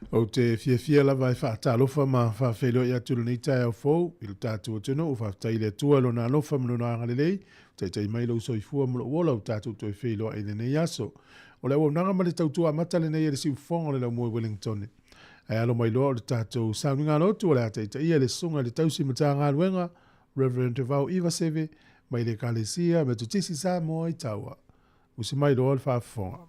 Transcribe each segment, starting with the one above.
Ou te fiafia lava e faatalofa ma faafeiloai atu i lenei taeao fou i le tatou atunuu. Faafetai i le Atua i Lona alofa ma Lona agalelei, ua taitai mai lou soifua ma lou ola ua tatou toe feiloai i lenei aso. O le auaunaga ma le tautua amata lenei a le Siufofoga o le Laumua i Wellington. Ae alo mai loa o le tatou sauniga lotu o le a taitaia e le Susuga i le Tausi Matagaluega, Rev. Vao Ivaseve, mai le Ekalesia Metotisi Samoa i Taua. Usi mai loa le faafofoga.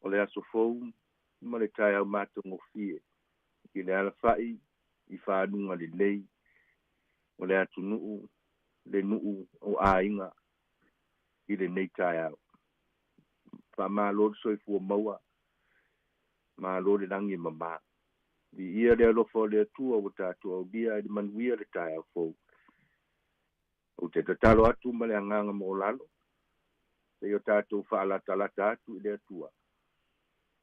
O le aso fou ma le taeao matagofie i le alafa'i i faluga lelei o le atunuu, le nuu o aiga i lenei taeao. Faamalo le soifua maua, malo le lagi e mama. Viia le alofa o le Atua ua tatou aulia i le manuia le taeao fou. Ou te tatalo atu ma le agaga maualalo, seia o tatou faalatalata atu i le Atua,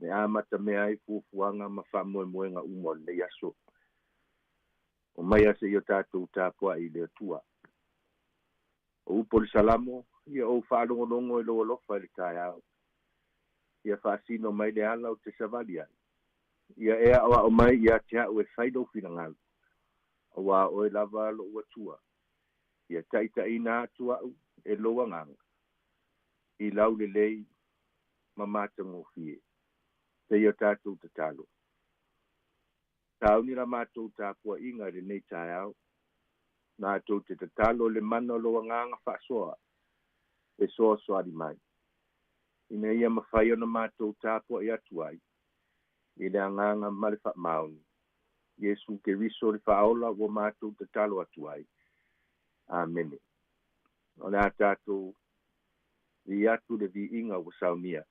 e amatamea ai fuafuaga ma faamoemoega uma o lenei aso. Omaia seia o tatou tapuai i le Atua. O upu o le Salamo, ia ou faalogologo i lou alofa i le taeao. Ia faasino mai le ala ou te savali ai. Ia e aoao mai ia te au e fai lou finagalo, auā oe lava lou Atua. Ia taitaiina atu au e lou agaga i laulelei ma matagofie. Seia tatou tatalo. Sauni la matou tapuaiga i lenei taeao, matou te tatalo i le mana o lou agaga faasoa e soasoali mai, ina ia mafai ona matou tapuai atu ai i le agaga ma le faamaoni. Iesu Keriso le Faaola ua matou tatalo atu ai. Amene. O le a tatou vi atu le viiga ua saunia.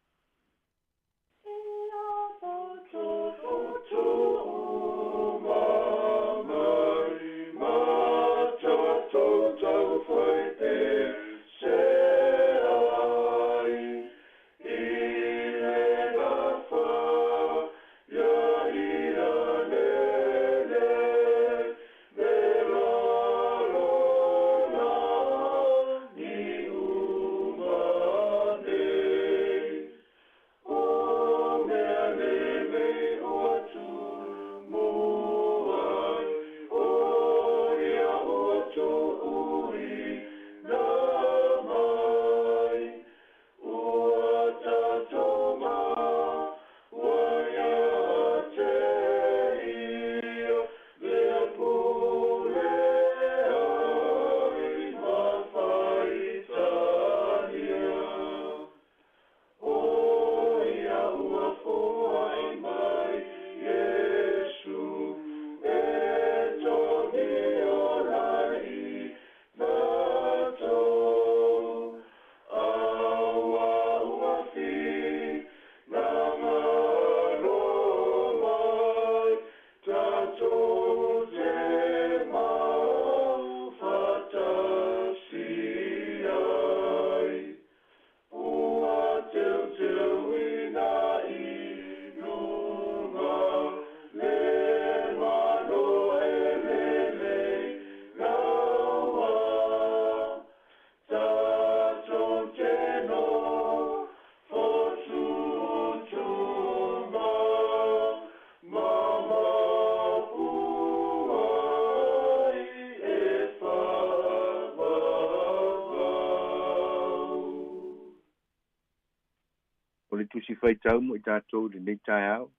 O le Tusi Faitau mo i tatou i lenei taeao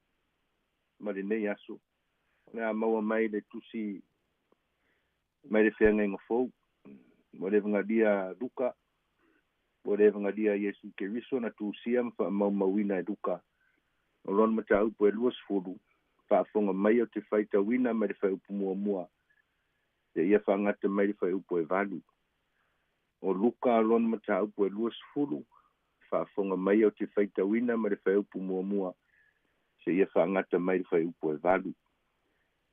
ma lenei aso, o le a maua mai le Tusi mai le Feagaiga Fou, mo le Evangalia a Luka, mo le Evangalia a Iesu Keriso na tusia ma faamaumauina e Luka. O lona mataupu e 20, faafofoga mai ou te faitauina mai le fuaiupu muamua seia faagata mai le fuaiupu e 8. O Luka lona mataupu e 20, faafofoga mai ou te faitauina mai le fuaiupu muamua seia faagata mai le fuaiupu e 8.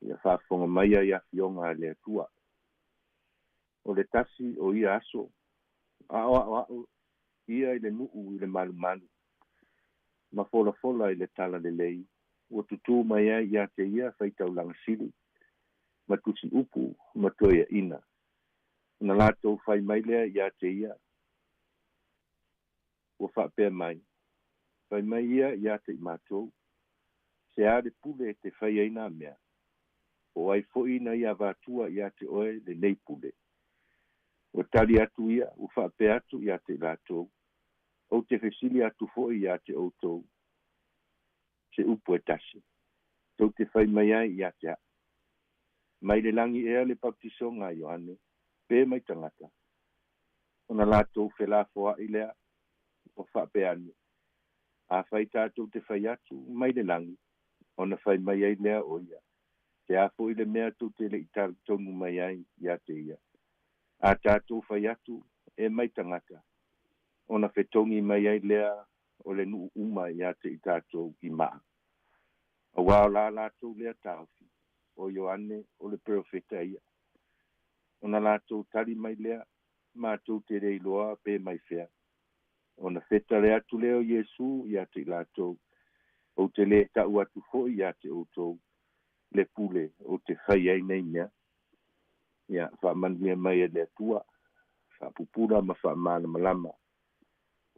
Ia faafofoga mai ai afioga a le Atua. O le tasi o ia aso, aoaoao ia i le nuu i le malumalu, ma folafola i le talalelei Ua tutū mai ai iā te ia faitaulaga sili ma tusi upu ma toeaʻina. Ona latou fai mai lea iā te ia, ua faapea mai, Fai mai ia iā te i matou, se a le pule e te fai ai nā mea? Po o ai foʻi na ia avatua iā te oe lenei pule? Ua tali atu ia, ua faapea atu iā te i latou, Ou te fesili atu foʻi iā te outou se upu e tasi, tou te fai mai ai iā te aʻu, Mai le lagi ea le baptisoga a Ioane, pe mai tagata? Ona latou felafoaʻi lea, ua faapea ane, Afai tatou te fai atu, mai le lagi, ona fai mai ai lea o ia, Se a foʻi le mea tou te le i talitonu mai ai iā te ia? A tatou fai atu, e mai tagata, ona fetogi mai ai lea o le nuu uma iā te i tatou i maa. Auā o la latou lea taofi, o Ioane o le perofeta ia. Ona latou tali mai lea, Matou te le iloa pe mai fea. Ona fetale atu lea o Iesū iā te i latou, Ou te lē taʻu atu foʻi iā te outou le pule ou te fai ai nei mea. Ia, faamanuia mai e le Atua, faapupula ma faamalamalama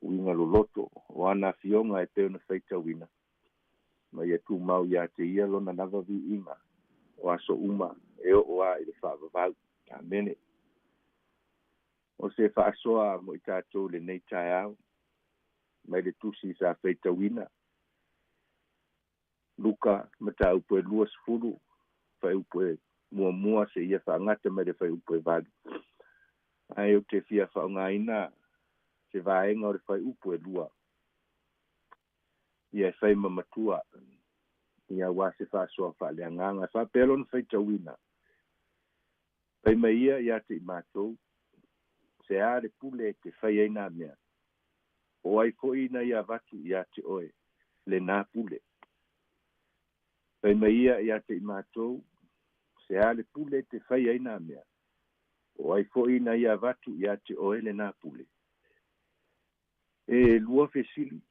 uiga loloto o ana afioga e pei ona faitauina, ma ia tumau iā te ia lona lava viiga o aso uma e oo a i le faavavau. Amene. O se faasoa mo i tatou i lenei taeao, mai le tusi sa faitauina, Luka mataupu e 20, fuaiupu e muamua seia faagata mai le fuaiupu e 8. Ae ou te fia faaaogaina se vaega o le fuaiupu e 2 ia e fai ma matua ia aua se faasoa faaleagaga. E faapea lona faitauina, Fai mai ia iā te i matou, se a le pule e te fai ai nā mea, o ai foʻi na ia avatu iā te oe lenā pule? Fai mai ia iā te i matou, se a le pule e te fai ai nā mea, o ai foʻi na ia avatu iā te oe lenā pule? E lua fesili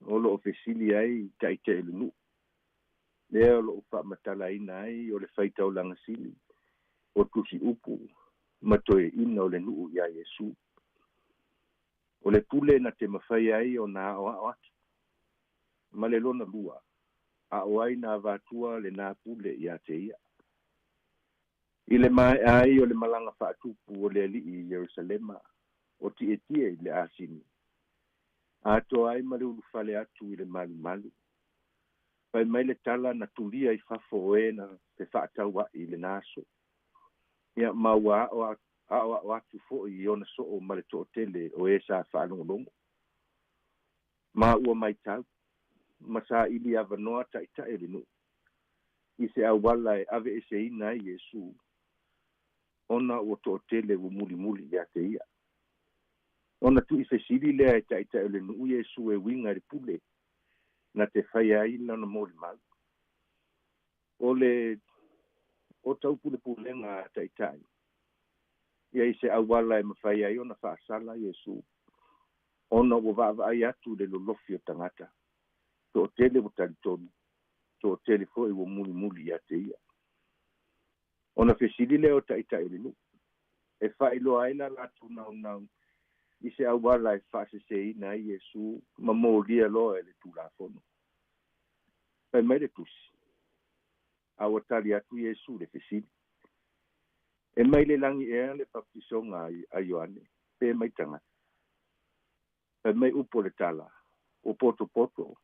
o loo fesili ai taʻitaʻi o le nuu, lea o loo faamatalaina ai o le faitaulaga sili o tusi upu ma toeaʻina o le nuu iā Iesū. O le pule na te mafai ai ona aʻoaʻo atu. Ma le lona lua, a o ai na avatua lenā pule iā te ia? I le maeʻa ai o le malaga faatupu o le Alii i Ierusalema, o tietie i le asini, atoa ai ma le ulufale atu i le malumalu, fai mai le tala na tulia i fafo o e na fefaatauaʻi i lenā aso. Ia, ma ua aʻoaʻo atu foʻi i ona soo ma le toʻatele o e sa faalogologo. Ma ua maitau, ma saili avanoa taʻitaʻi o le nuu, i se auala e aveeseina ai Iesū, ona ua toʻatele ua mulimuli iā te ia. Ona tuuifesili lea e taʻitaʻi o le nuu Iesū e uiga i le pule na te faia ai lona molimau. O le o taupulepulega a taʻitaʻi ia i se auala e mafai ai ona faasala Iesū, ona ua vaavaai atu i le lolofi o tagata, toʻatele ua talitonu, toʻatele foʻi ua mulimuli iā te ia. Ona fesili lea o taʻitaʻi o le nuu, e faailoa ai la latou naunau i se auala e faasesēina ai Iesū ma molia loa e le Tulafono. Fai mai le tusi, a ua tali atu Iesū i le fesili, E mai le lagi ea le baptisoga a Ioane, pe mai tagata? Fai mai upu o le tala, ua potopoto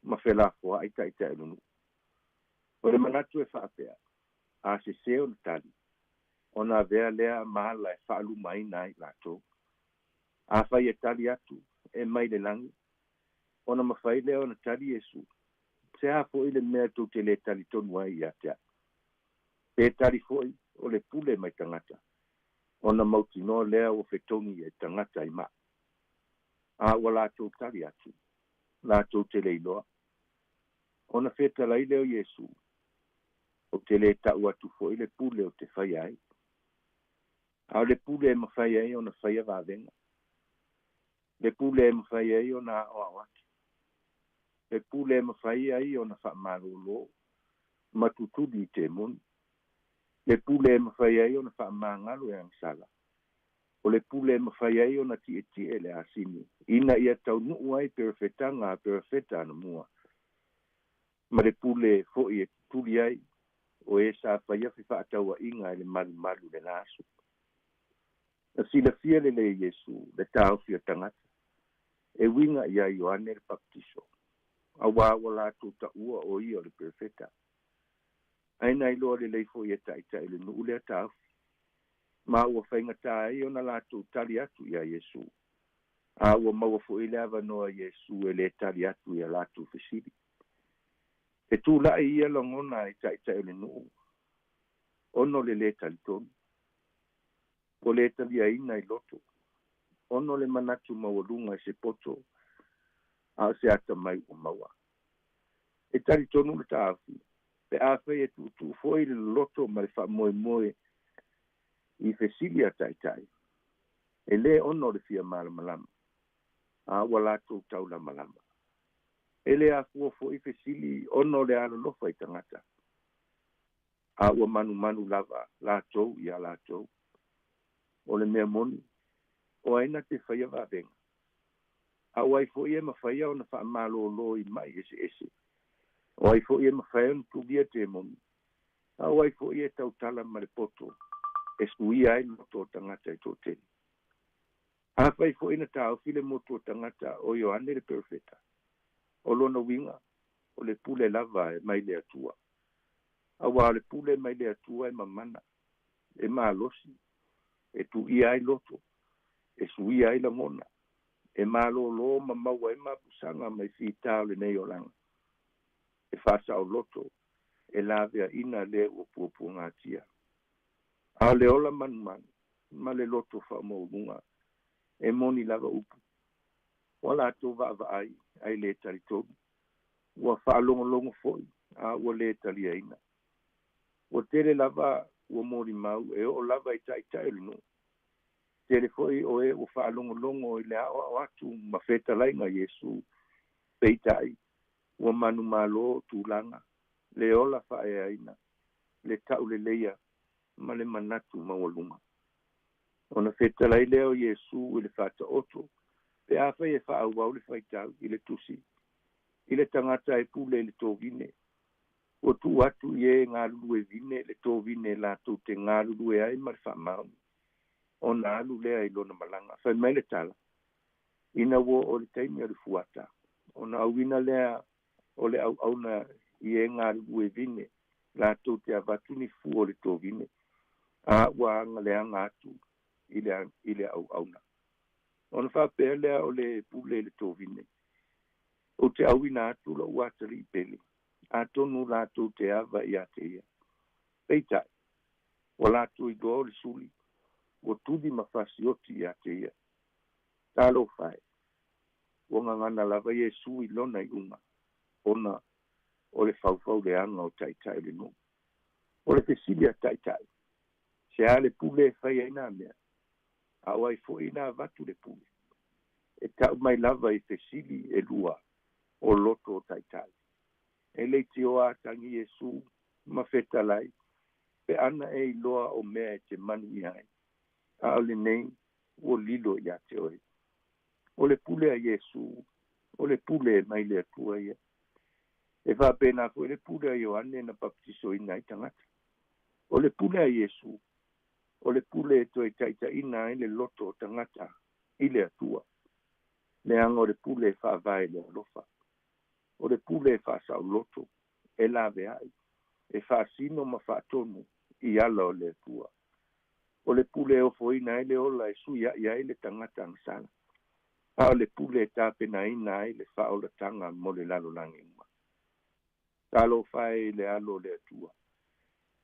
ma felafoaʻi taʻitaʻi o le nuu. O le manatu e faapea, a sesē ona tali, ona avea lea ma ala e faalumaina ai latou. Afai e tali atu, e mai le lagi, ona mafai lea ona tali Iesū, Se a foʻi le mea tou te lē talitonu ai iā te aʻu? Pe tali foʻi o le pule mai tagata, ona mautinoa lea ua fetogi e tagata i maa. A ua latou tali atu, latou te le iloa. Ona fetalai lea o Iesū, Ou te lē taʻu atu foʻi le pule ou te faia ai. A o le pule e mafai ai ona faia vavega. Le pule e mafai ai ona aʻoaʻo atu. Le pule e mafai ai ona faamalōlō ma tutuli i temoni. Le pule e mafai ai ona faamagalo e agasala. O le pule e mafai ai ona tietie le asini ina ia taunuu ai perofetaga a perofeta anamua. Ma le pule foʻi e tutuli ai o e sa faia fefaatauaiga i le malumalu i lena aso. Na silafia lelei e Iesu le taofi o tagata e uiga iā Ioane le Papatiso, auā ua latou taʻua o ia o le perofeta. Ae na iloa lelei foʻi e taʻitaʻi o le nuu lea taofi, ma ua faigatā ai ona latou tali atu iā Iesu, a ua maua foʻi le avanoa Iesu e lē tali atu i a latou fesili. E tulaʻi ia lagona ai taʻitaʻi o le nuu ona o le lē talitonu, ua lē taliaina i loto, ona o le manatu maualuga i se poto a o se atamai ua maua. E talitonu le taofi, pe afai e tuutuu foʻi le loloto ma le faamoemoe i fesili a taʻitaʻi, e lē ona o le fia malamalama, a ua latou taulamalama. E lē afua foʻi fesili ona o le alolofa i tagata, a ua manumanu lava latou iā latou. O le mea moni, o ai na te faia vavega? A o ai foʻi e mafaia ona faamalōlō i maʻi eseese? O ai foʻi e mafai ona tulia temoni? A o ai foʻi e tautala ma le poto e suia ai loto o tagata e toatele? Afai foʻi na taofi le motu o tagata o Ioane le perofeta, o lona uiga o le pule lava e mai le Atua. Auā o le pule mai le Atua e mamana, e malosi, e tuuia ai loto, e suia ai lagona, e malōlō ma maua ai mapusaga mai fitā o lenei olaga, e faasaoloto, e laveaina le ua puapuagatia. A o le ola manumanu ma le loto faamaualuga, e moni lava upu, ua latou vaavaai ae lē talitonu, ua faalogologo foʻi a ua lē taliaina. Ua tele lava ua molimau e oo lava i taʻitaʻi o le nuu. Tele foʻi o e ua faalogologo i le aʻoaʻo atu ma fetalaiga a Iesu, peitai ua manumalo tulaga, le ola faaeaina, le tauleleia ma le manatu maualuga. Ona fetalai lea o Iesu i le Faataoto, pe afai e faaauau le faitau i le tusi i le tagata e pule i le tovine, ua tuu atu i e galulue vine le tovine latou te galulue ai ma le faamaoni, ona alu lea i lona malaga. Fai mai le tala, ina ua oo i le taimi o le fuata, ona auina lea o le auauna i e galulue vine latou te avatu ni fua o le tovine, a ua agaleaga atu i le auauna. Ona faapea lea o le pule i le tovine, ou te auina atu loʻu atalii pele, atonu latou te ava iā te ia. Peitai, ua latou iloa o le suli, ua tuli ma fasioti iā te ia. Talofa e, ua gagana lava Iesu i lona iuga, ona o le faufauleaga o taʻitaʻi o le nuu. O le fesili a taʻitaʻi, se a le pule e fai ai nā mea, a o ai foʻi na avatu le pule? E taʻu mai lava i fesili e lua o loto o taʻitaʻi. E leitioa atagi Iesu ma fetalai, pe ana e iloa o mea e te manuia ai, a o lenei ua lilo iā te oe. O le pule a Iesu, o le pule e mai le Atua ia. E faapena foʻi le pule a Ioane na papatisoina ai tagata. O le pule a Iesu, o le pule e toe taʻitaʻina ai le loto o tagata i le Atua, leaga o le pule e faavae i le alofa. O le pule e faasaoloto, e laveai, e faasino ma faatonu i ala o le Atua. O le pule e ofoina ai le ola e suiaʻi ai le tagata agasala, a o le pule e tapenaina ai le faaolataga mo le lalolagi uma. Talofa e i le alo o le Atua,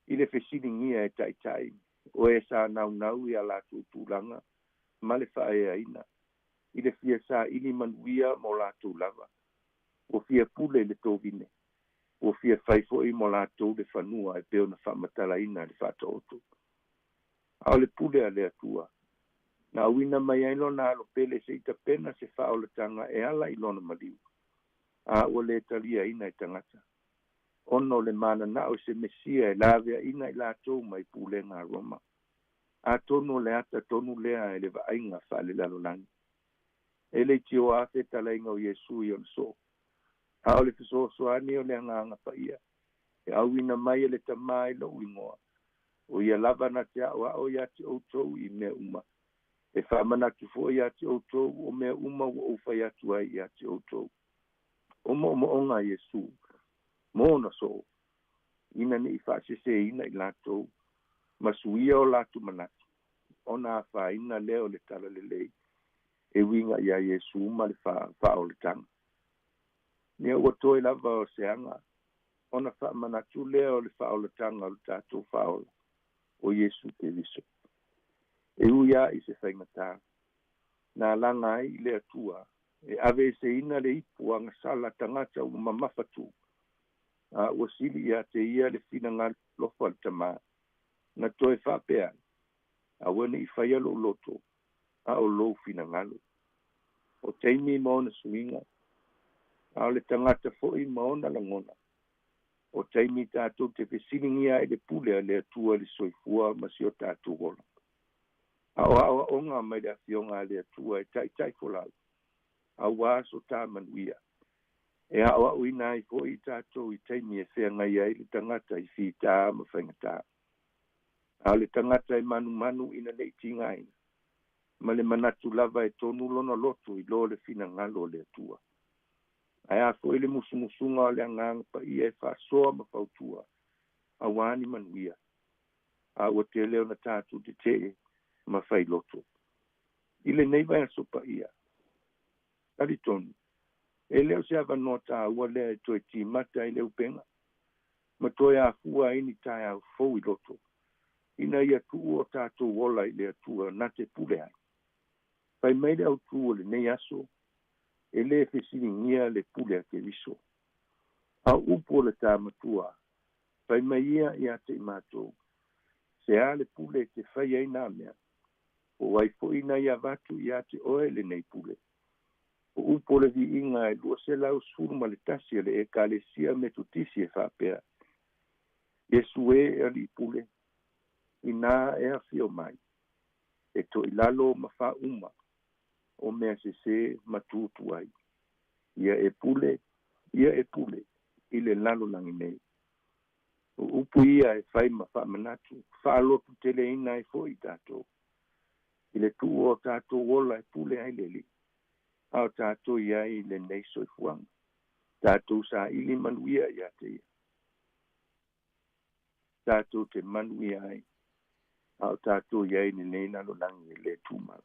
i le fesiligia e taʻitaʻi o e sa naunau i a latou tulaga ma le faaeaina, i le fia saili manuia mo latou lava, ua fia pule i le tovine, ua fia fai foʻi mo latou le fanua e pei ona faamatalaina i le Faataoto. A o le pule a le Atua, na auina mai ai lona alo pele seʻi tapena se faaolataga e ala i lona maliu. A ua lē taliaina e tagata, ona o le mananao i se Mesia e laveaina i latou mai pulega a Roma. Atonu o le ata tonu lea e le vaaiga faalelalolagi. E leitioa a fetalaiga o Iesu i ona soo, a o le fesoasoani o le Agaga Paia e auina mai e le Tamā i lou igoa, o ia lava na te aoao iā te outou i mea uma, e faamanatu foi iā te outou o mea uma ua ou fai atu ai iā te outou. O moomooga a Iesu mo ona soo, ina nei faaseseina i latou ma suia o latou manatu, ona afaina lea o le talalelei e uiga iā Iesu ma le faaolataga. Ia ua toe lava o se aga ona faamanatu lea o le faaolataga o le tatou Faaola o Iesu Keriso. E ui lava i se faigatā na alaga ai i le Atua e aveeseina le ipu agasala tagata ua mamafatū, a ua sili ia te ia le finagalo alofa o le Tamā, na toe faapea ai, Aua ne i faia lou loto, a o lou finagalo. O taimi ma ona suiga, a o le tagata foi ma ona lagona. O taimi tatou te fesiligia ai le pule a le Atua i le soifua ma si o tatou ola. A o aoaoga mai le Afioga a le Atua e taitaifolau, auā so tā manuia. E aoaoina ai foi i tatou i taimi e feagai ai le tagata i fitā ma faigatā. A o le tagata e manumanu ina nei tigaina, ma le manatu lava e tonu lona loto i lo le finagalo o le Atua. Ae a foi le musumusuga o le Agaga Paia e faasoa ma fautua, auā ni manuia, a ua tele ona tatou tetee ma failoto. I lenei vaiaso paia, talitonu, e le o se avanoa tāua lea e toe timata ai le upega, ma toe afua ai ni taeao fou i loto, ina ia tuu o tatou ola i le Atua na te pule ai. Fai mai le autū o lenei aso, e lē fesiligia le pule a Keriso. A o upu o le tā matua, fai mai ia iā te i matou, se a le pule e te fai ai nā mea, po o ai foi na i avatu iā te oe lenei pule. O upu o le viiga e 211 a le Ekalesia Metotisi e faapea, Iesu ē e alii pule, inā e afio mai, e toilalo ma faauma o mea sesē ma tutu ai. Ia e pule, ia e pule i le lalolagi nei. O upu ia e fai ma faamanatu, faalotuteleina ai foi i tatou, i le tuua o tatou ola e pule ai le Alii, a o tatou i ai i lenei soifuaga. Tatou saili manuia ia te ia. Tatou te manuia ai, a o tatou i ai i lenei lalolagi e lē tumau.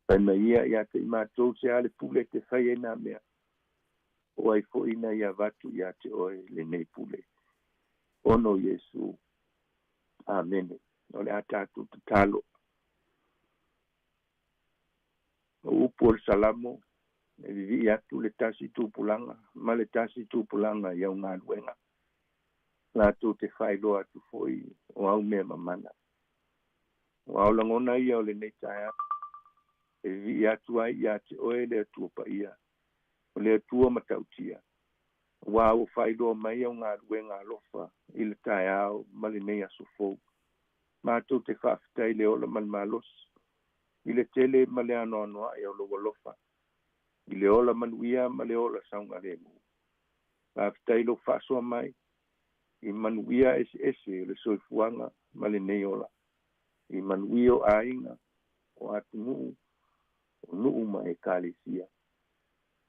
Fai mai ia iā te i matou se a le pule e te fai ai nā mea, o ai foi na i avatu iā te oe lenei pule. Ona o Iesu. Amene. O le a tatou tatalo. O upu o le Salamo, e vivii atu le tasi tupulaga ma le tasi tupulaga i au galuega, latou te faailoa atu foi o au mea mamana. Ua ao lagona ia o lenei taeao e vivii atu ai iā te oe le Atua paia, o le Atua matautia, auā ua faailoa mai au galuega alofa i le taeao ma lenei aso fou. Matou te faafetai i le ola ma le malosi, i le tele ma le anoanoai o lou alofa, i le ola manuia ma le ola saogalemu. Faafetai i lou faasoa mai i manuia eseese o le soifuaga ma lenei ola, i manuia o aiga, o atunuu, o nuu ma ekalesia.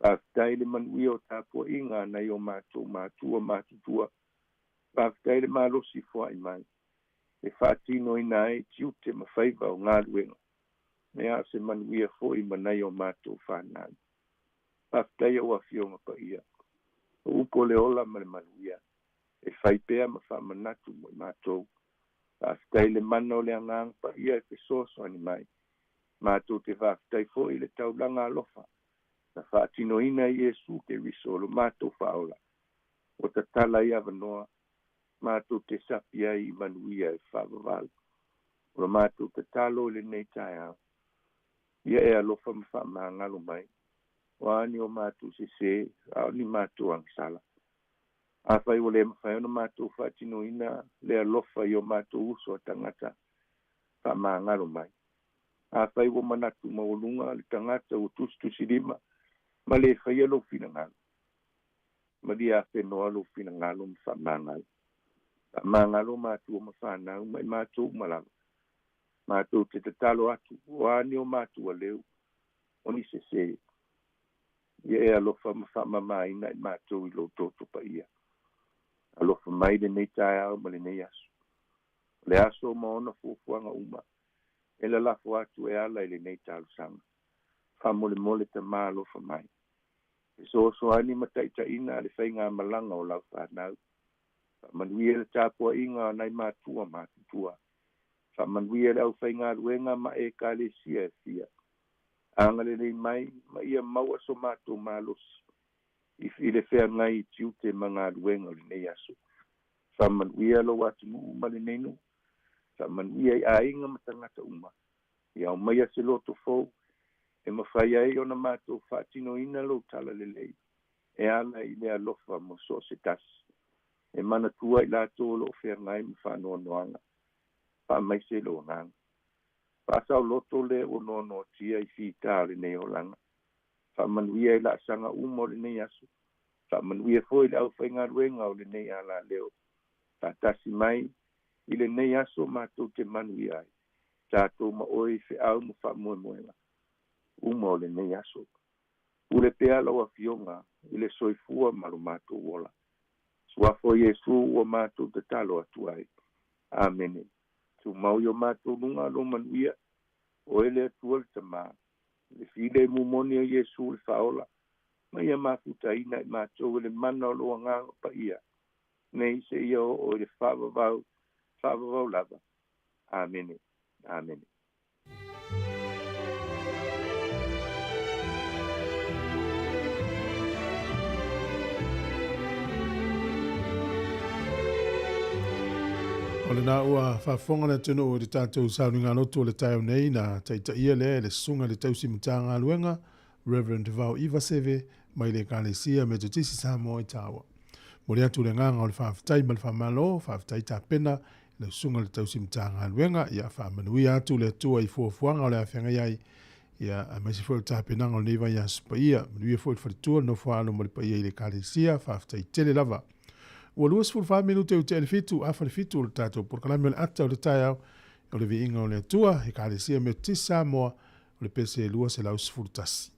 Faafetai i le manuia o tapuaiga a nai o matou matua matutua. Faafetai i le malosi foai mai e faatinoina ai tiute ma faiva o galuega, me a o se manuia foi ma nai o matou fanau. Faafetai au Afioga Paia, o upu o le ola ma le manuia e fai pea ma faamanatu mo i matou. Faafetai i le mana o le Agaga Paia e fesoasoani mai. Matou te faafetai foi i le taulaga alofa na faatinoina e Iesu Keriso lo matou Faaola, ua tatala ai avanoa matou te sapi ai i manuia e faavavau. O lo matou tatalo i lenei taeao, ia e alofa ma faamagalo mai. O a ni o matou sesē, a o ni matou agasala. Afai ua le mafai ona matou faatinoina le alofa i o matou uso a tagata, faamagalo mai. Afai ua manatu maualuga le tagata ua tusitusilima ma le faia lou finagalo, malie afenoa lou finagalo ma faamagalo. Faamagalo matua ma fanau ma i matou uma lava. Matou te tatalo atu, o a ni o matou aleu, o ni sesē, ia e alofa ma faamamaina i matou i lou toto paia. Alofa mai lenei taeao ma lenei aso. O le aso ma ona fuafuaga uma, e lalafo atu e ala i lenei talosaga. Faamolemole Tamā alofa mai. Fesoasoani ma taitaiina le faigamalaga o lau fanau. Faamanuia le tapuaiga a nai matua matutua. Faamanuia le aufaigaluega ma Ekalesia e fia. Agalelei mai ma ia maua so matou malosi i le feagai i tiute ma galuega o lenei aso. Faamanuia lou atunuu ma lenei nuu. Faamanuia i aiga ma tagata uma. Ia aumaia se loto fou e mafai ai ona matou faatinoina lou talalelei e ala i le alofa mo so o se tasi. E manatua i latou o lo o feagai ma faanoanoaga, faamaise lou agaga. Faasaoloto le ua noanoatia i fita o lenei olaga. Faamanuia i laasaga uma o lenei aso. Faamanuia foi i le aufaigaluega o lenei alaleo. Faatasi mai i lenei aso matou te manuia ai, tatou ma oe i feau ma faamoemoega uma o lenei aso. Pule pea lau Afioga i le soifua ma lo matou ola. Suafa o Iesu ua matou tatalo atu ai. Amene. Tumau i o matou luga lou manuia, oe le Atua le Tamā, le filemu moni o Iesu le Faaola, ma ia mafutaina i matou e le mana o lou Agaga Paia, nei seia oo i le faavavau, faavavau lava. Amene. Amene. O lena ua faafofoga le atunuu i le tatou sauniga lotu o le taeao nei na taitaia lea e le Susuga i le Tausi Matagaluega Reverend Vao Ivaseve mai le Ekalesia Metotisi Samoa i Tawa. Momoli atu le agaga o le faafetai ma le faamalo, faafetai tapena i lau Susuga i le Tausi Matagaluega, ia faamanuia atu le Atua i fuafuaga o le a feagai ai, ia aemaise foi o le tapenaga o lenei vaiaso paia. Manuia foi le faletua, le nofoaalo ma le paia i le Ekalesia, faafetai tele lava. Ua 24 minute i tea le 7, afa le 7 o le tatou polokalame o le ata o le taeao o le viiga o le Atua, Ekalesia Metotisi Samoa, o le pese 211.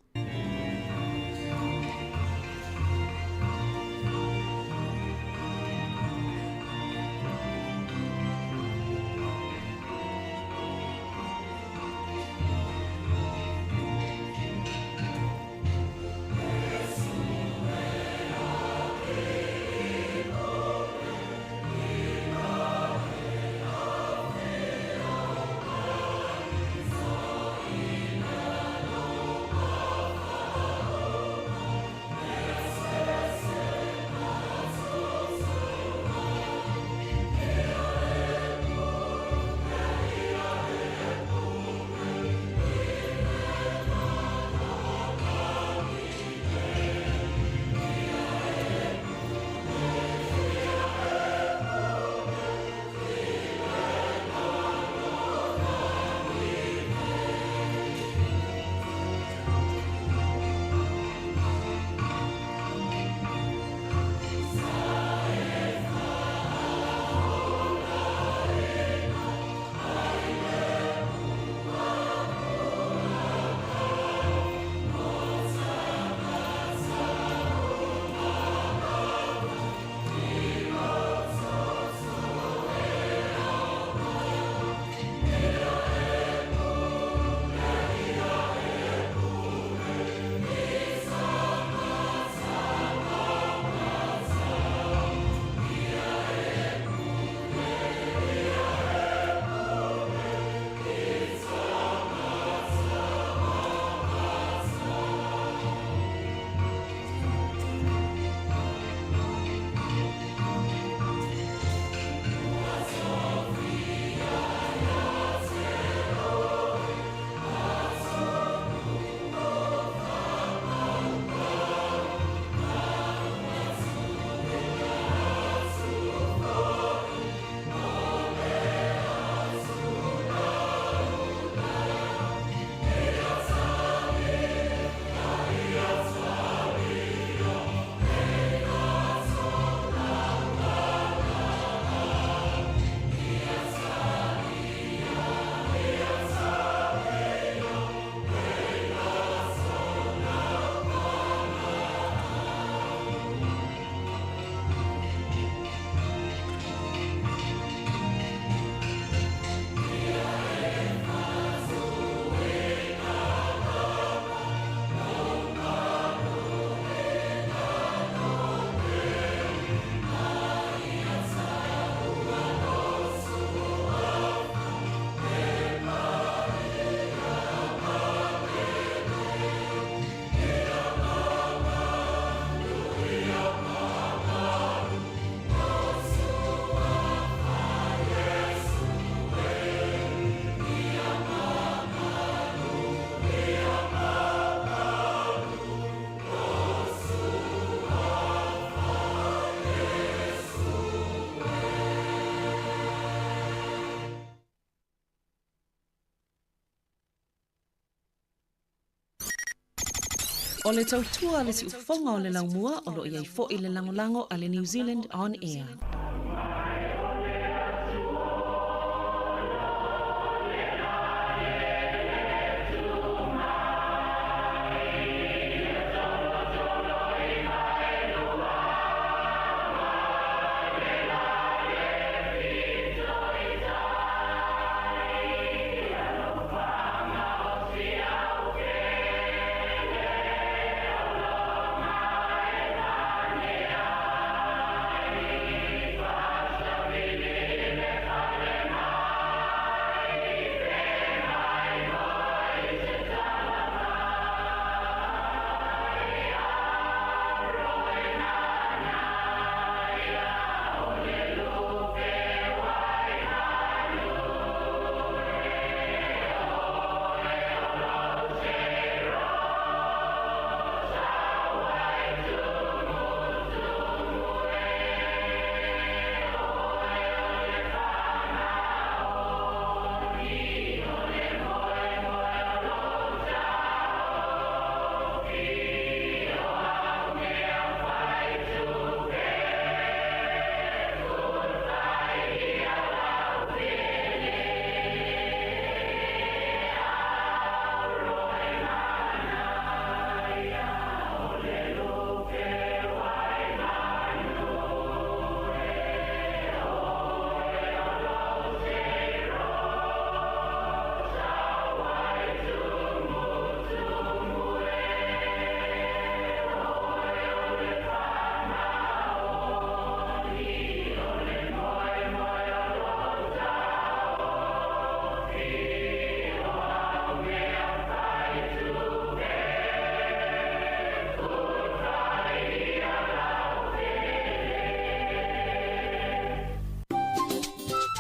O le tautua a le siufofoga o le laumua o lo o i ai foi le lagolago a le New Zealand On Air.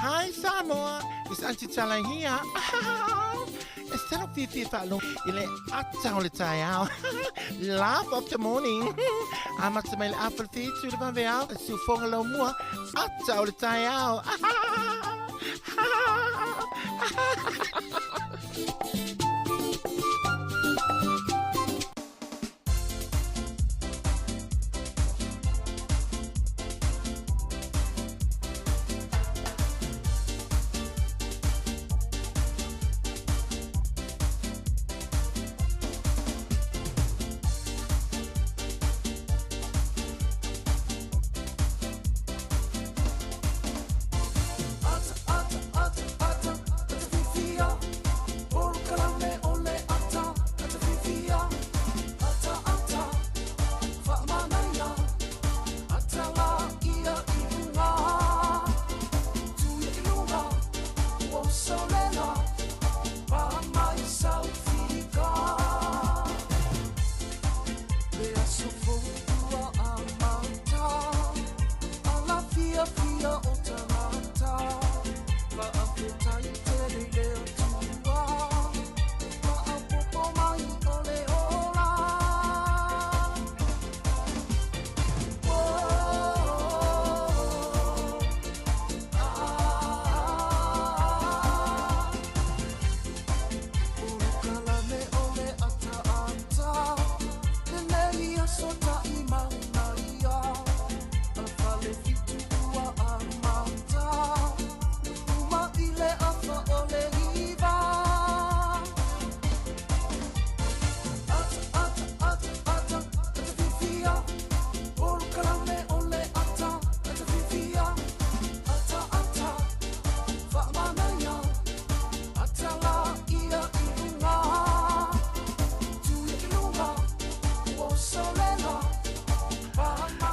Hi Samoa, it's Auntie Tala here. E talo fiafia faalogo i le ata o le taeao. Laugh of the morning. Amata mai le afa le fitu le vaveao, e siufoga lau mua, ata o le taeao.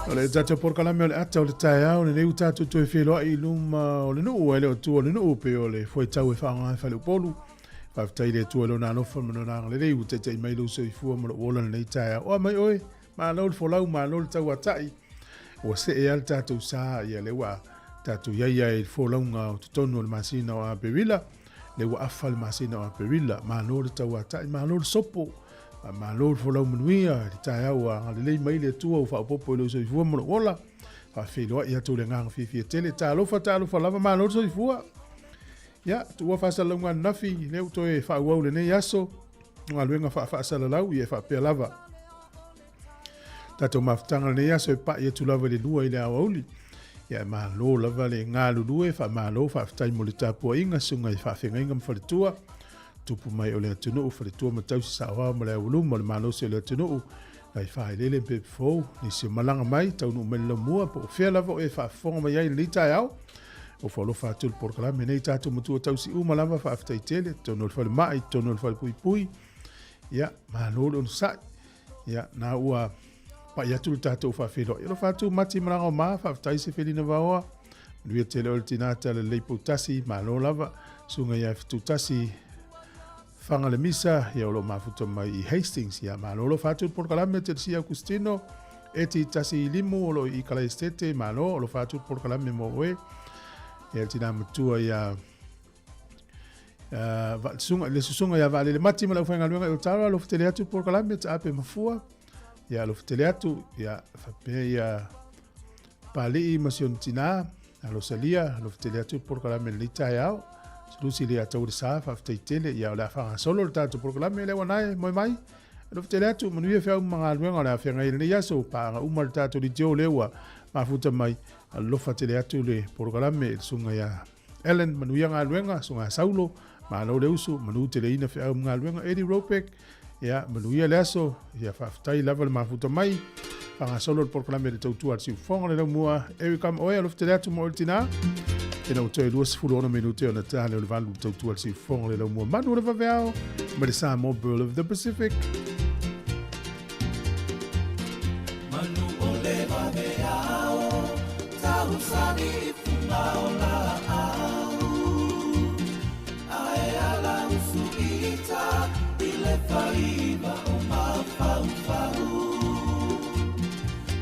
O le tatou polokalame o le ata o le taeao lenei ua tatou toe feiloai i luma o le nuu e le o tua o le nuu pei o le fuaitau e faaaoga ai faleupolu. Faafetai i le Atua i lona alofa ma lona agalelei ua taitai mai lou soifua ma lou ola lenei taeao. Oa mai oe, malo le folau, malo le tauatai. Ua see lava le tatou sa, ia lea ua tatou iai ai i le folauga o totonu o le masina o Aperila, lea ua afa le masina o Aperila. Malo le tauatai, malo le sopo. Faamalo le folau manuia i le taeao ua agalelei mai le Atua ua faaopoopo i lou soifua ma lou ola. Faafeiloai atu le agaga fiafia tele. Talofa, talofa lava, malo le soifua. Ia, tuua faasalalauga ananafi, lea ua toe faaauau lenei aso, galuega faafaasalalau, ia e faapea lava. Tatou mafutaga lenei aso e pa'i atu lava i le 2 i le aoauli. Ia e malo lava le galulue, faamalo, faafetai mo le tapuaiga, susuga i faafeagaiga ma faletua, tupu mai o le atunuu, faletua ma tausi saoao ma le aualuma o le malosi o le atunuu, nai faaeleele ma pepe fou, nisi o malaga mai, taunuu mai le laumua, po o fea lava o e faafofoga mai ai i lenei taeao. Ua faalofa atu le polokalame nei tatou matua tausi uma lava, faafetai tele, totonu o le falemai, totonu o le falepuipui. Ia, malo le onosai. Ia, na ua pai atu le tatou faafeiloai. Alofa atu Mati Malaga ma, faafetai Sefelina Vaoa. Manuia tele o le tina tala lelei poutasi, malo lava. Susuga ia Fitutasi Fanga le Misa, ia o lo o mafuta mai i Hastings. Ia malo alofa atu le polokalame Telesia Augustino, Eti Tasi i Limu o lo o i Kalaestete, malo alofa atu le polokalame mo oe. Ia le tina matua ia uh, le susuga ia Vaalele Mati ma le aufaigaluega i Otawa, alofa tele atu le polokalame taape mafua. Ia alofa tele atu, ia faapea ia Palii ma si ona tinā, Alosalia, alofa tele atu le polokalame i lenei taeao. Sulusi le ataua le sa, faafetai tele. Ia o le a faagasolo le tatou polokalame lea ua nae, moe mai. Alofa tele atu, manuia feau ma galuega o le a feagai i lenei aso, paaga uma le tatou litio lea ua mafuta mai. Alofa tele atu le polokalame i le susuga ia Ellen, manuia galuega, susuga ia Saulo, malo le usu, manu teleina feau ma galuega. Eddie Ropeck, ia manuia le aso, ia faafetai lava le mafuta mai. Faagasolo le polokalame le tautua a le siufofoga le laumua. Eric Am oe, alofa tele atu mo oe le tina. Ina ua toe 26 minute ona tale o le valu le tautua a le siufofoga le laumua. Manu o le vaveao ma le Samoa Bird of the Pacific. Manu o le vaveao, tausani i fuga o laau. Ae ala usu ita i le faiva o mafaufau.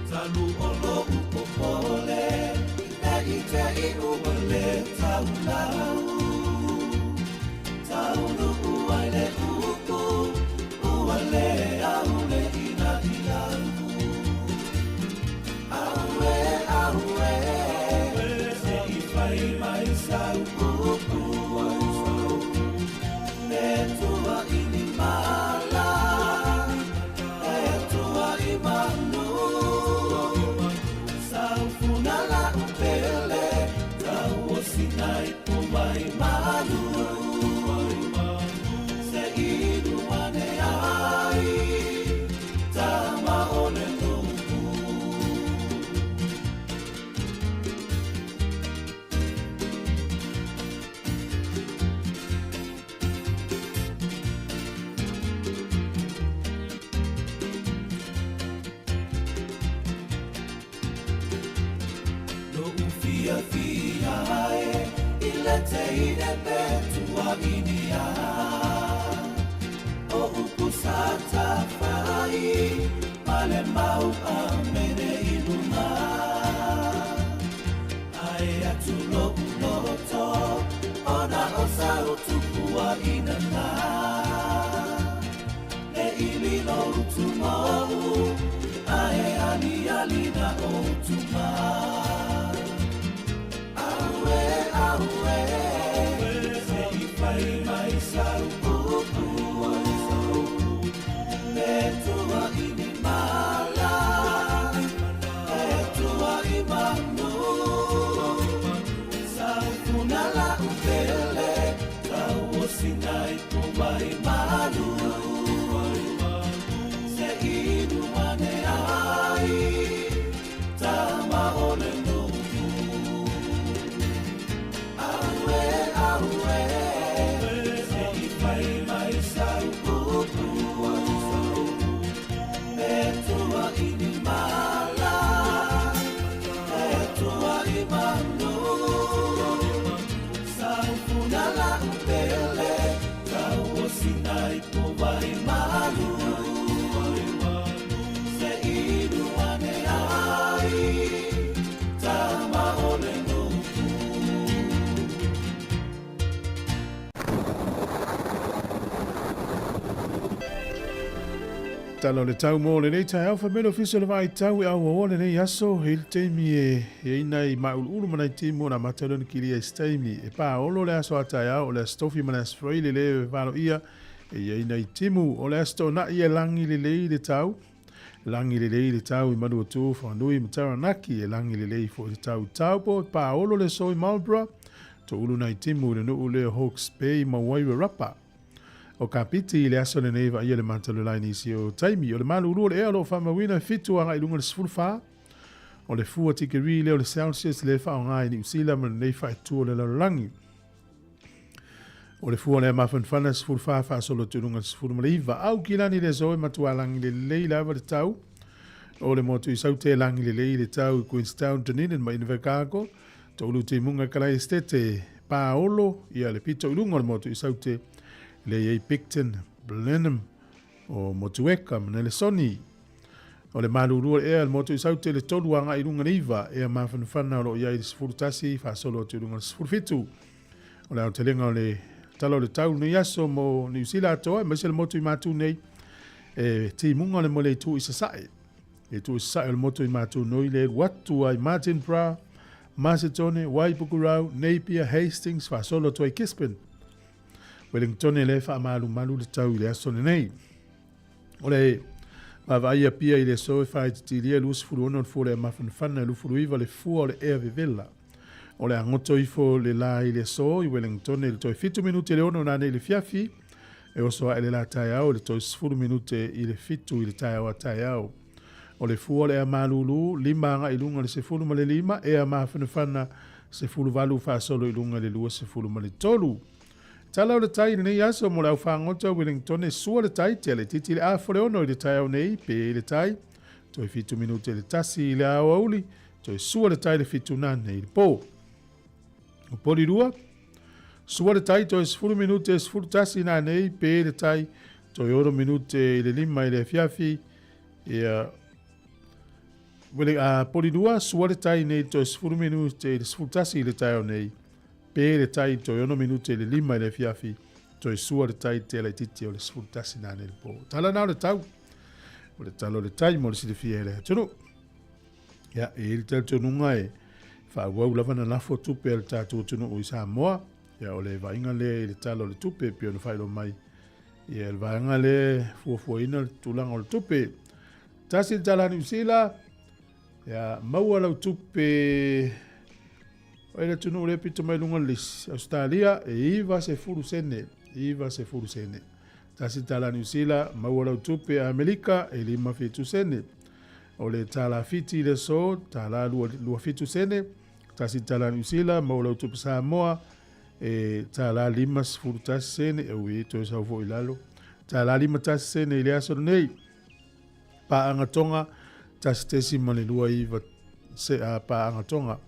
Talu o lo'u popole, ne i te i ua le taulau. Taunuu ai le upu, ua le aule ina iau. Auē, auē, se i fai mai sau upu. E tua i ni mala, e tua i manu. Saufuna la'u pele, tauosina i pumai malu. Se inu ane ai, tama o le nuu. Lo'u fiafia e i le teine pe tuaʻinia O upu sa tafai ma le mau a mene i luna Ae atu lo'u loto ona o sau tupuaʻina na Ne i lilo utu mo'u ae aliali na utuma. Auē, auē, se i fai mai sau upu. E tua i ni mala, e tua i manu. Saufuna la'u pele, tauosina i pumai malu. Se inu ane ai, tama o le nuu. Auē, auē, se i fai mai sau upu. E tua i ni mala, e tua i manu. Saufuna la'u pele, tauosina i pumai malu. Se inu ane ai, tama o le nuu. Tala o le tau mo lenei taeao, fai mai le Ofisa o le Vaai Tau e auauoa lenei aso, e i le taimi e i ai nai māuluulu ma nai timu ona amata lea ona kilia i se taimi. E pāolo le aso a taeao, o le Aso Tofi ma le Aso Faraile lea e valoia e i ai nai timu. O le Aso Toonai e lagi lelei le tau. Lagi lelei le tau i Manuatu, Whanganui ma Taranaki, e lagi lelei fo'i le tau i Taupo, e paolo le aso i Marlborough, toulu nai timu i le nuu lea o Hawke's Bay ma Wairarapa. O Kapiti i le aso lenei vaaia le matalulai nisi o taimi. O le malulu o le ea o lo o faamauina e 7 agai i luga i le 14. O le fua tikeri lea o le Celsius lea e faaaoga i Niu Sila ma lenei faetu o le lalolagi. O le fua o le mafanafana 14 faasolo atu i luga i le 19. Aukilani le aso e matua lagi lelei lava le tau. O le motu i Saute e lagi lelei le tau i Queenstown, Dunedin ma Invercargill. Toulu timuga kalai estete paolo ia le pito i luga o le motu i Saute le i ai Picton, Blenheim o Motueka ma Nelesoni. O le malulu o le ea le motu i Saute le 3 agai i luga le 9, ea mafanafana o lo o i ai le 11 faasolo atu i luga le 17. O le aotelega o le tala o le tau lenei aso mo Niu Sila atoa, aemaise le motu i Matu nei, e timuga o le mole i tu i Sasae. E tu i Sasae o le motu i Matu nui le alu atu ai Martinborough, Masetone, Waipukurau, Napier, Hastings, faasolo atu ai Gisborne. Wellington le faamalumalu le tau i le aso lenei. O le vaavaai a Pia i le aso e faaititilia 26 o le fua o le mafanafana e 29 le fua o le ea vevela. O le agoto ifo le la i le aso i Wellington i le toe 7 minute le 6 nanei i le fiafi, e oso ae le la taeao i le toe 10 minute i le 7 i le taeao a taeao. O le fua o le ea malulu, 5 agai i luga i le 15, ea mafanafana 18 faasolo i luga i le 23. Tala o le tai i lenei aso mo le au fagota Wellington e sua le tai tea le titi le afo le 6 i le taeao nei pe i le tai toe 7 minute le 1 i le aoauli toe sua le tai le 7 nanei i le po. O Porirua, sua le tai toe 10 minute 11 nanei pe le tai toe 6 minute i le 5 i le afiafi ia Wele, Porirua, sua le tai nei toe 10 minute i le 11 i le taeao nei Pe le tai toe 6 minute i le 5 i le afiafi, toe sua le tai te laitiiti o le 11 nanei i le po. Tala na o le tau, o le tala o le tai mo le silafia e le atunuu. Ia, e i ai le talitonuga e faaauau lava na lafo tupe a le tatou atunuu i Samoa. Ia, o le vaaiga lea i le tala o le tupe e pei ona faailoa mai. Ia, le vaega lea e fuafuaina le tulaga o le tupe. Tasi le tala a Niu Sila, ia, maua lau tupe o le atunuu lea pito mai luga o le lisi. Australia, e 90 sene, 90 sene. Tasi tala Niu Sila, maua lau tupe Amerika, e 57 sene. O le tala Fiti le aso, tala 27 sene. Tasi tala Niu Sila, maua lau tupe Samoa, e tala 51 sene, e ui, toe sau foi i lalo. Tala 51 sene i le aso lenei. Paaga Tonga, 1.29 se, paaga Tonga.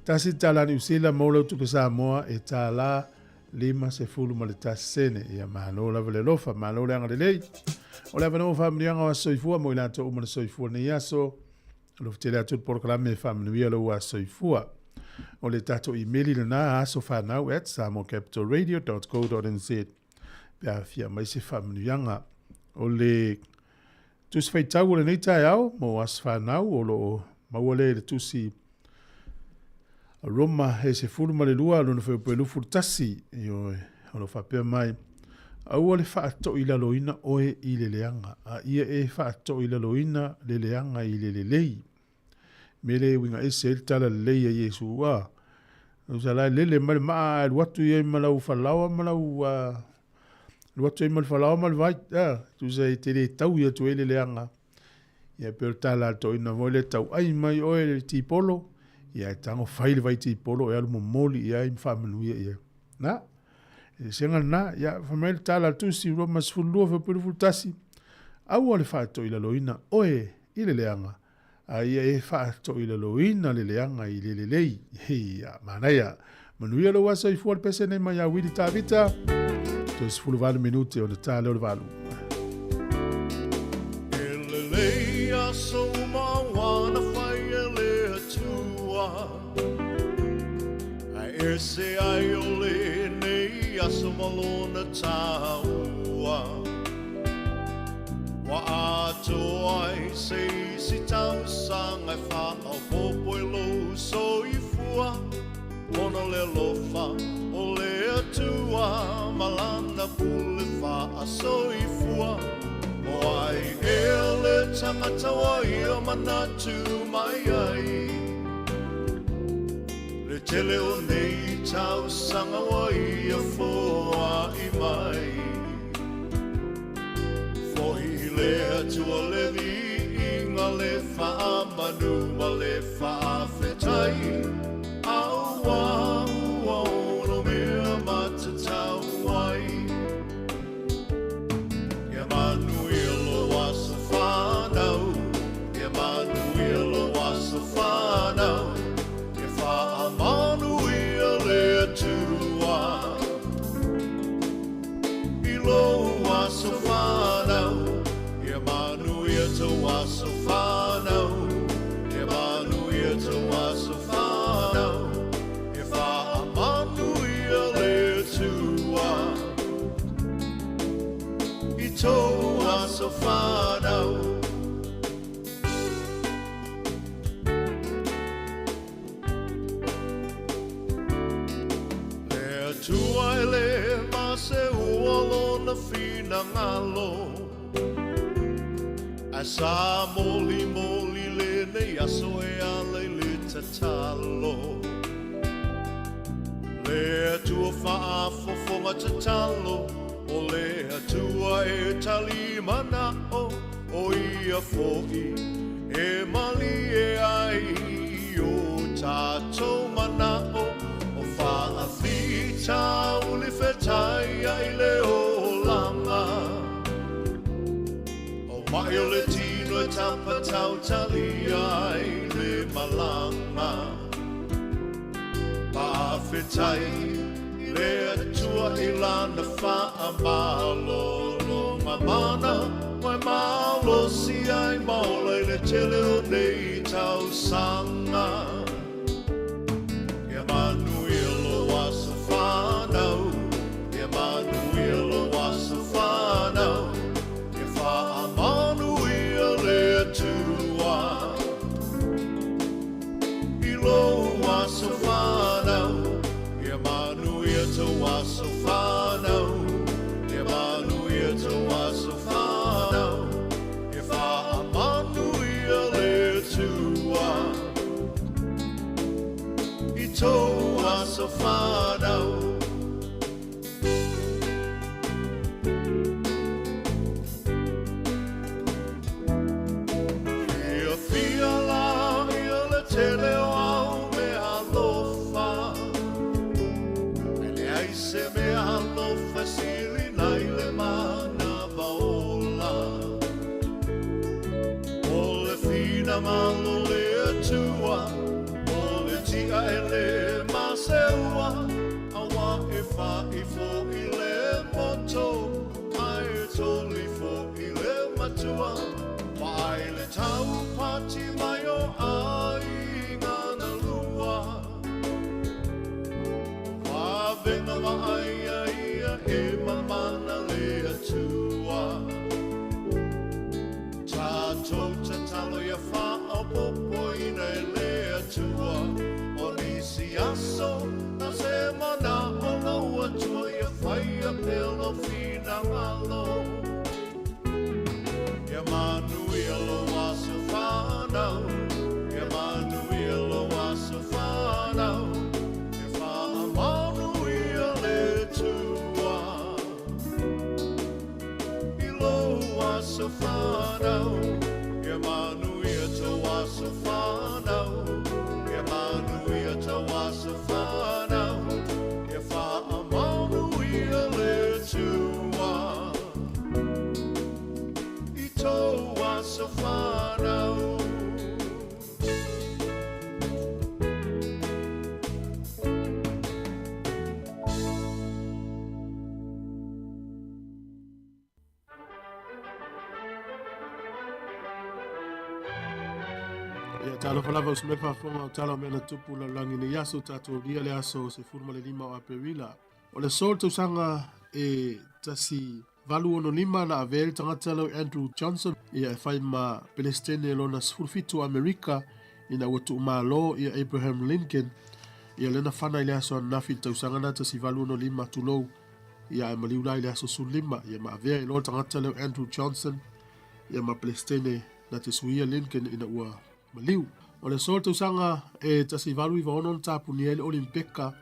Tasi tala Niu Sila, maua lau tupe Samoa, e tala 51 sene. Ia malo lava le alofa, malo le agalelei. O le avanoa faamanuiaga o aso soifua mo i latou uma le soifua nei aso. Alofa tele atu le polokalame e faamanuia lou aso soifua. O le tatou imeli lena asofanau@samoacapitalradio.co.nz pe a fia mai se faamanuiaga. O le tusi faitau o lenei taeao mo aso fanau o lo o maua lea i le tusi Roma e 12 lona fuaiupu e 21. Ioe, o lo o faapea mai, Aua le faatoilaloina oe i le leaga, a ia e faatoilaloina le leaga i le lelei. Mea lea e uiga ese ai le tala lelei a Iesu, a usa la e lele mai le maa ae alu atu i ai ma lau falaoa ma lau alu atu ai ma le falaoa ma le vai, a tusa e te le taui atu ai le leaga. Ia pei o le tala a le toeaina foi lea tauai mai oe le tipolo, ia e tago fai le vai tipolo e alu momoli i ai ma faamanuia i ai. Na, e sega lena, ia fai mai le tala a le tusi Roma 12 fuaiupu 21, aua le faatoilaloina oe i le leaga, a ia e faatoilaloina le leaga i le lelei. Ia, manaia. Manuia lou aso i fua le pese nei mai ia Wili Tavita. Toe 18 minute ona tā leo le valu. E lelei aso uma ua na fai e le Atua, Ae ese ai o lenei aso ma lona taua. Ua atoa ai se isi tausaga e faaopoopo i lou soifua, Ona o le alofa o le Atua ma lana pule faasoifua. O ai ea le tagata ua ia manatu mai ai? Le tele o nei tausaga ua ia foai mai. Fo'i i le Atua le viiga, le faamanu ma le faafetai, auā ua ono mea matatau ai. Ia manuia lou aso fanau, ia manuia lou aso fanau, ia faamanuia le Atua i lou aso fanau, ia manuia tou aso fanau, ia manuia tou aso fanau, ia faamanuia le Atua i tou aso fanau. Le Atua e lē maseua lona finagalo, ae sa molimoli lenei aso e ala i le tatalo. Le Atua faafofoga tatalo, o le Atua e tali mana'o, o ia fo'i e malie ai i o tatou mana'o, o faafitauli fetaia'i le olaga. O ma'i o le tino e tapatautalia ai le malaga. Faafetai i le Atua i lana faamalologa mana, ua e malosi ai ma ola i le tele o nei tausaga. Ia manuia lou aso fanau, ia manuia lou aso fanau, ia faamanuia le Atua i lou aso fanau, ia manuia tou aso fanau, ia manuia tou aso fanau, ia faamanuia le Atua i tou aso fanau. Fiafia lā ia le tele o au mea alofa, e leai se mea alofa e sili nai le manava ola. O le finagalo o le Atua, o le ti'a e lē maseua, auā e fa'i fo'i le moto, ae toli fo'i le matua. Vaai le taupati mai o aiga na lua. Vavega vaaia ia e mamana le Atua. Tatou tatalo ia faaopoopoina e le Atua o nisi aso na se mana'o lou Atua ia faia pea lou finagalo. Ia manuia lou aso fanau, ia manuia lou aso fanau, ia faamanuia le Atua i lou aso fanau, ia manuia tou aso fanau, ia manuia tou aso fanau, ia faamanuia le Atua i tou aso fanau. Ia talofa lava uso mai faafofoga o tala o mea na tupu lalolagi nei aso tatou lia le aso 15 o Aperila. O le aso o le tausaga e 1865 na avea ai le tagata leo Andrew Johnson ia e fai ma Pelesitene lona 17 o Amerika ina ua tuumalo ia Abraham Lincoln ia lena fana i le aso ananafi i le tausaga na 1865 tulou ia ae maliu la i le aso 15 ia ma avea ai loa le tagata leo Andrew Johnson Ia ma Pelesitene na te suia Lincoln ina ua maliu. O le aso o le tausaga e 1896 na tapunia ai le Olimpeka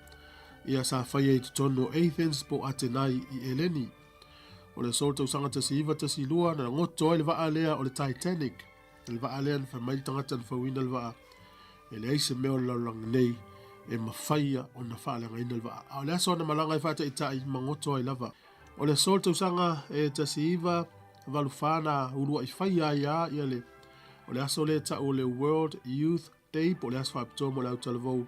ia sa faia i totonu o Athens po o Atenai i Eleni. O le aso o le tausaga 1912 na goto ai le vaa lea o le Titanic. Le vaa lea na fai mai le tagata na fauina le vaa e leai se mea o le lalolagi nei e mafaia ona faaleagaina le vaa. A o le aso na malaga ai faataitai ma goto ai lava. O le aso o le tausaga e 1984 na uluai faia ai a ia le o le aso lea tau o le World Youth Day po o le aso faapitoa mo le autalavou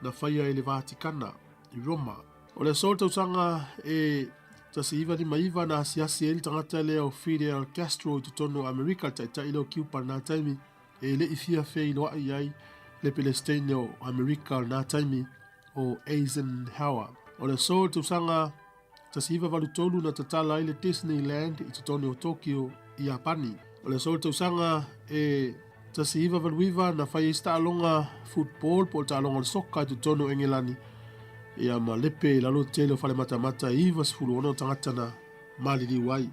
na faia i le Vatikana i Roma. O le aso o le tausaga e 1959 na asiasi ai le tagata lea o Fidel Castro i totonu o Amerika, le taitai lea o Kiupa i lena taimi, e le i fia feiloai ai le Pelesiteine o Amerika o lena taimi o Eisenhower. O le aso o le tausaga 1983 na tatala ai le Disneyland i totonu o Tokyo i Iapani. O le aso o le tausaga e 1989 na fai ai se taaloga football po o le taaloga o le soka i totonu o Engelani ia ma lepe i lalo tele o falematamata e 96 tagata na maliliu ai.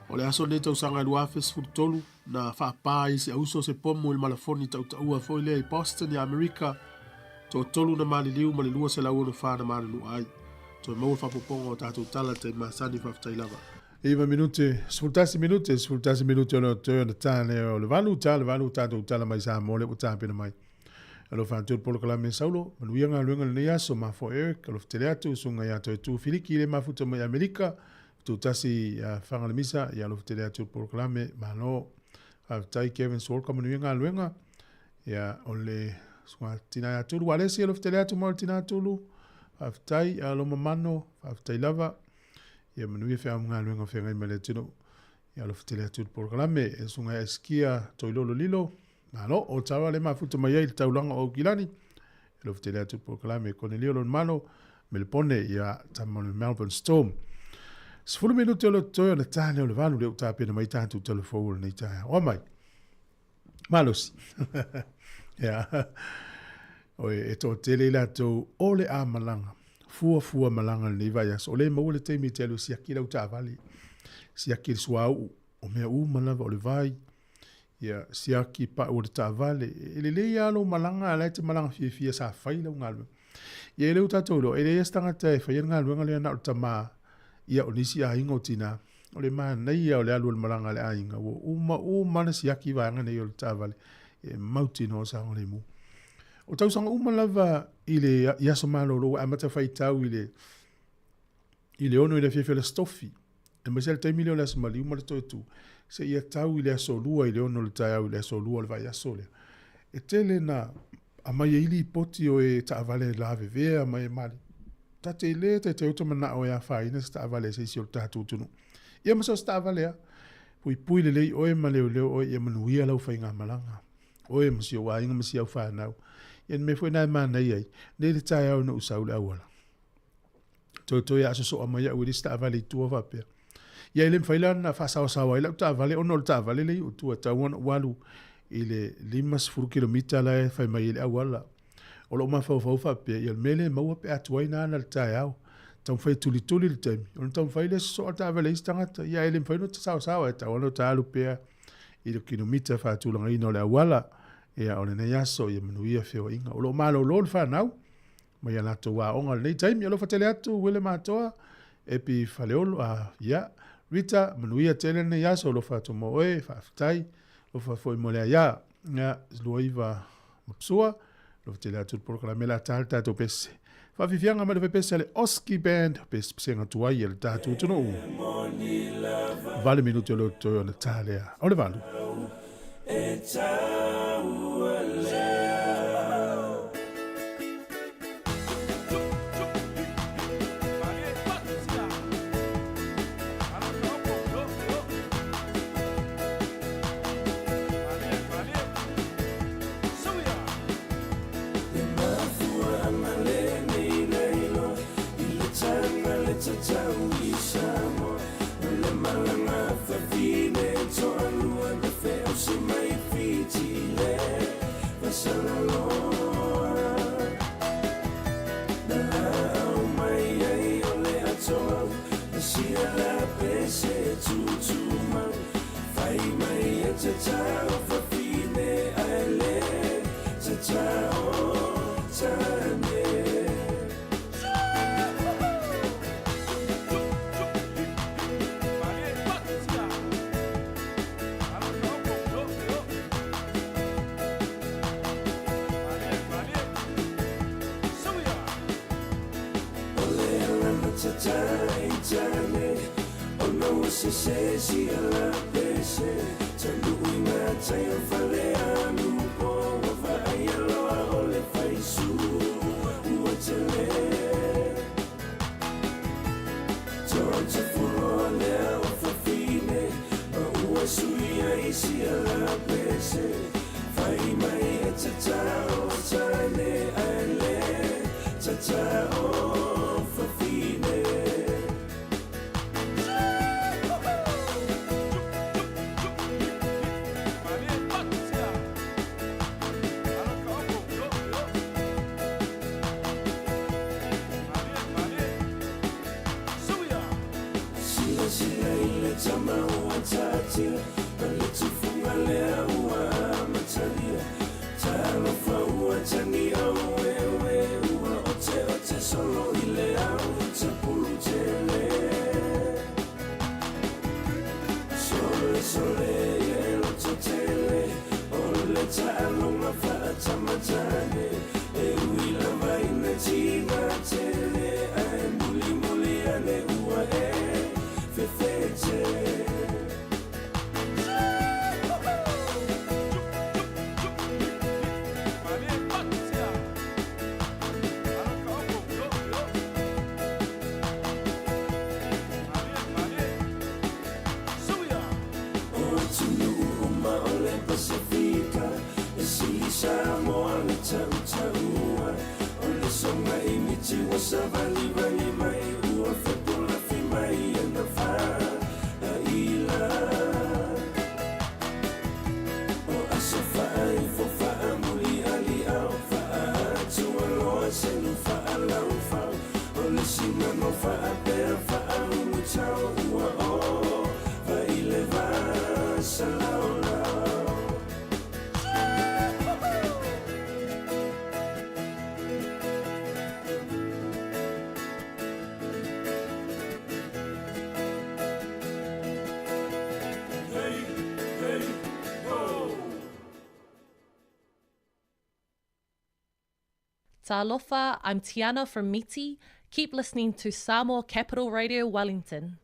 O le aso lenei tausaga e 2013 na faapā ai se auso se pomu i le malafoni tautaua foi lea i Boston i Amerika, toatolu na maliliu ma le 264 na manunua ai. Toe maua le faaopoopoga o tatou tala i taimi masani, faafetai lava. Iva minute, 11 minute, 11 minute o le toe ona ta lea o le valu, ta le valu tatou tala mai Samoa lea ua tapena mai. Alofa atu le polokalame Saulo, manuia galuega i lenei aso, mafua Eric, alofa tele atu, susuga ia Toetu Filiki le mafuta mai Amerika, Tutasi ia Fagalemisa, ia alofa tele atu le polokalame, malo. Faafetai Kevin Swalka, manuia galuega. Ia o le susuga tina ia Tulu Alesi, alofa tele atu mo le tina Tulu. Faafetai Aloma Mano, faafetai lava. Ia manuia feau ma galuega o feagai ma le atunuu. Ia alofa tele atu le polokalame. E susuga ia Eskia Toilolo Lilo, malo. O Tara le mafuta mai ai le taulaga o Aukilani. Alofa tele atu le polokalame. Konelio Lomano, Melepone, ia tama o le Melbourne Storm. 10 minute o le toe o le tāne o le valu le o tāpena mai tātou telefou o lenei taeao. Oa mai. Malosi. Ia. Oi, e toatele i latou o le a malaga. Fuafua malaga lenei vaiaso. O lea e maua le taimi e te alu e siaki lau taavale. Siaki le suauu. O mea uma lava o le vai. Ia, siaki pau o le taavale. E lelei lava lou malaga, a la e te malaga fiafia sa fai lau galuega. Ia, e le o tatou iloa, e leai lava se tagata e faia le galuega lea na o le tama, ia, o nisi aiga o tina. O le manaia o le alu o le malaga a le aiga, ua uma uma ona siaki vaega nei o le taavale, e mautinoa saogalemu. O tausaga uma lava i le i aso malolo ua amata faitau i le i le 6 i le afiafi o le Aso Tofi, aemaise le taimi lea o le Aso Maliu ma le Toetu, seia tau i le aso Lua i le 6 o le taeao i le aso Lua o le vaiaso lea. E tele na aumai ai lipoti o e taavale lavevea ma e mali. Ta te le taitai o manao e afaina se taavale e se isi o le tatou atunuu. Ia ma so o se taavale lava. Puipui lelei oe ma leoleo oe ia manuia lau faigamalaga. Oe ma si ou aiga ma si au fanau. Ia le mea foi lena e manaia ai, nei le taeao ina ou sau i le auala. Toetoe a sosoa mai au i le isi taavale i tua faapea. Ia e le mafai la ona faasaosaoa ai lau taavale ona o le taavale lea i ou tua e tatau ona ou alu i le 50 kilomita la e fai mai ai le auala. O lou mafaufau faapea, ia o le mea lea e maua pe a tuai na ana le taeao. Taumafai e tulituli le taimi, ona taumafai lea sosoa le taavale a isi tagata. Ia e le mafai ona saosaoa, e tatau ona ta alu pea i le kilomita faatulagaina o le auala. Ia o lenei aso, ia manuia feoaiga. O lo o malolo le fanau mai a latou aoga i lenei taimi. Alofa tele atu Uele Matoa, Epi Faleolo, a, ia, Rita, manuia tele lenei aso, alofa atu mo oe, faafetai, alofa foi mo le aia, ia, Luaiva Mapsua, alofa tele atu le polokalame la ta le tatou pese. Faafiafiaga mai le fai pese a le Oski Band, pese pesega tuai a le tatou atunuu. 8 minute o le toe ona ta lea. O le valu. Tatai Ona ua sese sia la pese Tanuu i ngā tai o fale anu Po ua vaai aloa o le faisu Ua tele Tonta fuloa lea o fafine Ma ua sui ai sia la pese Fai mai e tatao tane ale Tatao fafine. Sila sila ile tama ua tatia Ma le tufunga lea ua amatalia Talofa ua tani au wewe Ua ote ote solo ile au tapulu tele Sole sole ye loto tele Ole ta'alonga fa'atamatane E ui lava ina tina tele Ae muli muli ane ua e fefete. O atunuu uma o le Pasifika E sili Samoa le tautaua O le soga i miti ua savalivali mai Ua fepulafi mai e na faaila O aso faaifo faamulialiao Faaatualoa selu faalaufau O le sinano faapea faaulutau Ua o vaile vasalaolau. Hey, hey, ho! Talofa, I'm Tiana from Miti. Keep listening to Samoa Capital Radio Wellington.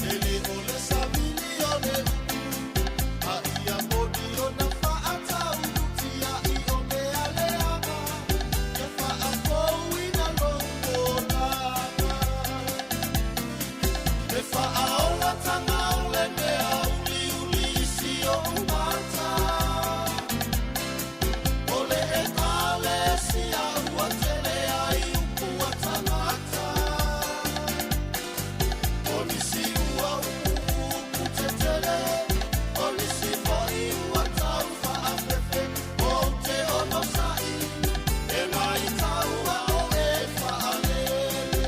E le o le savili o le upu, a ia moni ona faataunutia i o mea leaga, ia faafouina lou olaga. Le faaolataga o le mea uliuli i si ou mata. O le ekalesia ua tele ai upu a tagata. O nisi ua upu tetele, o nisi foi ua tau faafefe. Ou te onosai, e maitaua o e faalele.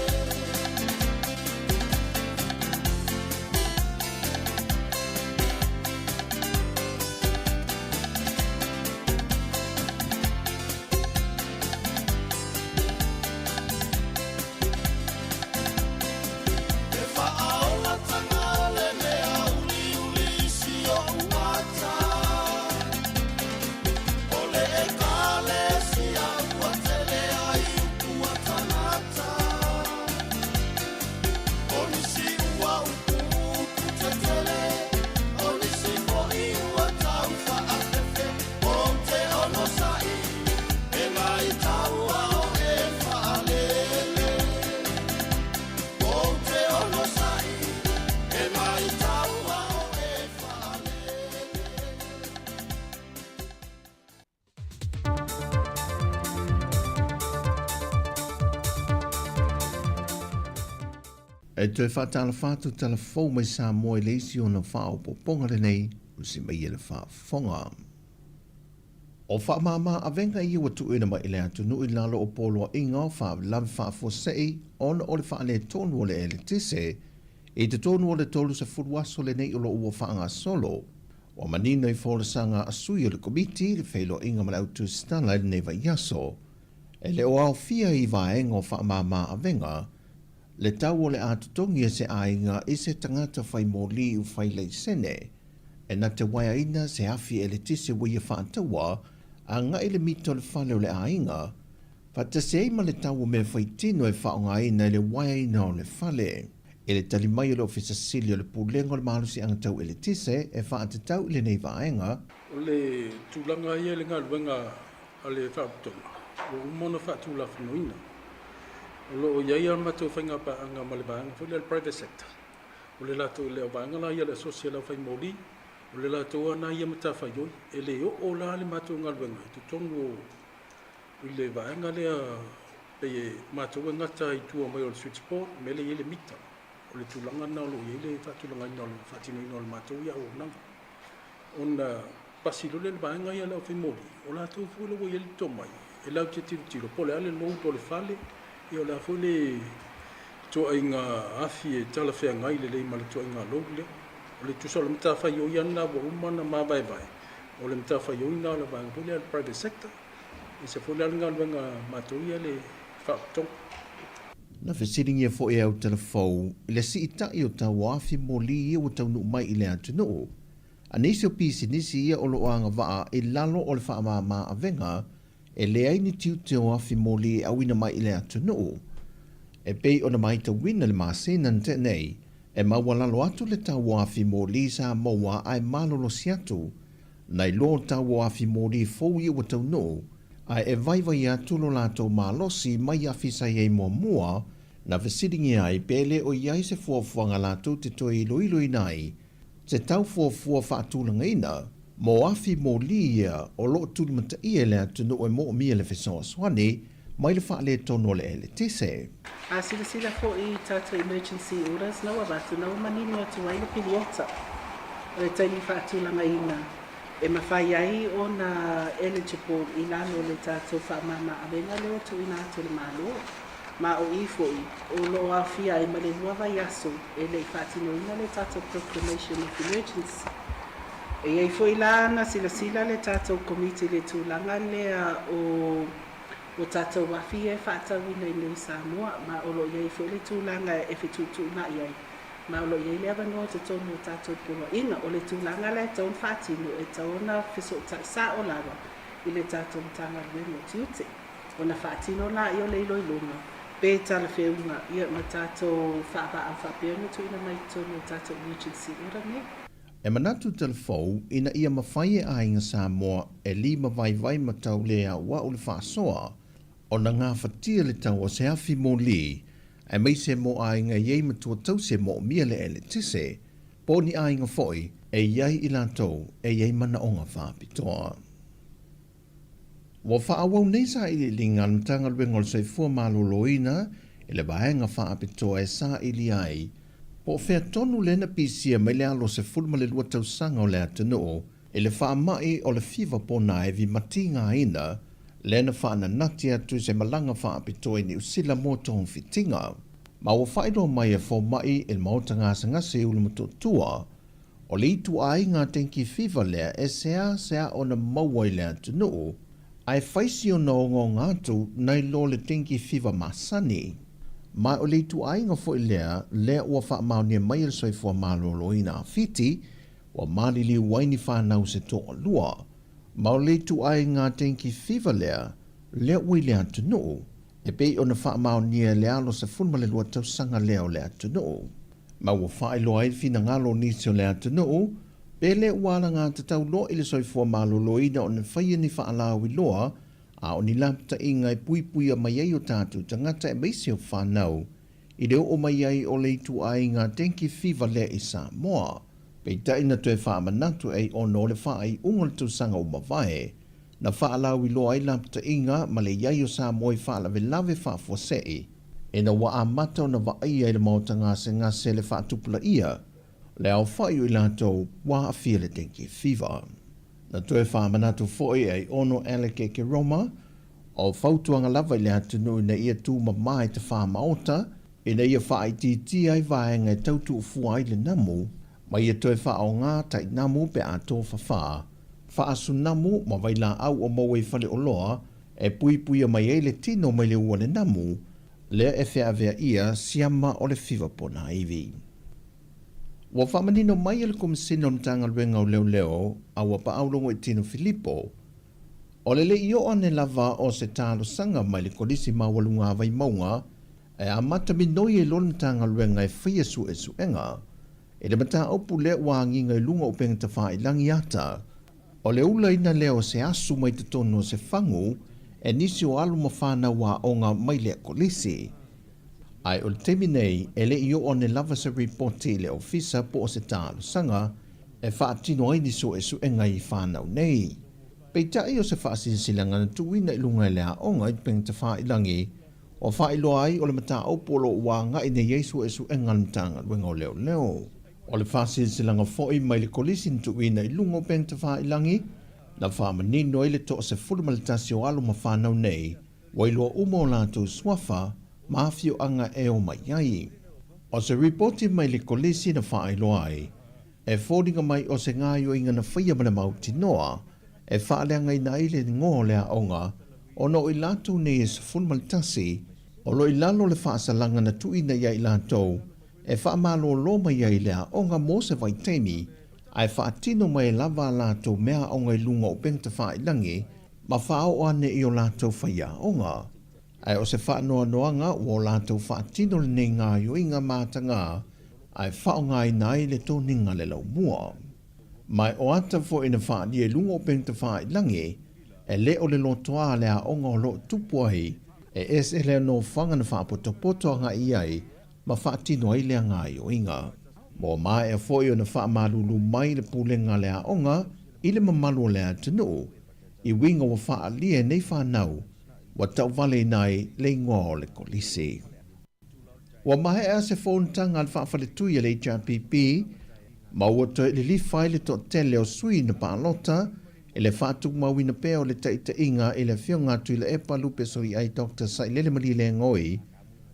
Le faaolataga o le mea uliuli i si ou mata. O le ekalesia ua tele ai upu a tagata. O nisi ua upu tetele, o nisi foi ua tau faafefe. Ou te onosai, e maitaua o e faalele. Ou te onosai, e maitaua o e faalele. E toe faatalofa atu tala fou mai Samoa i le isi ona faaopoopoga lenei o se mai e le faafofoga. O faamama avega ia ua tuuina mai i le atunuu i lalo o poloaiga o faalavelave faafuasei ona o le faaletonu o le eletise i totonu o le 30 aso lenei o loo ua faagasolo. Ua manino i folasaga a sui o le Komiti le feiloaiga ma le autusitala i lenei vaiaso. E le o aofia i vaega o faamama avega le tau o le a totogi e se aiga i se tagata fai moli u fai laisene e na te waeaina se afi eletise ua ia faataua agai le mita o le fale o le aiga, faatasi ai ma le tau o mea faitino e faaaogaina i le uaeaina o le fale. I le tali mai o le Ofisa Sili o le Pulega o le Malosiaga Tau Eletise e faatatau i lenei vaega, O le tulaga ia i le galuega a le Faalapotopotoga ua uma ona faatulafonoina. O lo o i ai a matou faigapaaga ma le vaega foi lea o le private sector. O le latou le vaega la ia le asosi a le aufaimoli, o le latou lava ia matafaioi. E le oo la le matou galuega i totonu o i le vaega lea pei e matou e gata i tua mai o le switchboard, mea lea e i ai le mita. O le tulaga lena o lo o i ai le faatulagaina o le faatinoina o le matou ia auaunaga. Ona pasi loa lea i le vaega ia a le aufaimoli, o latou foi la ua i ai le tomai e latou te tilotilo po o le a le load o le fale, ia o le a foi le ituaiga afi e talafeagai lelei ma le ituaiga load lea. O le tusa o le matafaioi lava lena ua uma ona mavaevae, o le matafaioi lena o le vaega foi lea a le private sector, e ese foi la le galuega a matou ia le Faalapotopotoga. Na fesiligia foi e Autalafou i le siitai o tauafi moli ia ua taunuu mai i le atunuu, a nisi o pisinisi ia o lo o agavaa i lalo o le faamama avega e leai ni tiute o afi moli e auina mai i le atunuu. E pei ona matauina le masina na tea nei, e maualalo atu le tau o afi moli sa maua ae malolosi atu nai lo tau o afi moli fou ia ua taunuu, ae e vaivai atu lo latou malosi mai afi sa i ai muamua. Na fesiligia ai pe le o i ai se fuafuaga latou te toe iloiloina ai se tau fuafua faatulagaina mo afi moli ia o lo o tulimataia i le atunuu e moomia le fesoasoani mai le faaletonu o le eletise. A silasila foi i tatou emergency orders na ua avatu, na ua manino atu ai le piliota o le taimi faatulagaina e mafai ai ona eligible i lalo o le tatou faamama-avega lea ua tuuina atu e le Malo. Ma o i foi o lo o aofia ai ma le 2 vaiaso e le i faatinoina le tatou proclamation of emergency. E i ai foi la na silasila le tatou Komiti i le tulaga lea o o tatou afi ia e faatauina i inei i Samoa, ma o lo o i ai foi le tulaga e fetuutuunai ai, ma o lo o i ai le avanoa i totonu o tatou poloaiga. O le tulaga la e tatau ona faatino, e tatau ona fesootai sao lava i le tatou Matagaluega o Tiute, ona faatino laia o le iloiloga Pe talafeauga, ia, ma tatou faavaau faapea ona tuuina mai i totonu o tatou emergency order nei. E manatu talafou ina ia mafai e aiga Samoa e lima vaivai ma tau le auau le faasoa ona gafatia le tau o se afi moli aemaise mo aiga e i ai matua tausi e moomia le eletise, po o ni aiga foi e i ai i latou e i ai manaoga faapitoa. Ua faaauau nei sailiiliga a le Matagaluega o le Soifua Maloloina i le vaega faapitoa e saili ai po o fea tonu lea na pisia mai le alo 12 tausaga o le atunuu i le faamai o le fiva ponaivi matigaina lea na faananati atu i se malaga faapitoa i Niu Sila mo togafitiga. Ma ua faailoa mai e fomai i le maota gasegase i Ulumotootua, o le ituaiga dengue fever lea e seasea ona maua i le atunuu, ae fai si ona ogaoga atu nai lo le dengue fever masani. Ma o le ituaiga foi lea lea ua faamaonia mai e le Soifua Maloloina a Fiti, ua maliliu ai ni fanau se toalua. Ma o le ituaiga dengue fever lea, lea ua i le atunuu, e pei ona faamaonia e le alo 12 tausaga lea o le atunuu. Ma ua faailoa ai le finagalo o nisi o le atunuu, pe le ua alagatatau loa i le soifua maloloina ona faia ni faalauiloa a o ni lapataiga e puipuia mai ai o tatou tagata aemaise o fanau i le oo mai ai o le ituaiga dengue fever lea i Samoa. Peitai na toe faamanatu ai ona o le faaiuga o le tausaga ua mavae, na faalauiloa ai lapataiga ma le i ai o Samoa i faalavelave faafuasei, ina ua amata ona vaaia i le maota gasegase le faatupulaia le aofai o i latou ua aafia i le dengue fever. Na toe faamanatu foi e Aiono Alec Ekeroma, o fautuaga lava i le atunuu ina ia tumama i tafā maota ina ia faaitiitia ai vaega e tau tuufua ai le namu, ma ia toe faaaoga tainamu pe a tofafā, faasunamu ma vailaau o maua i faleoloa e puipuia mai ai le tino mai le ua le namu, lea e feaveaia siama o le fiva ponaivi. Ua faamanino mai e le Komesina o le Matagaluega o Leoleo a ua paau logo i Tino Filipo, o le le i oo ane lava o se talosaga mai le Kolisi Maualuga a Vaimauga e amata minoi ai loa le Matagaluega e faia suesuega i le mataupu lea ua agiga i luga o upega tafailagi ata o le ulaina lea o se asu mai totonu o se fagu e nisi o alo ma fanau aoga mai lea kolisi. Ae o le taimi nei, e le i oo ane lava se ripoti i le ofisa po o se talosaga e faatino ai ni suesuega i fanau nei. Peitai o se faasilasilaga na tuuina i luga e le aoga i upega tafailagi ua faailoa ai o le mataupu o lo o ua agai nei ai suesuega a le Matagaluega o Leoleo. O le faasilasilaga foi mai le Kolisi na tuuina i luga o upega tafailagi na faamanino ai le 11 o alo ma fanau nei ua iloa uma o latou suafa ma afioaga e omai ai. O se ripoti mai le Kolisi na faailoa ai, e foliga mai o se gaoioiga na faia ma le mautinoa e faaleagaina ai le igoa o le aoga ona o i latou nei e 11 o lo o i lalo o le faasalaga na tuuina ia i latou e faamalōlō mai ai le aoga mo se vaitaimi ae faatino mai lava a latou mea aoga i luga o upega tafailagi ma faaoo ane i o latou faiaoga. Ae o se faanoanoaga ua o latou faatino lenei gaoioiga matagā ae faaaogaina ai le toniga le laumua. Ma e o ata foi na faaalia i luga o upega tafailagi e le o le lotoa a le aoga o lo o tupu ai e ese lea nofoaga na faapotopoto agai i ai ma faatino ai lea gaoioiga. Ma ua maea foi ona faamalulu mai le pulega a le aoga i le mamalu o le atunuu i uiga ua faaalia e nei fanau ua tauvaleina ai le igoa o le kolisi. Ua maea se fonotaga a le faafaletui a le HRPP ma ua toe lilifa ai le toatele o sui na palota i le faatumauina pea o le taitaiga i le Afioga a Tuilaepa Lupe Soliai Doctor Sailele Malielegaoi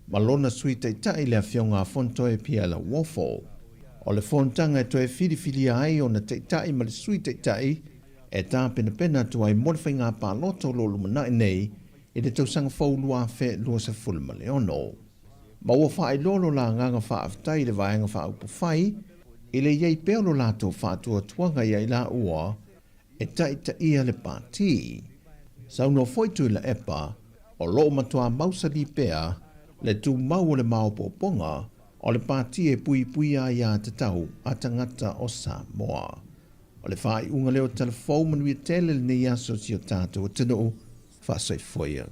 ma lona Sui Taitai le Afioga a Fontoe Pierre Lauofo. O le fonotaga e toe filifilia ai ona Taitai ma le Sui Taitai e tapenapena atu ai mo le faiga palota o lo o lumanai nei i le tausaga fou 2026. Ma ua faailoa lo la agaga faafetai i le Vaega Faaupufai i le i ai pea o lo latou faatuatuaga ia i laua e taitaia le pati. Saunoa foi Tuilaepa, o lo o matua mausali pea Le tumau o le maopoopoga o le pati e puipuia aiātatau a tagata o Samoa. O le faaiuga lea o Tala Fou manuia tele lenei aso si o tatou atunuu. Faasoifua ia.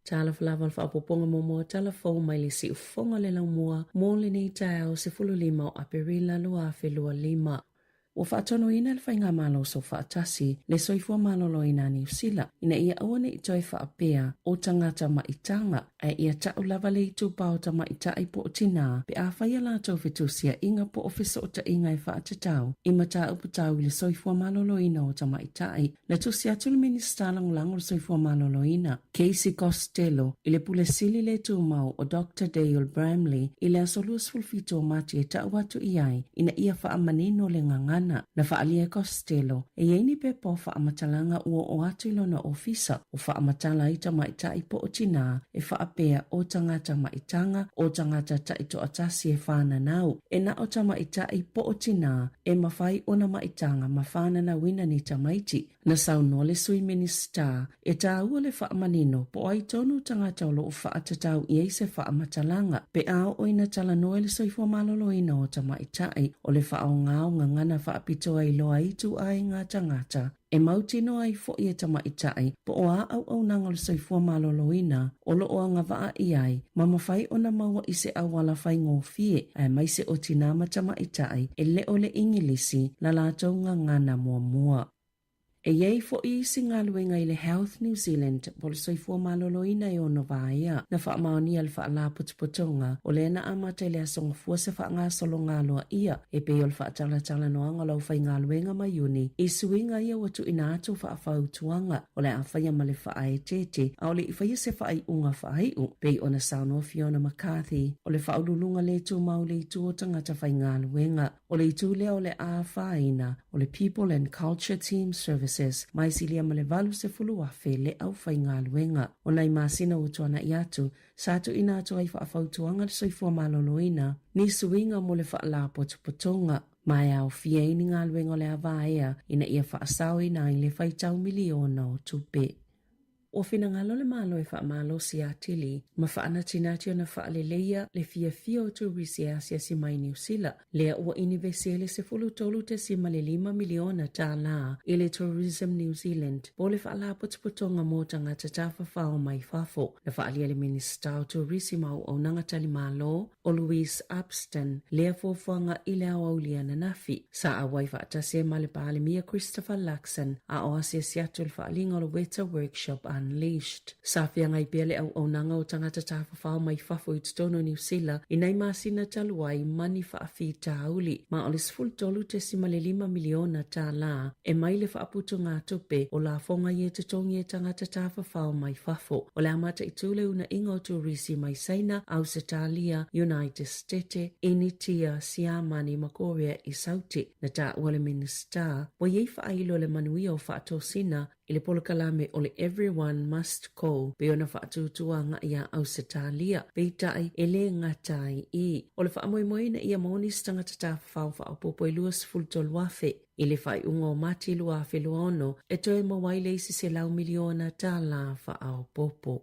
Talofa lava o le faaopoopoga muamua o tala fou mai le siufofoga o le laumua mo lenei taeao 15 o Aperila 2025. Ua faatonuina e le Faigamalo Soofaatasi le Soifua Maloloina a Niu Sila ina ia aua ne i toe faapea o tagata maitaga, ae ia ta'u lava le itupa o tamaitai po o tinā pe a fai a latou fetusia'iga po o feso'ota'iga e fa'atatau i mataupu tau i le soifua maloloina o tamaitai. Na tusi atu le Minisita Lagolago o le Soifua Maloloina, Casey Costello, i le Pule Sili le Tumau o Doctor Dale Bramley i le aso 27 o Mati e ta'u atu i ai ina ia fa'amanino le gagana. Na fa'aalia e Costello e i ai ni pepa o fa'amatalaga ua oo atu i lona ofisa o fa'amatala ai tamaitai po o tinā e fa'apea o tagata ma'itaga, o tagata ta'itoatasi e whānanau, e na o tamaitai po o tinā e mafai ona ma'itaga ma whānanauina ni tamaiti. Na saunoa le Sui Minisita e tāua le faamanino po o ai tonu tagata o lo o faatatau i ai se faamatalaga pe a oo ina talanoa i le soifua maloloina o tamaitai o le faaaoga o gagana faapitoa i loa ai ituaiga tagata e mautinoa ai foi e tamaitai po o a auaunaga o le soifua maloloina o lo o agavaa i ai ma mafai ona maua i se auala faigofie aemaise o tinā ma tamaitai e le o le Igilisi la latou gagana muamua. E i ai foi isi galuega i le Health New Zealand po o le Soifua Maloloina e ono vaea. Na faamaonia le Faalapotopotoga o lea na amata i le Aso Gafua se faagasologa aloaia e pei o le faatalatalanoaga o le aufaigaluega ma Iuni i suiga ia ua tuuina atu faafautuaga o le a faia ma le faaeteete a o le i faia se faaiuga faaiu, pei ona saunoa Fiona McCarthy o le Faauluuluga le Tumau i le Itu o Tagata Faigaluega. O le itu lea o le a afaina o le People and Culture Team Services ma e silia ma le 80,000 le aufaigaluega. O nai masina ua tuana'i atu, sa tuuina atu ai faafautuaga le soifua maloloina, ni suiga mo le faalapotopotoga, ma e aofia ai ni galuega o le a vaea ina ia faasaoina ai le faitau miliona o tupe. Ua finagalo le Malo e faamalosi atili ma faanatinati ona faaleleia le fiafia o turisi e asiasi mai Niu Sila, lea ua inivesi ai le $13.5 miliona tālā i le Tourism New Zealand po o le Faalapotopotoga mo Tagata Tafafao mai Fafo. Na faaalia le Minisita o Turisi ma Auaunaga Talimalo, o Louise Upston, lea fuafuaga i le aoauli ananafi. Sa auai faatasi ai ma le Palemia Christopher Luxon a o asiasi atu i le faaaliga o le Weta Workshop Unleashed. Sa feagai pea le auaunaga o tagata tafafao mai fafo i totonu o Niu Sila i nai masina talu ai ma ni faafitauli, ma o le $13.5 miliona tālā e mai le faaputugatupe o lafoga ia e totogi e tagata tafafao mai fafo. O le a mataitū le uuna'iga o turisi mai Saina, Ausetalia, United Setete, Initia, Siamani ma Korea i Sauti. Na taua le Minisita, ua i ai faailo le manuia o faatosina i le polokalame o le Everyone Must Go pei ona faatutuaga'i iā Ausetalia, peitai e le gata ai i. O le faamoemoe ina ia maua nisi tagata tafafao faaopoopo e 23,000 i le faaiuga o Mati 2026 e toe maua ai le isi $100 miliona tālā faaopoopo.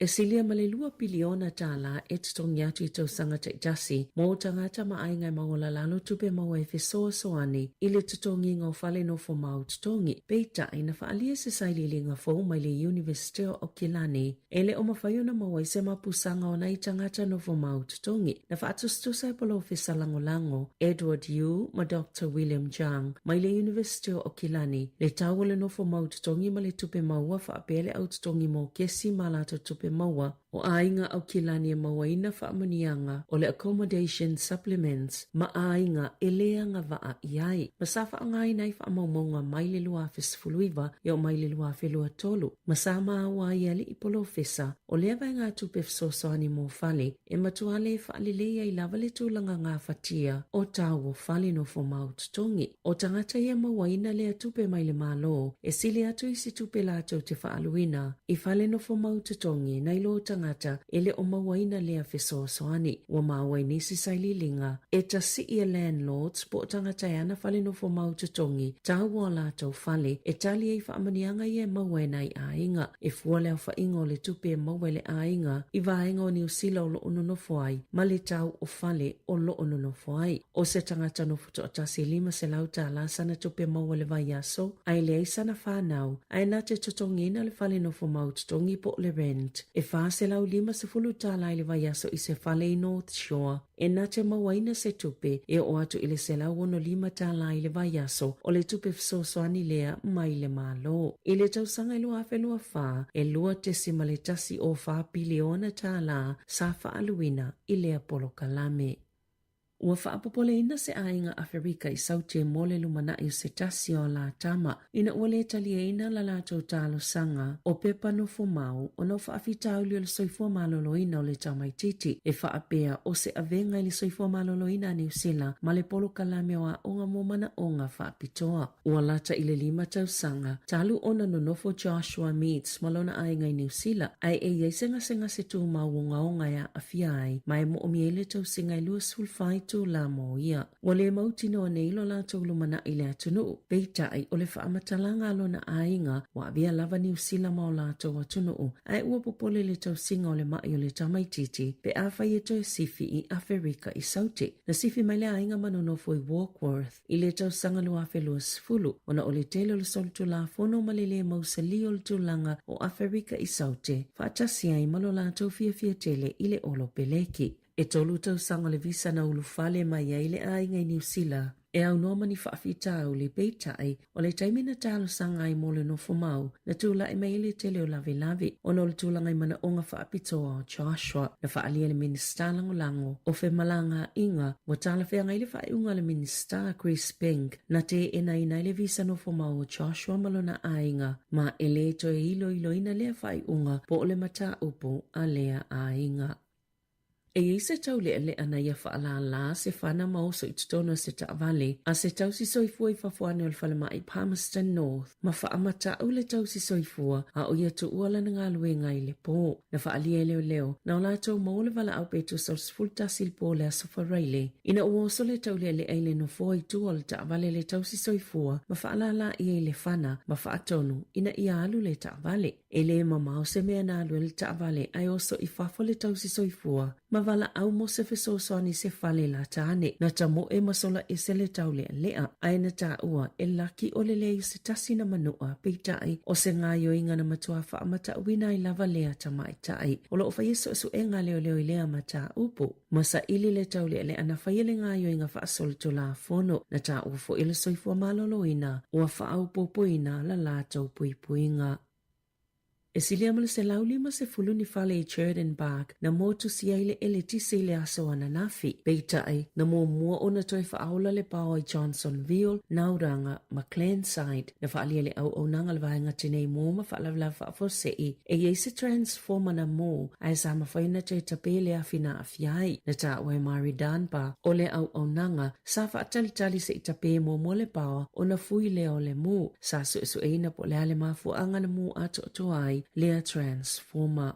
E silia ma le $2 piliona tālā e totogi atu i tausaga taitasi mō tagata ma aiga e maualalalo tupe maua e fesoasoani i le totogiga o fale nofo mau totogi. Peitai, na faaalia se sailiiliga fou mai le Iunivesite o Aukilani e le o mafai ona maua ai se mapusaga o nai tagata nofo mau totogi. Na faatusatusa e Polofesa Lagolago Edward Yu ma Doctor William Zhang mai le Iunivesite o Aukilani le tau o le nofo mau totogi ma le tupe maua faapea le au totogi mokesi ma latou tupe maua. O aiga Aukilani e mauaina faamanuiaga o le Accommodation Supplements ma aiga e lē agavaa i ai, ma sa faaaogaina ai faamaumauga mai le 2019 e oo mai le 2023, ma sa maua ai e alii polofesa o lea vaegatupe fesoasoani mo fale e matua lē faalelei ai lava le tulaga gafatia o tau o fale nofo mau totogi. O tagata ia mauaina lea tupe mai le Malo e sili atu i se tupe latou te faaaluina i fale nofo mau totogi nai lo tagata e le o mauaina lea fesoasoani. Ua maua i nisi sailiiliga e tasii e landlords po o tagata e ana fale nofo mau totogi tau o a latou fale e tali ai faamanuiaga ia e maua e nai aiga. E fua le aofaiga o le tupe e maua e le aiga i vaega o Niu Sila o lo o nonofo ai ma le tau o fale o lo o nonofo ai. O se tagata nofo toatasi e 500 tala sana tupe maua i le vaiaso, a e leai sana fanau, ae na te totogiina le fale nofo mau totogi po o le rent e 450 tala i le vaiaso i se fale i North Shore, e na te mauaina se tupe e oo atu i le 165 tala i le vaiaso o le tupe fesoasoani lea mai le Malo. I le tausaga e 2024, e 2.104 piliona tala sa faaaluina i lea polokalame. Ua faapopoleina se aiga Aferika i Saute mo le lumanai o se tasi o a la tama ina ua lē taliaina la latou talosaga o pepa nofo mau ona o faafitauli o le soifua maloloina o le tamaititi e faapea o se avega i le soifua maloloina a Niu Sila ma le polokalame o aoga mo manaoga faapitoa. Ua lata i le lima tausaga talu ona nonofo Joshua Meads ma lona aiga i Niu Sila, ae e i ai se gasegase tumau ogaoga e aafia ai ma e moomia ai le tausiga e 24 itulā mo ia. Ua le mautinoa nei lo latou lumanai i le atunuu, peitai o le faamatalaga a lona aiga ua avea lava Niu Sila ma o latou atunuu, ae ua popole le tausiga o le maʻi o le tamaititi pe afai e toe sifi i Aferika i Saute. Na sifi mai le aiga ma nonofo i Warkworth, I le tausaga 2020, ona o le tele o le solitulafono ma le lē mausalī o le tulaga o Aferika i Saute, faatasi ai ma lo latou fiafia tele i le olo peleki. E tolu tausaga o le visa na ulufale mai ai le aiga i Niu Sila, e aunoa ma ni faafitauli, peitai, o le taimi na talosaga ai mo le nofo mau, na tulai mai ai le tele o lavelave ona o le tulaga i manaoga faapitoa o Joshua. Na faaalia e le Minisita Lagolago o Femalagaaiga ua talafeagai le faaiuga a le Minisita Chris Pink na teenaina ai le visa nofo mau o Joshua ma lona aiga ma e le toe iloiloina lea faaiuga po o le mataupu a lea aiga. E i ai se taulealea na ia faalālā se fana ma oso i totonu o se taavale a se tausi soifua i fafo ane o le falemai Palmerston North ma faamatau le tausi soifua a o ia tuua lana galuega i le pō. Na faaalia e leoleo na o latou maua le valaau pe tusa o le 11 i le pō o le Aso Faraile ina ua oso le taulealea i le nofoa i tua o le taavale a le tausi soifua ma faalālā ia i le fana ma faatonu ina ia alu le taavale. E lē mamao se mea na alu ai le taavale ae oso i fafo le tausi soifua ma valaau mo se fesoasoani i se fale lata ane. Na tamoe ma sola ese le taulealea ae na taua e laki o le leai o se tasi na manua, peitai o se gaioiga na matua faamatauina ai lava lea tamaitai. O lo o faia suesuega a leoleo i lea mataupu. Ma saili le taulealea na faia le gaioiga faasolitulafono, na taua foi e le Soifua Maloloina ua faaopoopoina la latou puipuiga. E silia ma le 150 ni fale i Churden Park na motusia ai le eletise i le aso ananafi. Peitai, na muamua ona toe faaola le paoa i Johnsonville, Nauranga ma Glenside. Na faaalia le auaunaga a le Vaega Tinei Mu ma Faalavelave Faafuasei e i ai se transformer na mu ae sa mafai ona toe tape le afi na aafia ai. Na taua e Mari Dunbar o le auaunaga sa faatalitali se i tape muamua le paoa ona fui lea o le mu. Sa suesueina po o le a le mafuaaga na mu atoatoa ai lea transformer.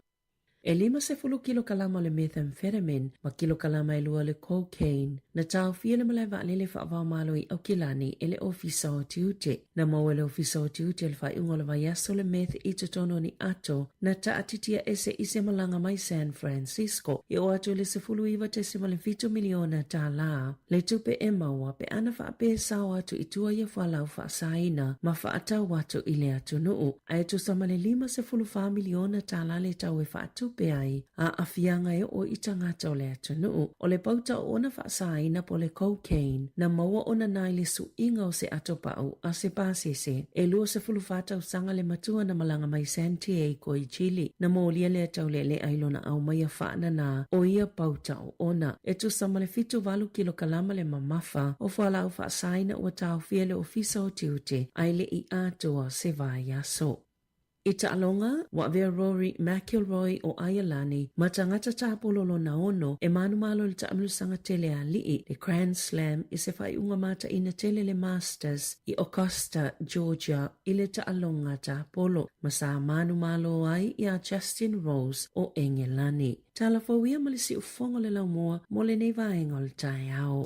E 50 kilokalama o le methamphetamine ma kilokalama e lua o le cocaine na taofia le malae vaalele faava-o-Malo i Aukilani e le Ofisa o Tiute. Na maua e le Ofisa o Tiute i le faaiuga o le vaiaso le meth i totonu o ni ato na taatitia ese i se malaga mai San Francisco e oo atu i le $19.7 miliona tālā le tupe e maua pe ana faapea e sao atu i tua ia fualau faasaina ma faatau atu i le atunuu. Ae tusa ma le $54 miliona tālā le tau e faatupe. faatupe ai aafiaga e oo i tagata o le atunuu. O le pauta oona faasāina po o le cocaine na maua ona na i le suiga o se ato pau a se pasese. E 24 tausaga le matua na malaga mai Santiago i Chile na molia lea taulealea i lona aumaia faananā o ia pauta oona. E tusa ma le 78 kilokalama le mamafa o fualaau faasāina ua taofia e le Ofisa o Tiute ae le i atoa se vaiaso. I taaloga, ua avea Rory McIlroy o Aialani ma tagata tapolo lona ono e manumalo i le taamilosaga tele a alii, le Grand Slam i se faaiuga mataina tele le Masters i Augusta, Georgia i le taaloga tapolo, ma sa manumalo ai iā Justin Rose o Engelani. Tala fou ia ma le siufofoga o le laumua mo lenei vaega o le taeao.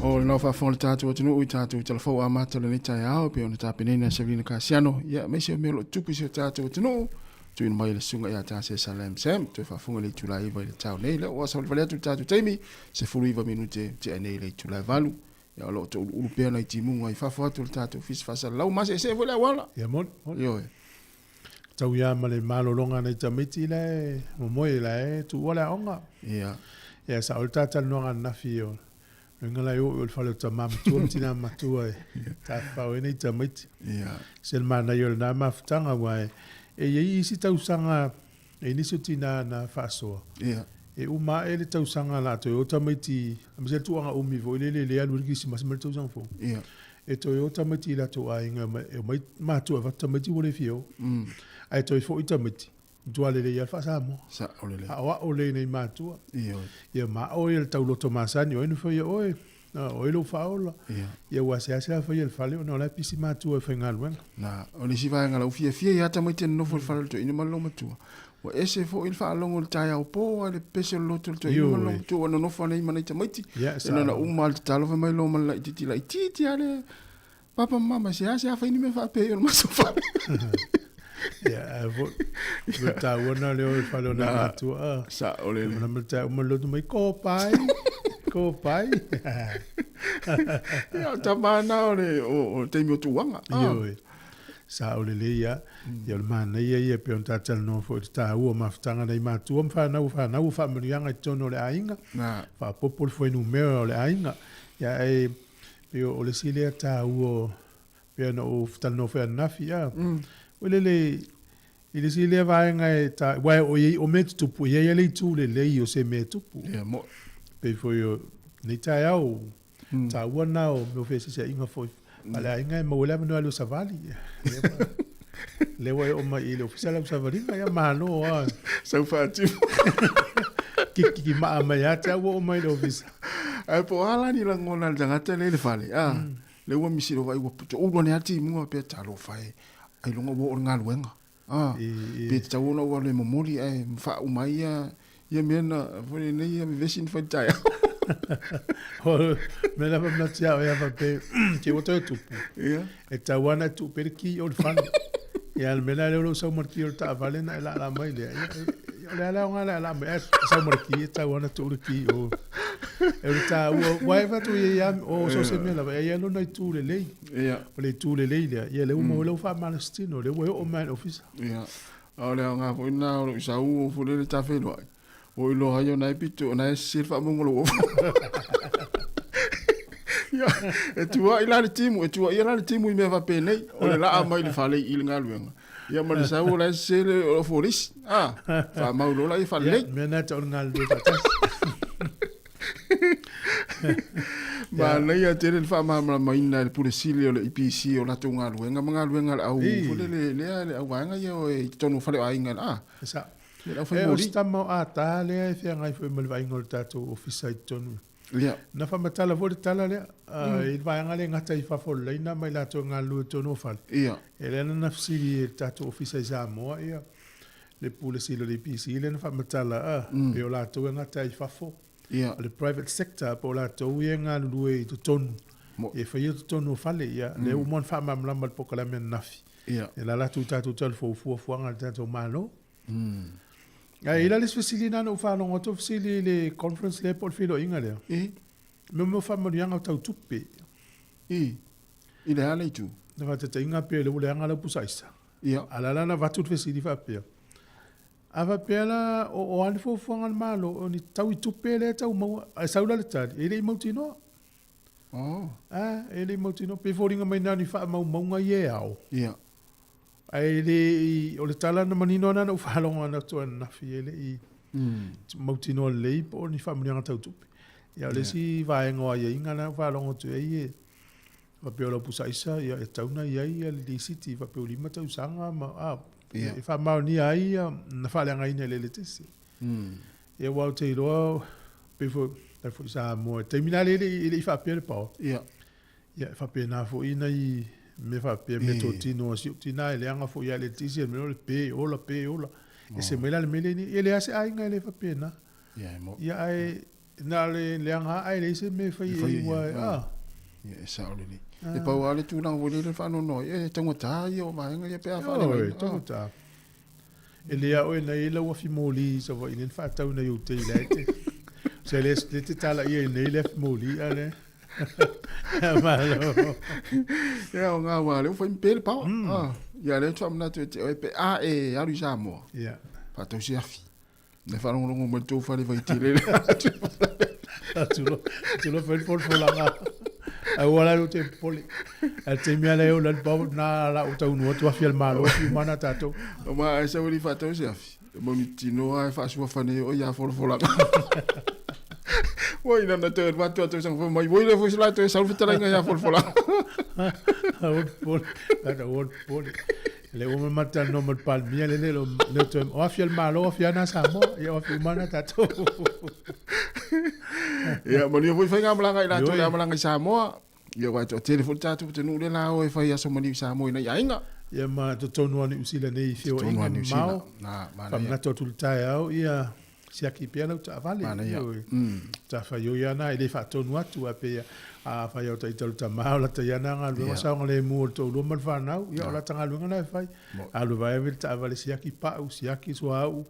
O lena ua faafofoga le tatou atunuu i tatou tala fou amata o lenei taeao e pei ona tapenaina e Sabrina Kasiano, ia aemaise o mea o lo o tutupu i si o tatou atunuu. Tuuina mai e le susuga ia Tase Salem Sam, toe faafofoga i le itula e 9 i le taeao nei. Lea ua savalivali atu le tatou taimi, 19 minute tea nei i le itula e 8. Ia o lo o touluulu pea nai timuga i fafo atu o le tatou ofisa faasalalau, maseesee foi le auala. Ia moni, moni. Ioe. Tau ia ma le malologa a nai tamaiti la e momoe la e tuua le aoga. Ia. Ia sa o le talatalanoaga ananafi o Luga la e oo i le fale o tama matua ma tina matua e tafafao ai nei tamaiti. Ia. Se le manaia o lena mafutaga aua e e i ai isi tausaga e i ai nisi o tina na faasoa. Ia. E uma ae le tausaga o le a toe o tamaiti, aemaise le tulaga umi foi lele lea e alu ai le kerisimasi ma le tausaga fou. Ia. E toe o tamaiti i latou aiga e omai matua e avatu tamaiti ua le fia o. Ae toe foi tamaiti Matua lelei lava le faa-Samoa. Sao lelei. Aoao lelei nei matua. Ioe. Ia ma ao ia le tauloto masani, o ai na faia oe, o ai lou faaola. Ia. Ia ua seasea faia i le fale ona o la e pisi matua i faigaluega. Na, o le isi vaega la u fiafia ia tamaiti e nonofo i le fale o le toeaina ma le loomatua. Ua ese foi le faalogo i le taeao po a le pese o le loto o le toeaina ma le loomatua ua nonofo nei ma nai tamaiti. Ia, sao. Ena na uma le tatalo fai mai lo ma le laitiiti laitiiti lava le Papa ma mama, seasea fai ni mea faapea i o le matou fale. Ia, ae foi, le taua na lea o le fale o nai matua. Ah. Sao lele. Mana ma le tae uma lotu mai, ko pai, ko pai. Ia, o tama na o le, o, o taimi o tuaga. Ah. Ioe. Sao lelei ia. Ia o le manaia ia pei ona ta talanoa foi i le taua o mafutaga nai matua ma fanau, fanau o faamanuiaga i totonu o le aiga. Na. Faaopoopo le fuainumera o le aiga. Ia, e, Pei o le isi lea taua pei ona ou talanoa foi ananafi, a ua lele i le isi lea vaega e ta, aua o i ai, o mea tutupu, e i ai lava le itu lelei o se mea e tupu. Ia, moʻi. Pei foi o lenei taeao, taua lena o mea o feeseeseaiga foi a le aiga e maua ai le avanoa e alu e savali. Lea ua e oo mai i le ofisa lau savaliga, ia malo lava. Sau faatino. Kikiki maa mai ia te au ua oo mai i le ofisa. Ae po o a la ni lagona a le tagata lea i le fale, a, lea ua misi loa ua toulu ane lava timuga pea talofa e, ailoga ua oo i le galuega. A, pe tatau ona ou alu e momoli ae faauma ai ia, ia mea na, foi lenei ia vevesi na fai i le taeao. O le mea lava manatu ia oe faapea, te ua toe tupu. Ia. E tatau lava ona e tuu pea le ki o le fale. Ia le mea la lea o lou sau ma le ki o le taavale ona e laalaa mai lea. Ia, o le a le aoga o le laalaa mai, ae sau ma le ki, e tatau lava ona tuu le ki o. E o le taua, aua e avatu i ai lava, o so o se mea lava, e i ai lava lona itu lelei. Ia. O le itu lelei lea, ia lea ua maua ai lau faamalositino, lea ua e oo mai i le ofisa. Ia. A o le aoga foi lena o lou sau foi lele ta feiloai, ua ou iloa ai o na e pito, o na e sese le faamauga o lou ofo. Ia, e tuuai la le timu, e tuuaia la le timu i mea faapenei, o le laa mai le fale i le galuega. Ia ma le sau o la e sese le ofo o le isi. A, faamau loa lea faalelei. Ia, mea na e tau o le galulue faatasi. Manaia tele le faamalamalamaina e le Pule Sili o le EPC o latou galuega ma galuega a le au foi lele lea le auvaega ia o i totonu o fale o aiga a. E sao. Ia le aufai E, o moli. se tama o Ata lea e feagai foi ma le vaaiga o le tatou ofisa i totonu. Ia. Na faamatala foi le tala lea i le vaega lea e gata i fafo o le laina ma i latou e galulue i totonu o fale. Ia. E lea na fesili e le tatou ofisa i Samoa ia le Pule Sili o le EPC lea na faamatala a, pei o latou e gata i fafo. Ia. O le private sector po o latou ia e galulue i totonu, e faia totonu o fale, ia, lea ua uma ona faamalamalama i le polokalame ananafi. Ia. E la latou i tatou tala fou fuafuaga a le tatou Malo. Ae i la le isi fesili lena na ou faalogo atu o fesili i le conference lea po o le feiloaiga lea. I. Mea o faamanuiaga tau tupe. I. I le a le itu? Na faataitaiga pei o lea ua leaga lau pusa aisa. Ia. A o la la na avatu le fesili faapea, a faapea la o, o a ni fuafuaga a le Malo o ni tau i tupe lea e tau maua, ae sau la le tali, e le i mautinoa. Oh. A, e le i mautinoa. Pei e foliga mai na o ni faamaumauga ia e ao. Ia. Ae le i, o le tala na manino ana na ou faalogo atu ananafi e le i mautinoa lelei po o ni faamanuiaga tau tupe. Ia o le isi vaega o aiaiga na ou faalogo atu i ai e faapea o lau pusa aisa ia e tatau ona i ai le lisiti faapea ua 5 tausaga ma a e faamaonia ai ia na faaleagaina e le eletise. Ia aua ou te iloa pei foi la foi Samoa i le taimi la lea e le i faapea le power. Ia. Ia, e faapena foi nai mea faapea, meatotino a si ou tina e leaga foi ia le eletise, le mea o le pe ola, pe ola. Ese mai la le mea lea nei, e leai se aiga e le faapena. Ia, e mo. Ia, ae na o le leaga lava ae leai se mea e fai i ai, ua, a. Ia, e sao lelei. E pau lava le tulaga foi lele e faanoanoa ai, e taugata ia o vaega ia pe a faaleagaina. Ioe, taugata. E le a oe na i ai lau afi moli i Savaii nei na faatau nai ou tei la e te se le le te tala ia i nei le afi moli a le Malo. Ia o ngā wā leo whai mpele pawa. Ah, ia leo tua manatu e te oe pe a e alu i Samoa. Ia. Whaatau se afi. Ne whalongolongo mai tō whare whai te lele. Tulo, tulo fai le folafolaga. Ai ua la te popole. Ai le taimi lava lea e ola ai le power, na la ou taunuu atu afi a le Malo afi uma ana tatou. O ma ai sau e le whaatau se afi. E mauni tino a e whaasua nei o ia folafolaga. Ua ina na toe watu atu sang fo mai voi le fo sila toe sau fetalainga ia folafolaga. Ua popole, tata ua popole. Le ua ma talanoa ma le Palemia le le le toe o afi a le Malo afi ana Samoa, ia o afi uma ana tatou. Ia manuia foi faigamalaga i latou le amalaga i Samoa. Ia aua e toatele foi le tatou atunuu lea la o e fai aso maliu i Samoa i nai aiga. Ia ma totonu lava o Niu Sila nei i feoaiga mamao. Faamanatu atu i le taeao ia siaki pea lau taavale. Manaia. Matafaioi lava na e le faatonu atu ae pei a fai o ita o le tama o lata ia na galuega saogalemu o le toalua ma le fanau, ia o lata galuega na e fai. Alu vae ave le taavale siaki pau, siaki suauu,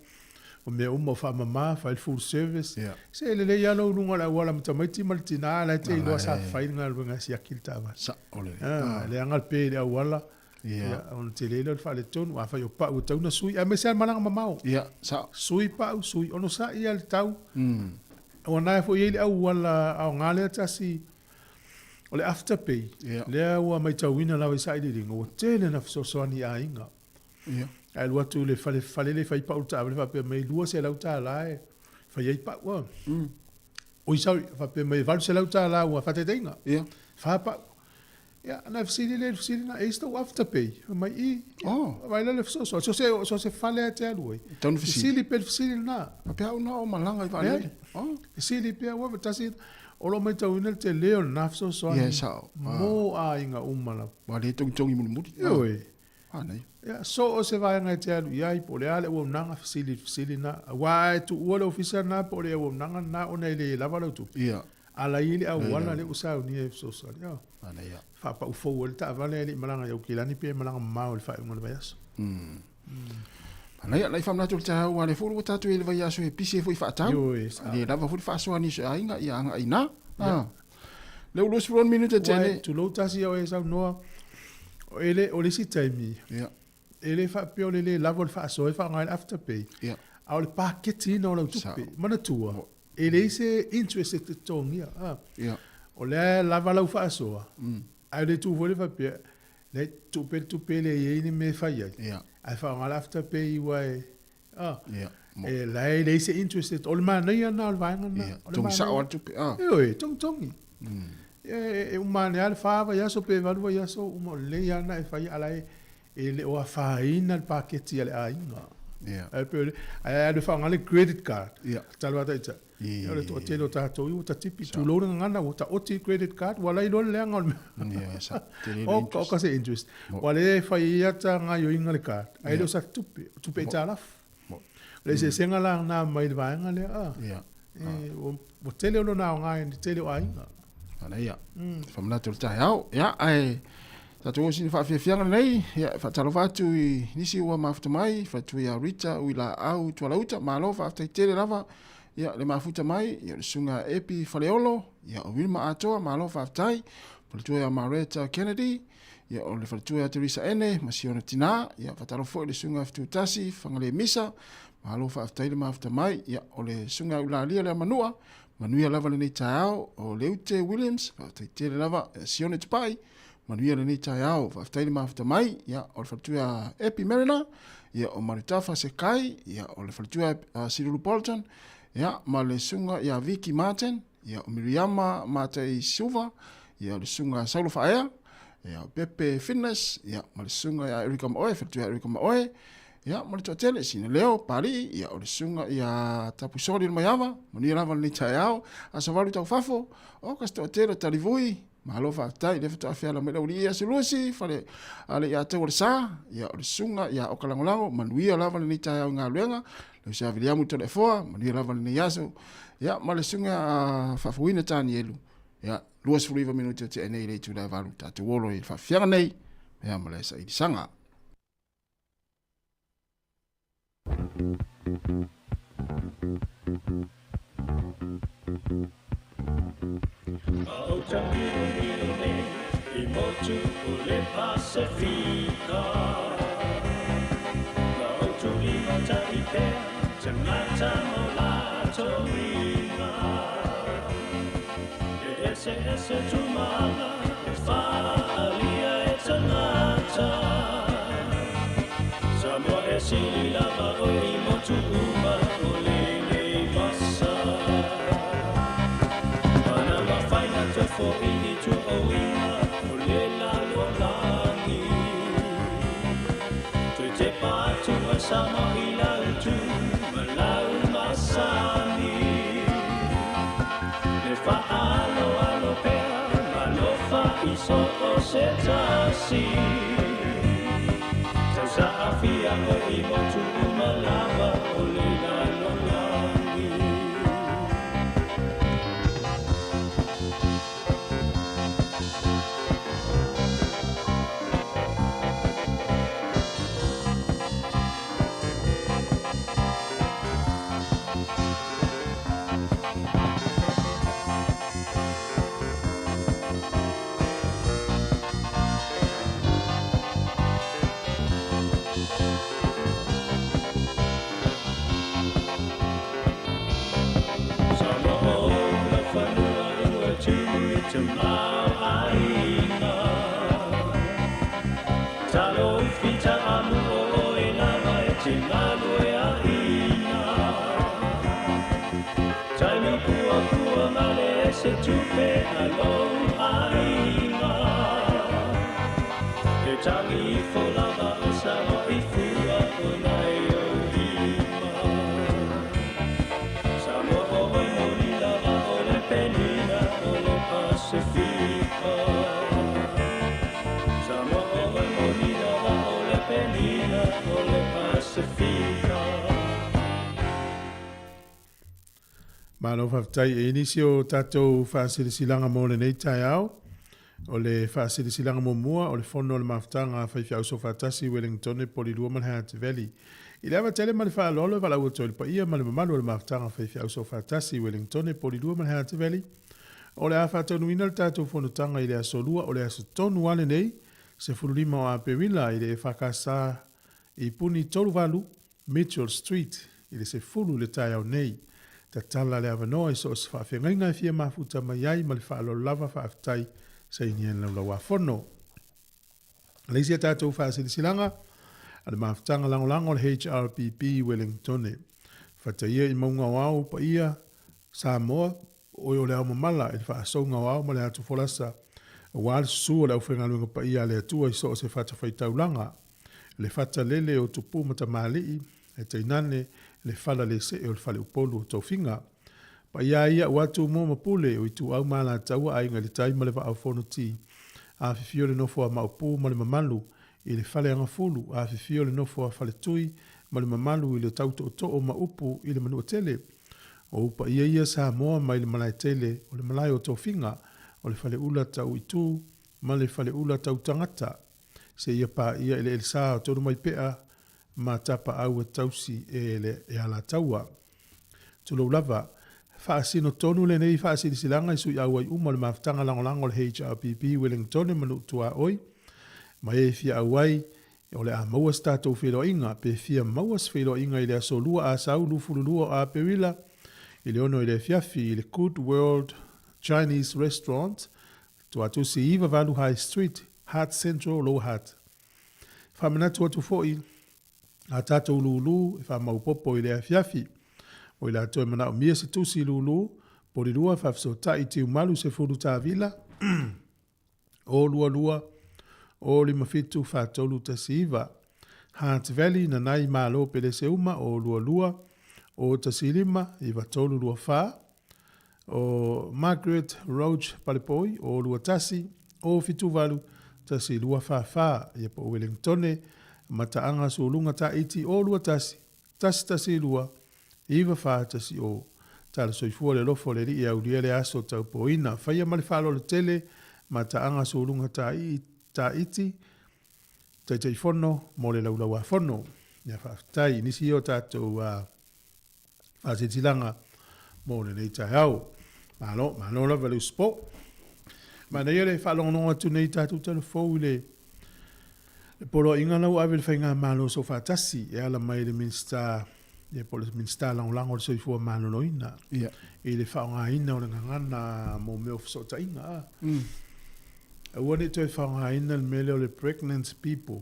o mea uma o faamama, fai le full service. Se e lelei lava lou luga o le auala ma tamaiti ma le tina, la e te iloa sa fai le galuega e siaki le taavale. Sao lelei. Leaga le pe i le auala, Ia. Ona tele lea o le faaletonu. Afai o pau e tatau ona sui, aemaise lava le malaga mamao. Ia, sao. Sui pau, sui onosai ia le tau. Ua na foi i ai le auala aoga lea tasi, o le afterpay. Ia. Lea ua matauina lava i sailiiliga, ua tele na fesoasoani i aiga. Ia. Ae alu atu i le fale, fale lea e fai pau le taavale faapea mai e $200 e fai ai pau. A. Oi sorry, faapea mai e $800 ua faataitaiga. Ia. Fa pau. Ia, ona fesili lea i le fesili lena, e i ai se tou afterpay? Fai mai, i. Oh. Vaai la le fesoasoani. So se, so se fale lava e te alu ai. Tatau ona fesili. Fesili pea le fesili lena. Faapea au na o malaga i vaalele. Oh. Fesili pea, ua tasi, o lo o matauina le tele o lena fesoasoani. Ia, e sao. Mo aiga uma lava. Ua le togitogi mulimuli. Ioe. Manaia. Ia, so o se vaega e te alu i ai, po o le a le auaunaga, fesili i le fesili lena. Aua a e tuua le ofisa lena po o le auaunaga lena ona e le lava lau tupe. Ia. Ala i le auala lea ua saunia e fesoasoani. Ioe. Manaia. Faapau fou ai le taavale ae le i malaga i Aukilani pe malaga mamao i le faaiuga o le vaiaso. Manaia, nai faamanatu o le taeao aua o lea foi ua tatou i ai i le vaiaso e pisi ai foi faatau. Ioe, sa. E le lava foi le faasoa a nisi o aiga, ia agai i ina. Ah. Lea ua 26 minute tea Uae, nei. tulou tasi au e saunoa, e le, o le isi taimi, Ia. e le faapea o le le lava o le faasoa e faaaoga ai le afterpay, Ia. a o le paketiina o lau tupe. Sao. Manatua, e leai se interest e totogia. Ah. Ia. O lea e lava lau faasoa, ae o le itu foi lea faapea, leai, tuu pea le tupe e le i ai ni mea e fai ai, Ia. ae faaaoga le afterpay aua e, Ah, Ia, mo. e la e leai se interest e, o le manaia lena o le vaega lena. Ia, O le togi sao manaia. lava le tupe. Ah. Ioe, togitogi. E, e uma ane lava le fa vaiaso pe valu vaiaso, uma o lelei lava lena e fai, a la e, e le o afaina le paketi a le aiga. Ia. Ae pei o le, ae alu e faaaoga le credit card. Ia. Tatalo lava taitai. Ia, O le toatele o tatou ua tatipi, tulou le gagana, ua taoti le credit card, ua lai loa le leaga o le mea. Ia, sa, tele le Oka, interest. oka se interest. Ua lea e fai ai ia ta gaioiga le card, ae le o sa tupe, o tupe aitalafu. Mo. O le eseesega la lena mai le vaega lea, a. Ia. E, ua tele o lona aoga i le tele o aiga. Manaia. Faamanatu o le taeao. Ia, ae Tatou oo i sina faafiafiaga lenei, ia, e faatalofa atu i nisi ua mafuta mai, faletua ia Rita Uilaau Tualauta, malo faafetai tele lava, ia, le mafuta mai, ia, o le susuga ia Epi Faleolo, ia, o Wilma Atoa, malo faafetai, faletua ia Mareta Kennedy, ia, o le faletua ia Teresa Ene ma si ona tina, ia, faatalofa foi i le susuga ia Fetutasi Fagalemisa, malo faafetai le mafuta mai, ia, o le susuga ia Ulalia Leamanua, manuia lava lenei taeao, o Leute Williams, faafetai tele lava, Sione Tupai, Manuia lenei taeao, faafetai le mafuta mai, ia, o le faletua ia Epi Mariner, ia, o Marutafa Sekai, ia, o le faletua ia Silulu Bolton, ia, ma le susuga ia Vicky Martin, ia, o Miriama Matai Silva, ia, o le susuga Saulo Faaea, ia, o Pepe Fitness, ia, ma le susuga ia Erika Maoe, faletua ia Erika Maoe, ia, ma le toatele, sina leo, Palii, ia, o le susuga ia Tapusoli le Maiava, manuia lava lenei taeao, aso valu taufafo, o ka se toatele o Talivui, Malo faafetai, lea faatoa feala mai le aualii ia Sulusi, fale ale ia tau o le sa, ia o le susuga ia Oka Lagolago, manuia lava lenei taeao i galuega, lau Sea Viliamu Toleafoa, manuia lava lenei aso, ia ma le susuga a Faafouina Tanielu, ia 29 minute o tea nei i le itula e 8, tatou olo i le faafiafiaga nei, ia ma le sailisaga. Malo faafetai. E i ai nisi o tatou faasilasilaga mo lenei taeao. O le faasilasilaga muamua, o le fono o le mafutaga a faifeau soofaatasi i Wellingtone, Polilua ma le Hutt Valley. I le ava tele ma le faaaloalo e valaau atu ai le paia ma le mamalu o le mafutaga a faifeau soofaatasi i Wellingtone, Polilua ma le Hutt Valley, o le a faataunuina le tatou fonotaga i le aso Lua, o le aso tonu lava lenei, 15 o Aperila i le EFKS i Puni 38, Mitchell Street, i le 10 i le taeao nei. Tatala le avanoa i so o se faafeagaiga e fia mafuta mai ai ma le faaaloalo lava faafetai sainia le laulauafono. O le isi a tatou faasilasilaga, a le mafutaga lagolago a le HRPP i Wellingtone. Fataia i mauga o ao paia Samoa, oe o le ao mamala i le faasouga o ao ma le atu folasa, aua le susu o le aufaigaluega paia a le Atua i so o se fatafaitaulaga, le fata lele o tupu ma tamalii, ae tainane le fala le see o le faleupolu o tofiga. Paia ai au atu mua ma pule o Ituau ma Alataua, Aiga i le Tai ma le Vaa o Fonoti. Afifio le nofo a Maopu ma le mamalu i le fale Agafulu, afifio le nofo a Faletui ma le mamalu i le tau tootoo ma upu i le Manuatele. O ou paia ia Samoa mai le malae tele o le malae o tofiga, o le faleula tau itu. ma le Faleula Tautagata seia paia eleele sa o Tonumaipea ma Tapaau e tausi e le e Alataua. Tulou lava, faasino tonu lenei faasilasilaga i sui auai uma o le mafutaga lagolago a le HRPP Wellingtone ma Nuu Tuaoi, ma e fia auai o le a maua se tatou feiloaiga, pe fia maua se feiloaiga i le aso Lua Asau 22 o Aperila i le 6 i le afiafi i le Good World Chinese Restaurant, Tuatusi 98 High Street, Hutt Central, Lower Hutt. Faamanatu atu foi a tatou lūlū e faamaopopo i le afiafi. O i latou e manaomia se tusi lūlū, polilua faafesootai Tiumalu 10 tavila, 022 057 4319. Hutt Valley, Nanai Malo Peleseuma, 022 015 9324. O Margaret Roach Palepoi, 021 078 1244, ia po o Wellingtone, Mataaga Suluga Taiti, 021 112 9410. Tala soifua le alofa o le Alii e aulia le aso taupoina. Faia ma le faaaloalo tele, Mataaga Suluga Taiti, Taitaifono mo le Laulau-a-Fono. Ia faafetai i nisi ia o tatou faasilasilaga mo lenei taeao. Malo, malo lava le usupo. Manaia le faalogologo atu nei tatou tala fou i le le poloaiga la ua ave i le Faigamalo Soofaatasi e ala mai i le Minisita ia po o le Minisita Lagolago o le Soifua Maloloina i le faaaogaina o le gagana mo mea o fesootaiga. A. Aua ne i toe faaaogaina le mea lea o le pregnant people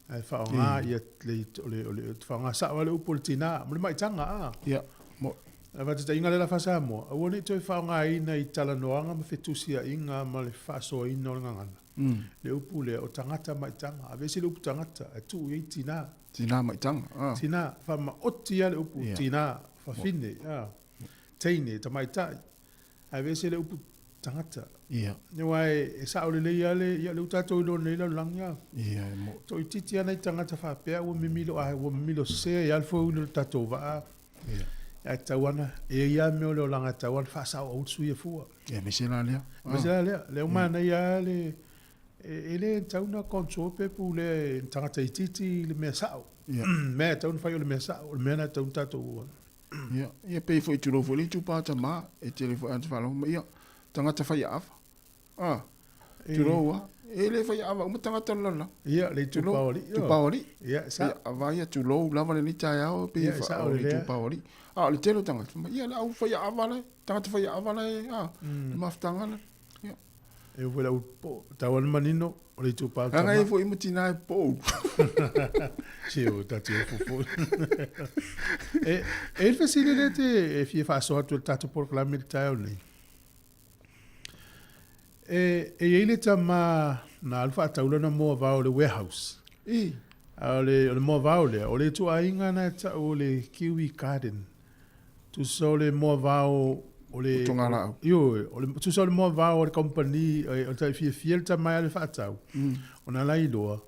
ae faaaoga ia le o le o le faaaoga sao lava le upu o le tina ma le maitaga a. Ia, mo. A faataitaiga lea la faa-Samoa, aua ne i toe faaaogaina i talanoaga ma fetusiaiga ma le faasoaina o le gagana. Le upu lea o tagata maitaga. Aveese le upu tagata ae tuu i ai tina. Tina maitaga, a. Tina, faamaoti lava le upu tina, fafine, a. Teine, tamaitai. Ae aveese le upu tagata. Ia. Aua e sao lelei lava le, ia lea ua tatou iloa nei lalolagi a. Ia, e moni. Toaitiiti lava nai tagata faapea ua mimilo, a ua mimilo sese ai lava le foeuli o le tatou vaa. Ia. Ae tatau lava ona, e i ai lava mea o le olaga e tatau lava ona faasao aua le sui e fua. Ia, aemaise la lea. Aemaise la lea. Lea ua manaia lava le, e le tatau ona control pe pulea e ni tagata itiiti le mea sao. Ia. Mea e tatau ona fai o le mea sao, o le mea lena e tatau ona tatou Ia, ia pei foi tulou foi le itupa tama, e tele foi ana faalogo mai, ia, tagata faiaava. Ah, tulou a, e le faiaava uma tagata o le lalolagi. Ia, le itupa o alii. Itupa o alii. Ia, sa. Ia, ava ia tulou lava lenei taeao, pei Ia, sa o le itupa o alii. A o le tele o tagata, ia, le au faiaava la, tagata faiaava la, a, le mafutaga la. Ia. E oo foi lau po, tau ana manino, o le itupa o tama. Leaga e foi ma tina e pou. Se o tati o fofo. E, e i le fesili lea te e fia faasoa atu i le tatou polokalame i le taeao nei. E, e i ai le tama na alu faatau lana moavao i le warehouse. I. A o le, o le moavao lea, o le ituaiga na e tau o le Kiwi Garden. Tusa o le moavao o le... O togalaau. Ioe, o le, tusa o le moavao o le kamupani, o le tai fiafia le tama e alu e faatau, ona la iloa,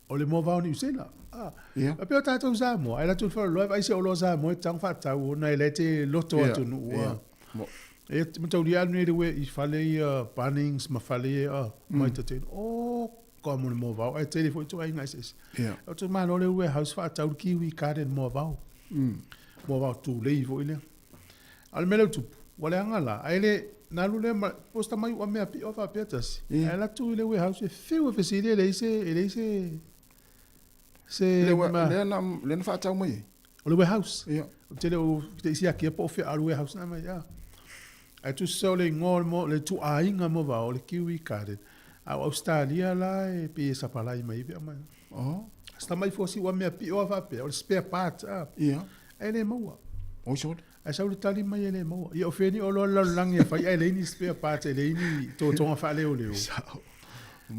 o le moavao o Niu Sila. Ah, Ia. Pei o tatou Samoa, ai latou faaloloa e vaai se oloa Samoa e tatau ona faatau ona e la e te loto atunuu. Ia, mo. E mataulia alu nei le i fale ia Bunnings ma fale ia, ah, mai tate, oh, ka mo le moavao, ae tele foi ituaiga eseese. Ia. O te malo le warehouse faatau le Kiwi Garden moavao. Moavao tulei foi lea. A o le mea lea ua tupu, ua leaga la, ae le, na alu lea ma, posta mai ua mea pio faapea tasi. Ae alu atu i le warehouse e fiu e fesili e leai se, e leai se, se Le, ma, lea na, lea na faatau mai ai. O le warehouse. Ia. Ou te le o te isi akia po o fea a o le warehouse na mai, a. Ae tusa o le igoa o le mo, le ituaiga moavao o le Kiwi Garden. A o Ausetalia la e pei e sapalai mai ai pe aumai. Oh. Sa mai fuasi ua mea pio a faapea, o le spare part a. Ia. Ae le maua. Oi sole. Ae sau le tali mai e le maua. Ia o fea ni oloa le lalolagi e fai ae leai ni spare parts, e leai ni totoga faaleoleo. Sao.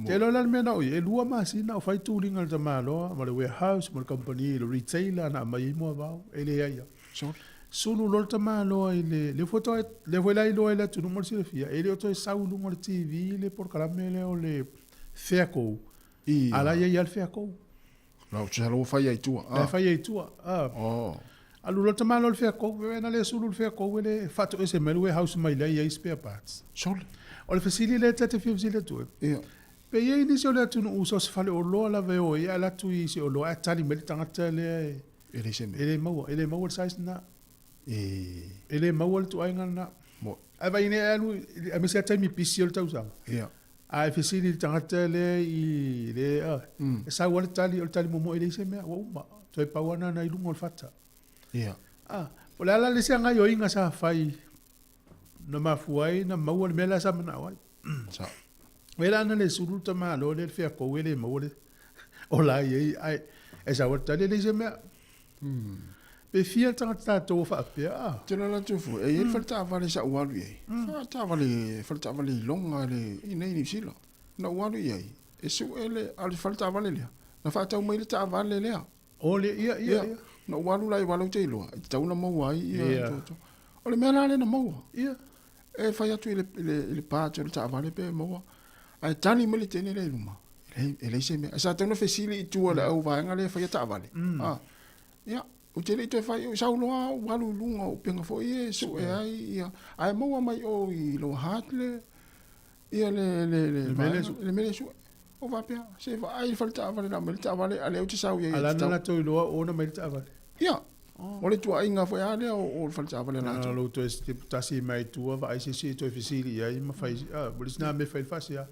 Te iloa la le mea na oo i ai, e lua masina o fai tuliga a le tamaloa ma le warehouse ma le kamupani, le retailer na aumai ai moavao, e leai lava. Sole. Sulu loa le tamaloa i le, lea foi toe, lea foi la iloa e le atunuu ma le silafia, e le o toe sau i luga o le TV le polokalame lea o le Fairco. Ia. A la e i ai lava le Fairco. La ou te ua fai ai i tua. La e fai ai i tua. Ah. Oh. Alu loa le tamaloa i le Fairco, na le sulu le Fairco e le faatoese mai le warehouse mai la e i ai spare parts. Sole. O le fesili lea ta te fia fesili atu ai. Ia. Pe i ai nisi o le atunuu so o se faleoloa lava e o ai ae alu atu i se oloa ae tali mai le tagata lea e, E leai se mea. e le maua, e le maua le size lena. E. E le maua le ituaiga lena. Mo. Ae vaai nei e alu, aemaise lava taimi pisi o le tausaga. Ia. A e fesili i le tagata lea i le, e sau lava le tali, o le tali muamua e leai se mea, ua uma. Toe pau lava lena i luga o le fata. Ia. A, o le a la le isi gaoioiga sa fai na mafua ai na maua le mea lea sa manao ai. Sa. O la na le sulu le tamālo lea i le feakou e le maua le ola i ai, ae e sau lava le tali e leai se mea. Pe fia le tagata tatou o faapea, a. Te lala atu foi, e i ai le fale taavale sa ou alu i ai. Fale taavale, fale taavale i Longa le, i nei Niu Sila. Na ou alu i ai, e sue le, a o le fale taavale lea, na faatau mai le taavale lea. O le, ia, ia, ia. Na ou alu la i wala ou te iloa, e tatau ona maua ai ia, yeah. to, to. O le mea la lea na maua. Ia. E fai atu i le, i le, i le part o le taavale pe maua. Ae tali mai le teine lea i luma. E leai, e leai se mea. Sa tatau ona fesili i tua le au vaega lea e faia taavale. Ah, ia, ou te le i toe fai, sau loa ou alu i luga o upega foi e sue ai, ia. Ae maua mai o i Lower Hutt le, Ia le le le Le mea lea sue. le mea lea sue. O faapea, se vaai le fale taavale la mai le taavale, a lea ou te sau i ai. A la na latou iloa o ona mai le taavale. Ia. O le tuuaiga foi a lea o le fale taavale a latou. Na lou toe tasi mai i tua vaai se isi e toe fesili i ai ma fai, a, o le isi na mea e fai le faasea.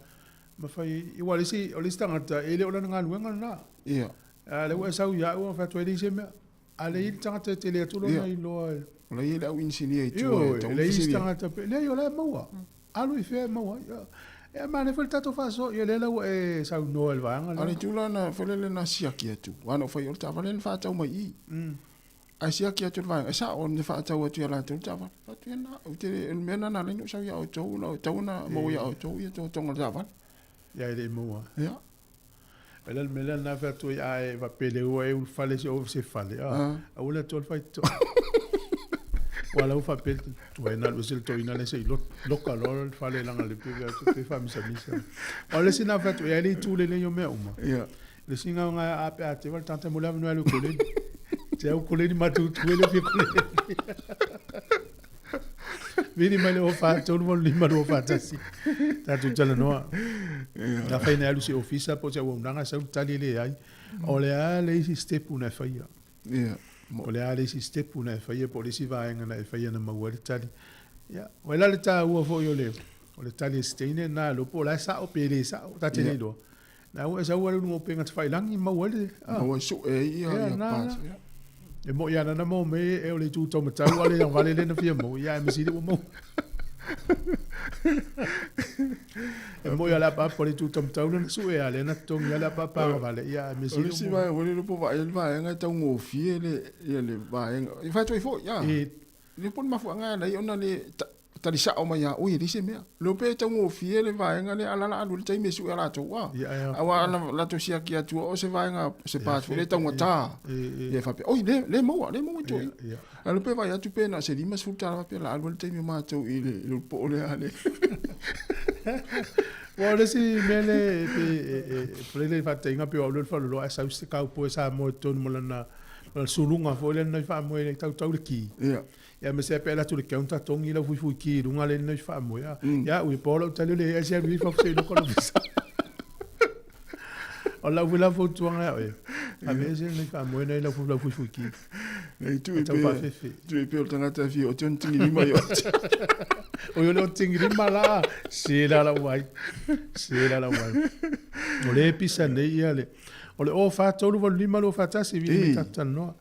Ma fai, aua o le isi, o le isi tagata, e le o lana galuega lena. Ia. A lea ua e sau ia au, fai atu ai leai se mea. A leai le tagata e tele atu lona iloa e. O la e i ai le au inisinia i tua e tatau ona fesili. Leai tagata pe, leai o la e maua. Alu i fea e maua ai. E manaia foi le tatou faasoa, ia lea la ua e saunoa i le vaega lea. A o le itu la na foi lele na siaki atu, aua na ou fai o le taavale na faatau mai i i. Ae siaki atu le vaega, e sao na faatau atu ia latou le taavale. Fai atu ia na, ou te, o le mea lena na ala ai ona ou sau ia outou, e tatau ona maua ia outou ia totoga o le taavale. Ia e le i maua. Ia. O le mea lea na fai atu ai, a e faapea ua e ulufale i se se fale, a, aua le atoa le faitotoa. Ua la ua faapea tuai na alu ese le toeaina lea se i loka loa le fale leaga le pe atu pe faamisamisa. O le isi na fai atu ai le itu lelei o mea uma. Ia. Le isi nga a pe a te wale tangata mo le avanoa e alu e koleni. Te au koleni matutu e le fia koleni. Vili mai le 04 3 8 5 2 4 1. Tatou talanoa. Na fai na alu se ofisa po o se auaunaga sau le tali e leai. O le a le isi step na e faia. Ia. O le a le isi step na e faia po o le isi vaega na e faia na maua ai le tali. Ia, o la le taua foi o le o le tali a se teine na lo po o la e sao pe le sao, ta te le iloa. Na ua e sau ai le uluga o upega tafailangi maua ai le Maua ai sue ai ia ia parts. E moi ana na mo me e o le itu taumatau a le vale le na fia mau ia e mesili ua maua. E moi ala pa po le itu taumatau le na sue a le na totogi ala pa pa vale ia e mesili. O le isi vaega foi lele po o vaai le vaega e taugofie le ia le vaega. E fai atu ai foi ia. E Le po o le mafuaaga e ala ai ona le tali sao mai ia oi e leai se mea. Leo pe taugofie le vaega lea a la la alu ai le taimi e sue a latou a. Aua ana latou siaki atua o se vaega se part foi lea e taugata. Ia e faapea oi le le maua le maua i toi. A leo pe vaai atu pe na o se 50 tala faapea la alu ai le taimi o matou i le le poo lea le. Ua o le isi mea lea pe e le faataitaiga pe o au lea o le faaloloa ae sau se cowboy Samoa i totonu ma lana O le suluga foi lea na faamoe ai tautau le ki. Ia. Ia ma se pe ala tu le counter tongi lau fuifui ki i lunga le na faamoe. Ia ui po lau tali le ai se alu i fafo se loko lo visa. O lau foi la fautuaga ia oe. Ave ese le faamoe nei lau lau fuifui ki. Nei tu i Tau pe faafefe. tu i pe o le tagata e fia o te ona tingilima i ota. Oi o le o tingilima la. Se la lau ai. Se la lau ai. O le pisa nei ia le. O le 04 3 8 5 2 4 1, vili mai tatou talanoa.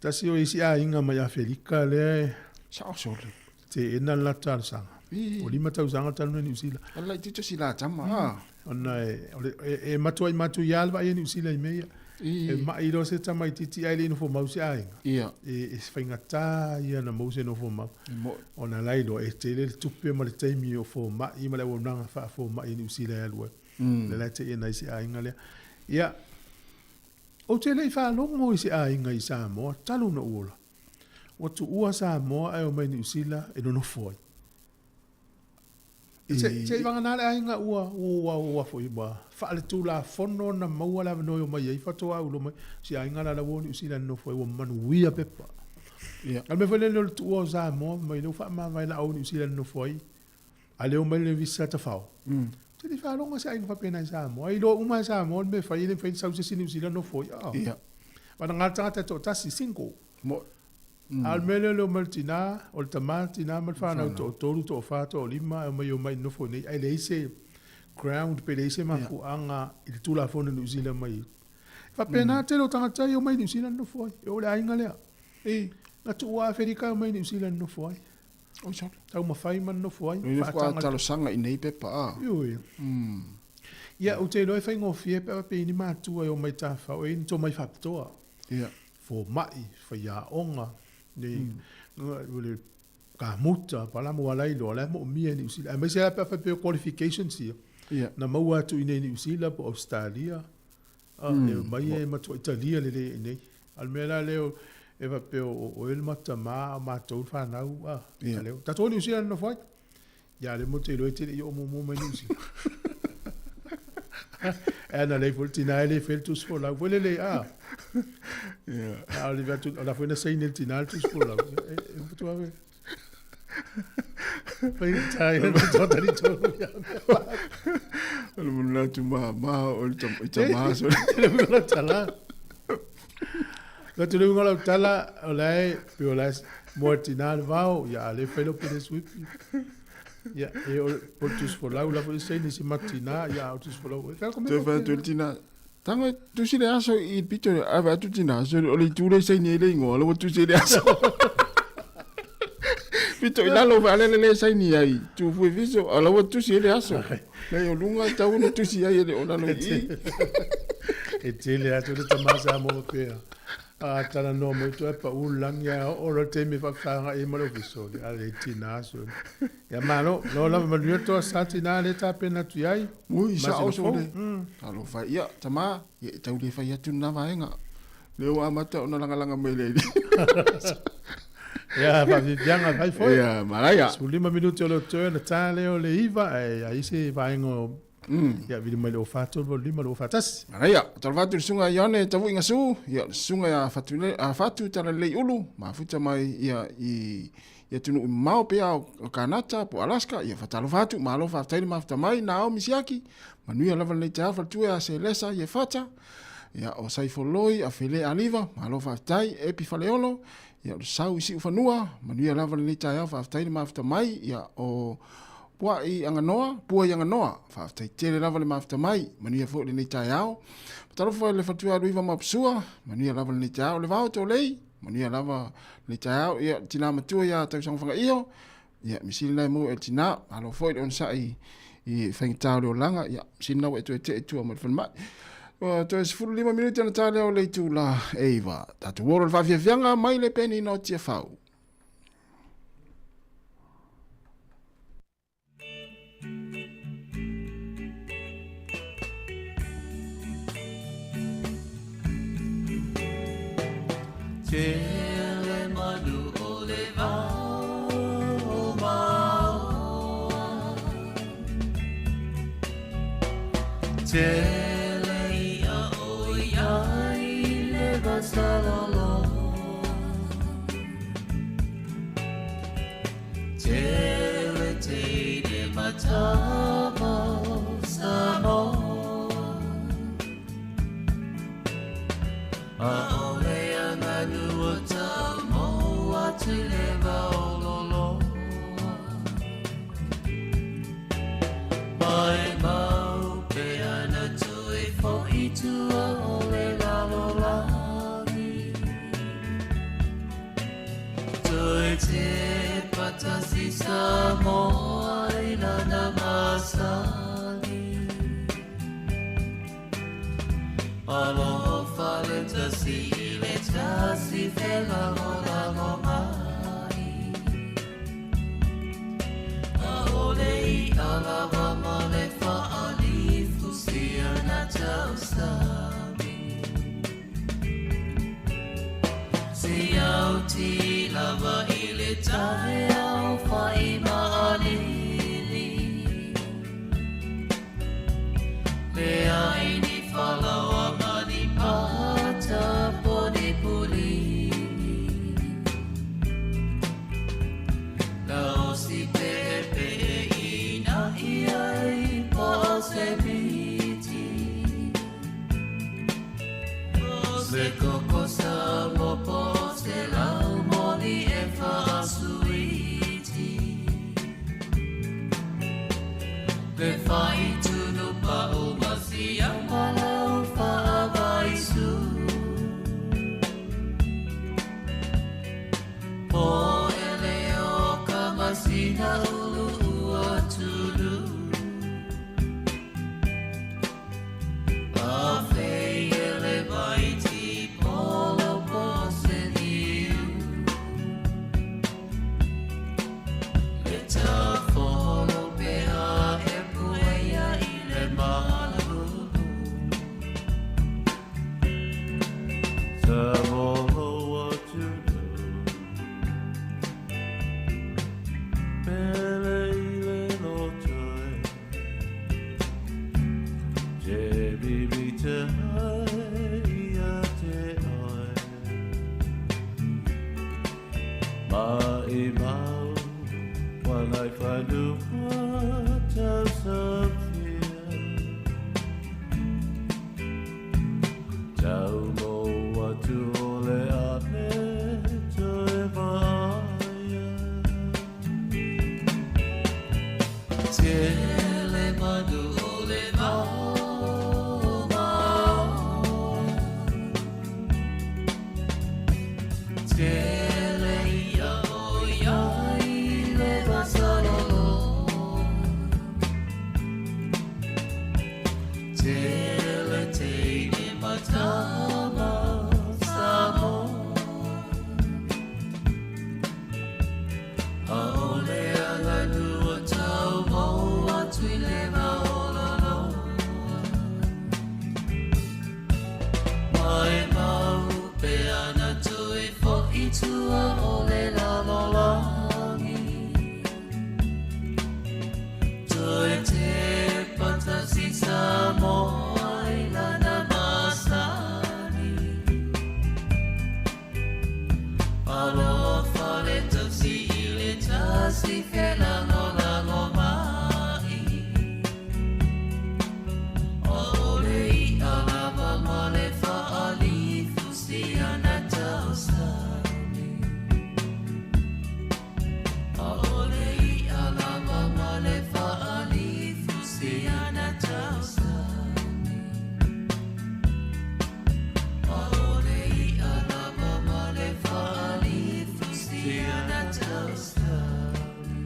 Tasi o isi aiga mai Afelika lea e Sao sole. teena le latou talosaga. Ua 5 tausaga talu nei Niu Sila. O le laitiiti o si la tama a. Ona e, o le, e, e matuai matuia le vaai a Niu Sila i mea ia. E mai loa se tamaitiiti ae le i nofo mau se aiga. Ia. E, e faigata ia ona maua se nofo mau. E mo'i. Ona la iloa e tele le tupe ma le taimi o fomai ma le auaunaga faafomai i Niu Sila e alu ai. Lea la e teena ai se aiga lea. Ia, ou te le i faalogo i se aiga i Samoa talu ona ou ola. Ua tuua Samoa ae omai Niu Sila e nonofo ai. Se, se i vagana le aiga ua, ua, ua, foi, ua faaletulafono ona maua le avanoa e omai ai, faatoa ulo mai. Si aiga la la ua o Niu Sila e nonofo ai, ua manuia pepa. Ia. A le mea foi lele o le tuua o Samoa, mai lea ua faamavae la o Niu Sila e nonofo ai, a le omai le visa tafao. Te le faalogo se aiga faapena i Samoa. E iloa uma e Samoa le mea e fai, e le mafai ona sau se isi Niu Sila nofo ai. Oh. Ia. Vagana le tagata e toatasi, single. Mo. A o le mea lea o le omai o le tina, o le tama, le tina ma le fanau toatolu, toafa, toalima, e omai omai nofo i inei, ae leai se ground pe leai se mafuaaga i le Tulafono Niu Sila mai. E faapena le tele o tagata ia e omai i Niu Sila nofo ai. E oo i le aiga lea. Na tuu lava Aferika e omai i Niu Sila nofo ai. Oi sole. Taumafai ma nofo ai. Lea faatoa talosaga i nei pepa a. Ioe. Ia, ou te iloa e faigofie pe a faapea e i ai ni matua e omai tafao, e i ai ni tomai faapitoa. Ia. Fomai, faiaoga, ni le kamuta, palamu a la iloa, o la e moomia i Niu Sila. Aemaise lava pe a faapea o qualifications ia, Ia. na maua atu i inei i Niu Sila po o Ausetalia, a, e omai e matuai talia lelei i inei. A o le mea la lea e faapea o oe le matamā a o matou le fanau, a, Ia. a lea, tatou o Niu Sila nonofo ai. Ia, a lea mo te iloa e te le i oo muamua mai Niu Sila. E ana lei foi le tina e le fai le tusi folau foi lele, a. Ia. A o le atu, o la foi na saini e le tina le tusi folau. E, e, e, e, Fai tai na totally tolu ia. O le manatu mama o le i tama so. Le uiga o tala. La tu le uiga o tala o la e pe o la mo tina le vao ia le fai lo pele swipi. Ia e o po tus folau la foi sei ni si matina ia o tus folau. E ka Te fa tu tina. Tango tusi le aso i pito ave atu tina aso o le itu le saini ai le ingoa le ua tusi le aso. Pito i lalo fa le le saini ai tu fui viso a la ua tusi le aso. Le o lunga tau ona tusi ai le o lalo i. E tele atu le tama sa mo pea. A talanoa mai toe pau le lagi ae oo loa le taimi e faafefagai ai ma le ofisa o le a le tina aso. Ia malo, loa lava manuia toa sa tina le tapena atu i ai. Ui, sa Masina oso fou. le. Talofa ia, tama, ia e tau le fai atu lena vaega. Lea ua amata ona lagalaga mai le alii. Ia, faafiafiaga fai foi. Ia, manaia. 15 minute o le toe ona ta lea o le 9, ae ai se vaega o Ia, vili mai le 043 85 241. Manaia, talofa atu i le susuga ia Ioane Tavuigasu, ia le susuga ia Fatule, a Fatu Talalelei Ulu, mafuta mai ia i i atunuu mamao pea o Kanata po o Alaska, ia fatalofa atu, malo faafetai le mafuta mai, Naomi Siaki, manuia lava lenei taeao faletua ia Selesa Iefata, ia o Saifoloi Afele Aliva, malo faafetai, Epi Faleolo, ia o le sau i Siufanua, manuia lava lenei taeao faafetai le mafuta mai, ia o Puai Aganoa, Puai Aganoa, faafetai tele lava le mafuta mai, manuia foi lenei taeao. Fatalofa i le faletua Luiva Maposua, manuia lava lenei taeao, le vao Tolei, Manuia lava le taeao, ia, le tina matua ia Tausaga Fagaio, ia, misili nai mo e le tina, malo foi le onosai i faigata o le olaga, ia, misili na ua e toe tee i tua mai le falemai. Ua toe 15 minute ona ta lea o le itula e iva. Tatou olo le faafiafiaga mai le penina o Tiafau. Tele manu o le vao o Maoa Tele ia o iai le vasaloloa Tele teine matama o Samoa Aole aganu o tamo atu le vaololoa Mai mau pea na toe fo'i tua o le lalolagi Toe tepa tasi Samoa i lana masani Alofa le tasi i le tasi felagolago mai Aole i alawa ma le faalifu sia na tausami Siauti lava i le taeao whai maalili Le ai ni falaoa ma ni pata po ni pulini Laosi peepee i na ia Le koko Samoa po o se laumoli e faasuiti. Le fai tunu pa'u ma siama lau faavaisu. Po ele o ka masina ulu ua tunu.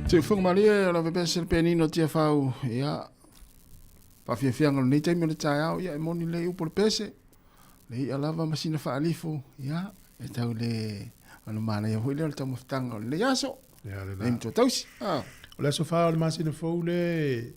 Siufoga malie o lava pea se le pianino Tiafau, ia, faafiafiaga o lenei taimi o le taeao, ia, e moni lelei upu o le pese, le i'a lava ma sina faalifo, ia, e tau le ono manaia foi lea o le taumafataga o lenei aso. Ia, lena. Nei matua tausi. Ah. O le aso fa o le masina fou le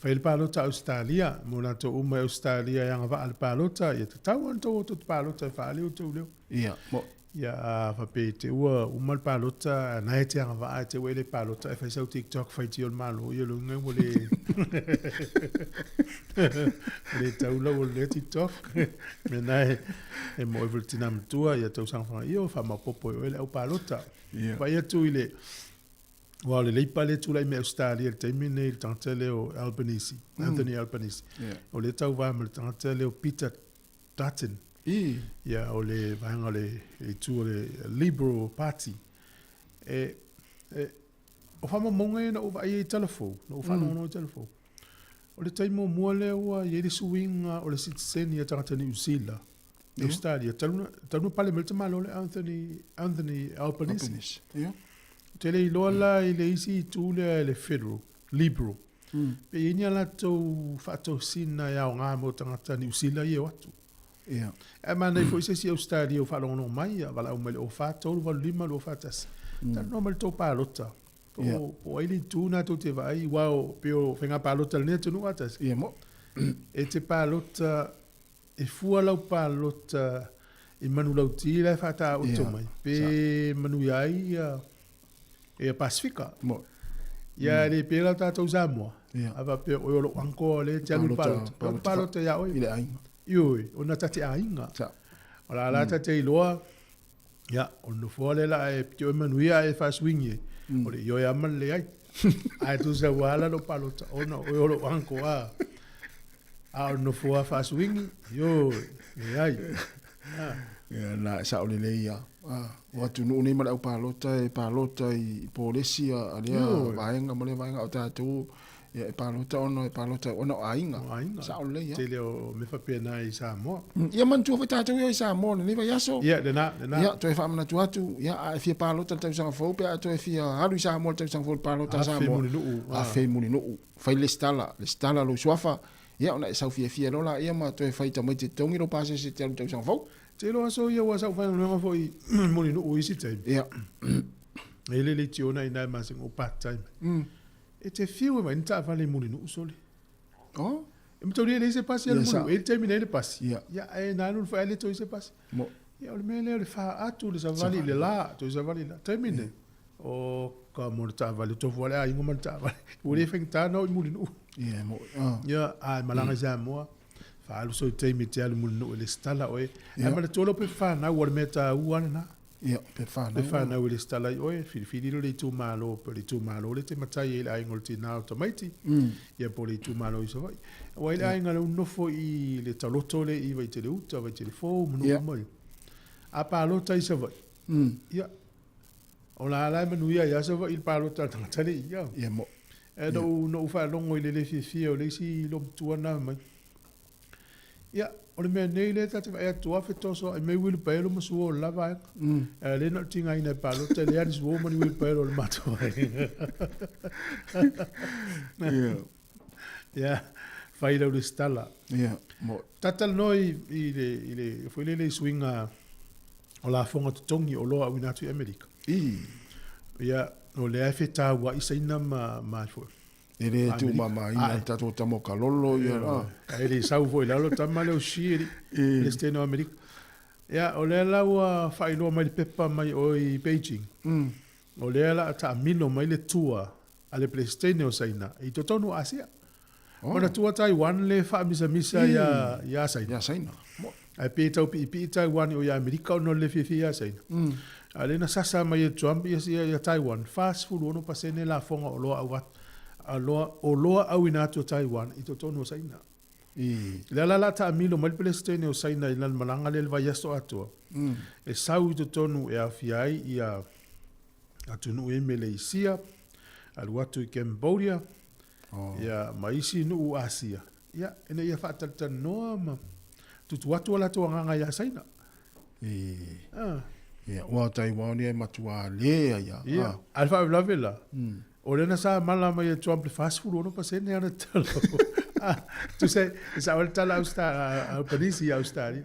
fai le palota a Ausetalia, mo latou uma i Ausetalia e agavaa le palota, ia tatau ona tou o tou te palota e faaali outou leo. Ia, mo. Ia, a faapea i te ua uma le palota, a na e te agavaa e te ua e le palota e fai sau TikTok faitio le Malo, ia lona uiga ua le ua le tau lau o lea TikTok. Mea na e, e moe foi le tina matua, ia tausaga fagaia o faamaopopo e oe le au palota. Ia. Vaai atu i le, aua o le Leipa lea e tulai mai Ausetalia i le taimi lenei i le tagata lea o Albanese, Anthony Albanese. Ia. O lea e tauva ma le tagata lea o Peter Dutton. I. Ia, o le vaega o le itu o le Liberal Party. E, e, o faamaumauga ia na ou vaai ai i tala fou, na ou faalogologo i tala fou. O le taimi muamua lea ua i ai le suiga o le sitiseni a tagata Niu Sila i Australia, talu na, talu na pale mai le tamaloa lea Anthony, Anthony Albanese. Albanese. Ia. Ou te le iloa la i le isi itu lea i le Federal, Liberal. Pe i ai ni a latou faatosina e aoga mo tagata Niu Sila ia e o atu. Ia. Ae manaia foi se isi Ausetalia o faalogologo mai, ia valaau mai i le 04 3 8 5 2 4 1. Talanoa mai le tou palota. Po Ia. po ai le itu lena tou te vaai, aua o pei o faiga palota a lenei atunuu a tasi. Ia mo. E te palota, e fua lau palota i manulauti la e faataoto Ia. mai, pe manuia ai ia ia Pasifika. Mo. Ia le pē la tatou Samoa. Ia. A faapea oe o lou uncle o lea e te alu i le Palota, palota. Palota, palota ia oe. I le aiga. Ioe, ona ta te aiga. Sa. O la la ta te iloa, ia, o le nofoa lea la e pito e manuia ae faasuigi ai. O le ioe lava ma le leai. Ae tusa ua ala lou palota ona oe o lou uncle a. A o le nofoa faasuigi, ioe, leai. Ia, na e sao lelei ia. Ah, o atunuu nei ma le au palota e palota i polesi a lea vaega ma lea vaega o tatou ia e palota ona e palota ona o aiga. O aiga. Sao lelei ia. Tele o mea faapena i Samoa. Ia manatua foi tatou ia i Samoa lenei vaiaso. Ia, lena, lena. Ia, toe faamanatu atu, ia, a e fia palota i le tausaga fou pe a e toe fia alu i Samoa i le tausaga fou i le palota a Samoa. Afe Mulinuu. Afe Mulinuu. Fai le lesitala, lesitala lou suafa, Ia ona e sau fiafia loa laia ma toe fai tamaiti e totogi lou pasese e te alu i tausaga fou. Te iloa aso ia ua sau faigaluega foi i Mulinuu i isi taimi. Ia. E le leitiona ina e masina o part time. E te fiu e mai ni taavale i Mulinuu sole. Oh. E mataulia e leai se pasi a le Mulinuu. E i ai le taimi na i ai le pasi. Ia. Ia ae na alu foi ae le toe i se pasi. Mo. Ia o le mea lea o le faatu le savali i le la, toe savali i le la. Taimi nei, o ka mo le taavale, tofu lava le aiga ma le taavale. Ua le faigata ona oo i Mulinuu. Ia, e mo'i. Ah. Ia, a e malaga i Samoa, faaalu sou taimi e te alu i Mulinuu e lesitala oe. Ae manatua lou pepa fanau, o le mea taua lena. Ia, pepa fanau. Pepa fanau e lesitala ai oe, filifili loa le itumalo, po o le itumalo lea e te matai ai i le aiga o le tina o tamaiti, ia po o le itumalo i Savaii. Aua i le aiga lea ua nofo i le taloto lea i Vaitele-uta, Vaitele-fou ma nuu uma ia. A palota i Savaii, ia, O la la e manuia ai lava Savaii i le palota a le tagata le ia. Ia mo. E no no faalogo i le le fiafia o le isi loomatua na mai. Ia, o le mea nei lea ta te vaai atu a fetosoa'i mai uilipaelo ma suo o le la vaega. Ae o lea na o le tigaina e palota e leai ni suo ma ni uilipaelo o le matou vaega. Ia. Ia, fai lau lesitala. Ia, mo. Tatalanoa i, i le, i le, foi lele i suiga o lafoga totogi o loa auina atu i Amerika. I. Ia, o lea e fetaua'i Saina ma, ma foi. E le tuumamaina le tatou tama o Kalolo ia. Ae le sau foi i lalo tama lea o Xi e le Peresetene o Amerika. Ia, o lea la ua faailoa mai le pepa mai o i Beijing. O lea la a taamilo mai le tua a le Peresetene o Saina i totonu o Asia. Oh. Manatua Taiwan le faamisamisa ia, ia Saina. Ia Saina. Ae pe tau piipii Taiwan i o ia Amerika ona o le le fiafia ia Saina. A lea na sasa mai e Trump ia, ia, ia Taiwan, 46% lafoga o loa au aloa, o loa auina atu o Taiwan i totonu o Saina. I. Lea la la taamilo mai le Peresetene o Saina i lana malaga lea i le vaiaso atoa, e sau i totonu e aofia ai ia atunuu i Meleisia, alu atu i Cambodia, oh. ia, ma isi nuu Asia, ia, ina ia faatalatalanoa ma tutu atu o latou agaga iā Saina. I, ah. Ia, ua Taiwan ia e matua lea ia. Ia, ah. a le faalavelave la, o lea na sa mala mai e Trump le 46% ana tala. Ah, tu sei, e sao le tala a Albanese i Australia.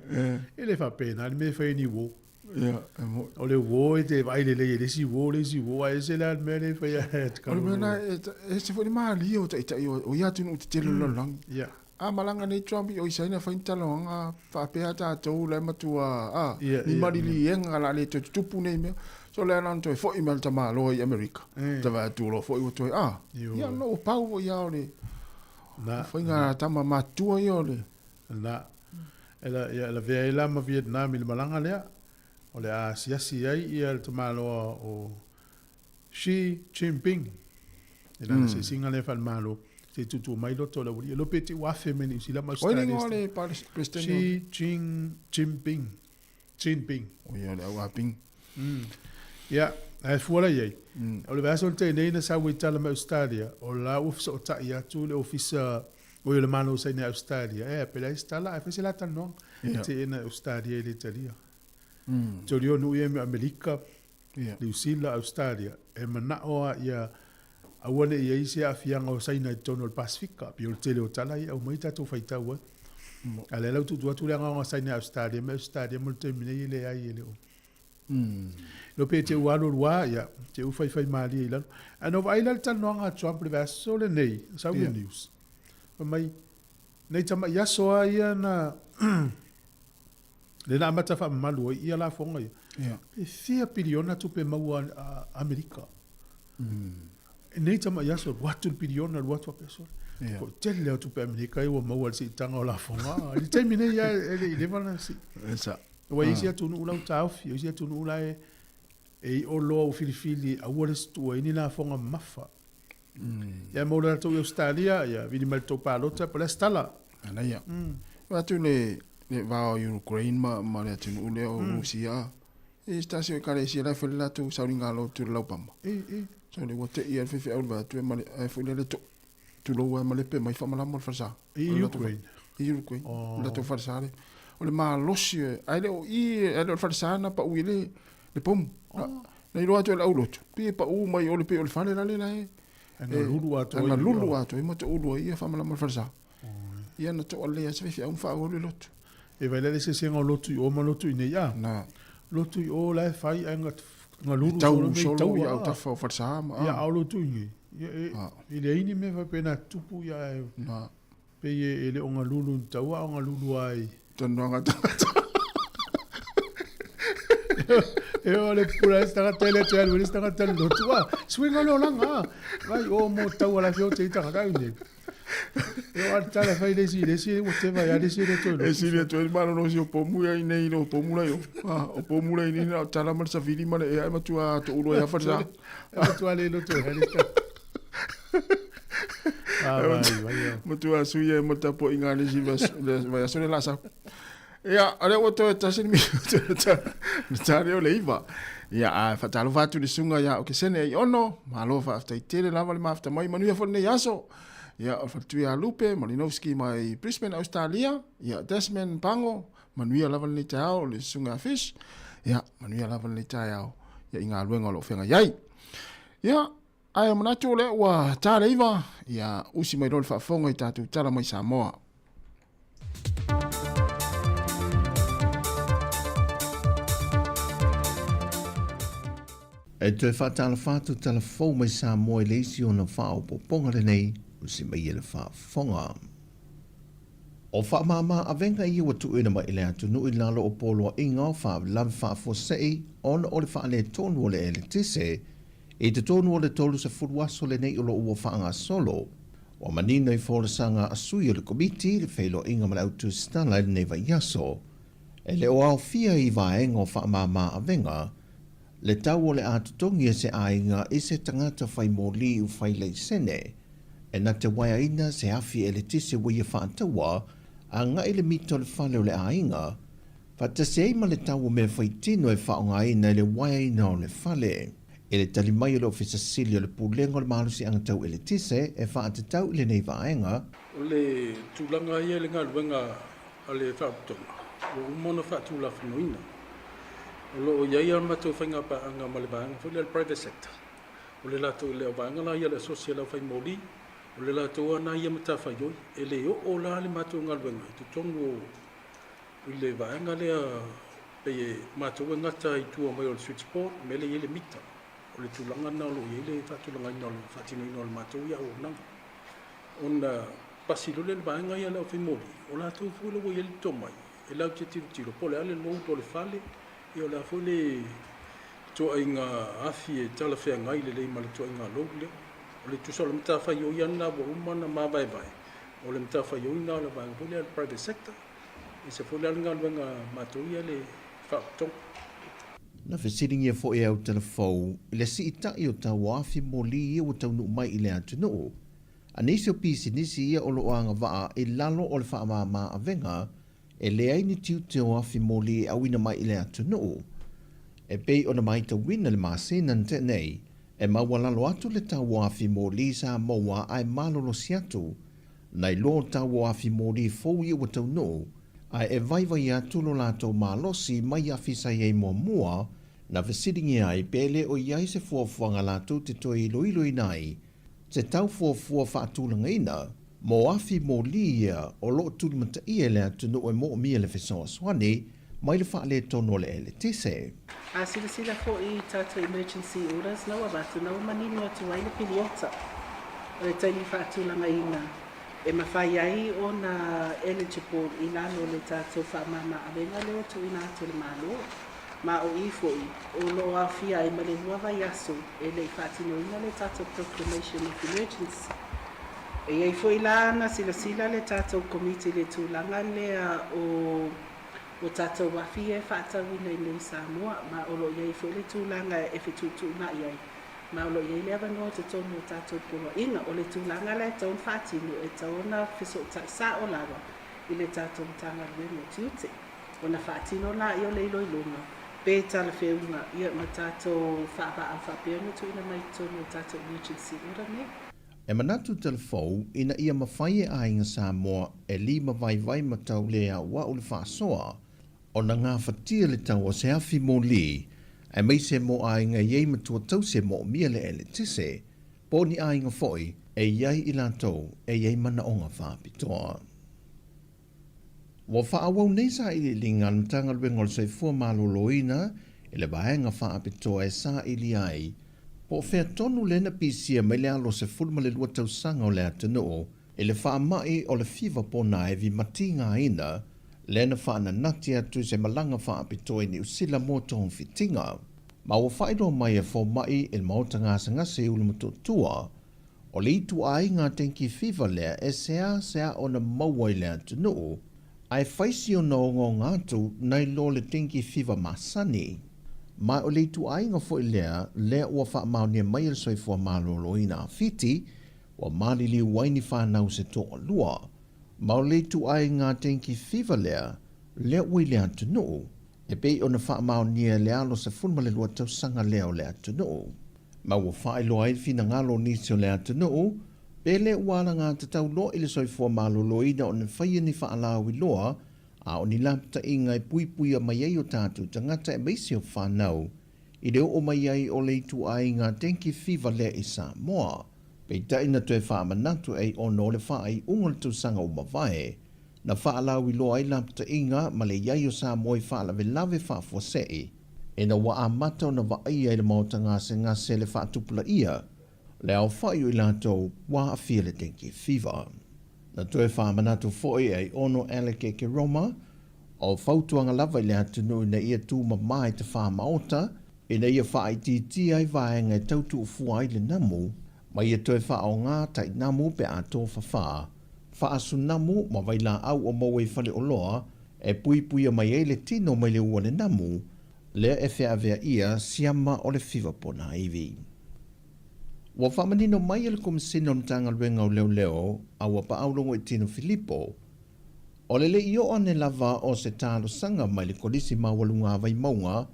E le faapena le mea e fai ni uo. Ia, e mo. O le uo e te vaai lelei e le isi uo, le isi uo, ae ese la le mea lea e fai a O le mea na, e ese foi le malie o taitai o ia atunuu tetele o le lalolagi. Ia. A malaga nei Trump i o i Saina fai ni talanoaga faapea tatou la e matua a, Ia, ni ia. maliliega la le toe tutupu nei mea. So lea na ona toe foi mai le tamaloa i Amerika. Ta vaai atu loa foi ua toe a. Ioe. Ia no ua pau foi ia o le Na, faiga tama matutua ia o le Na. E la, ia, e lavea ai la ma Vietnam i le malaga lea, o le a asiasi ai ia le tamaloa o Xi Jinping i lana asiasiga lea faale-Malo, se i tuutuu mai loto o le aualii. E iloa pe te i ua afe mai Niu Sila ma Oi le Australia. igoa o le Peresetene o Xi Jing, Jinping. Jinping. O ia o le au a Ping. Ia, ae fua la i ai. O le vaiaso na tea nei na sau ai tala mai Australia, o la ua fesootai atu le Ofisa oi o le Malo o Saina i Australia, ea, pe leai se tala ae fai se la talanoaga. Ia. Teena e Australia e le talia. Toli o nuu ia me Amerika, Ia. Niu Sila, Australia, e manao lava ia aua ne i i ai se aafiaga o Saina i totonu o le Pasefika, pei o le tele o tala ia e aumai tatou faitau ai. A o lea la ua tuutuu atu le agaga o Saina i Australia ma Australia mo le taimi nei e leai e le o. Iloa pe te ua alu alu lava, ia, te ua faifai malie i lalo. Ae na ou vaai la i le talanoaga a Trump i le vaiaso lenei, sau le news, fai mai, nei tamai aso lava ia na Lea na amata faamamalu ai ia lafoga ia. Ia. Pe fia piliona tupe maua a Amerika. E nei tamai aso, 200 piliona, 200 faapea sole. Ia. Ko tele lea o tupe Amerika ia ua maua i le siitaga o lafoga. I le taimi nei lava e le i leva ona sii. E sao. Aua e i ai isi atunuu la ua taofi, o isi atunuu la e e iʻo loa ua filifili aua le tuua ai ni lafoga mamafa. Ia mo le latou i Ausetalia, ia vili mai le tou palota po o le a se tala. Manaia. Vaai atu le. le va o Ukraine ma ma le atunuu lea o Rusia. E se tasi o ekalesia la e fai le latou sauniga lotu i le laupama. So le ua te'i ai le faifeau i le vaai atu e male ae foi lea le to tulou ai malepe mai faamalama o le falesa. I Ukraine. I Ukraine. Oh. Le latou falesa le. O le malosi ae le o i ae le o le falesa na pau i le le pomu. Oh. Na iloa atu e le aulotu, pe pau mai o le pe o le fale la le la e. E galulu atoa. E galulu atoa i ma to ulu ai ia faamalama le falesa. Ia na toalea se faifeau ma faaauau le lotu. E vaai la le eseesega o lotu i o ma lotu i nei a. Na. Lotu i o la e fai ae galulu solo mea i taua. Tau i autafa o falesa ma. Ia a o lotu i nei, ia e leai ni mea faapena tupu ia ae. Na. Pei e le o galulu ni taua a o galulu lava i. Talanoaga a tagata. E o le pula e se tagata e le te alu e le se tagata le lotu a. Suiga o le olaga a. Vai o mo taua la fio te i tagata i nei. E o a tala fai le isi le isi ua te vai a le isi le toe lotu. E sili atu ai le malolosi o pomu ia i nei o pomu la i o. O pomu la i nei na o tala ma le savili ma le ea e matua toulu ai a falesa. E matua le lotu e hai le Matua sui e ma tapuaiga a le isi vaiaso le lasa. Ia, o lea ua toe tasi le minute na tali o le iva. Ia, a faatalofa atu i le susuga ia Okesene Aiono, malo faafetai tele lava le mafuta mai, manuia foi lenei aso. Ia, o le faletui ia Lupe Malinowski mai Brisbane, Australia. Ia, Desmond Pango, manuia lava lenei taeao, le susuga ia Fish. Ia, manuia lava lenei taeao, ia i galuega o lo o feagai ai. Ia, Ae manatu o lea ua ta le iva, ia usi mai loa le faafofoga i tatou tala mai Samoa. E toe faatalofa atu tala fou mai Samoa i le isi ona faaopoopoga lenei, usi mai e le faafofoga. O faamāmā avega ia ua tuuina mai i le atunuu i lalo o poloaiga o faalavelave faafuasei ona o le faaletonu o le eletise i totonu o le 30 aso lenei o lo o ua faagasolo. Ua manino i folasaga a sui o le Komiti i le feiloaiga ma le autusitala i lenei vaiaso, e le o aofia i vaega o faamāmā avega le tau o le a totogi e se aiga i se tagata fai moli u fai laisene e na te waeaina se afi eletise ua ia faataua agai le mita o le fale o le aiga, faatasi ai ma le tau o mea faitino e faaaogaina i le waeaina o le fale. I le tali mai o le Ofisa Sili o le Pulega o le Malosiaga Tau Eletise e faatatau i lenei vaega, O le tulaga ia i le galuega a le Faalapotopotoga, ua uma ona faatulafonoina. O lo o i ai a matou faigapaaga ma le vaega foi lea o le private sector. O le latou, le vaega la ia o le asosi a le aufaimoli, o le latou lava lena ia matafaioi. E le oo la le matou galuega i totonu o i le vaega lea pei e matou e gata i tua mai o le switchboard, le mea lea e i ai le mita. O le tulaga lena o lo o i ai le faatulagaina o le faatinoina o le matou ia auaunaga. Ona pasi loa lea i le vaega ia a le aufaimoli, o latou foi la ua i ai le tomai e latou te tilotilo po o le a le load o le fale, ia o le a foi le ituaiga afi e talafeagai lelei ma le ituaiga load lea. O le tusa o le matafaioi lava lena ua uma ona mavaevae, o le matafaioi lena o le vaega foi lea a le private sector, e ese foi la le galuega a matou ia le Faalapotopotoga. Na fesiligia foi e Autalafou i le siitai o tauafi moli ia ua taunuu mai i le atunuu, a nisi o pisinisi ia o lo o agavaa i lalo o le faamāmā avega e leai ni tiute o afi moli e auina mai i le atunuu. E pei ona maitauina le masina na tea nei, e maualalo atu le tau o afi moli sa maua ae malolosi atu nai lo tau o afi moli fou ia ua taunuu, ae e vaivai atu lo latou malosi mai afi sa i ai muamua, na fesiligia ai pe le o i ai se fuafuaga latou te toe iloiloina ai se tau fuafua faatulagaina mo afi moli ia o lo o tulimataia e le atunuu e moomia le fesoasoani mai le faaletonu o le eletise. A silasila foi i tatou emergency orders na ua avatu, na ua manino atu ai le piliota o le taimi faatulagaina e mafai ai ona eligible i lalo o le tatou faamama-avega lea ua tuuina atu e le Malo. Ma o i foi o lo o aofia ai ma le lua vaiaso e le i faatinoina le tatou Proclamation of Emergency. E i ai foi la na silasila le tatou Komiti i le tulaga lea o o tatou afi ia e faatauina i inei i Samoa, ma o lo o i ai foi le tulaga e fetuutuunai ai, ma o lo o i ai le avanoa i totonu o tatou poloaiga. O le tulaga la e tatau ona faatino, e tatau ona fesootai sao lava. i le tatou Matagaluega o Tiute ona faatino laia o le iloiloga pe talafeuga ia ma tatou faavaau faapea ona tuuina mai i totonu o tatou emergency order nei. E manatu Talafou ina ia mafai e aiga Samoa e lima vaivai ma tau le auau le faasoa ona gafatia le tau o se afi moli aemaise mo aiga e i ai matua tausi e moomia le eletise po o ni aiga foi e i ai i latou e i ai manaoga faapitoa. Ua faaauau nei sailiiliga a le Matagaluega o le Soifua Maloloina i le vaega faapitoa e saili ai po o fea tonu lea na pisia mai le alo 12 tausaga o le atunuu i le faamai o le fiva ponaivi matigaina lea na faananati atu i se malaga faapitoa i Niu Sila mo togafitiga. Ma ua faailoa mai e fomai i le maota gasegase i Ulumotootua, o le ituaiga dengue fever lea e seasea ona maua i le atunuu, ae fai si ona ogaoga atu nai lo le dengue fever masani. Ma o le ituaiga foi lea lea ua faamaonia mai e le Soifua Maloloina a Fiti, ua maliliu ai ni fanau se toalua. Ma o le ituaiga dengue fever lea, lea ua i le atunuu, e pei ona faamaonia e le alo 12 tausaga lea o le atunuu. Ma ua faailoa ai le finagalo o nisi o le atunuu, pe le ua alagatatau loa i le soifua maloloina ona faia ni faalauiloa a o ni lapataiga e puipuia mai ai o tatou tagata aemaise o fanau i le oo mai ai o le ituaiga dengue fever lea i Samoa. Peitai na toe faamanatu ai ona o le faaiuga o le tausaga ua mavae, na faalauiloa ai lapataiga ma le i ai o Samoa i faalavelave faafuasei ina ua amata ona vaaia i le maota gasegase le faatupulaia le aofai o i latou ua aafia le dengue fever. Na toe faamanatu foi e Aiono Alec Ekeroma, o fautuaga lava i le atunuu ina ia tumama i tafā maota ina ia faaitiitia ai vaega e tau tuufua ai le namu ma ia toe faaaoga tainamu pe a tofafā, faasunamu ma vailaau o maua i faleoloa e puipuia mai ai le tino mai le ua le namu lea e feaveaia siama o le fiva ponaivi. Ua faamanino mai e le Komesina o le Matagaluega o Leoleo a ua paau Logoitino Filipo, o le le i oo ane lava o se talosaga mai le Kolisi Maualuga a Vaimauga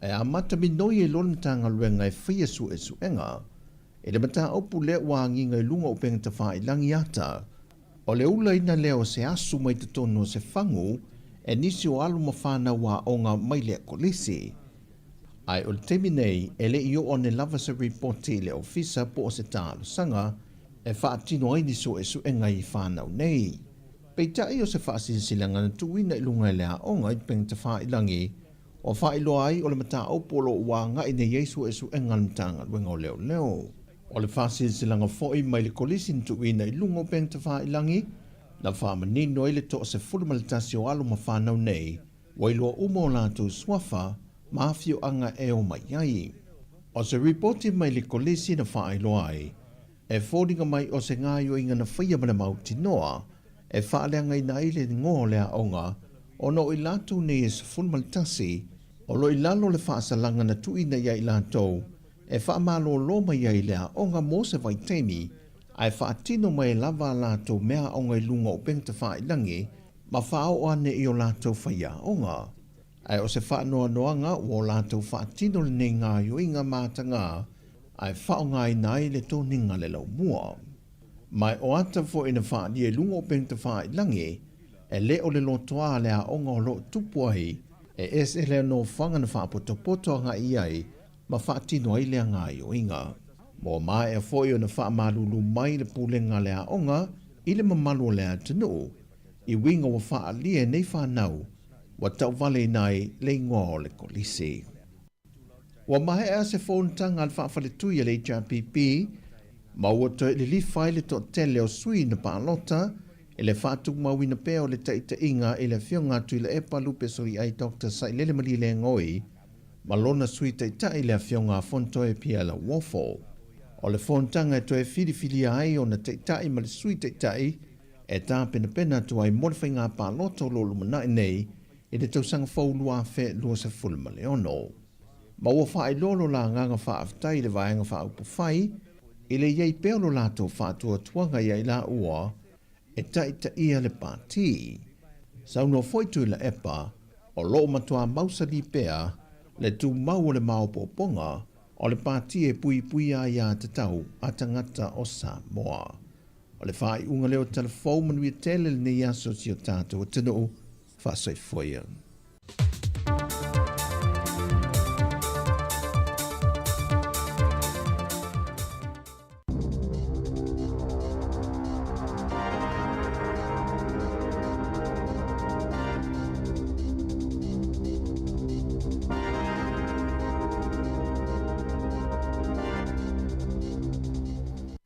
e amata minoi ai loa le Matagaluega e faia suesuega i le mataupu lea ua agiga i luga o upega tafailagi ata. O le ulaina lea o se asu mai totonu o se fagu e nisi o alo ma fanau aoga mai lea kolisi. Ae o le taimi nei, e le i oo ane lava se ripoti i le ofisa po o se talosaga e faatino ai ni suesuega i fanau nei. Peitai o se faasilasilaga na tuuina i luga e le aoga i upega tafailagi Ua faailoa ai o le mataupu o lo o ua agai nei ai suesuega a le Matagaluega o Leoleo. O le faasilasilaga foi mai le Kolisi na tuuina i luga o upega tafailagi, na faamanino ai le toa-11 o alo ma fanau nei, ua iloa uma o latou suafa ma afioaga e omai ai. O se ripoti mai le Kolisi na faailoa ai, E foliga mai o se gaoioiga na faia ma le mautinoa e faaleagaina ai le igoa o le aoga ona o i latou nei e 11 o lo o i lalo o le faasalaga na tuuina ia i latou e faamalolo mai ai le aoga mo se vaitaimi ae faatino mai lava a latou meaaoga i luga o upega tafailagi ma faaoo ane i o latou faiaoga. Ae o se faanoanoaga ua o latou faatino lenei gaoioiga mataga ae faaaogaina ai le toniga le laumua. Ma e o ata foi na faaalia i luga o upega tafailagi, e le o le lotoa a le aoga o lo o tupu ai, e ese lea nofoaga na faapotopoto agai i ai ma faatino ai lea gaoioiga. Ma ua maea foi ona faamalulu mai le pulega a le aoga i le mamalu o le atunuu, i uiga ua faaalia e nei fanau ua tauvaleina ai le igoa o le Kolisi. Ua maea se fonotaga a le faafaletui a le HRPP ma ua toe lilifa ai le toatele o sui na palota i le faatumauina pea o le taitaiga i le Afioga a Tuilaepa Lupe Soliai Doctor Sailele Malielegaoi ma lona Sui Taitai le Afioga a Fontoe Pierre Lauofo. O le fonotaga e toe filifilia ai ona Taitai ma le Sui Taitai e tapenapena atu ai mo le faiga palota o lo o lumanai nei i le tausaga fou 2026. Ma ua faailoa lo la agaga faafetai i le Vaega Faaupufai i le i ai pea o lo latou faatuatuaga ia i laua e taitaia le pati. Saunoa foi Tuilaepa, o lo o matuā mausali pea le tumau o le maopoopoga o le pati e puipuia aiā tatau a tagata o Samoa. O le faaiuga lea o Tala Fou manuia tele lenei aso si o tatou atunuu. Faasoifua ia.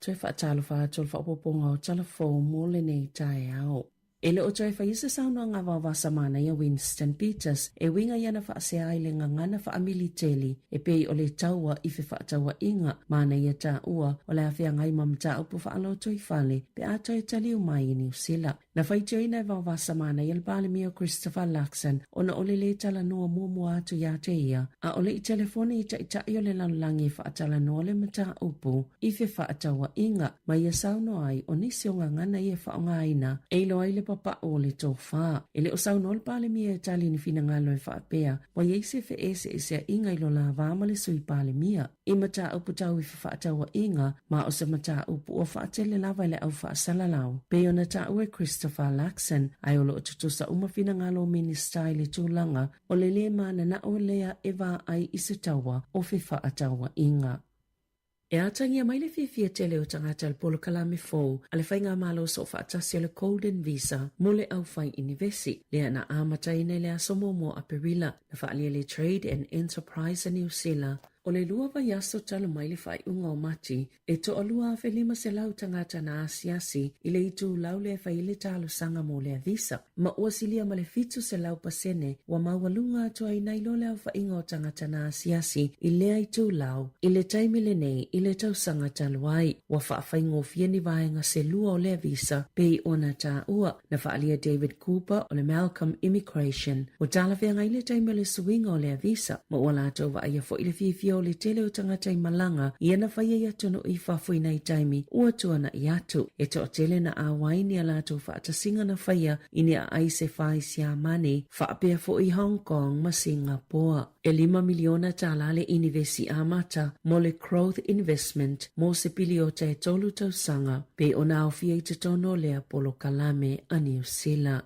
Toe faatalofa atu o le faaopoopoga o Tala Fou mo lenei taeao. E le o toe faia se saunoaga a Vaovasa Manaia Winston Peters e uiga i ana faasea i le gagana faamiliteli e pei o le taua i fefaatauaiga. Manaia taua o le a feagai ma mataupu faalotoifale pe a toe taliu mai i Niu Sila. Na faitioina e Vaovasa Manaia le Palemia o Christopher Luxon ona o le lē talanoa muamua atu iā te ia a o le i telefoni i taitai o le lalolagi e faatalanoa le mataupu i fefaatauaiga ma ia saunoa ai o nisi o gagana ia e faaaogaina e iloa ai le papau o le tofa. E le o saunoa le Palemia e tali ni finagalo e faapea ua i ai se feeseeseaiga i lo la va ma le Sui Palemia i mataupu tau i fefaatauaiga ma o se mataupu ua faatele lava i le au faasalalau pei ona taua e Christopher Luxon ae o lo o tutusa uma finagalo o Minisita i le tulaga o le lē mananao lea e vaai i se taua o fefaatauaiga. E atagia mai le fiafia tele o tagata i le polokalame fou a le Faigamalo Soofaatasi o le Golden Visa mo le aufai inivesi, lea na amataina i le aso muamua o Aperila, na faaalia le Trade and Enterprise a Niu Sila. O le lua vaiaso talu mai le faaiuga o Mati, e toalua 2,500 tagata na asiasi i le itulau lea e fai ai le talosaga mo lea visa. Ma ua silia ma le 700 pasene ua maualuga atu ai nai lo le aofaiga o tagata na asiasi i lea itulau i le taimi lenei i le tausaga talu ai. Ua faafaigofie ni vaega se lua o lea visa pei ona taua. Na faaalia David Cooper o le Malcolm Immigration ua talafeagai le taimi o le suiga o lea visa ma ua latou vaaia foi le fiafia o le tele o tagata i malaga ia na faia i atunuu i fafo i nai taimi ua tuana'i atu. E toatele na auai ni a latou faatasiga na faia i ni aai se fa i Siamani, faapea foi Hong Kong ma Singapoa. E $5 miliona le inivesi amata mo le Growth Investment mo se piliota e tolu tausaga, pei ona aofia i totonu o lea polokalame a Niu Sila.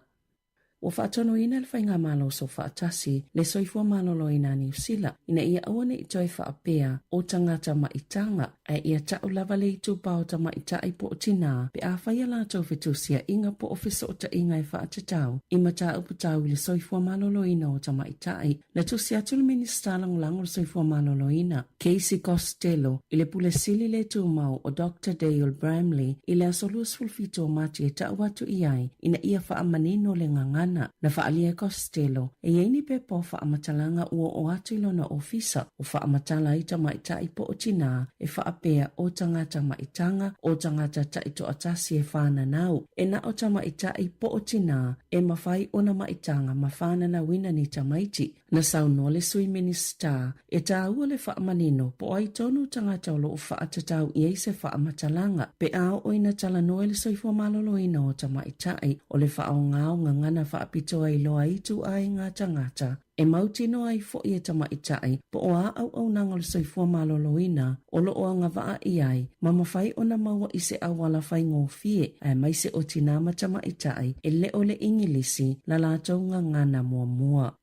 Ua faatonuina le Faigamalo Soofaatasi le Soifua Maloloina a Niu Sila ina ia aua ne i toe faapea o tagata maitaga ae ia ta'u lava le itupa o tamaitai po o tinā pe a fai a latou fetusia'iga po o fesoota'iga e fa'atatau i mataupu tau i le soifua maloloina o tamaitai. Na tusi atu le Minisita Lagolago o le Soifua Maloloina, Casey Costello, i le Pule Sili le Tumau o Doctor Dale Bramley i le aso 27 o Mati e ta'u atu i ai ina ia fa'amanino le gagana. Na fa'aalia e Costello e i ai ni pepa o fa'amatalaga ua oo atu i lona ofisa o faamatala ai tamaitai po o tinā e faapea o tagata maitaga, o tagata taitoatasi e whānanau, e na o tamaitai po o tinā e mawhai ona maitaga ma whānanauina ni tamaiti. Na saunoa le Sui Minisita e tāua le faamanino po o ai tonu tagata o lo o faatatau i ai se faamatalaga pe a oo ina talanoa i le soifua maloloina o tamaitai o le faaaoga o gagana faapitoa i loa ai ituaiga tagata e mautinoa ai foi e tamaitai po o a auaunaga o le soifua maloloina o lo o agavaa i ai ma mafai ona maua i se auala faigofie aemaise o tinā ma tamaitai e le o le Igilisi la latou gagana muamua.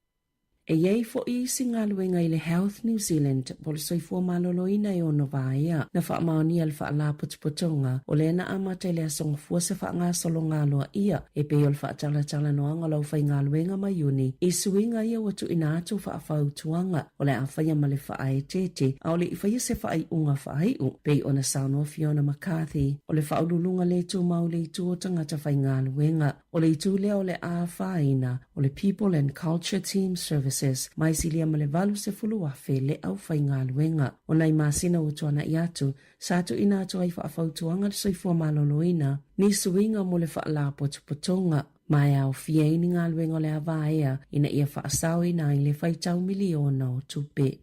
E i ai foi isi galuega i le Health New Zealand po o le soifua maloloina e ono vaea. Na faamaonia le faalapotopotoga o lea na amata i le Aso Gafua se faagasologa aloaia e pei o le faatalatalanoaga o le aufaigaluega ma Iuni i suiga ia ua tuuina atu faafautuaga o le a faia ma le faaeteete a o le i faia se faaiuga faaiu, pei ona saunoa Fiona McCarthy o le faauluuluga le tumau i le itu o tagata faigaluega. O le itu lea o le a afaina o le People and Culture Team Services mai silia ma le 80,000 le aufaigaluega. O nai masina ua tuana'i atu, Sa tuuina atu ai faafautuaga le soifua maloloina, ni suiga mo le faalapotopotoga, ma e aofia ai ni galuega o le a vaea ina ia faasaoina ai le faitau miliona o tupe.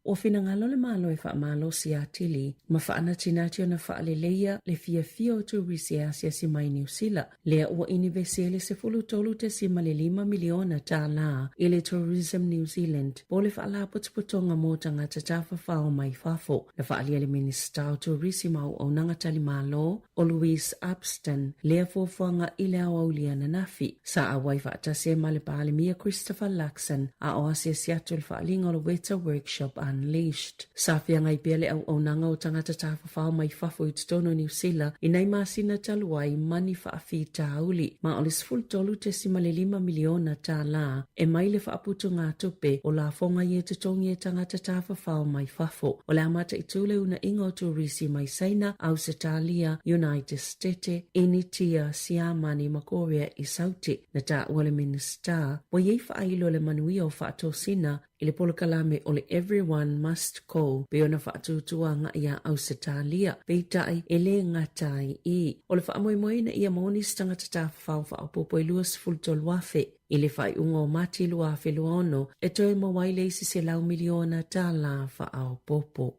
Ua finagalo le Malo e faamalosi atili ma faanatinati ona faaleleia le fiafia o turisi e asiasi mai i Niu Sila, lea ua inivesi ai le $13.5 miliona tālā i le Tourism New Zealand po o le Faalapotopotoga mo Tagata Tafafao mai Fafo. Na faaalia le Minisita o Turisi ma Auaunaga Talimalo, o Louise Upston, lea fuafuaga i le aoauli ananafi. Sa auai faatasi ai ma le Palemia Christopher Luxon a o asiasi atu i le faaaliga o le Weta Workshop Unleashed. Sa feagai pea le auaunaga o tagata tafafao mai fafo i totonu o Niu Sila i nai masina talu ai ma ni faafitauli, ma o le $13.5 miliona tālā e mai le faaputugatupe o lafoga ia e totogi e tagata tafafao mai fafo. O le a mataitū le uunaiga o turisi mai Saina, Ausetalia, United Setete, Initia, Siamani ma Korea i Sauti. Na taua le Minisita, ua i ai faailo le manuia o faatosina i le polokalame o le Everyone Must Go pei ona faatūtū agai iā Ausetalia, peitai e le gata ai i. O le faamoemoe ina ia maua nisi tagata tafafao faaopoopo e 23,000 i le faaiuga o Mati 2026 e toe maua ai le isi $100 miliona tālā faaopoopo.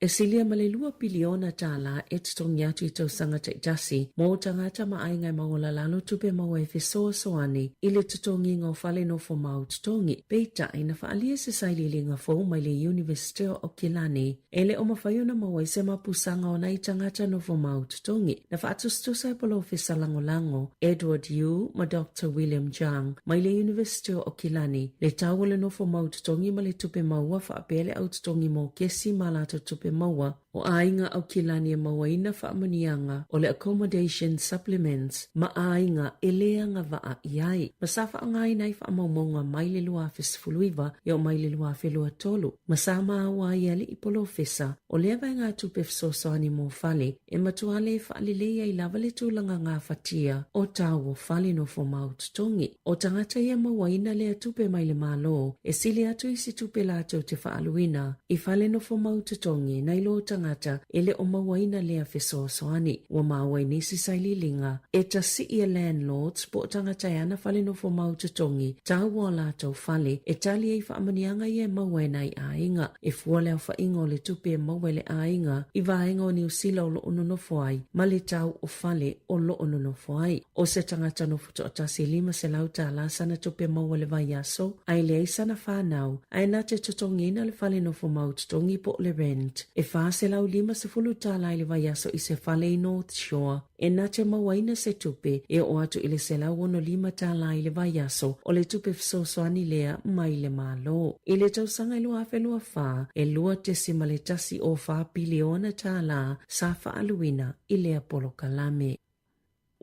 E silia ma le $2 piliona tālā e totogi atu i tausaga taitasi mō tagata ma aiga e maualalalo tupe maua e fesoasoani i le totogiga o fale nofo mau totogi. Peitai, na faaalia se sailiiliga fou mai le Iunivesite o Aukilani e le o mafai ona maua ai se mapusaga o nai tagata nofo mau totogi. Na faatusatusa e Polofesa Lagolago Edward Yu ma Doctor William Jang mai le Iunivesite o Aukilani le tau o le nofo mau totogi ma le tupe maua faapea le au totogi mokesi ma latou tupe maua o aiga Aukilani e mauaina faamanuiaga o le Accommodation Supplements ma aiga e le agavaa i ai ma sa faaaogaina ai faamaumauga mai le 2019 e oo mai le 2023 ma sa maua ai e alii polofesa o lea vaegatupe fesoasoani mo fale e matua le faalelei ai lava le tulaga gafatia o tau o fale nofo mau totogi. O tagata ia mauaina lea tupe mai le Malo e sili atu i se tupe latou te faaluina i fale nofo mau totogi nai lo tagata e le o mauaina lea fesoasoani. Ua maua i nisi sailiiliga e tasii e landlords po o tagata e ana fale nofo mau totogi tau o a latou fale e tali ai faamanuiaga ia e maua e nai aiga. E fua le aofaiga o le tupe e maua e le aiga i vaega o Niu Sila o lo o nonofo ai ma le tau o fale o lo o nonofo ai. ʻO se tagata nofo toatasi e $500 tālā sana tupe maua i le vaiaso, a e leai sana whānau, a e na te totogiina le fale nofo mau totogi po o le rent, e $450 tālā i le vaiaso i se fale i North Shore, E na te mauaina se tupe e oo atu i le $165 tālā i le vaiaso o le tupe fesoasoani lea mai le Malo. I le tausaga e 2024, e $2.14 piliona tālā sa faaluina i lea polokalame.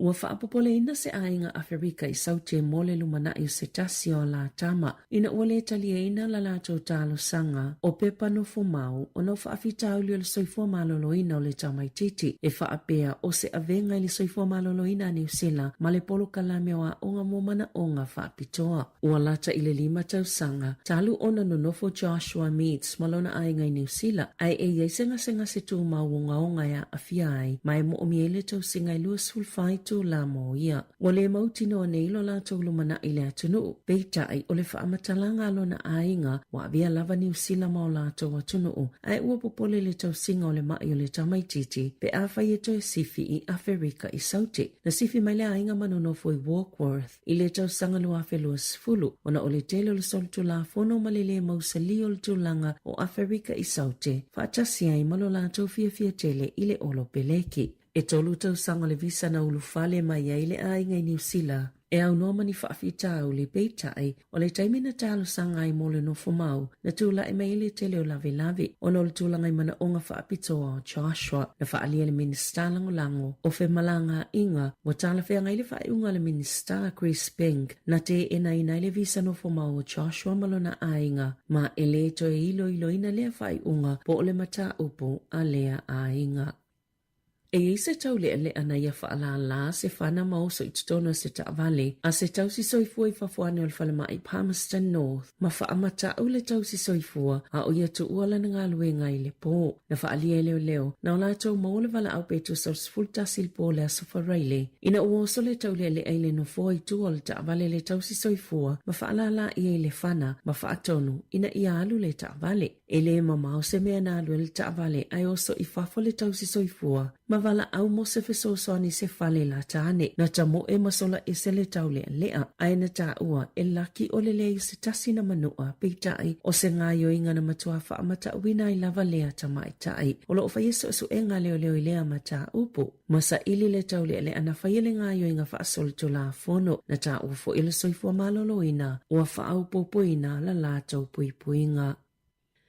Ua faapopoleina se aiga Aferika i Saute mo le lumanai o se tasi o a la tama ina ua le taliaina la latou talosaga o pepa nofo mau ona o faafitauli o le soifua maloloina o le tamaititi e faapea o se avega i le soifua maloloina a Niu Sila ma le polokalame o aoga mo manaoga faapitoa. Ua lata i le lima tausaga talu ona nonofo Joshua Meads ma lona aiga i Niu Sila, ae e i ai se gasegase tumau ogaoga e aafia ai ma e moomia ai le tausiga e 24 itula mo ia. Ua le mautinoa nei lo latou lumanai i le atunuu, peitai o le faamatalaga a lona aiga ua avea lava Niu Sila ma o latou atunuu, ae ua popole le tausiga o le maʻi o le tamaititi pe afai e toe sifi i Aferika i Saute. Na sifi mai le aiga ma nonofo i Warkworth i le tausaga 2020 ona o le tele o le solitulafono ma le le mausali o le tulaga o Aferika i Saute, faatasi ai ma lo latou fiafia tele i le olo peleki. E tolu tausaga le visa na ulufale mai ai le aiga i Niu Sila e aunoa ma ni faafitauli, peitai, o le taimi na talosaga ai mo le nofo mau, na tulai mai ai le tele o lavelave ona o le tulaga i manaoga faapitoa o Joshua. Na faaalia e le Minisita Lagolago o Femalagaaiga ua talafeagai le faaiuga a le Minisita Chris Pink na teenaina ai le visa nofo mau o Joshua ma lona aiga ma e le toe iloiloina lea faaiuga po o le mataupu a lea aiga. E i ai se taulealea na ia faalālā se fana ma oso i totonu o se taavale a se tausi soifua i fafo ane o le falemai Palmerston North ma faamatau le tausi soifua a o ia tuua lana galuega i le pō. Na faaalia e leoleo, na o latou maua le valaau pe tusa o le 11 i le pō o le Aso Faraile, ina ua oso le taulealea i le nofoa i tua o le taavale le tausi soifua ma faalālā ia i le fana ma faatonu ina ia alu le taavale. E lē mamao se mea na alu ai le taavale ae oso i fafo le tausi soifua ma valaau mo se fesoasoani i se fale lata ane. Na tamoe ma sola ese le taulealea, ae na taua e laki o le leai o se tasi na manua, peitai, o se gaioiga na matua faamatauina ai lava lea tamaitai. O lo o faia suesuega a leoleo i lea mataupu. Ma saili le taulealea na faia le gaioiga faasolitulafono, na taua foi e le Soifua Maloloina ua faaopoopoina la latou puipuiga.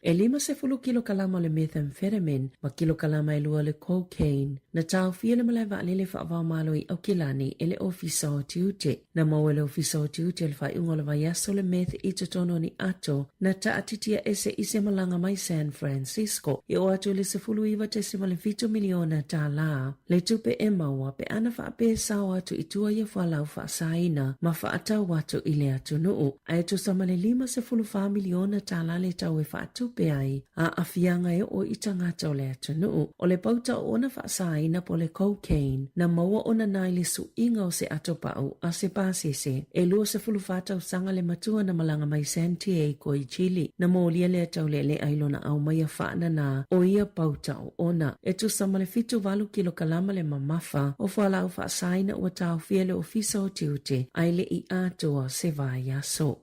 E 50 kilokalama o le methamphetamine ma kilokalama e lua o le cocaine na taofia le malae vaalele faava-o-Malo i Aukilani e le Ofisa o Tiute. Na maua e le Ofisa o Tiute i le faaiuga o le vaiaso le meth i totonu o ni ato na taatitia ese i se malaga mai San Francisco e oo atu i le $19.7 miliona tālā le tupe e maua pe ana faapea e sao atu i tua ia fualaau faasaina ma faatau atu i le atunuu. Ae tusa ma le $54 miliona tālā le tau e faatupe ai aafiaga e oo i tagata o le atunuu. O le pauta o ona faasaina po o le cocaine na maua ona na i le suiga o se ato pau a se pasese. E 24 tausaga le matua na malaga mai Santiago i Chile. Na molia lea taulealea i lona aumaia faananā o ia pauta o ona. E tusa ma le 78 kilokalama le mamafa o fualaau faasaina ua taofia e le Ofisa o Tiute ae le i atoa se vaiaso.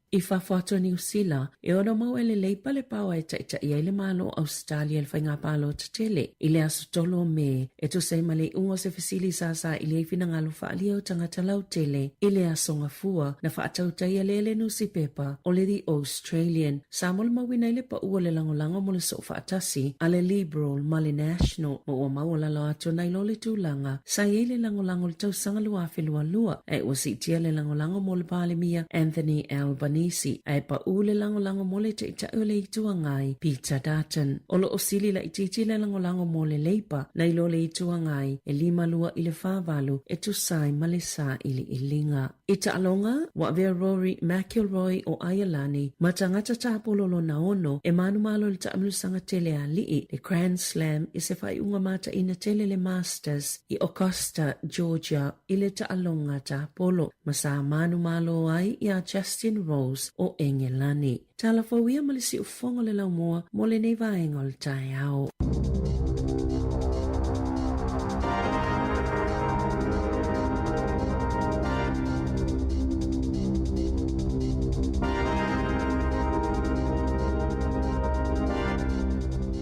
I fafo atu o Niu Sila, e ono mau e le Leipa le paoa e taitai ai le Malo o Ausetalia i le faiga palota tele i le aso 3 o Me, e tusa ai ma le iuga o se fesili sa saili ai finagalo faaalia o tagata lautele i le aso Gafua na faatautaia lea le nusipepa o le The Australian. Sa molimauina ai le pau o le lagolago mo le soofaatasi a le Liberal ma le National, ma ua maualalo atu nai lo le tulaga sa i ai le lagolago i le tausaga 2022, ae ua siitia le lagolago mo le Palemia Anthony Albanese, ae pau le lagolago mo le Taitai o le Itu Agai Peter Dutton. O lo o sili laitiiti le lagolago mo le Labour nai lo le Itu Agai e 52 i le 48 e tusa ai ma le sailiiliga. I taaloga, ua avea Rory McIlroy o Aialani ma tagata tapolo lona ono e manumalo i le taamilosaga tele a alii, le Grand Slam, i se faaiuga mataina tele le Masters i Augusta, Georgia i le taaloga tapolo, ma sa manumalo ai iā Justin Rose o Engelani. Tala fou ia ma le siufofoga o le laumua mo lenei vaega o le taeao.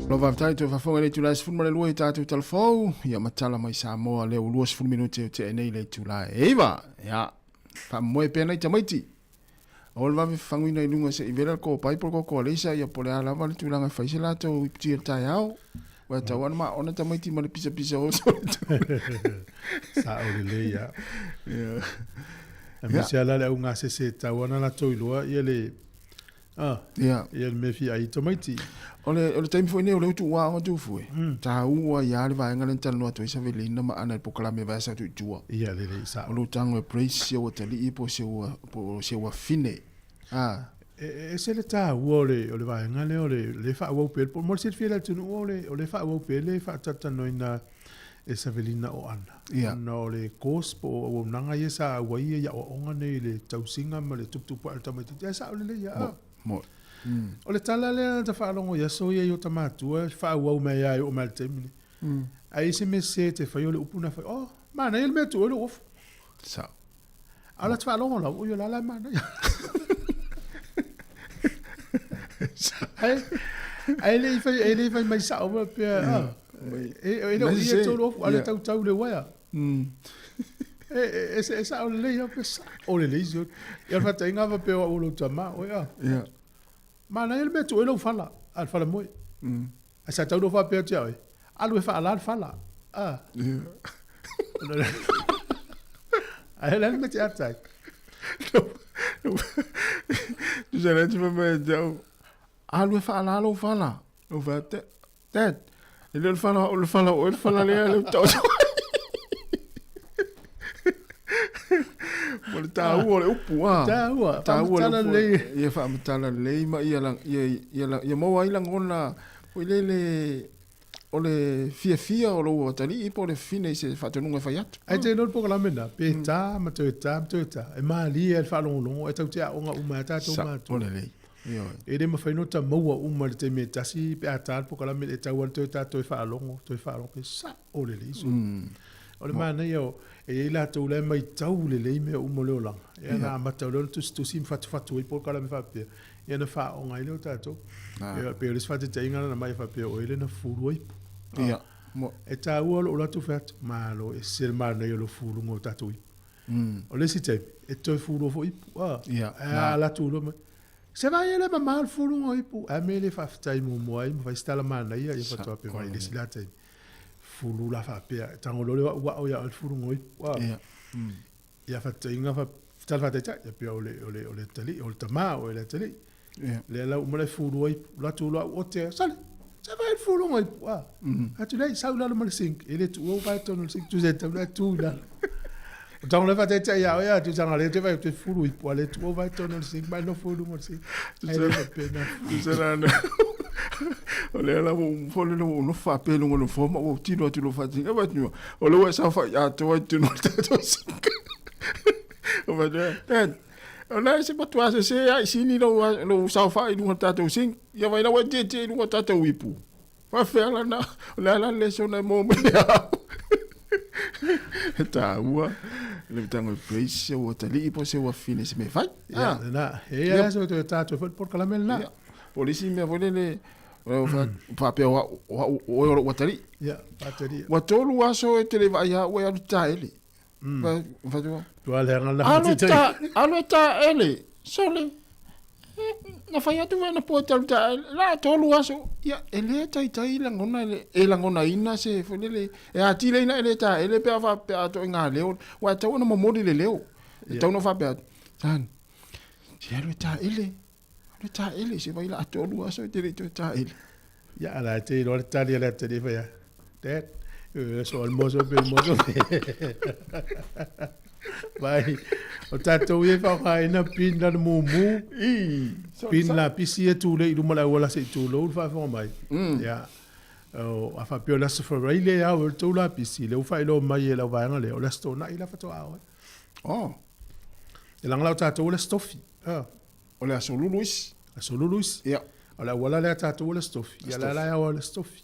Lo faafetai toe faafofoga i le itula e 12 i tatou talafou, ia ma tala mai Samoa lea ua 20 minute o tea nei le itula e 9. Ia, faamoemoe pea nai tamaiti. Aua le vave fafaguina i luga se i vela le kopai po le koko aleisa ia po o le a lava le tulaga e fai se latou iputi o le taeao. Ua tau ana ma ona tamaiti ma le pisapisa o so. Sa o lelei ia. Yeah. Aemaise ala le auga sese tau ana latou iloa ia le Ah, yeah. Ia le mea fia ai tamaiti. O le, o le taimi foi nei o le utu ua aoga tufu e. Tāua ia le vaega lea na talanoa atu ai Savelina ma Ana i le polokalame vai asa atu i tua. Ia lelei sao. O lou tago e praise si ou atalii po o si ou, po o si ou afine. Ah. E, e ese le tāua o le, o le vaega lea o le, le faaauau pea, mo le silafia e le atunuu o le, o le faaauau pea le faatalatalanoaina e Savelina o Ana. Ia. Ona o le course po o auaunaga ia sa auai ia i aoaoga nei i le tausiga ma le tuputupu ae o le tamaitiiti, ae sao lelei lava. Mo, mo. O le tala lea na ta faalogo i aso ia i ota matua, faaauau mai lava e oo mai i le taimi nei. Ae i ai se mea sese e te faia o le upu na fai, oh, manaia le mea tuu ai lou ofu. Sao. A o la te faalogo lau, oi o la la e manaia. Ae, ae le i fai, e le i fai mai sao ma pea, ah, e, e le o ia tolu ofu, a le tautau le uaea. E, e, e, e sao lelei au pe sao lelei si oe. Ia o le faataitaiga faapea o au o lou tama, oe a. Manaia le mea tuu ai lou fala, a le fala moe. Ae sa tau loa faapea atu ia oe, alu e faala le fala. A. Ae o le a le mea te ata ai? Tusa le atu fai mai ia te au, alu e faala lou fala. Ou fai atu, Dad, E le o le fala o le fala o le fala lea le taoto. O le tāua o le upu a. Tāua, tāua le upu. Lelei. Ia faamatala lelei ma ia ia ia ia maua ai lagona foi lele o le fiafia o lou atalii po o le fine i se faatonuga e fai atu. Ae te iloa le polokalame lena, pe ta ma toe ta ma toe ta, e malie lava i le faalogologo, e tatou te aoga uma ai a tatou matua. Sa o lelei. Ioe. E le mafai ona ta maua uma i le taimi e tasi pe a ta le polokalame e tatau lava ona toe ta toe faalogo, toe faalogo, pe sao lelei sui. O le manaia o, e i ai latou la e matau lelei mea uma o le olaga, ia ona amata loa lea ona tusitusi ma fatufatu ai polokalame faapea, ia ona faaaoga ai lea o tatou. Ia pei o le isi faataitaiga lena na aumai faapea o oe lea na fufulu ai ipu. Ia. E taua lou alu atu fai atu, malo e ese le manaia o le fufuluga o tatou ipu. O le isi taimi, e toe fufulua foi ipu. Ae a alu atu loa ma, se vaai e le mama le fufuluga o ipu. Ae mea le faafetai muamua ai ma fai se tala manaia, ia faatoa pea mai i le isi la taimi. Fufulu la faapea, e tago loa le auau ia oe le fufuluga o ipu. Ia faataitaiga fa tala faataitai, ia pei o le o le o le atalii, o le tama oe le atalii. Ia. Lea la ua uma ona e fufulu ai, alu atu loa au ote, sole, se vaai le fufuluga o ipu, a. Atu lea, sau i lalo ma le sink, e le tuua ua vae totonu o le sink, tusa e tatau ona tu i lalo. O tago loa faataitai ia oe, a tusa na lea te vaai atu e fufulu ipu, a le tuua ua vae totonu o le sink, ma e nofo i luga o le sink. Ae le faapena. Tusa la na o lea la ua foi lele ua ou nofo faapea i luga o le nofoa ma ua ou tino atu i lou faatino. E vaai atu, o lea ua e saofai atoa i totonu o le tatou sink. Ou fai atu, Dad, o le a se matua sese lava i sini lou, lou saofai i luga o le tatou sink. Ia vaai la ua e tietie i luga o tatou ipu. Faafefea la na, o le a la le lesona e maua mai ia au. E taua le tago e praise se ua talii po se ua fine se mea e fai. Ia, Ah. lena. E ia la se toe tatou foi le polokalame lena. Ia. Po o le isi mea foi lele, o faapea o au, o au, o oe o lou atalii. Ia, atalii. Ua tolu aso e te le vaai au e alu taele. Fai Tua leaga la Alu ta, alu taele. Sole. Na fai atu foi anapo e te alu taele. La tolu aso. Ia, e le taitai lagona e, e lagonaina se foi lele. E atili ai na e le taele pe a faapea a ituaiga leo. Aua e tatau ona momoli le leo. E tatau ona faapea atu, Son, se alu e taele. Alu e taele, se vai la tolu aso e te le i toe taele. Ia, a la e te iloa le tali a le atalii fai a, Dad, e so al moso pe moso pe. Vai, o tatou ia e faaaogaina pin la le mumu, pin lapisi ia tulei i luma o le auala se i tulou le faafofoga mai. Ia, o, a faapea o le Aso Faraile e ao ai le tou lapisi, lea ua faailoa mai e lau vaega lea, o le Aso Toonai la faatoa ao ai. Oh. E leaga la o tatou o le Aso Tofi. Ah. O le Aso Lulu isi. Aso Lulu isi. Ia. O le auala lea a tatou o le Aso Tofi. Ia la la e ao ai le Aso Tofi.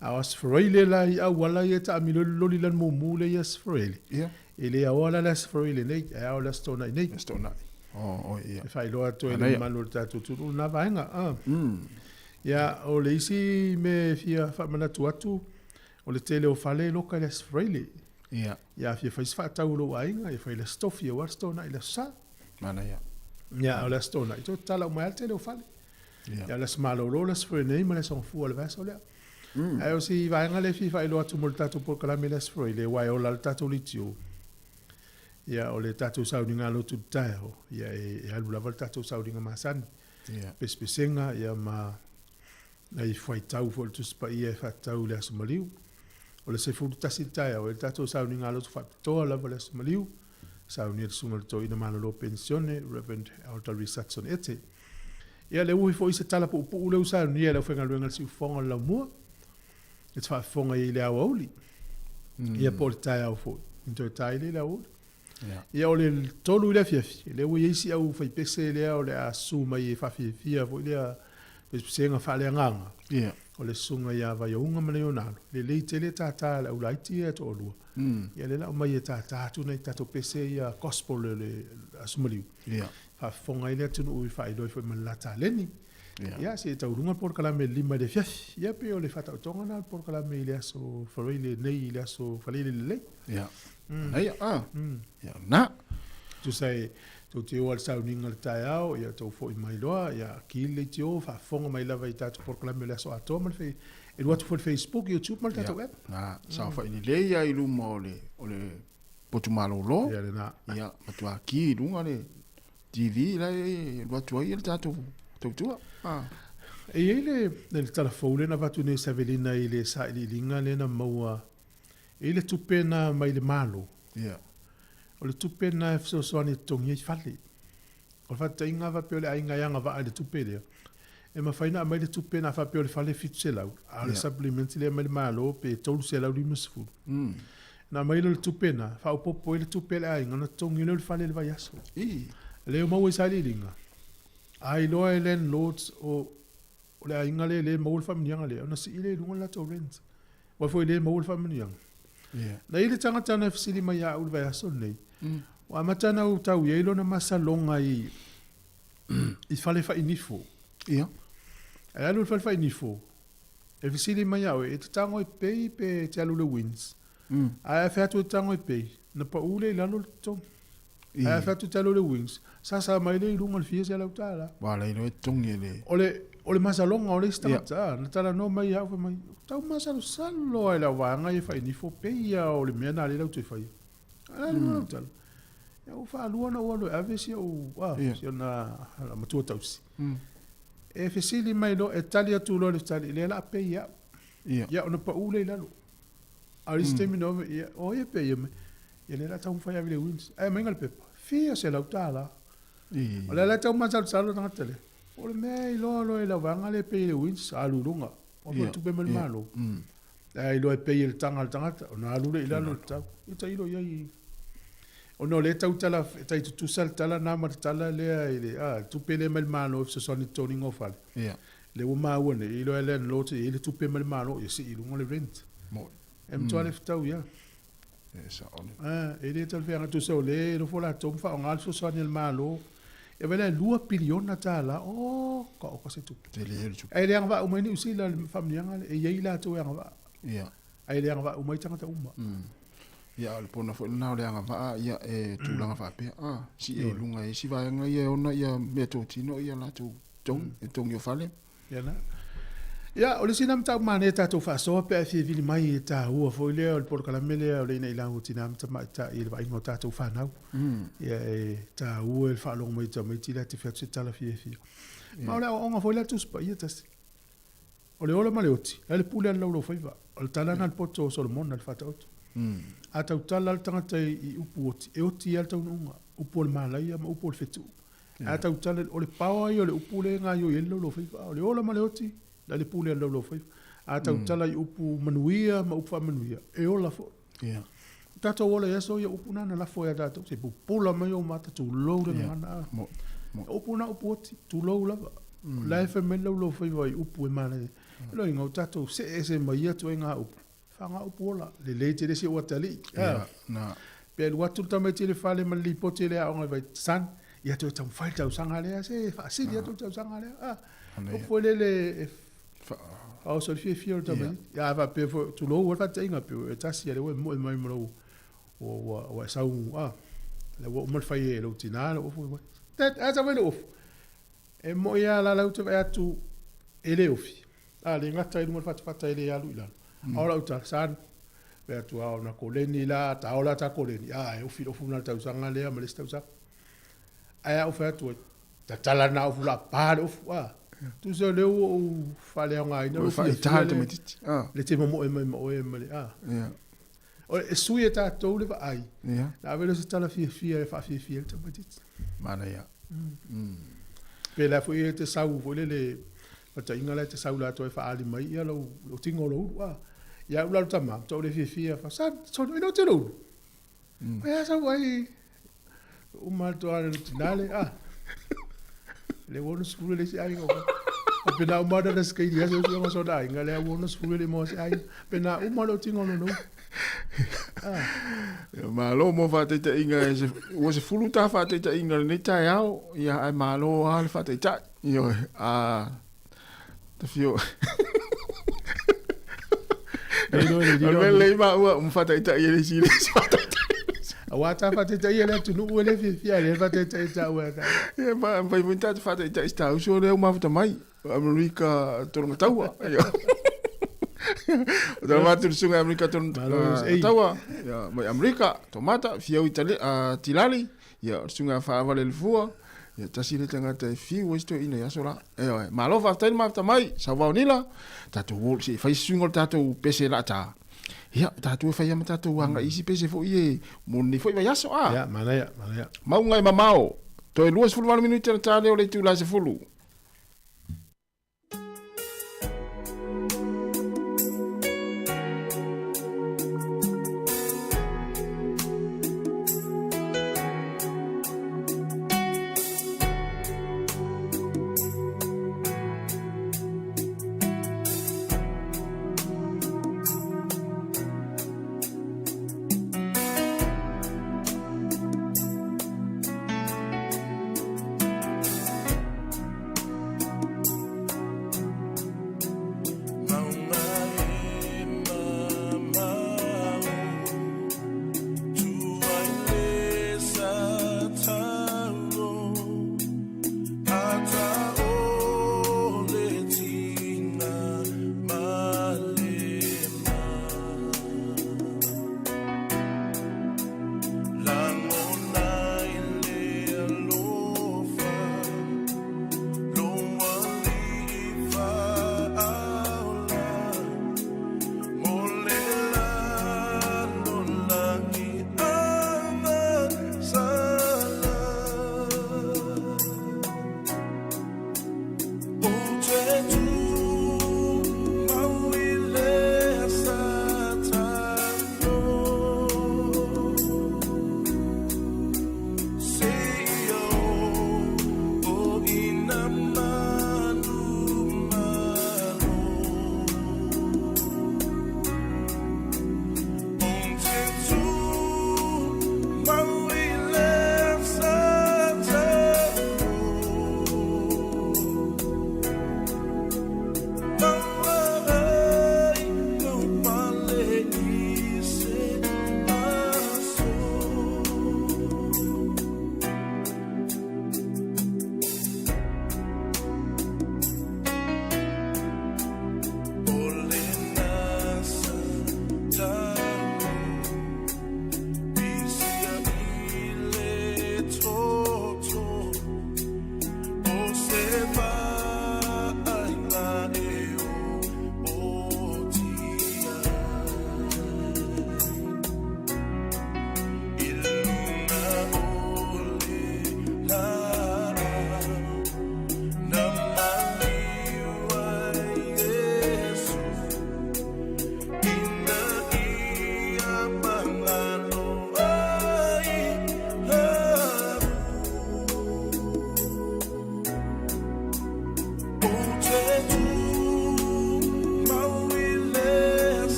A o Aso Faraile la i auala ia e taamilo ai le loli la le mumu lea i Aso Faraile. Ia. E le aoa la le Aso Faraile nei, ae ao le Aso Toonai nei. Aso Toonai. Oh, oh, ia. E faailoa atu ai le mamalu o le tatou atunuu lena vaega. Ah. Ia, o le isi mea e fia faamanatu atu, o le tele o fale e loka i le Aso Faraile. Ia. Ia, a fia fai se faatau o lou aiga, ia fai i le Aso Tofi aua le Aso Toonai i le Aso Sa. Manaia. Ia, o le Aso Toonai, toe tatala uma ai lava le tele o fale. Ia. Ia, o le Aso Malolo, le Aso Faraile nei ma le Aso Gafua o le vaiaso lea. Ae o si vaega lea e fia faailoa atu mo le tatou polokalame i le Aso Faraile, aua e ola le tatou leitio. Ia, o le tatou sauniga lotu i le taeao, ia e alu lava le tatou sauniga masani. Ia. Pesepesega, ia ma nai faitau foi o le Tusi Paia e faatatau i le Aso Maliu. O le 11 i le taeao, e le tatou sauniga lotu faapitoa lava le Aso Maliu, saunia le Susuga i le Toeaina Malolo Penisione, Rev. Elder Reece Hudson Ete. Ia, le ui foi se tala puupuu lea ua saunia e le aufaigaluega a le Siufofoga o le Laumua, e te faafofoga i ai i le aoauli, ia po o le taeao foi, ina toe ta ai lea i le aoauli. Ia, o le 3 i le afiafi, lea ua i ai si au faipese lea o le a susu mai e faafiafia foi lea pesepesega faaleagaga. O le susuga ia Vaiaunga ma Leonalo. Lelei tele tātā e le aulaiti ia e toalua. Ia lea la aumai e tātā atu nai tatou pese ia gospel o le Aso Maliu. Faafofoga ai le atunuu i faailoa ai foi ma le la taleni. Ia, se i tau luga le polokalame i le 5 i le afiafi. Ia pei o le faataotoga lena o le polokalame i le Aso Faraile nei i le Aso Faraile lelei. Ia. Manaia. Ah. Ia, na. Tusa e tou te o a le sauniga i le taeao, ia tou foi mai loa, ia ki le leitio, faafofoga mai lava i tatou polokalame o le aso atoa ma le fei, e alu atu foi i le Facebook, YouTube ma le tatou app. Na, saofai lelei lava i luma o le, o le potu malolo. Ia lena. Ia, matua ki i luga le TV la e alu atu ai le tatou tautua. Ah. E i ai le, le tala fou lea na avatu nei e Savelina i le sailiiliga lea na maua, e i ai le tupe na mai le Malo. Ia. O le tupe na e fesoasoani e totogi ai fale. O le faataitaiga a faapea o le aiga e agavaa i le tupe lea, e mafai ona aumai le tupe na faapea o le fale e 700, a o le supplement lea mai le Malo pe 350. Ona aumai lea o le tupe na, faaopoopo ai le tupe a le aiga ona totogi lea o le fale i le vaiaso. Lea ua maua i sailiiliga, a iloa e landlords o o le aiga lea e le maua le faamanuiaga lea, ona sii lea i luga le latou rent. Aua foi e le maua le faamanuiaga. Yeah. Na i ai le tagata na fesili mai ia au i le vaiaso lenei, ua amata ona ou tau i ai lona masaloga i, i fale fainifo. Ia. Ae alu i le fale fainifo, e fesili mai ia au, e te tago e pay pe e te alu i le wins? Ae a fai atu e tago e pay, na pau lea i lalo le totogi. Ae a fai atu te alu i le wings, sasa mai lea i luga i le fia $100. Ua le iloa e totogi e le. O le, o le masaloga o le isi tagata, na talanoa mai ia au fai mai, tau masalosalo lava i lau vaega ia fainifo, pei lava o le mea lena lea latou te faia. A o le a le mea o lau tala? Ia ua faalua ona ou alu e ave si ou, a, si ona matua tausi. E fesili mai loa, e tali atu loa i le tali, lea o le a pay e au. Ia ona pau lea i lalo. A o le isi taimi na ova, ia, o ai e pay mai? Ia lea o le a taumafai e ave i le Wins. Ae aumai le pepa, fia $100. O lea la e tau masalosalo le tagata lea. O le mea e iloa loa e lau vaega lea e pay e le Wins, alu i luga. Ua yeah. tupe mai le Malo. Ae iloa e pay e le taga a le tagata, ona alu lea i lalo le tau. Ia tailo i ai. Ona o lea e tau tala, e tai tutusa le tala na ma le tala lea i le, a, tupe lea mai le Malo e fesoasoani i le toniga o fale. Yeah. Lea ua maua nei, iloa e landlord e i ai le tupe mai le Malo, ia sii i luga le rent. Moi. E matua le fetau ia. E sao le. A, e le talafeaga tusa o lea e nofo latou ma faaaoga le fesoasoani a le Malo. E vaai la e $2 piliona. Oh, ka oka se tupe. Tele le tupe. Ae le agavaa uma ai Niu Sila i le faamanuiaga lea. E i ai latou e agavaa. Ia. Ae le agavaa uma ai tagata uma. Ia, o le pona foi lena o le agavaa, ia, e tulaga faapea, a, sii ai i luga e isi vaega ia e ona ia meatotino ia latou togi, e togi o fale. Ia na. Ia, o le isi lena mataupu manaia tatou faasoa pe a e fia vili mai e taua foi lea o le polokalame lea o le Ina Ilau o Tina ma Tamaitai i le vaaiga o tatou fanau. Ia, e taua le faalogo mai o tamaiti la te fai atu se tala fiafia. Ma o le aoaoga foi lea a le Tusi Paia tasi. O le ola ma le oti, la le pule a le laulaufaiva. O le tala lena a le poto o Solomona i le Faataoto. A tautala le tagata i upu oti, e oti lava le taunuuga, upu o le malaia ma upu o le fetuu. A tautala, o le paoa ia o le upu lea e gaoioi ai le laulaufaiva. O le ola ma le oti, la le pule a le laulaufaiva. A tautala i upu manuia ma upu faamanuia, e ola foi. Yeah. O tatou ola i aso ia, upu na na lafo ia tatou, se pupula mai ou mata, tulou le gagana. Yeah. Mo, mo. O upu na upu oti, tulou lava. La e fai mai le laulaufaiva i upu e manaia. E loiga o tatou see ese mai ia ituaiga upu. Faga upu ola, lelei tele si ou atalii. Yeah, na. Pe alu atu le tamaiti i le fale ma le lipoti e le aoga i vai, son, ia toe taumafai le tausaga lea, se faasili atu le tausaga lea. Ah, upu foi lele e faaoso i le fiafia o le tamaiti. Ia, a faapea foi, tulou le faataitaiga, pe e tasi a lea ua e moe mai ma lou, ua, ua e sau, ah, lea ua uma le fai e lou tina lou ofu. Dad, a sau mai lou ofu. E moi lava la lau te vaai atu e le ofi. A le gata i luga o le fatafata e le alu i lalo. A o lau tala, son, fai atu a ona koleni la, ta ola ta koleni, a e ofi le ofu na le tausaga lea ma le isi tausaga. Ae a ou fai atu ai, tatala na ofu la pa le ofu, a. Tusa o lea ua ou faaleaogaina lou fiafia lea, le te momoe mai ma oe ma le, a. O e sui e tatou le vaai, na ave lea o se tala fiafia e faafiafia ai le tamaitiiti. Manaia. Pe la foi e te sau foi lele, fataiga la e te sau latou e faaali mai ia lou, lou tino o lou ulu, a. Ia au la le tama, matua ou le fiafia, fa, sa, so, ina o te lou ulu. Ai a sau ai, uma atu a le tina le, a. Le ua 60 le isi aiga. A pena uma na skaini aso si ona sona aiga le ua 60 le mo se aiga. Pena uma lo tingo no no. Ah. Malo mo faataitaiga e se, ua sefulu ta faataitaiga lenei taeao, ia ae malo lava le faataitai. Ioe, a tafio. O le mea lelei maua uma faataitai e le isi le isi faataitai. Aua ta faataitai e le atunuu e le fiafia le faataitai ta ua ta. Ia ma fai foi ta faataitai ta uso le uma mafuta mai. Amerika tolonga taua. O ta matu le sunga Amerika tolonga taua. Ia mai Amerika, tomata, fiau i tale, tilali. Ia o le sunga faavale le fua. Ia tasi le tagata e fiu ai si toeaina i aso la. Ioe, malo faafetai le mafuta mai, Sauvao Nila, tatou o se i fai se suiga o le tatou pese laataa. Ia, tatou e fai lava ma tatou agai i isi pese foi e mo lenei foi vaiaso, a? Ia, manaia, manaia. Mauga e mamao, toe 28 minute ona ta lea o le itula e 10.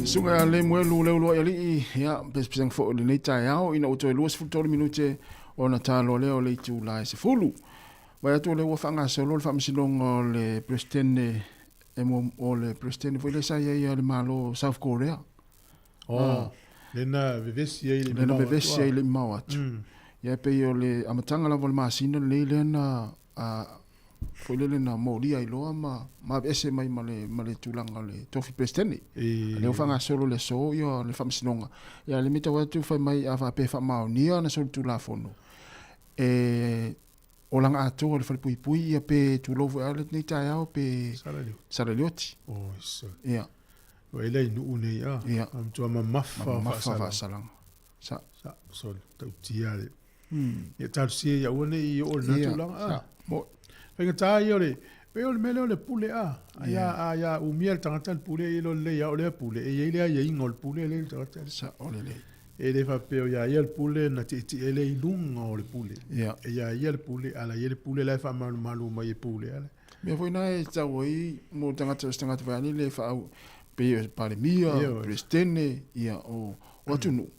Susuga ia Lemuelu Leuluai Alii, ia, pesepesega foi o lenei taeao ina ua toe 23 minute. Ona ta loa lea o le itula e 10. Vaai atu o lea ua faagasolo le faamasinoga o le Peresetene e o le Peresetene foi lea sa i ai a le Malo o South Korea. Oh, lena vevesi ai le Lena vevesi ai le mao atu. Ia e pei o le amataga lava o le masina lenei lea na foi lele na molia ai loa ma ma aveese mai ma le ma le tulaga o le tofi Peresetene. A lea ua faagasolo i le aso ia le faamasinoga. Ia le matau atu fai mai a faapea e faamaonia ana solitulafono e olaga atoa i le falepuipui ia pe tulou foi lava lenei taeao pe Salelioti. Oi Ia. Ua ela i nuu nei a. Ia. Matua mamafa mamafa faasalaga. Sa. Sa soli tautia le. Ia talosia ia aua ne i oo i lena tulaga a. Sa. Mo. Faigata ia o le pei o le mea lea o le pule a. Ai a a ia umia le tagata le pule e iloa lelei lava o lea pule e i ai le aiaiga o le pule lea i le tagata lea. Sa o lelei. E le faapea o ia ia le pule na tietie lea i luga o le pule. Ia. E ia ia le pule, a la ia le pule la e faamalumalu mai e pule ale. Mea foi na e tatau ai mo tagata o se tagata foi lele e faaau pei o Palemia, Peresetene, ia o o atunuu.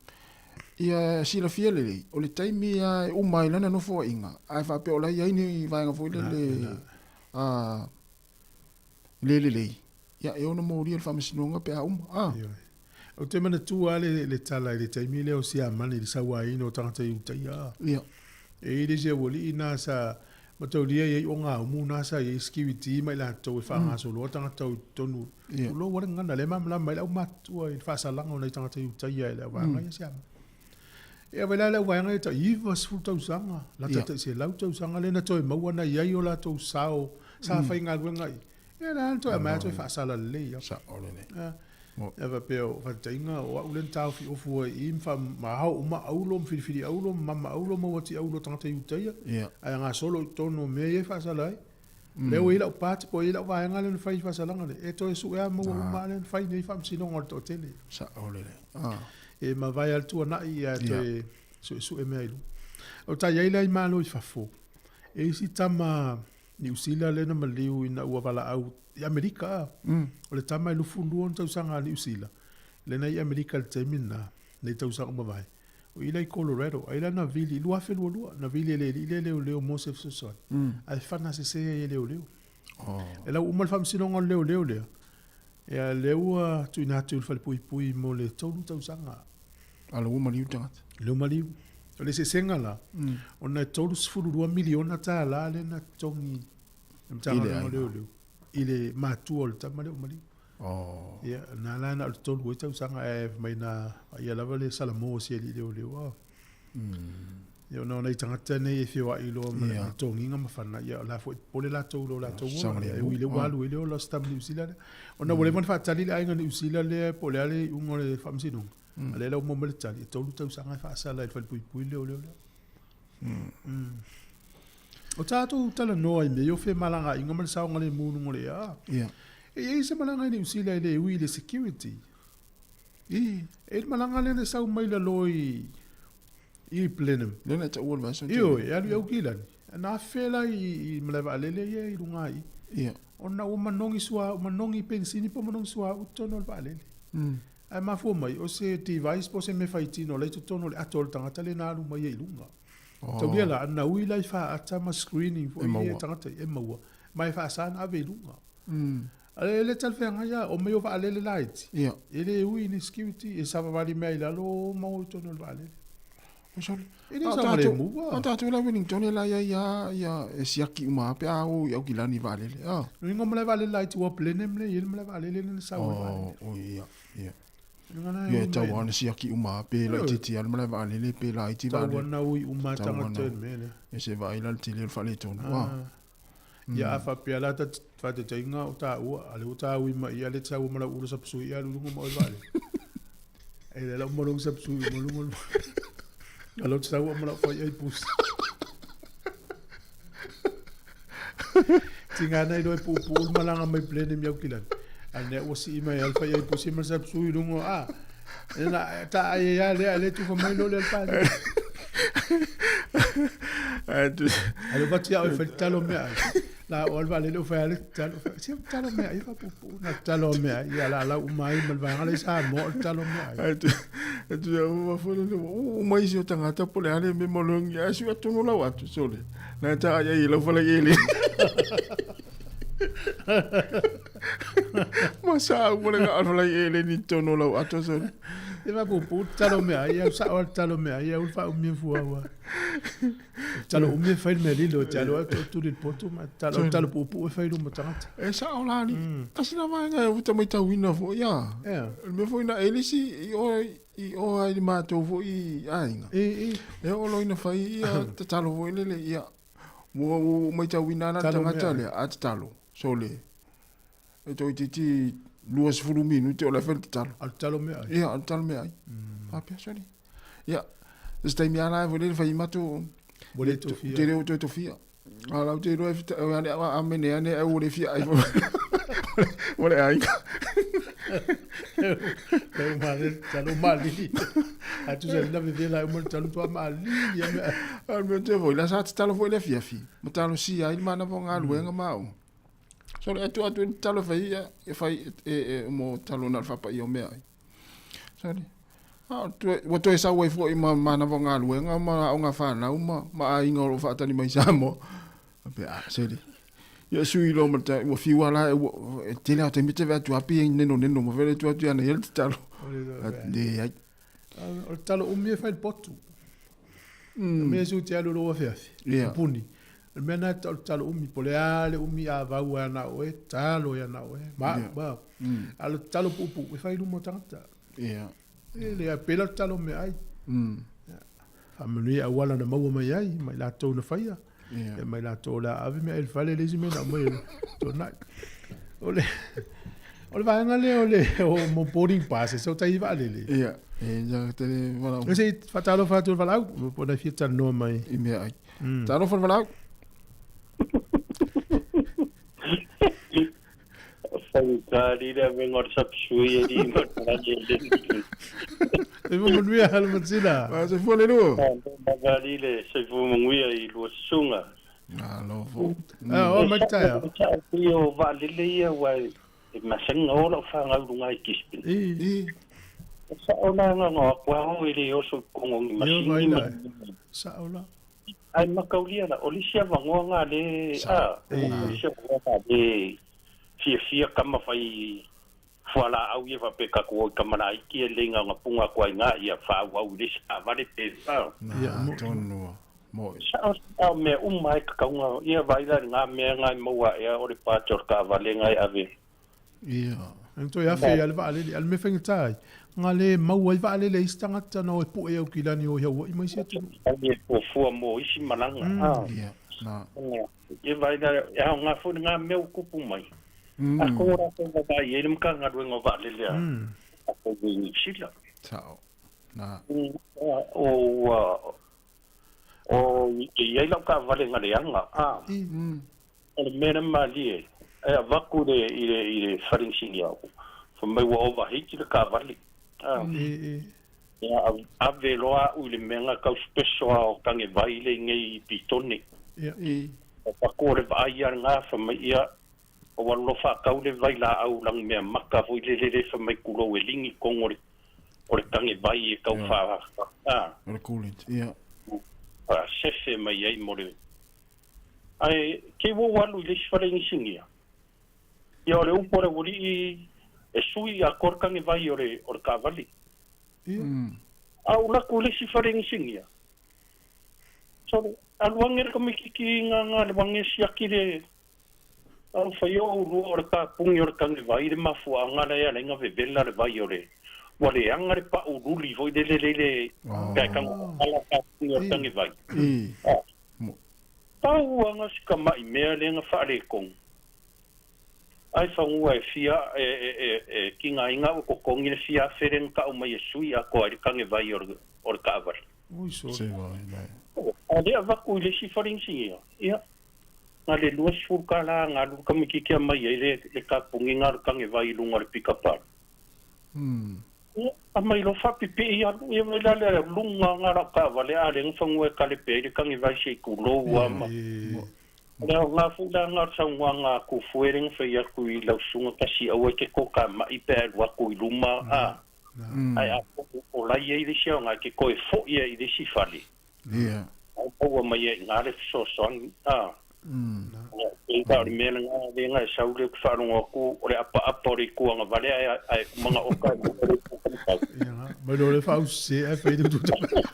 Ia silafia lelei, o le taimi lava e uma ai lana nofoaiga, ae faapea o la e i ai ni vaega foi lele a le lelei, ia e ono molia le faamasinoga pe a uma. A. Ou te manatua lava le tala i le taimi lea o Siamani i le sauaina o tagata i uta ia. Ia. E i ai le isi aualii na sa mataulia e i ai ogaumu na sa i ai security ma i latou e faagasoloa tagata o i totonu. Tulou lava le gagana, lea e malamalama ai le aumatutua i le faasalaga o nai tagata i uta ia e le auvaega ia Siamani. E ave la le auvaega ia tai 90 tausaga, lata tai 100 tausaga lea na toe maua na i ai o latou sao sa faigaluega i Ia la toe aumai toe faasala lelei lava. Sao lelei. Ia faapea o faataitaiga o au lea na taofi ofu ai i i ma ao uma aulo ma filifili aulo ma mama aulo ma uati aulo tagata Iutaia. Ae gasolo i totonu o mea ia e faasala ai. Lea ua i ai lau part po o i ai lau vaega lea na fai i faasalaga lea, e toe sue lava maua uma lava lea na fai nei faamasinoga o le toatele. Sao lelei. E mavae lava le tuanai ae toe suesue mea i luga. O ta i ai la i Malo i fafo, e i ai si tama Niu Sila lea na maliu ina ua valaau i Amerika a. O le tama e 22 ona tausaga a Niu Sila, lea na i Amerika i le taimi lena, nei tausaga ua mavae. O i la i Colorado, ai la na vili i 2022, na vili e le alii lea leoleo mo se fesoasoani, ae fana sese ai e leoleo. E lau uma le faamasinoga o le leoleo lea, ia lea ua tuuina atu i le falepuipui mo le 3 tausaga. A lea ua maliu le tagata. Lea ua maliu. O le eseesega la, ona e $32 miliona tala lea na totogi e le Matagaluega o Leoleo i le matua o le tama lea ua maliu. Oh. Ia, na la na o le 3 ai tausaga ae fai mai na vaaia lava le salamo o si alii leoleo. Oh. Ia ona o nai tagata nei e feoai loa ma le totogiga ma fana, ia o la foi e popole latou i lo latou ola. Ia e ui i lea ua alu ai le ola o si tama Niu Sila lea. Ona ua leva ona faatali le aiga Niu Sila lea po o le a le iuga o le faamasinoga. A lea la ua maua mai le tali, e 3 tausaga e faasala i le falepuipui le leoleo lea. O tatou talanoa i mea ia o femalagaaiga ma le saogalemu i luga o le ea. E i ai se malaga i Niu Sila e le ui i le security. E i le malaga lea na sau mai lalo i i Blenheim. Lea na taua le vaiaso. Ioe, e alu i Aukilani. Na afe la i malaevaalele ia i luga i. Ia. Ona ua manogi suauu, manogi penisini po o manogi suauu i totonu o le vaalele. Ae mafua mai, o se device po o se mea faitino o la e i totonu o le ato o le tagata lea na alu mai ai i luga. Taulia la, na ui la i faata ma screening foi ia e tagata ia, e maua, ma e faasa ona ave i luga. A e le talafeagai lava, o mea o vaalele laiti, e le ui i ni security, e savavali mea i lalo maua i totonu o le vaalele. E le saogalemu lava. A o tatou la i Wellington e la i ai lava ia, e siaki uma lava pe a o i Aukilani i vaalele. O lona uiga o malae vaalele laiti ua Blenheim lea e i ai le malae vaalele lea na sau ai le vaalele. O, ia, ia. Ia e tatau lava ona siaki uma lava pe laitiiti lava le malae vaalele pe laiti vaalele. Tatau lava ona ui uma lava tagata i le mea lea. E se vaai la le tele o le faaletonu. Ia a faapea la ta faataitaiga o taua, a lea ua taui mai ia lea te sau ma lau ula sapasui ia alu i luga ma oe i le vaalele. E le lau ma lou sapasui ma luga o le vaalele. A lea ou te sau au ma lau faiai pusa. Tiga na iloa e puupuu le malaga mai Blenheim i Aukilani. A lea ua sii mai lava le faiai pusi ma le sapasui i luga, a, na taai ai lava lea, a le tufa mai loa lea i le pale. A le vati au e fai talo mea ai. La o le vaalele o fai ale talo. Se talo mea ai fa pupu na talo mea ai. Ia la la uma ai ma le vaega le Samoa o le talo mea ai. E tu ia ua foi le ua uma isi o tagata po le a le mea mo le ia sui atu no lau atu sole. Na ta ai ai lau fala ele. Ma sa ua le ga fala ele ni tono lau atu sole. E va pupu talo mea ai au sa o talo mea ai au fa umia fua ua. Talo umia fai le mea lilo te alo atu tu le potu ma talo talo pupu e fai luma tagata. E sa o la ni. Tasi na vaega e uta mai tauina foi ia. Yeah. O le mea foi na elisi i o i o ai le matou foi aiga. E e. E oo loa ina fai ia tatalo foi lele ia. Ua ua matauina la le tagata lea a tatalo sole. E toeitiiti 20 minute o la e fai le tatalo. A o le tatalo meaai. Ia, o le tatalo meaai. Faapea sole. Ia, se taimi lava la foi lele fai matou. Ua le tofia. Te le o toe tofia. A lau te iloa e fita, e ale a amene ane ai ua le fia ai ma le aiga. Tau male, talo malili. A tu sa lina vevela ai uma le talo tua malili a mea. A le mea te foi, la sa tatalo foi le afiafi. Ma talosia ai le manava o galuega ma aoga. So le atu atu i le talo fai ia, e fai e, e, mo talo na le faapaia o mea ai. So le, a, toe, ua toe sau ai foi ma manava o galuega ma aoga fanau ma, ma aiga o lo o faatali mai i Samoa. Pe a, sele. Ia sui loa ma le ta, ua fiu lava la, ua, e tele lava o taimi e te vaai atu lava pei e nenoneno ma fai le atu atu ia ana ia le tatalo. Leai. O le talo umi e fai le potu. Mm. Mea su te alu lo afiafi. Yeah. Puni. O le mea na o le talo umi, po le a le umi a vau a na oe, talo ia na oe. Ma, Yeah. ma. A le talo pupu, e fai luma o tagata. Yeah. E le a pela le talo me ai. Faamanuia auala na maua mai ai, mai latou na faia. Yeah. E mai latou o le a ave mea i le fale le isi mea na aumai e tonai. O le, o le vaega lea o le o mo boarding pass, e sau tai vaalele. Ia, e ia te le valaau. E se i faatalofa atu i le valaau, po o na fia talanoa mai. I mea ai. Talofa le valaau. Whakari le avega o le sapsui e li ma le le. E mo manuia le matsila. Ah, soifua le lua. Whakari le soifua manuia i lua susuga. Malo fo. Ah, o mai taia. Ia o vaalele ia ua e masani na o lau whangau runga i Gisborne. I. E sao la nga nga aku ao e le oso i kongo ngi Ia masini vai ma. la. Sao la. Ai makaulia la, o lisi avangoa ngā le, a, o lisi avangoa ngā le fiafia kama whai fuala au ia whape ka kua i kamana iki e le ngā ngā punga kua i ngā ia whaau au i le sa vare pe wha. Na, tonu. Mo. Sao sao mea uma e kakaunga, ia vai la ngā mea ngā maua ea o le pāte o le kaavale ngā e ave. Ia. Ang toi afe ia le vaalele, a le mea faigata ai. Ngā le maua ai vaalele i isi tagata na o e pu'e au kilani o i Hawaii mai isi atunuu. Ai e fuafua mo isi malaga. Ia, na. Ia vai la, e ao ngā fo ngā mea o kupu mai. A ko rātou wā i e le matagaluega o vaalele a a ko i New Zealand. Sao. Na. O o i ai lau kaavale nga leaga. O le mea na malie, e avaku le i le i le wharingisini au. Fa mai ua overheat le kaavale. Ia ave loa au i le mea nga kau special a o tange vai le ngei i Pitone. Ia. O paku o le vaai a ngā fa mai ia o wa lofa kau le vai la au lang mea maka foi le le le fa mai kulou e lingi kongo le o le tange vai e kau wha. O le coolant. Ia. A sefe mai ai mo le. Ai, ke wo walu i le isi whare ingisingia. Ia o le upo o le wuri i e sui a korkange vai o le, o le kavali. A o laku i le isi whare ingisingia. So, alu ange le kamikiki ngā ngā le wange siaki le au whai o au rua o le kāpungi o le kange vai le mafua anga le ia le inga vevela le vai o le ua le anga le pau ruli foi le le le le kai kanga ala kāpungi o le kange vai. Pau anga sika mai mea le nga whaare kong. Ai whangua e fia e, e, e, e ki ngā inga o kokongi le fia awhere nga kau mai e sui a koa i le kange vai o le, o le kaawari. Ui so. Se vai, lai. A le avaku i le isi wharingisingia. Ia. Ngā le lua sifuru ka la ngā lu kamikiki a mai ai le, le kapungi ngā le kange vai i lunga le pikapara. Ia, a mai lo whapipi i alu, ia mai la le lunga ngā rau kaawale a le ngawhangua e kalepe ai le kange vai se i kulou a ma. Lea o ngā fula ngā saunga ngā kufuere ngā whai aku i lau sunga kasi au e ke ko ka mai pe alu aku i luma a. Ai a o o la e i ai le isi aoga e te toe fo'i ai i le isi fale. Ia. Ai maua mai ai i ina le fesoasoani, a. Ia, pei la o le mea lena lea na e sau lea ou te faalogo atu o le apaapa o le itu agavale ae ae uma na oka e maua le itu taumatau. Ia, mai loa le faausese ae fai le itu taumatau.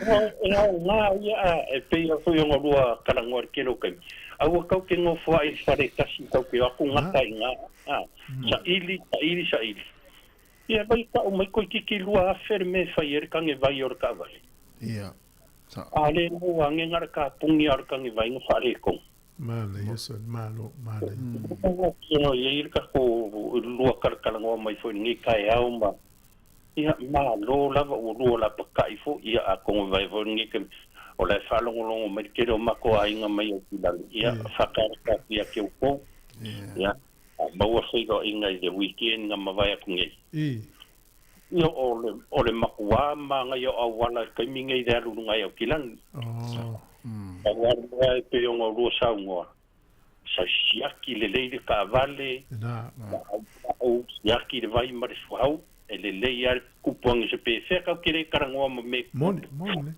E aoga ia a e pei lava foi ona lua talanoa i le tele o taimi, aua tatou te nofoai i le fale e tasi tatou te o atu gata i ina, a, saili, saili, saili. Ia vai tau mai toeitiiti 2000 le mea e fai ai le tane vai o le taavale. Ia, sa. A le maua ane na le tapuni a o le tane vai na faaletonu. Manaia son, malo, manaia. Ia i ai le tatou lua talatalanoa mai foi i lenei taeao ma ia malo lava ua lua lapatai foi ia atonu e vaai foi lenei taimi o la e faalogologo mai le tele o matou aiga mai Aukilani ia faatalofa atu ia te outou ia maua feiloaiga i le weekend na mavae atu nei. Ia o le o le makuā manaia o auala i le taimi nei i le alu i luga i Aukilani. Pau lava le mea e pei ona oulua saunoa, sa siaki lelei le taavale, au siaki le vai ma le suauu, e lelei lava le tupu ane se pefea tatou te le talanoa ma mea Moni, moni.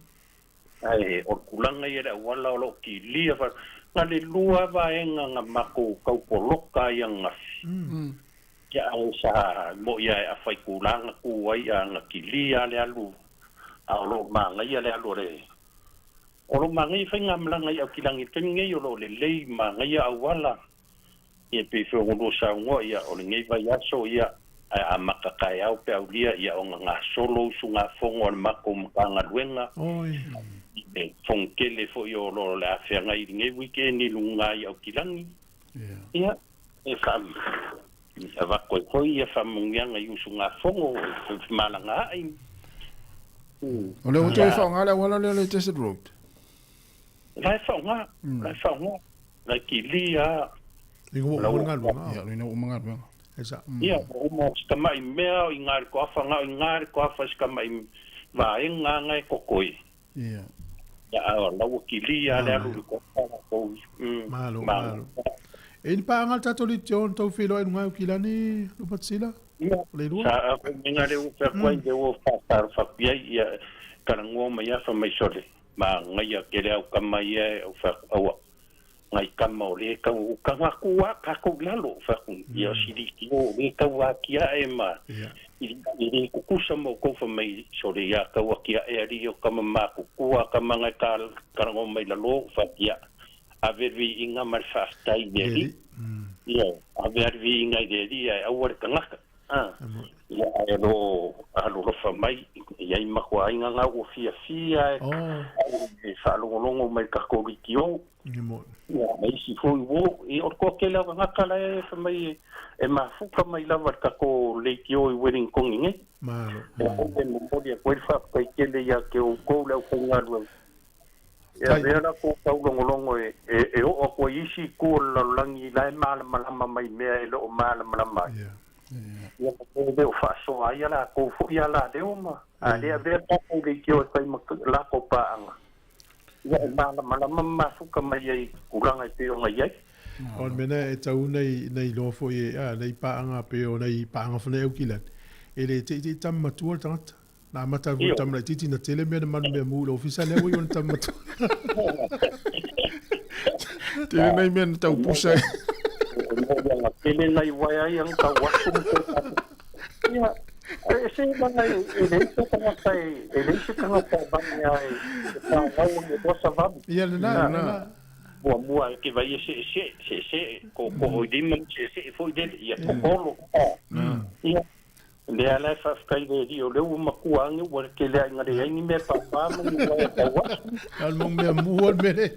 Ae o le tulaga ia i le auala o lo o kilia na le lua vaega na matou tau poloka ai ananafi. Ia ae sa mo'i ae afa i tulaga tu ai a na kilia le alu a o lo o manaia le alu a le o lo o manaia faigamalaga i Aukilani i le taimi nei o lo o lelei manaia auala. Ia pei foi ona lua saunoa, ia o lenei vaiaso, ia ae amata taeao pe aulia, ia ona gasolo usugafono a le matou Matagaluega, i le fonotele foi o lo o le a feagai i lenei weekend i luga i Aukilani. Ia e faa avatu ai foi ia faamanuiaga i usugafono e femalagaai. O lea ua toe faaaoga le auala lea o le Desert Road? La e faaaoga, la e faaaoga. La kilia. Ina ua uma le galuega. Ia, ina ua uma galuega. Esa. Ia, ua uma si tamai mea o i ina i le toafa, na o i ina le toafa si tamai vaega na e totoe. Ia. Ia, a o la ua kilia le alu i le toafa latou. Malo, malo. E ni paaga le tatou leitio na tau feiloai i luga e Aukilani, Lupatisila? Ia, O le lua? sa a mea lea ua fai atu ai, lea ua faatalofa atu i ai, ia, talanoa mai lava fai mai sole, manaia tele au tama ia e au fai atu, aua, nai tama o lea e tau uka atu a tatou i lalo, fai atu, ia siliki o lea e tau atiae ma i le tutusa ma outou fai mai sole ia tau atiae alii o tama matutua tama na e talanoa mai lalo, fai atu, ia ave le viiga ma le faafetai i le Alii, ia ave a le viiga i le Alii ae aua le tagata. Ia ae o lo o alolofa mai e i ai matou aiga na ua fiafia e faalogologo mai i le tatou leitio. Ia ma isi foi uo, ia o le toatele lava o tagata la e fai mai e mafuta mai lava i le tatou leitio i Wellington nei. Malo. E e momoli atu ai le faafetai tele ia te outou le aufaigaluega. E avea la kou taulogologo e e oo atu ai i isi itu o le lalolagi la e malamalama mai i mea e le o malamalama ai. Ia ma mea e le o faasoa ai a latou foi alaleo ma a le avea le tatou leitio e fai ma latou paaga, ia e malamalama ma mafuta mai ai i tulaga e pei ona i ai. O le mea lena e tatau ona iloa foi e nai paaga pei o nai paaga foi nei Aukilani, e le teitei tama matua le tagata. Na amata ai foi tama laitiiti na tele mea na manu mea mu i le ofisa lea ua i ona tama matua. Tele nai mea na tau pusa ai. Tele nai waea ia na tau atu ma te Ia, e se langa e leai se tagata e leai se tagata e vane a e whanau o me roa savalu. Ia, lena, lena. Muamua e te vai e se'ese'e, se'ese'e, ko'oko'o i lima ma se'ese'e foi lele, ia kokolo. Ia, Lea la e faafetai i le Alii o lea ua matua ane ua tele ai na leai ni mea pāpā ma ni uaea tau aso. Na o le mau mea mua le mea lea.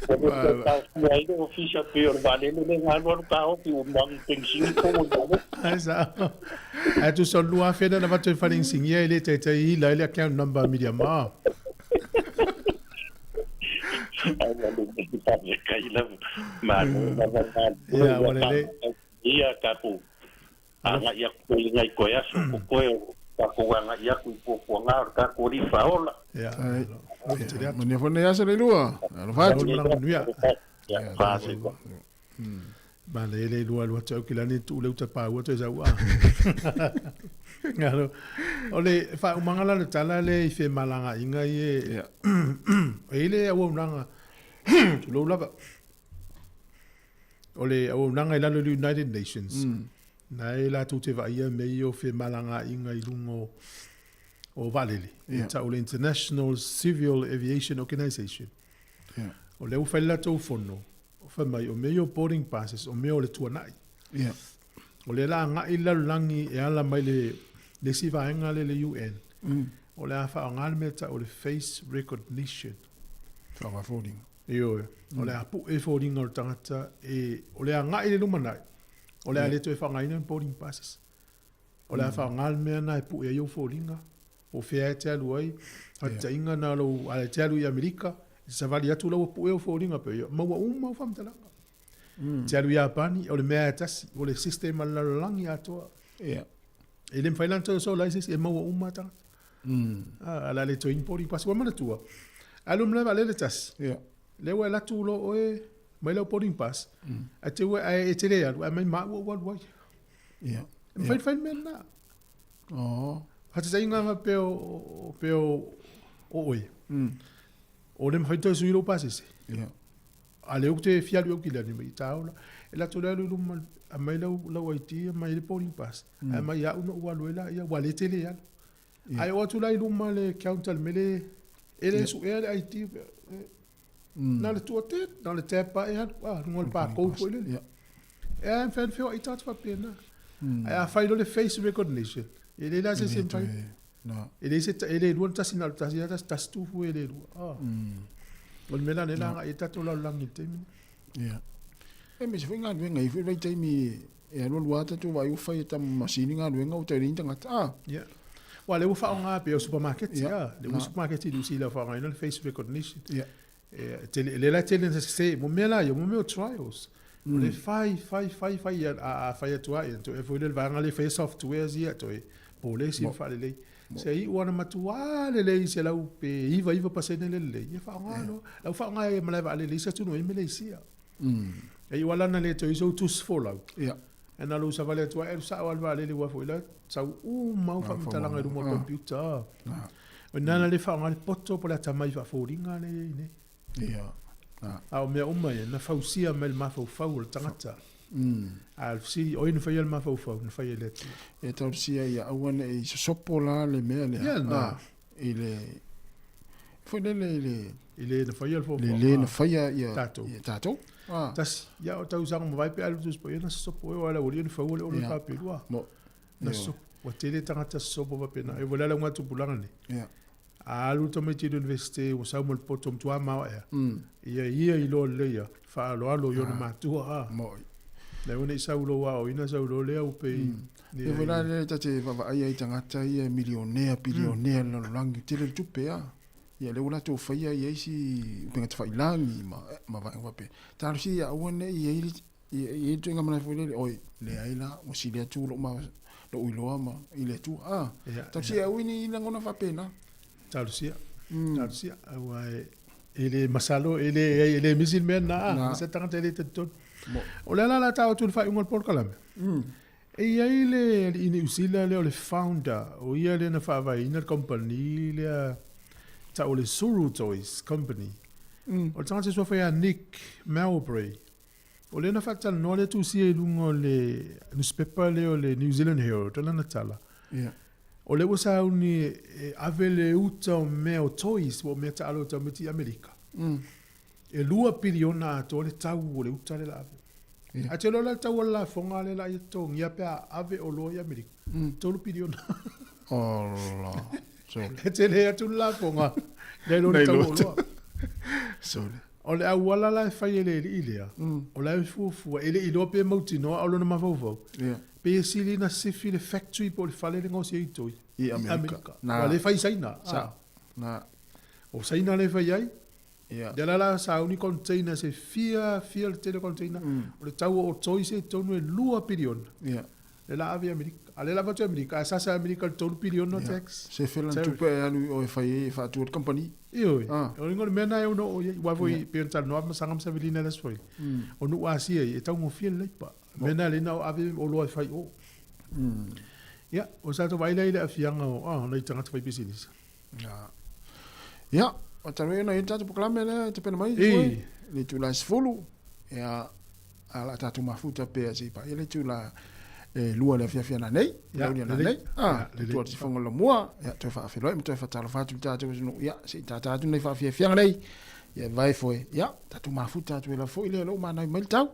Ua le toe taofia ai le ofisa pei o le vaalele lea na alualu taofi ua manu penisini tonu o le vaalele. Ai sao. Ae tusa o le 2000 lea na avatu e le fale inisinia e le taitai ila ai le account number a Miriama. Ai ua le faafetai lava. Malo lava malo. Ia, ua lelei. Ia tatou agai atu i nai toe aso totoe o tatou agai atu i puapuaga o le tatou Alii Faaola. Ia, alo. Manuia foi lenei aso Leilua. Alofa atu. Manuia. Ia, faasewa. Manaia le lua alu atu au kilani tuu le uta paua toe sau a. Ngalo. O le faaumaga la le tala le i femalagaaiga ie. Yeah. E i le auaunaga tulou lava. O le auaunaga i lalo i le United Nations. Na e latou te vaaia mea ia o femalagaaiga i luga o o vaalele. Yeah. E tau le International Civil Aviation Organization. Yeah. O lea ua fai le latou fono, fai mai o mea ia o boarding passes, o mea o le tuanai. Yeah. O lea la agai le lalolagi e ala mai le, le isi vaega lea le UN. O le a faaaoga le mea tau o le face recognition. Faaaoga foliga. Ioe. O le a pue foliga o le tagata e, o le agai i le lumanai, o le a le toe faaaogaina ni boarding passes. O le a faaaoga le mea lena e pue ai ou foliga, po o fea e te alu ai, faataitaiga na o lou, a e te alu i Amerika, e te savali atu la ua pue ou foliga pe ia, maua uma au faamatalaga. E te alu i Iapani, o le mea lava e tasi, o le system a le lalolagi atoa. Yeah. E le mafai la ona toe sola ai se isi, e maua uma lava tagata. A, o le a le toe i ni boarding pass. Ua manatua, alu i le malae vaalele tasi, Yeah. lea ua e alu atu loa oe mai lau boarding pass, ae te ua, ae e te le alu, ae mai ma au ou alu ai. Yeah. E mafai ona fai le mea lena. Oh. Faataitaiga faapea o, pea o, o oe. O le mafai toe sui lou pasese. Yeah. A lea ou te fia alu i Aukilani mai i taola. E latou le alu i luma, aumai lau, lau ID, aumai le boarding pass. Ae aumai au na ou alu ai laia, ua le tele alu. Ae oo atu la i luma le counter i le mea le, e le suea le ID. Na o le tua te, na o le tap lava e alu, a, luga o le barcode foi lele. E a e mafai ona feoai tagata faapena. Ae a fai loa le face recognition, e leai la se isi e mafai. E leai se, e le lua ona tasi na o le tasi lava, tasi, tasi tu fua e le lua. O le mea la lea la agai ai tatou lalolagi i le taimi lenei. Ia. E aemaise foi galuega e i ai foi vaitaimi e alualu lava tatou vaai ua fai e tama masini galuega ua tai leai ni tagata. A. Ia. Aua o lea ua faaaoga pei o supermarket, ia, lea ua supermarket i Niu Sila ua faaaogaina le face recognition. Ia. E tele, lea la e tele ina sese, mo mea la ia, mo mea o trials. O le fai, fai, fai, fai, ia, a, a fai atu lava, ia, toe foi lea le vaega lea e faia softwares ia, toe polesi ma faalelei. Se i ua na matuā lelei 199% le lelei, ia faaaoga loa. La ua faaaoga e malae vaalele i isi atunuu e i ai Meleisia. E iu lava la ina le toe i ai sou tusi folau. Ia. E na o lou savali atu lava e alu sao lava i le vaalele aua foi la sau uma au faamatalaga i luma o le computer. O i ina la le faaaoga ai le poto po o le atamai faafoliga lea e i ai nei. Ia. A o mea uma ia, na fausia mai le mafaufau o le tagata. A o le fesili, o ai na faia le mafaufau? Na faia e le Atua. E tausia ia aua ne i sosopo la le mea lea. Ia lena. I le, foi lele i le. I le na faia le foafoaga. Le le na faia ia. Tatou. Ia tatou. Tasi. Ia o tausaga mavae pe alu Tusi Paia na sosopo e o ala ua na faua le olo i Papelua. Mo. Na sosopo. Ua tele tagata sosopo faapena. E ua le ala unga tupulaga nei. Ia. A alu tamaiti i le universite ua sau ma le poto matua maoae. Ia ia iloa lelei ia faaaloalo i ona matua a. Moi. Lea ua nei sau lou aoina sau loa lea ua pei. Ia foi la lea ta te vaavaai ai i tagata ia milionea, bilionea i le lalolagi, tele le tupe a. Ia lea ua latou faia ia isi upega tafailagi ma ma vaega faapea. Talosia ia aua ne i ai le i ai le ituaiga manatu foi lele, oi, leai la, ua sili atu lou ma lou iloa ma i le Atua. A, talosia ia aua ne i lagona faapena. Talosia, talosia, aua e e le masalo, e le, e le misi le mea lena, a, se tagata e le talitonu. O le ala la tau atu i le faaiuga o le polokalame, e i ai le alii Niu Sila lea o le founder, o ia lea na faavaeina le kamupani lea tau o le Suru Toys Company. O le tagata suafa ia Nick Mowbray. O lea na faatalanoa lea tusia i luga o le nusipepa lea o le New Zealand Herald, o lana tala. Yeah. O lea ua sauni e ave le uta o mea o toys, po o mea taalo e tamaiti i Amerika. E 2 piliona atoa le tau o le uta lea la ave. Yeah. Ae te iloa la le tau o le lafoga lea la ia totogia pe a ave oloa i Amerika. 3 piliona. Ola. Sole. E tele atu le lafoga nai lo le tau o oloa. Sole. O le auala la e fai e le alii lea, o la e fuafua, e le i iloa pe mautinoa a o lona mafaufau, pe sili ona sifi le factory po o le fale le gaosia ai toi i Amerika. Ua le fai i Saina. Sa. Na. O Saina le fai ai. Ia. Lea la la sauni container se fia, fia le tele o container. O le tau o toys e tonu e 2 piliona. Ia. Le la ave i Amerika. A le la avatu i Amerika, ae sasa e Amerika i le $3 piliona tax. Se fela na tupe e alu i o e fai ai e faatu ai le kamupani. Ioe. O le mea lena e ono oo i ai. Aua foi e pei ona talanoa ma Saga ma Savelina i le aso foi, o nuu Asia ia, e taugofie le leipa. O le mea lena lea na o ave oloa e fai i o. Ia, o sa tatou vaai lea i le aafiaga o nai tagata faipisinisi. Ia, o talu ai ona i ai le tatou polokalame lea e tapena mai i le itula e 10. Ia, a o le a tatou mafuta pea se i paia le itula e 2 i le afiafi a nanei, i le aoauli a nanei. Atu atu i fofoga o le lamua, ia, toe faafeiloai ma toe faatalofa atu i le tatou atunuu. Ia, se i tata atu nei faafiafiaga nei, ia e vae foe, ia, tatou mafuta atu ai lava foi lea o lea ua manau mai le tau.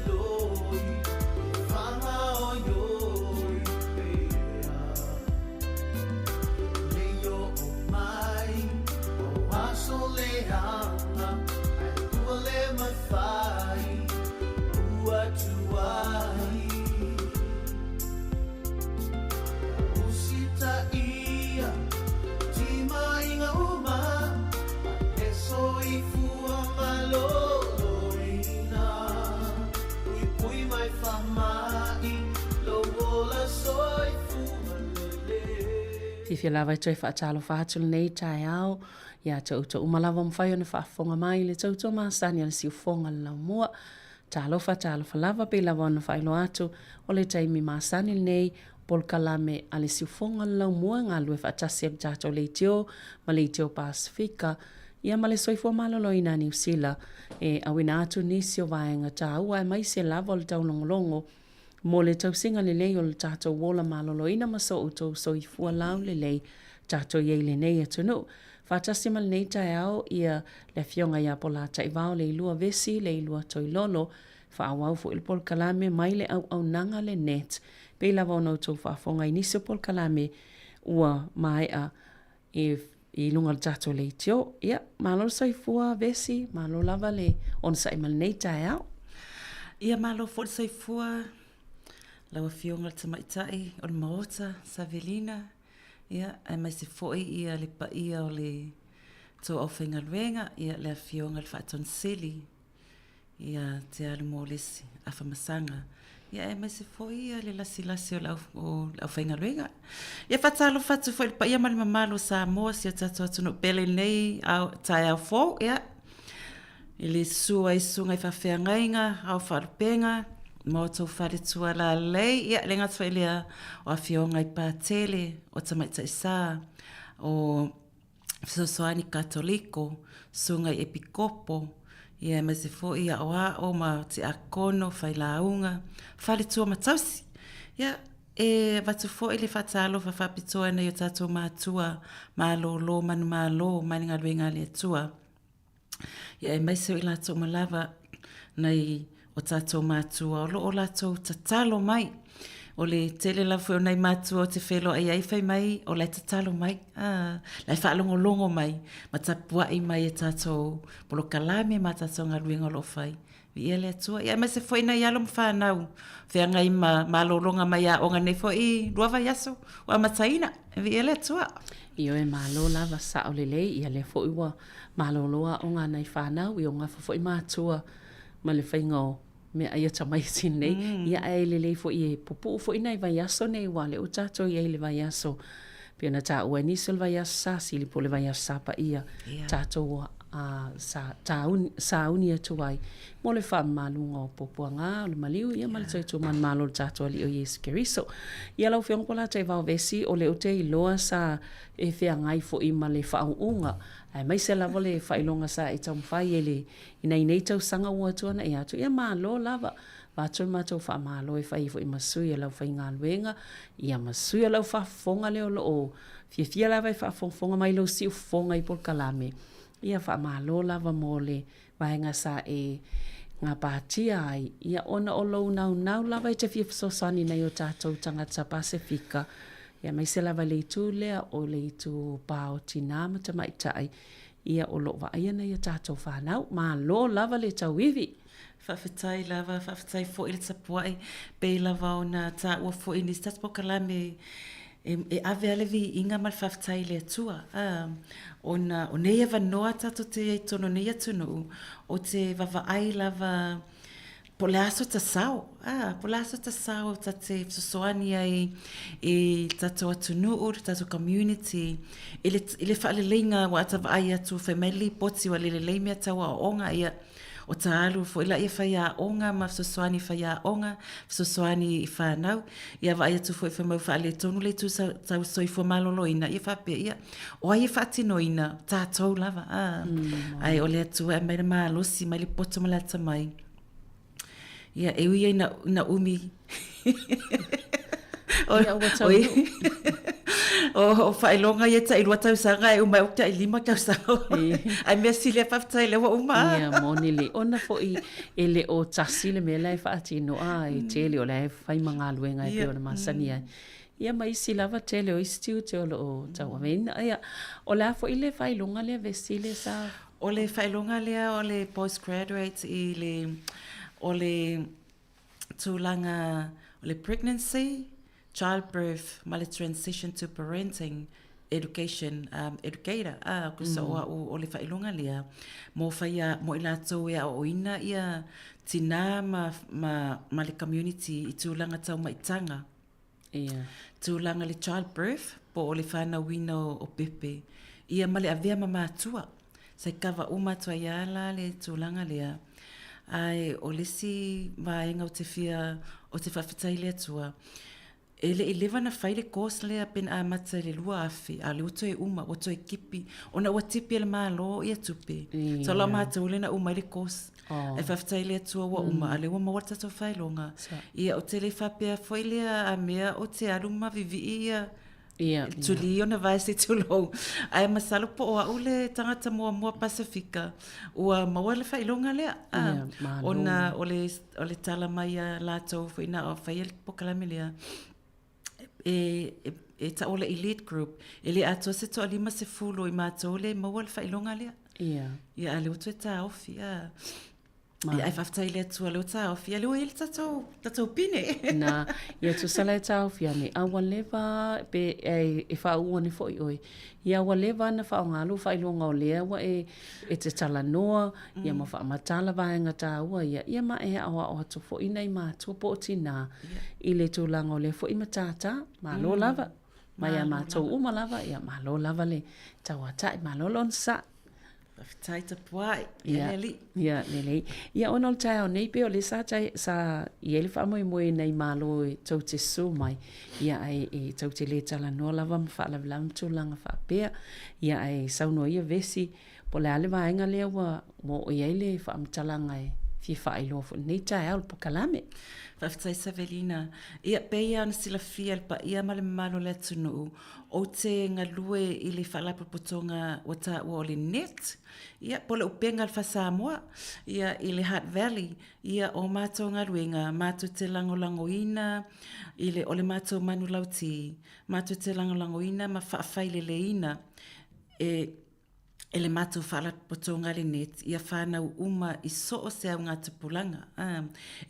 loi E whangaoioi pea Nei o o mai o aso leaga Ae ua le mawhai ua tuai Usitaia timainga uma E soifua maloloina Puipui mai faamai Lou ola soifua lelei. Fiafia lava e toe faatalofa atu lenei taeao ia te outou uma lava ua mafai ona faafofoga mai i le tautua masani a le siufofoga le laumua. Talofa, talofa lava, pei lava ona faailoa atu, o le taimi masani lenei, polokalame a le siufofoga le laumua e galulue faatasi ai le tatou leitio ma leitio Pasefika, ia ma le soifua maloloina a Niu Sila e auina atu nisi o vaega taua aemaise lava o le taulogologo mo le tausiga lelei o le tatou ola maloloina ma so outou soifua laulelei tatou i ai i lenei atunuu. Faatasi ma lenei taeao ia le Afioga ia Polataivao Leilua Vesi Leilua Toilolo, faaauau foi le polokalame mai le auaunaga le net. Pei lava ona outou faafofoga i nisi o polokalame ua maea i i luga o le tatou leitio. Ia, malo le soifua Vesi, malo lava le onosai mai lenei taeao. Ia, malo foi le soifua lau Afioga i le Tamaitai o le Maota, Savelina, ia, aemaise foi ia le paia o le tou aufaigaluega, ia, le Afioga i le Faatonu Sili, ia te alu mo le isi afamasaga, ia aemaise foi ia le lasilasi o le aufaigaluega. Ia faatalofa atu foi i le paia ma le mamalu o Samoa, si o tatou atunuu pele i lenei taeao fou, ia, i le susu ai susuga i faafeagaiga, ao faalupega, ma outou faletua lalei, ia, le gata foi i lea o afioga i Patele, o Tamaitai Sa, o Fesoasoani Katoliko, Susuga i Epikopo, ia aemaise foi aoao ma tiakono, failauga, faletua ma tausi. Ia, e avatu foi le faatalofa faapitoa i nai o tatou matua malolo manumalo mai le galuega a le Atua. Ia aemaise o i latou uma lava nai o tatou matua o lo o latou tatalo mai. O le tele lava foi o nai matua ou te feiloai ai fai mai o la e tatalo mai, a, la e faalogologo mai ma tapuai mai e tatou polokalame ma tatou galuega o lo o fai. Viia le Atua. Ia aemaise foi nai alo ma fanau feagai ma malologa mai aoga nei foi lua vaiaso ua amataina. Viia le Atua. Ioe, malo lava, sao lelei, ia lea foi ua malolo aoga a nai fanau, ia ua gafa foi matua ma le faiga o meaai a tamaiti nei. Ia ae lelei foi e pupuu foi nai vaiaso nei aua o lea ua tatou i ai i le vaiaso pei ona taua e nisi o le vaiaso Sasili po o le vaiaso Sapaia tatou sa sauni atu ai mo le faamamaluga o puapuaga o le maliu ia ma le toe tumanumalo o le tatou Alii o Iesu Keriso. Ia lau Afioga Polataivao Vesi, o lea ou te iloa sa e feagai foi ma le faauuga aemaise lava le faailoga sa e taumafai ai le i nai nei tausaga ua tuanai atu, ia malo lava. Avatu le matou faamalo e fai ai foi ma sui o le aufaigaluega, ia ma sui o le aufafofoga lea o lo o fiafia lava e faafogafoga mai lou siufofoga i polokalame. Ia faamalo lava mo le vaega sa e gapatia ai, ia ona o lou naunau lava e te fia fesoasoani i nai o tatou tagata Pasefika, ia aemaise lava i le itu lea o le itu pa o tinā ma tamaitai, Ia o lo o vaaia nai a tatou fanau. Malo lava le tauivi! Faafetai lava, faafetai foi le tapuai, pei lava ona taua foi i nisi tatou polokalame e ave lava le viiga ma le faafetai i le Atua, ona o nei avanoa tatou te i ai i totonu o nei atunuu, ou te vaavaai lava Po o le a sota sao, ā, po o le a sota sao ta te fesoasoani ai i le tatou atunuu, le tatou community i le, i le faaleleiga aua a ta vaai atu fai mai le lipoti ua le lelei mea tau aoaoga, ia, o ta alu foi lea faiaoga ma fesoasoani i faiaoga, fesoasoani i fanau, ia vaai atu foi fai mai ua faaletonu le itu tau soifua maloloina, ia faapea, ia, o ai e faatinoina? O tatou lava, ā. Ae o le Atua e aumai le malosi mai le poto ma le atamai. Ia, e ui ai ina, ina umi. Ia, ua taunuu. O faailoga ia tailua tausaga e uma ai ou tailima tausaga. Ae mea sili lava faafetai lea ua uma. Ia moni le ona foi e le o tasi le mea la e faatino a e tele o la e fai ma galuega e pei ona masani ai. Ia ma isi lava tele o isi tiute o lo o tauaveina. Ia o le a foi le faailoga lea Vesi le sa O le faailoga lea o le postgraduate i le o le tulaga o le pregnancy, childbirth ma le transition to parenting education um, educator a tusa o au o le faailoga lea mo faia mo i latou e aoaoina ia tinā ma, ma, ma le community i tulaga taumaitaga. Ia. Tulaga le childbirth po o le fanauina o pepe, ia ma le avea ma matua. Sa i kava uma atu ai a la le tulaga lea. Ae o le isi vaega ou te fia, ou te faafetai i le Atua, e le i leva ona fai le course lea pe na amata i le 2000, a o lea ua toe uma, ua toe tipi, ona ua tipi e le Malo ia tupe. So la matou lea na uma ai le course. Oh. Ae faafetai i le Atua ua uma, a o lea ua maua le tatou faailoga. Ia, ou te le faapea foi lea a mea ou te alu ma vivii ia Ia, tuli ona vae se tulou. Ae masalo po o au le tagata muamua Pasefika ua maua le faailoga lea. Ia, malo. Ona o le, o le tala mai a latou foi na o faia le polokalame lea, e, e, e tau o le elite group, e le atoa se toalima sefulu o i matou lea e maua le faailoga lea. Ia. Ia, a lea ua toe taofi, a. Ia, ae faafetai i le Atua, lea ua taofi, ia lea ua i ai le tatou, tatou pine. Na, ia tusa la e taofi ane, a ua leva pe e, e faauu ane foi oe. Ia ua leva na faaaoga lou faailoga o lea ua e, e te talanoa, ia ma faamatala vaega taua ia, ia ma e aoao atu foi nai matua po o tinā i le tulaga o lea foi matata. Malo lava. Mai a matou uma lava, ia malo lava le tauatai, malo le onosai. Faafetai tapuai, ia le alii. Ia, lelei. Ia, ona o le taeao nei, pei o lea sa, sa i ai le faamoemoe nai malo e tou te susu mai, ia, ae e tou te le talanoa lava ma faalavelave ma tulaga faapea. Ia, ae saunoa ia Vesi, po o le a le vaega lea ua, ua oo i ai le faamatalaga e fia faailoa foi i lenei taeao, le polokalame. Faafetai Savelina. Ia, pei lava ona silafia e le paia ma le mamalu o le atunuu, Ou te galue i le Faalapotopotoga ua taua o le NET, ia, po o le upega a le FaSamoa, ia, i le Hutt Valley. Ia, o matou galuega, matou te lagolagoina i le, o le matou manulauti, matou te lagolagoina ma faafaileleina e, e le matou Faalapotopotoga le NET ia whānau uma i so o se augatupulaga, ā,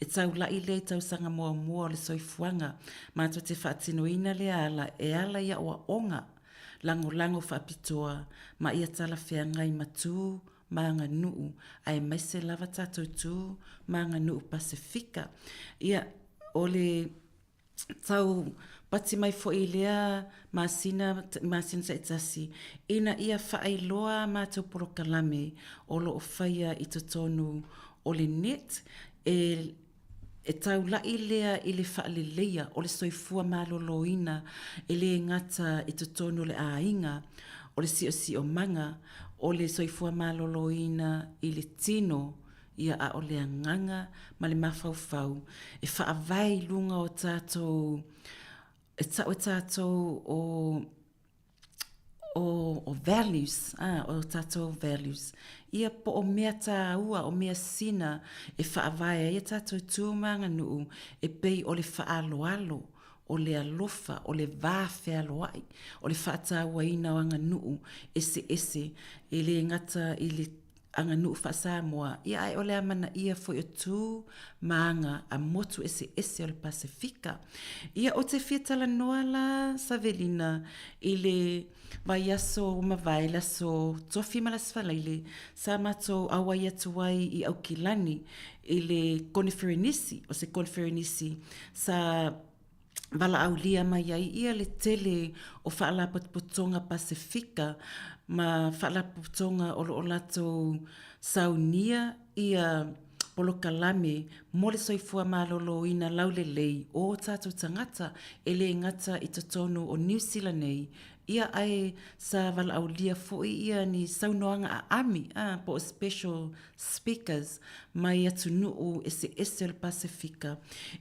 e taula'i lea i tausaga muamua o le soifuaga, matou te faatinoina lea ala e ala i aoaoga lagolago faapitoa ma ia talafeagai ma tu ma aganuu, aemaise lava tatou tu ma aganuu Pasefika. Ia, o le tau pati mai foi i lea masina, masina taitasi, ina ia faailoa a matou polokalame o lo o faia i totonu o le net, e, e taula'i lea i le faaleleia o le soifua maloloina e le gata i totonu o le aiga, o le siosiomaga, o le soifua maloloina i le tino, ia a o le agaga ma le mafaufau e faavae i luga o tatou e tau e tatou o o, o values, ah, o tatou values. Ia po o mea tāua, o mea sina e faavae ai a tatou tu ma aganuu e pei o le faaaloalo, o le alofa, o le va fealoai, o le faatauaina o aganuu eseese e le gata i le aganuu faa-Samoa, ia ae o le amanaia foi o tu ma aga a motu eseese o le Pasefika. Ia, ou te fia talanoa la, Savelina, i le vaiaso ua mavae, le aso Tofi ma le aso Faraile, sa matou auai atu ai i Aukilani i le koniferenisi, o se koniferenisi sa valaaulia mai ai ia le tele o Faalapotopotoga Pasefika ma Faalapotopotoga o lo o latou saunia ia polokalame mo le soifua maloloina laulelei o o tatou tagata e le gata i totonu o Niu Sila nei, ia ae sa valaaulia foi ia ni saunoaga aami, a, po o special speakers mai atunuu eseese o le Pasefika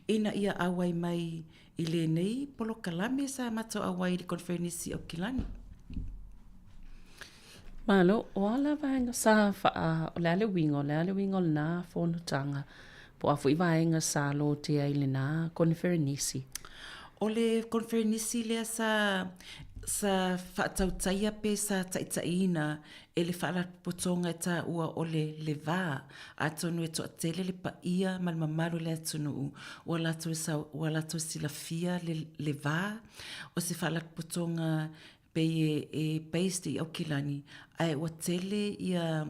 ina ia auai mai. i lenei polokalame sa matou auai i le Koneferenisi i Aukilani. Malo, o a la vaega sa faa, o le a le uiga, o le a le uiga o lena fonotaga, po o a foi vaega sa lotea i lena koneferenisi? O le koneferenisi lea sa, sa faatautaia pe sa taitaiina e le Faalapotopotoga e taua o le Le Va, atonu e toatele le paia ma le mamalu o le atunuu ua latou ua latou silafia le Le Va, o se Faalapotopotoga pei e based i Aukilani, ae ua tele ia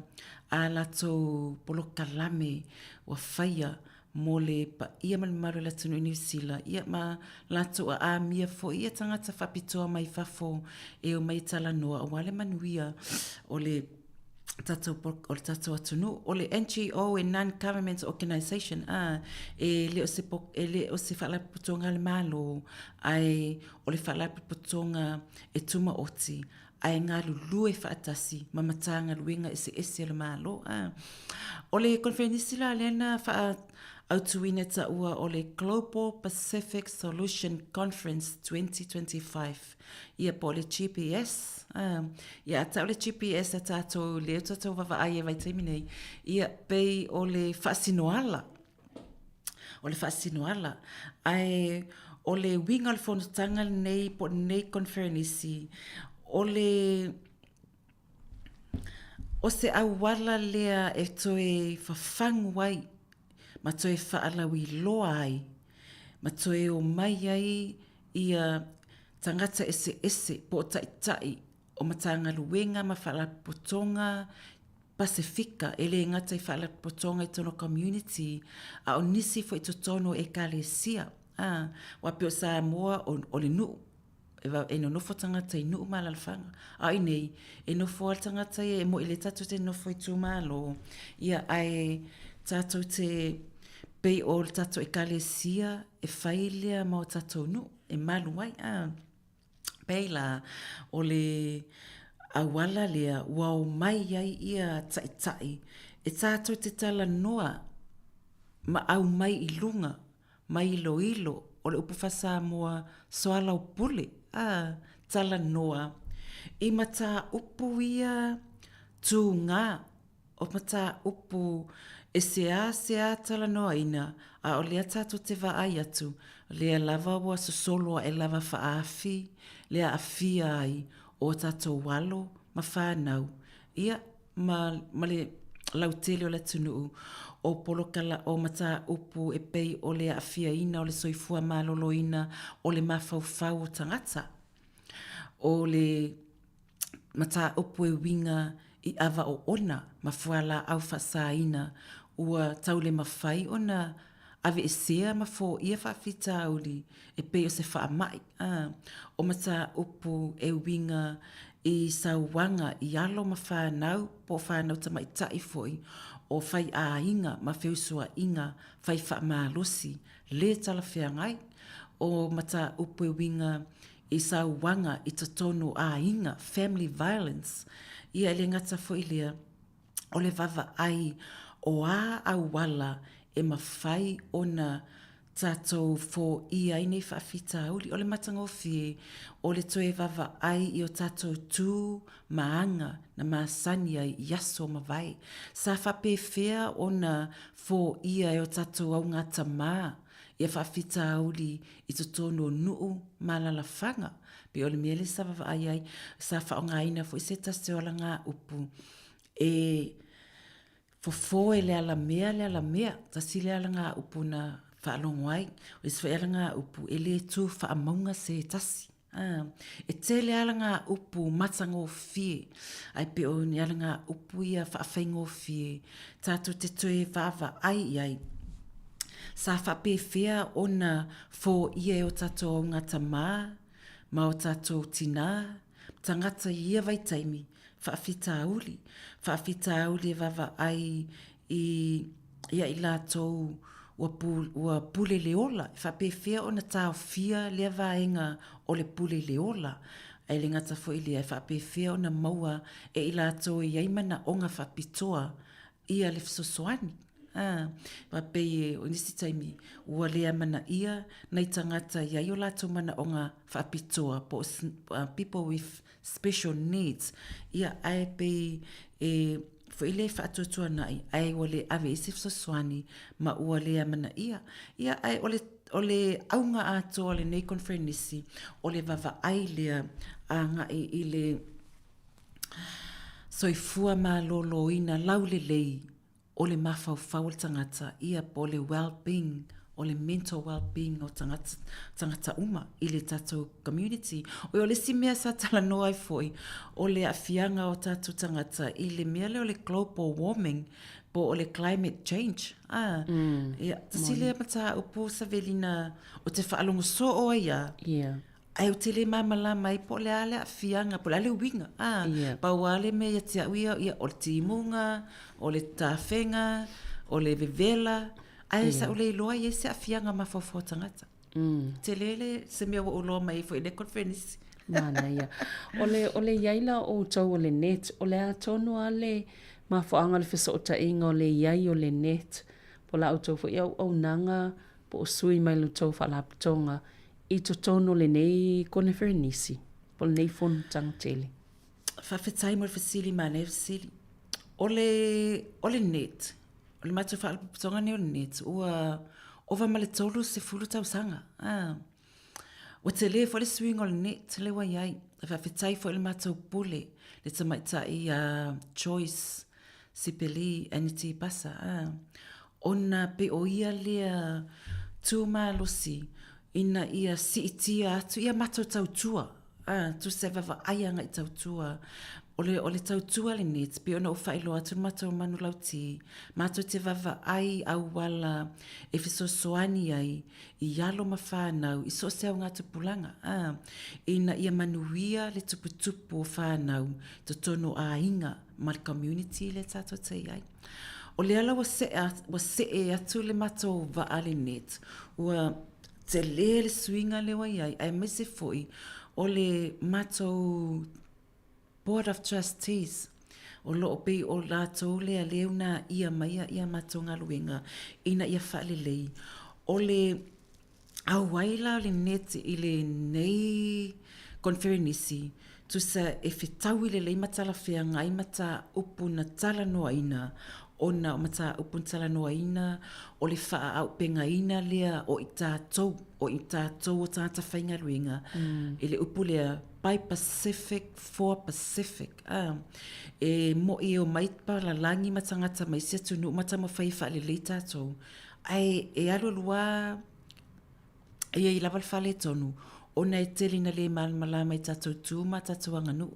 a latou polokalame ua faia mo le paia ma le mamalu o le atunuu i Niu Sila, ia ma latou aamia foi ia tagata faapitoa mai fafo e omai e talanoa aua le manuia o le tatou o le tatou atunuu. O le NGO e Non-Government Organisation, a, e le o se e le o se faalapotopotoga a le Malo, ae o le faalapotopotoga e tumaoti ae galulue faatasi ma Matagaluega eseese a le Malo. A. O le koneferenisi la lea na faaautuina e taua o le Global Pacific Solution Conference 2025, ia po o le GPS. A. Ia a tau le GPS a tatou lea ua tatou vaavaai ai vaitaimi nei, ia pei o le faasinoala o le faasinoala. Ae o le uiga o le fonotaga lenei po o lenei koneferenisi, o le o se auala lea e toe fafagu ai ma toe faalauiloa ai ma toe omai ai ia tagata eseese po o taitai o Matagaluega ma Faalapotopotoga Pasefika, e le gata i faalapotopotoga i totonu o community, a o nisi foi i totonu o Ekalesia. Ā, aua pei o Samoa, o, o le nuu, e, e nonofo tagata i nuu ma alalafaga. A o inei, e nofo lava le tagata ia, e moni o lea tatou te nonofo i itumalo, ia ae tatou te, pei o le tatou Ekalesia e fai lea ma o tatou nuu, e malu ai, ā. Pei la, o le auala lea ua omai ai ia taitai e tatou te talanoa ma aumai i luga ma iloilo o le upu faa-Samoa soalaupule, a, talanoa i mataupu ia tūgā o mataupu e seasea talanoaina, a o lea tatou te vaai atu, lea lava ua sosolo aʻe lava faaafi le aafia ai o tatou alo ma fanau, ia, ma, ma le lautele o le atunuu, o polokala, o mataupu e pei o le aafiaina o le soifua maloloina o le mafaufau o tagata, o le mataupu e uiga i ava oona ma fualaau faasaina ua tau le mafai ona aveesea ma foia faafitauli e pei o se faamai, a, o mataupu e uiga i sauaga i alo ma fanau po o fanau tamaitai foi o faiaiga ma feusuaiga fai faamalosi le talafeagai, o mataupu e uiga i sauaga i totonu o aiga, family violence, ia e le gata foi i lea, o le vaavaai o a auala e mafai ona tatou foia ai nei faafitauli. O le matagofie, o le toe vaavaai i o tatou tu ma aga na masani ai i aso mavae. Sa faapefea ona foia e o tatou augatamā ia faafitauli i totonu o nuu ma alalafaga. Pei o le mea lea sa vaavaai ai, sa faaaogaina foi se tasi o alagaupu e fofo e le alamea le alamea, tasi lea alagaupu na faalogo ai. O le isi foi alagaupu, e le tu faamauga se tasi. E tele alagaupu matagofie, ae pei o ni alagaupu ia faafaigofie tatou te toe vaavaai i ai. Sa faapefea ona foia e o tatou augatamā ma o tatou tinā, tagata i ia vaitaimi, faafitauli, faafitauli e vaavaai i ia i latou ua pu, ua pule le ola, e faapefea ona taofia lea vaega o le pule le ola. Ae le gata foi i lea, e faapefea ona maua e i latou e i ai manaoga faapitoa ia le fesoasoani. A, aua pei e, o nisi taimi, ua le amanaia nai tagata i ai o latou manaoga faapitoa po o people with special needs, ia, ae pei e foi le faatuatuanai, ae ua le ave i ai se fesoasoani ma ua le amanaia. Ia, ae o le, o le auga atoa o lenei koneferenisi, o le vaavaai lea agai i le soifua maloloina laulelei o le mafaufau o le tagata, ia po o le well-being, o le mental well-being o tagata, tagata uma i le tatou community. Oi, o le isi mea sa talanoa ai foi, o le aafiaga o tatou tagata i le mea lea o le global warming, po o le climate change. Ah, mm. Ia, tasi lea mataupu Savelina, o te faalogo soo ai a. Yeah. Ae ou te le malamalama ai po o le a le aafiaga, po o le a le uiga. A, yeah. Pau lava le mea ia te au ia, ia, o le timuga, o le tafega, o le vevela, ae yeah. sa ou le iloa i ai se aafiaga mafaufau tagata. Mm. Tele le se mea ua ou iloa mai ai foi i le conference. Manaia. O le, o le iai la o outou o le net, o le a tonu a le mafuaaga o le fesootaiga o le iai o le net, po o la outou foi auaunaga, po o sui mai lo tou faalapotoga i totonu o lenei koneferenisi, po o lenei fonotaga tele. Faafetai mo le fesili, manaia le fesili. O le, o le net, o le matou faalapotopotoga lenei o le net, ua ova ma le 30 tausaga. Ah. Ua tele foi le suiga o le net lea ua i ai. Faafetai foi i le matou pule, le tamaitai ia Joyce Sipeli Anity Pasa, ah. Ona pei o ia lea tū malosi ina ia siitia atu ia matou tautua, ah, tusa e vaavaai agai tautua. O le, o le tautua le NETS, pei ona ou faailoa atu le matou manulauti, matou te vaavaai auala e fesoasoani ai i alo ma whanau i so o se augatupulaga, ah, ina ia manuia le tuputupu o whanau totonu o aiga ma le community lea tatou te i ai. O lea la ua see, ua see atu le matou vaa le net, ua tele le suiga lea ua i ai, aemaise foi o le matou Board of Trustees, o lo o pei o latou lea lea e unaia mai ia matou galuega ina ia faalelei. O le auai la o le net i lenei koneferenisi, tusa e fetaui lelei ma talafeagai mataupu na talanoaina, ona o mataupu na talanoaina o le faaaupegaina lea o i tatou, o i tatou o tagata faigaluega i le upu lea by Pacific for Pacific, a. E mo'i e omai palalagi ma tagata mai isi atunuu ma taumafai e faalelei tatou, ae e alualu lava e i ai lava le faaletonu ona e tele ina le malamalama i tatou tu ma tatou aganuu.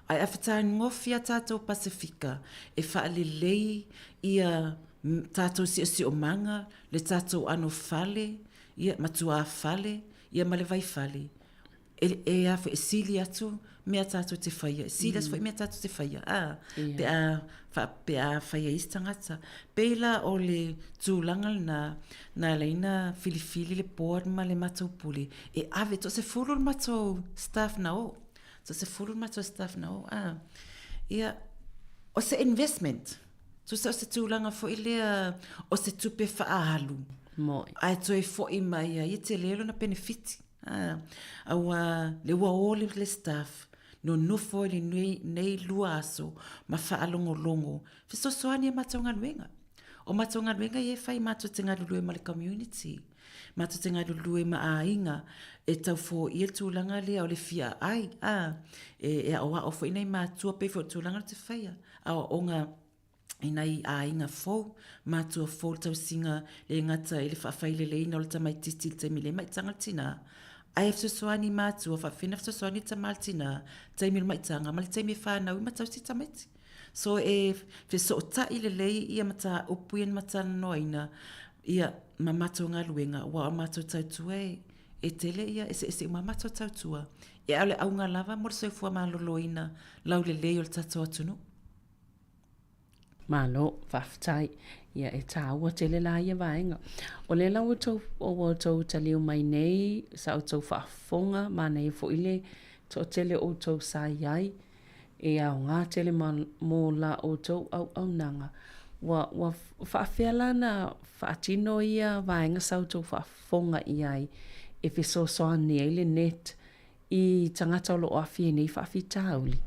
Ae a fetagofia tatou Pasefika e faalelei ia tatou siosiomaga, le tatou ano fale, ia ma tuafale, ia ma le vaifale, e, e, a foi, e sili atu mea tātou te whaia, e sili atu foi mea tātou te whaia, a, yeah. pe a, wha, pe a whaia isi tangata. Pēlā o le tūlanga lena, nā leina filifili le board ma le matou pule, e ave, to se fulu le matou staff na o, to se fulu le matou staff na o, a, ia, o se investment, tusa o se tūlanga foi lea, o se tupe whaahalu, Moi. Ae toe foi mai ai, e tele lona penefiti. Aua le ua o le staff nonofo i lenei lua aso ma faalogologo fesoasoani a matou galuega. O matou galuega ia e fai matou te galulue ma le community, matou te galulue ma aiga e tau foia le tulaga lea o le fia aai, a, e aoao foi nai matua pei foi o le tulaga lea ou te faia, aoaoga i nai aiga fou, matua fou le tausiga le gata i le faafaileleiina o le tamaitiiti i le taimi le maitaga le tinā, ae fesoasoani i matua, faapefea fesoasoani le tama le tinā, taimi o le maitaga ma le taimi e whanau i ma tausi tamaiti. So e fesootai lelei ia mataupu ia na talanoaina ia ma matou galuega, aua o matou tautua e, e tele ia eseese uma matou tautua. E ao le auga lava mo le soifua maloloina laulelei o le tatou atunuu. Malo, faafetai. Ia, e tāua tele la ia vaega. O lea la ua outou, ua outou taliu mai nei, sa outou faafofoga, manaia foi le toatele o outou sa i ai, e aoga tele ma, mo la outou auaunaga. Ua, ua faafefea la ona faatino ia vaega sa outou faafofoga i ai e fesoasoani ai le net i tagata o lo o aafia i nei faafitauli?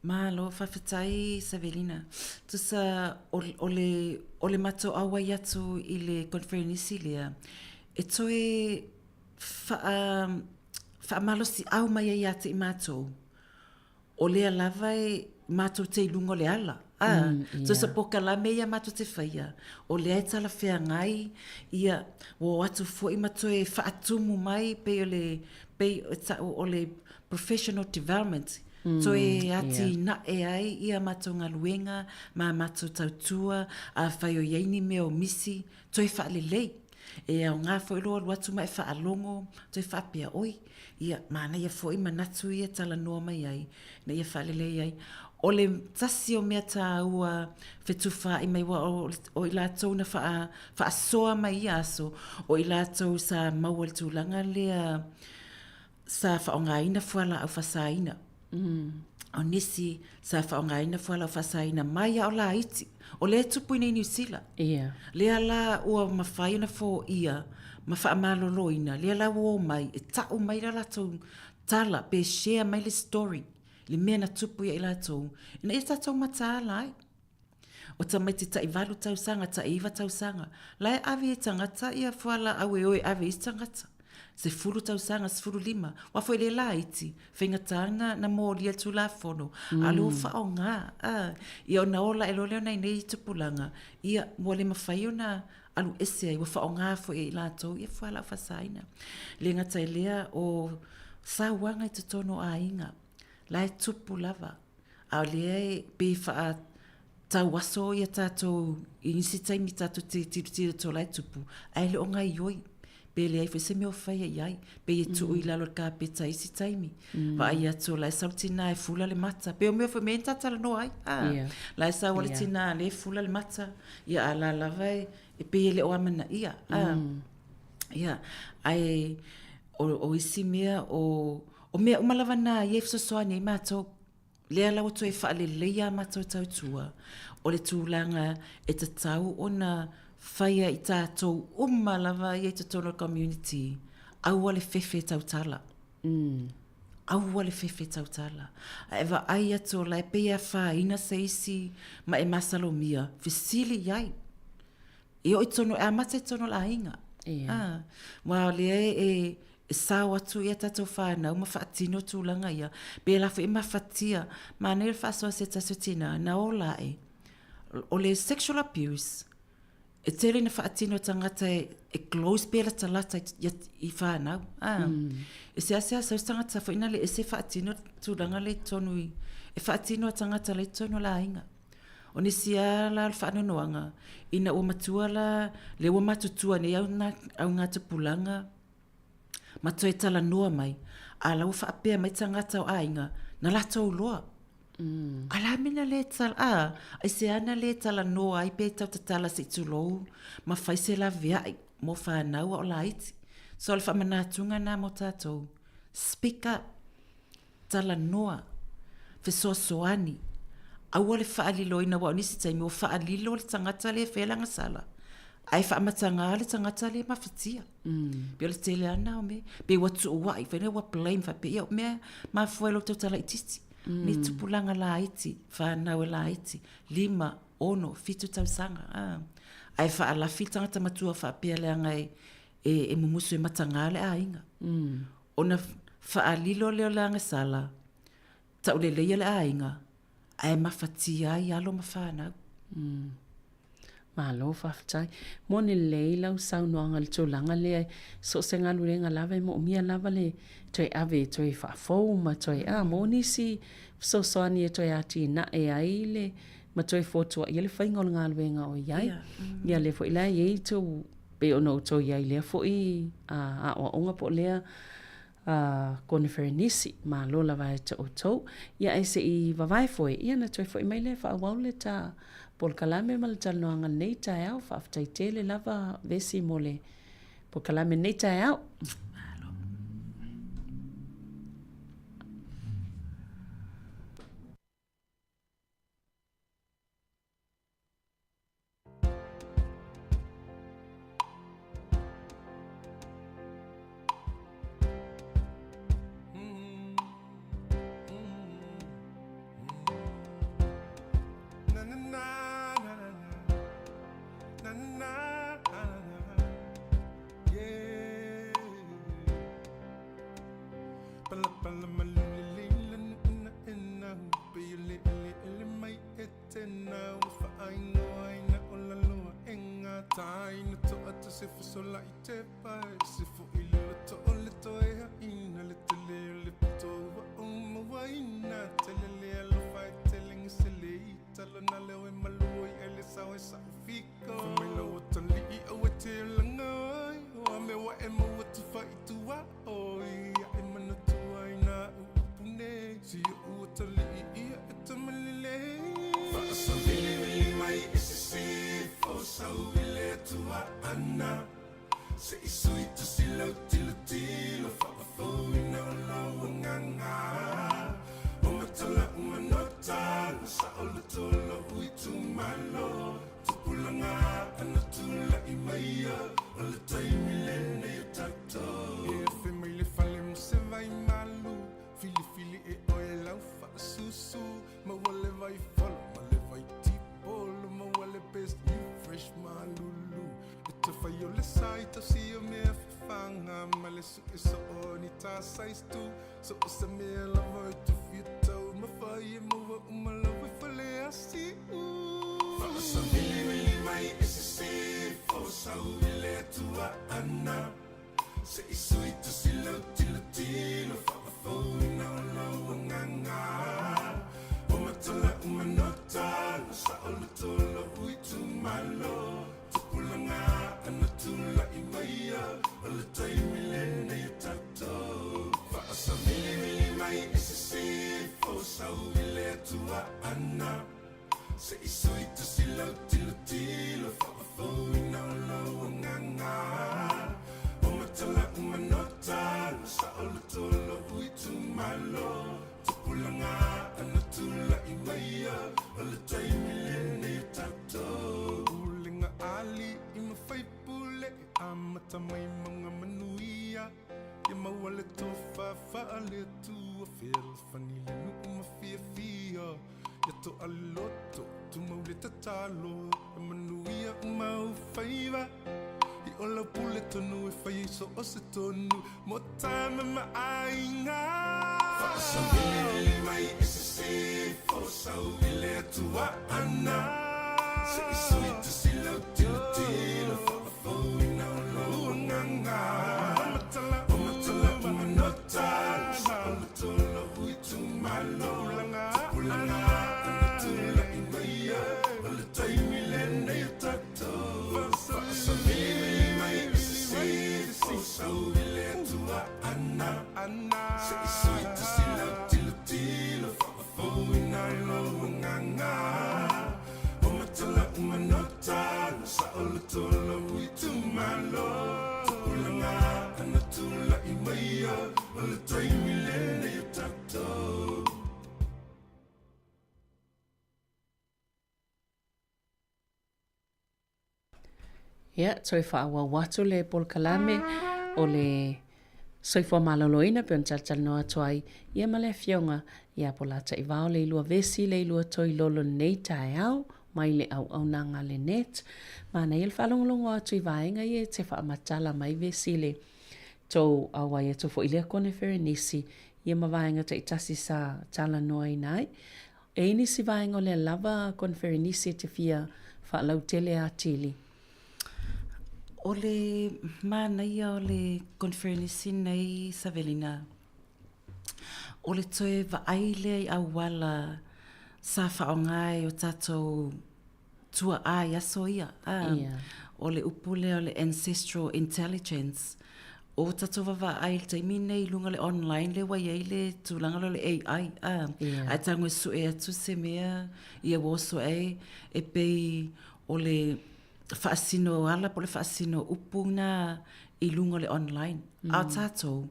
Malo, faafetai Savelina. Tusa o, o le, o le matou auai atu i le conferenisi lea, e toe faa, faamalosiau mai ai ia te i matou, o lea lava e matou te i luga o le ala. A, mm, yeah. So pokalame ia matou te whaia, o lea e talafeagai, ia, ua o atu foi ma toe faatumu mai, pei o le, pei o ta'u o le professional development, mm, toe atinae yeah. ai ia matou galuega ma matou tautua, afai o i ai ni mea o misi, toe faalelei. E aoga foi lou alu atu ma e faalogo, toe faapea, oi, ia, manaia foi manatu ia e talanoa mai ai, ina ia faalelei ai. O le tasi o mea tāua fetufaai mai, aua o, o i latou na faa, faasoa mai ia aso, o i latou sa maua i le tulaga lea, sa faaaogaina fualaau faasaina. O nisi sa faaaogaina fualaau faasaina mai a o laiti. O lea e tupu i nei Niu Sila. Yeah. Lea la ua mafai ona foia ma faamaloloina, lea la ua omai e ta'u mai la latou tala pe share mai le story, le mea na tupu ia i latou, ina ia tatou mataala ai. O tamaiti taʻi valu tausaga, taʻi iva tausaga, la e ave e tagata ia fualaau e o e ave i isi tagata. 10 tausaga, 15, aua foi le laiti, faigata na, na molia le Tulafono, a o lea ua faaaoga, a. Ia ona ola ae loa lea o nai nei tupulaga, ia, ua le mafai ona alu ese ai, ua faaaoga foi e i latou ia fualaau faasaina. E le gata i lea, o sauaga i totonu o aiga, la e tupu lava. A o lea e pei e faatauaso ia tatou i nisi taimi tatou te tilotilo atu o la e tupu, ae le o gaoioi. Pe leai foi se mea o faia i ai. Pei e tuu i lalo o le kapeta i isi taimi. Vaai atu o la e sau le tina e fula le mata. Pei o mea foi mea ia na ta talanoa ai. A, la e sau lava le tina lea e fula le mata, ia a o la lava e pei e le o amanaia. A, ia, ae o isi mea o O mea uma lava na ia e fesoasoani ai matou. Lea la ua toe faaleleia a matou tautua, o le tulaga e tatau ona faia i tatou uma lava ia i totonu o le community, aua le fefe tautala. Aua le fefe tautala. A e vaai atu o la e pei e afaina se isi ma e masalomia, fesili i ai. E oo i totonu, e amata i totonu o le aiga. Ia. Ah, aua o lea e, e sao atu ia tatou whānau ma faatino tulaga ia. Pēlā foi e mafatia. Manaia le faasoa se tasi o tinā, na ola ae. O le sexual abuse, e tele ina faatino e tagata e, e close pe latalata i, i, i whānau. Ah. E seasea sau se tagata foi nale ese faatino tulaga le i totonu i, e faatino a tagata la i totonu o le aiga. O nisi a la o le faanoanoaga, ina ua matua la, lea ua matutua nei au na, au ngā tupulaga, ma toe talanoa mai, a la ua faapea mai tagata o aiga, na latou loa. A la mea na le tal, a, aisea na le talanoa ai pe tau tatala se i tulou, ma fai se laveai mo whanau a o laiti. So o le faamanatuga na mo tatou, speak up. Talanoa, fesoasoani, aua le faaliloina aua o nisi taimi ua faalilo le tagata lea e faia lana sala ae faamatagā le tagata lea e mafatia. Pei o le tele lava lena o mea. Pei ua tuuai, fai mai ua blame faapea, ia o mea mafua i lo outou talaitiiti. Ni tupulaga laiti, fanau e laiti, 5, 6, 7 tausaga, a. Ae faalafi le tagata matua faapea leaga e mumusu e matagā le aiga. Ona faalilo lea o le agasala, tauleleia le aiga, ae mafatia ai alo ma fanau. Malo faafetai. Moni lelei lau saunoaga i le tulaga lea, so o se galuega lava e moomia lava le toe ave e toe faafou ma toe, a, maua nisi fesoasoani e toe atinae ai le, ma toe fotuai ai le faiga o le galuega o i ai. Ia lea foi la e i ai tou pei ona outou i ai i lea foi aoaoga po o lea koneferenisi. Malo lava ia te outou. Ia ae se i vavae foe, ia ona toe foi mai lea e faaauau le ta polokalame ma le talanoaga i lenei taeao. Faafetai tele lava Vesi mo le polokalame i lenei taeao. Malo. se fesolaʻi tepa E se foʻi le loto o le toe haʻina Le tele o le pito ua ou mauaina Tele le alofa e tele gese le ita Lona leo e malu oi ai le sao e saʻu fiko Fai mai lau atalii aua e te olaga oi O a mea ua e maua tufaʻi tuaʻoi Ia e manatua ai nā uʻupu nei Si oʻu atalii ia e tamalelei Faasavilivili mai i sisifo Sau i le Atua ana Se i sui tusi lau tilotilo Faafouina o lou agaga O matala uma nota Na saoloto lou itumalo Tupulaga ana tulaʻi maia O le taimi lenei o tatou E afe mai le fale mo se vai malu Filifili e oe lau faasusu Maua le vai folo ma le vai tipolo Maua le best new fresh malulu E te whai o le sa i tausi o mea fafaga Ma le sue soo ni tā size tu So o se mea lava e te fia tau Mawhai e maua uma lau e fale asiu Faasavilivili mai i sisifo Sau i le Atua ana Se i sui tusi lau tilotilo Faafouina o lou agaga O matala uma nota Na saoloto lou itumalo Tupulaga ana tulaʻi maia O le taimi lenei o tatou Faasavilivili mai i sisifo Sau i le Atua ana Se i sui tusi lau tilotilo Faafouina o lou agaga O matala uma nota Na saoloto lou itumalo Tupulaga ana tulaʻi maia O le taimi lenei o tatou Pulega a alii ma faipule E amata mai mauga manuia Ia maua le tofa faale-Atua Fealofani le nuu ma fiafia Ia toa le loto, tumau le tatalo E manuia uma ou faiva I o lau pule tonu e fai ai so o se tonu Mo tama ma aiga Faasavilivili mai i sisifo Sau i le Atua ana Se i sui tusi lau tilotilo Faafouina o lou agaga O matala uma nota Saoloto lou itumalo Tupulaga ana tulaʻi maia O le taimi lenei o tatou Faasavilivili mai i sisifo Sau i le Atua ana Se i sui tusi lau tilotilo Faafouina lou agaga O matala uma nota Na saoloto lou itumalo Tupulaga ana tulaʻi maia O le taimi lenei o tatou. Ia, toe faaauau atu le polokalame o le soifua maloloina pei ona talatalanoa atu ai ia ma le afioga ia Polataivao Leilua Vesi Leilua Toilolo lenei taeao mai le auaunaga a le net. Manaia le faalogologo atu i vaega ia e te faamatala mai Vesi le tou auai atu foi i lea koneferenisi ia ma vaega taitasi sa talanoaina ai. E i ai nisi vaega o lea lava koneferenisi e te fia faalautele atili? O le manaia o le koneferenisi nei Savelina, o le toe vaai lea i auala sa faaaoga e o tatou tua'a i aso ia, a, o le upu lea o le ancestral intelligence. O tatou vavaai i le taimi lenei i luga o le online lea ua i ai le tulaga lea o le AI, a, a e tago e sue atu se mea, ia ua oso ai e pei o le faasino ala po o le faasino upu lena i luga o le online. A o tatou,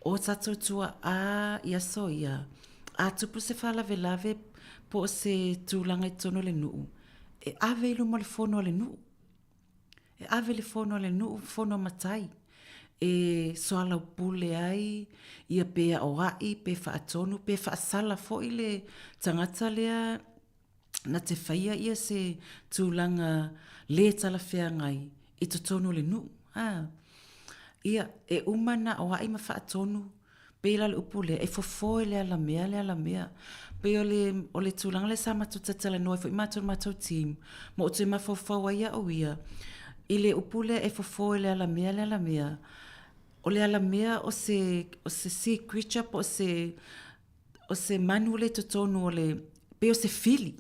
o tatou tua'a i aso ia, a tupu se faalavelave po o se tulaga i totonu o le nuu, e ave i luma o le fono a le nuu. E ave le fono a le nuu, fono a matai, e soalaupule ai, ia pe aoai, pe faatonu, pe faasala foi le tagata lea na te faia ia se tulaga le talafeagai i totonu o le nuu. A. Ia, e uma ona aoai ma faatonu, pei la o le upu lea, e fofo e le alamea le alamea. Pei o le, o le tulaga lea sa matou talatalanoa ai foi matou le matou team, ma ou toe mafaufau ai au ia, I le upu lea e fofo e le alamea le alamea, o le alamea o se, o se sea creature po o se, o se manu lea i totonu o le, pei o se fili,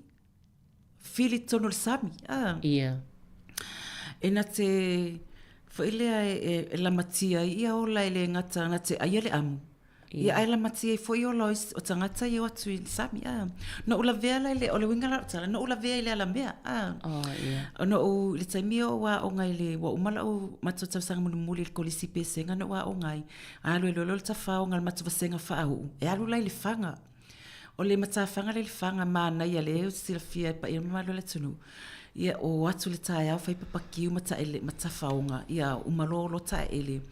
fili i totonu o le sami. Ah. Ia. E na te, foi lea e, e, e lamatia ai ia ola e le gata na te aia le amu. Ia ae lamatia ai foi ola o isi, o tagata ia o atu i le sami. Ah. Na ou lavea la i le, o le uiga la o lau tala, na ou lavea i le alamea. Ah. Oh, ia. Ona ou, i le taimi o ou aoga i le, ua uma lau matou tausaga mulimuli i le kolisi Pesega na ou aoga ai, alu ai loa lea o le tafaoga i le matou vasega faauu, e alu la i Lefaga. O le matafaga lea i Lefaga, manaia lea ou te silafia e paia ma mamalu o le atunuu, ia o atu i le taeao fai papakiu ma taele, ma tafaoga, ia uma loa o taeele.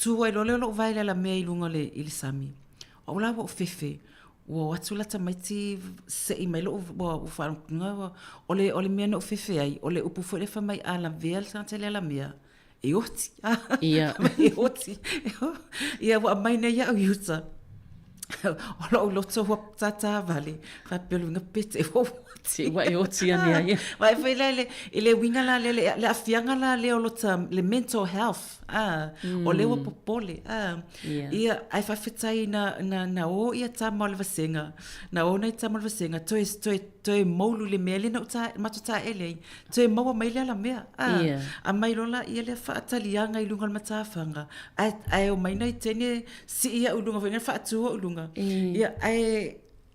Tu ai loa lea o lou vae i le alamea i luga o le, i le sami. O au la ua ou fefe, ua o atu la tamaiti sei mai lou, ua, ua faalogoga, ua, o le, o le mea na ou fefe ai, o le upu foi lea fai mai a lavea le tagata i le alamea, e oti. Ia. e oti. Ia ua aumai nei au i uta. O lou loto ua tātā wale, faapea o le uiga pete ua oti. Ua e oti ane ai. Wa e whai la le, i le uiga la le, le, le afianga la lea o lota, le mental health, ah, mm. o lea ua popole, ah. Yeah. Ia, ai whawhetai na, na, na o ia tama o le vasenga, na o nei tama o le vasenga, toe, toe, toe moulu le mea le na uta, mato tā ele ai, Toe maua mai le alamea. A, Ia. aumai loa laia lea faataliaga i luga o le matafaga, ae, ae omai nai teine sii au i luga foi lea faatu au i luga. Ia, ae,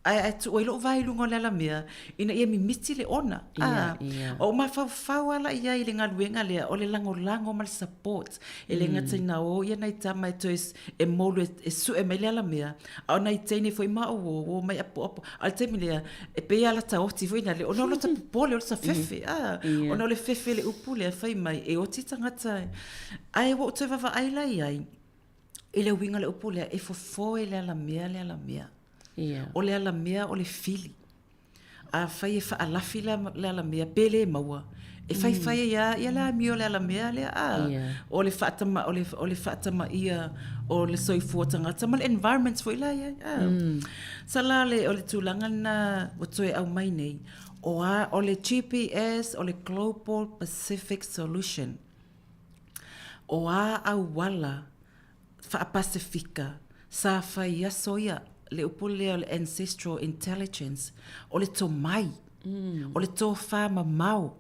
ae, ae tuu ai lou va i luga o le alamea, ina ia mimiti le ona. Ia, A, ia. o ou mafaufau lava la i ai i le galuega lea, o le lagolago ma le support. E le gata ina o ia nai tama e toe e moulu e, e sue mai le alamea, A o nai teine foi ma ou o, o mai apoapo. A o le taimi lea, e pei lava lata oti foi na le, ona o lota popole, o lota fefe, a. Ona o le fefe le upu lea fai mai, e oti tagata. Ae ua ou toe vaavaai la i ai, i le uiga o le upu lea, e fofo e le alamea le alamea. O le alamea o le fili. Afai e faalafi le alamea pe le maua, e faifai ai lava ia le amio o le alamea lea, a, o le faatama, o le, o le faatamaia o le soifua tagata ma le environment foi la i ai, a. Sa la le, o le tulaga lena ua toe aumai nei, o a, o le GPS, o le Global Pacific Solution, o a auala Faa-Pasefika, sa fai aso ia, le upu lea o le ancestral intelligence, o le tomai, o le tofā mamao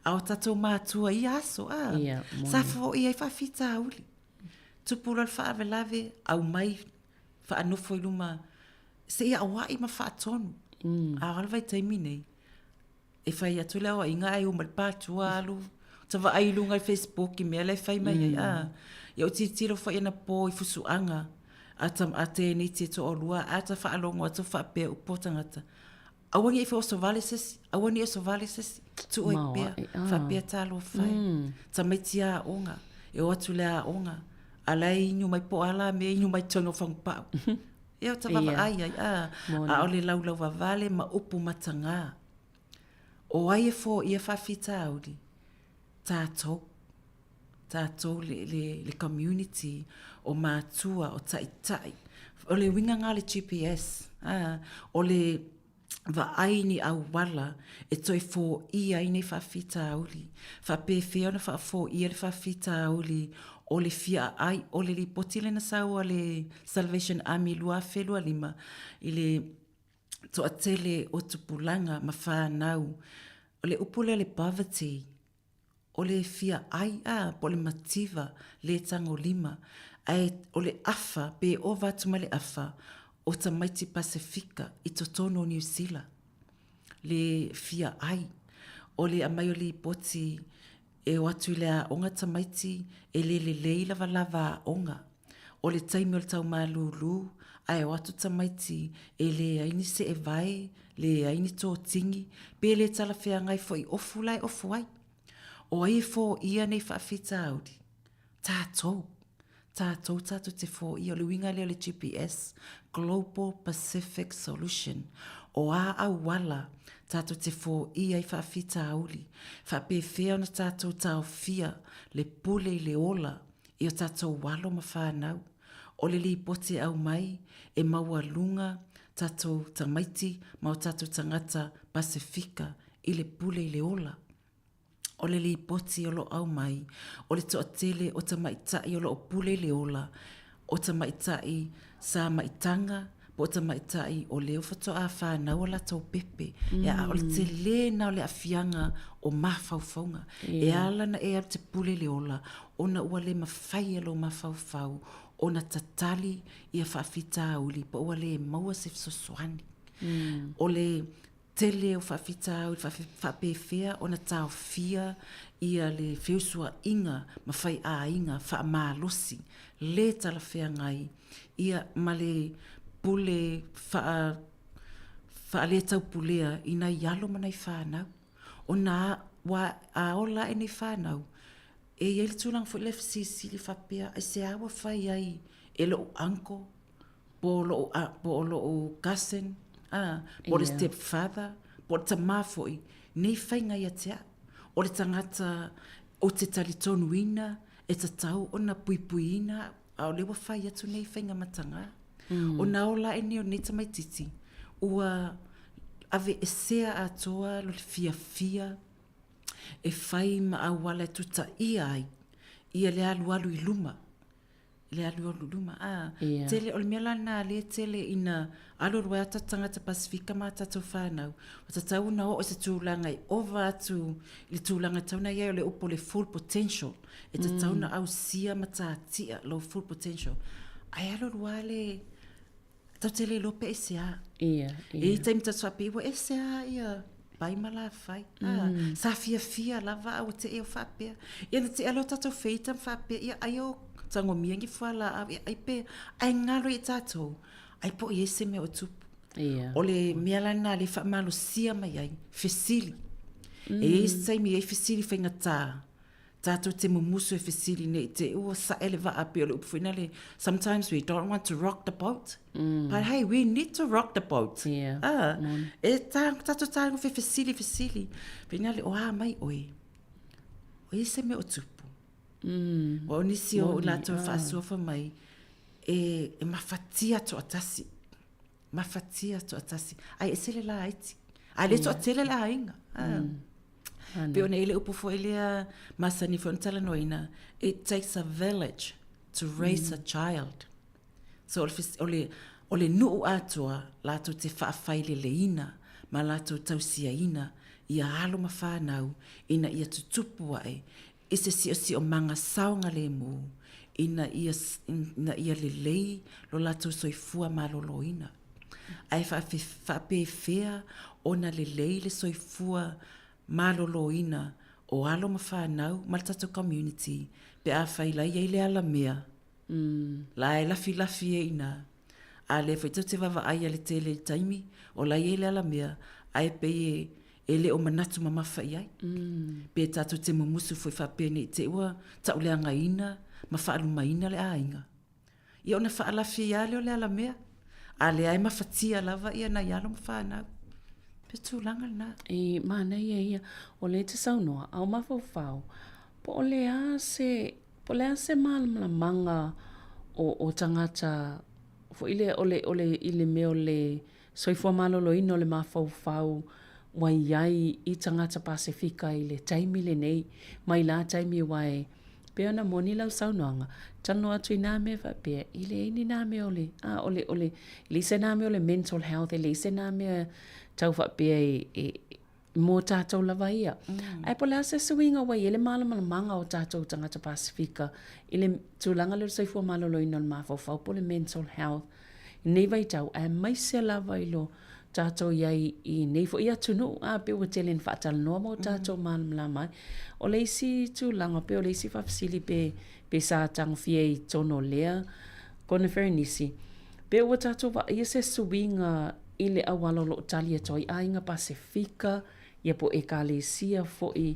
a o tatou mātua i ia aso, a, sa foia ai faafitauli. Tupu loa le faalavelave, aumai, faanofo i luma, seia auai ma faatonu. A o a le vaitaimi nei? E fai atu le aoaiga ae uma le pātua alu ta vaai i luga i Facebook i mea la e fai mai ai a ia ou tilotilo foi anapo i fusuaga a ta a tēneti e toalua a ta faalogo atu faapea upu o tagata aua ne i oso vale se isi aua ne i oso vale se isi tuu ai pea faapea talofa e tamaiti aoga e o atu i le aoga a la e inu mai po o a la mea e inu mai totonu o Fagupau Ia o ta vaavaai ai, a, ʻaʻole laulauwawale ma upu matagā. ʻO ai e foia faafitauli? Tātou. Tātou le, le, le community o mātua, o taʻitaʻi. O le uiga ngā le GPS, a, o le vaai ni auala e toe foia ai nei faafitauli. Faapefea ona faafoia le faafitauli o le fia aai o le lipoti lea na sau a le Salvation Army 2025 i le toatele o tupulaga ma whanau. O le upu lea o le poverty, o le fia ai a, po o le mativa le tagolima, ae o le afa, pe ova atu ma le afa, o tamaiti Pasefika i totonu o Niu Sila, le fia ai. O le aumai o lipoti e o atu i le aoga tamaiti e le lelei lavalava aoga. O le taimi o le tau malūlū, ae o atu tamaiti e leai ni seevae, leai ni tōtingi, pe le talafeagai foi ofu la e ofu ai. O ai e foia nei faafitauli? Tātou. Tātou tātou te foia. O le uiga lea o le GPS, Global Pacific Solution. O a auala tātou te foia i faafitauli, faapefea ona tātou taofia le pule i le ola i o tatou alo ma whanau, o le lipoti e aumai e maualuga tatou tamaiti ma o tatou tagata Pasefika i le pule i le ola. O le lipoti o lo o aumai, o le toatele o tamaitai o lo o pule i le ola, o tamaitai sa maitaga po o tamaitai o lea faatoa fanau a latou pepe. Mm. A o le tele na o le aafiaga o mafaufauga. Yeah. E ala na e alu te pule le ola, ona ua le mafai e lou mafaufau ona tatali ia faafitauli po ua le maua se fesoasoani. Mm. O le tele o faafitauli faapefea ona taofia ia le feusuaiga ma faiaiga faamalosi le talafeagai ia ma le pule faa faaletaupulea i nai alo ma nai fanau. Ona ua a ola ae nei fanau, e i ai le tulaga foi lea fesilisili faapea, aisea ua fai ai e lo'u uncle po o lo'u po o lo'u cousin, a, po o le step father, po o le tamā foi, nei faiga ia te a'u. O le tagata ou te talitonuina e tatau ona puipuiina a'u, a o lea ua fai atu nei faiga matagā. Ona ola ae nei o lenei tamaitiiti, ua aveesea atoa le fiafia e fai ma auala e tutaia ai ia le alualu i luma le alualu luma. A, yeah. Tele, o le mea la lena lea tele ina alualu ai a tatou tagata Pasifika ma tatou whānau. Ua tatau ona oo i se tulaga e ova atu i le tulaga e tatau ona i ai o le upu o le full potential. E tatau ona ausia ma tatia lou full potential. Ae alualu lava le, Tatou te le iloa pe aisea. Ia, ia. E i ai taimi tatou te faapea, ua ese lava ia pai ma lafai. Mm. Sa fiafia lava a ua te ea faapea. Ia na tea lea o tatou feita ma faapea, ia ai o tagomia ni fualaau, ia ai pe, ai ngalo i tatou, ai po o i ai se mea o tupu. Ia. O le mea la lena lea e faamalosia mai ai, fesili. Mm. E i ai se taimi e i ai fesili faigata, Tatou te mumusu e fesili ne i te i ua sae le vaa pei o le upu foi nale, sometimes we don't want to rock the boat, mm. but hey, we need to rock the boat. Yeah. Ah, e tā, tatou tāgofe fesili, fesili. Pei nale, o a mai oe. O i se mea o tupu. Mm. O nisi o latou ah. faasuafa mai, e, e mafatia toatasi. Mafatia toatasi. Ai ese le laiti. Ai le toatele le aiga. Ah. Mm. Pei ona i ai le upu foi lea masani foi ona talanoaina, it takes a village to raise a child. So o le, o le, o le nuu atoa latou te faafaileleina ma latou tausiaina ia alo ma fanau ina ia tutupu ae i se siosiomaga saogalemu ina ia, ina ia lelei lo latou soifua maloloina. Ae faapefea ona lelei le soifua maloloina o alo ma fanau ma le tatou community pe afai la i ai le alamea la e lafilafi ai i ina. A lea foi tou te vaavaai i le tele i le taimi o la i ai le alamea ae pei e e le o manatu mamafa i ai. Pe tatou te mumusu foi faapea ne i te i ua tauleagaina ma faalumaina le aiga. Ia ona faalafi lava lea o le alamea, a lea e mafatia lava ia nai alo ma fanau. Pe tulaga lena. E manaia ia, o lea e te saunoa, a o mafaufau, po o le a se, po o le a se malamalamaga o, o tagata foi lea, o le, o le, i le mea o le soifua maloloina o le mafaufau ua i ai i tagata Pasefika i le taimi lenei, mai la taimi aua e pei ona moni lau saunoaga, talanoa atu i nā mea faapea, e leai ni nā mea o le, a, o le, o le, e leai se nā mea o le mental health, e leai se nā mea tau faapea e, e, mō tātou lava ia. Mm. Ae po o le a se suiga ua i ai le mālamalamaga o tātou tagata Pasifika i le tulaga lea o le soifua maloloina o le mafaufau po o le mental health i nei vaitau, aemaise lava i lo tātou i ai i nei foi atunuu, a pei ua tele ina faatalanoa ma o tātou mm. malamalama ai. O le isi tulaga, pe o le isi faafesili pe, pe sa tagofia i tonu o lea koneferenisi, pe ua tātou vaaia se suiga i le auala o lo o tali atu ai aiga Pasefika, ia po o Ekalesia foi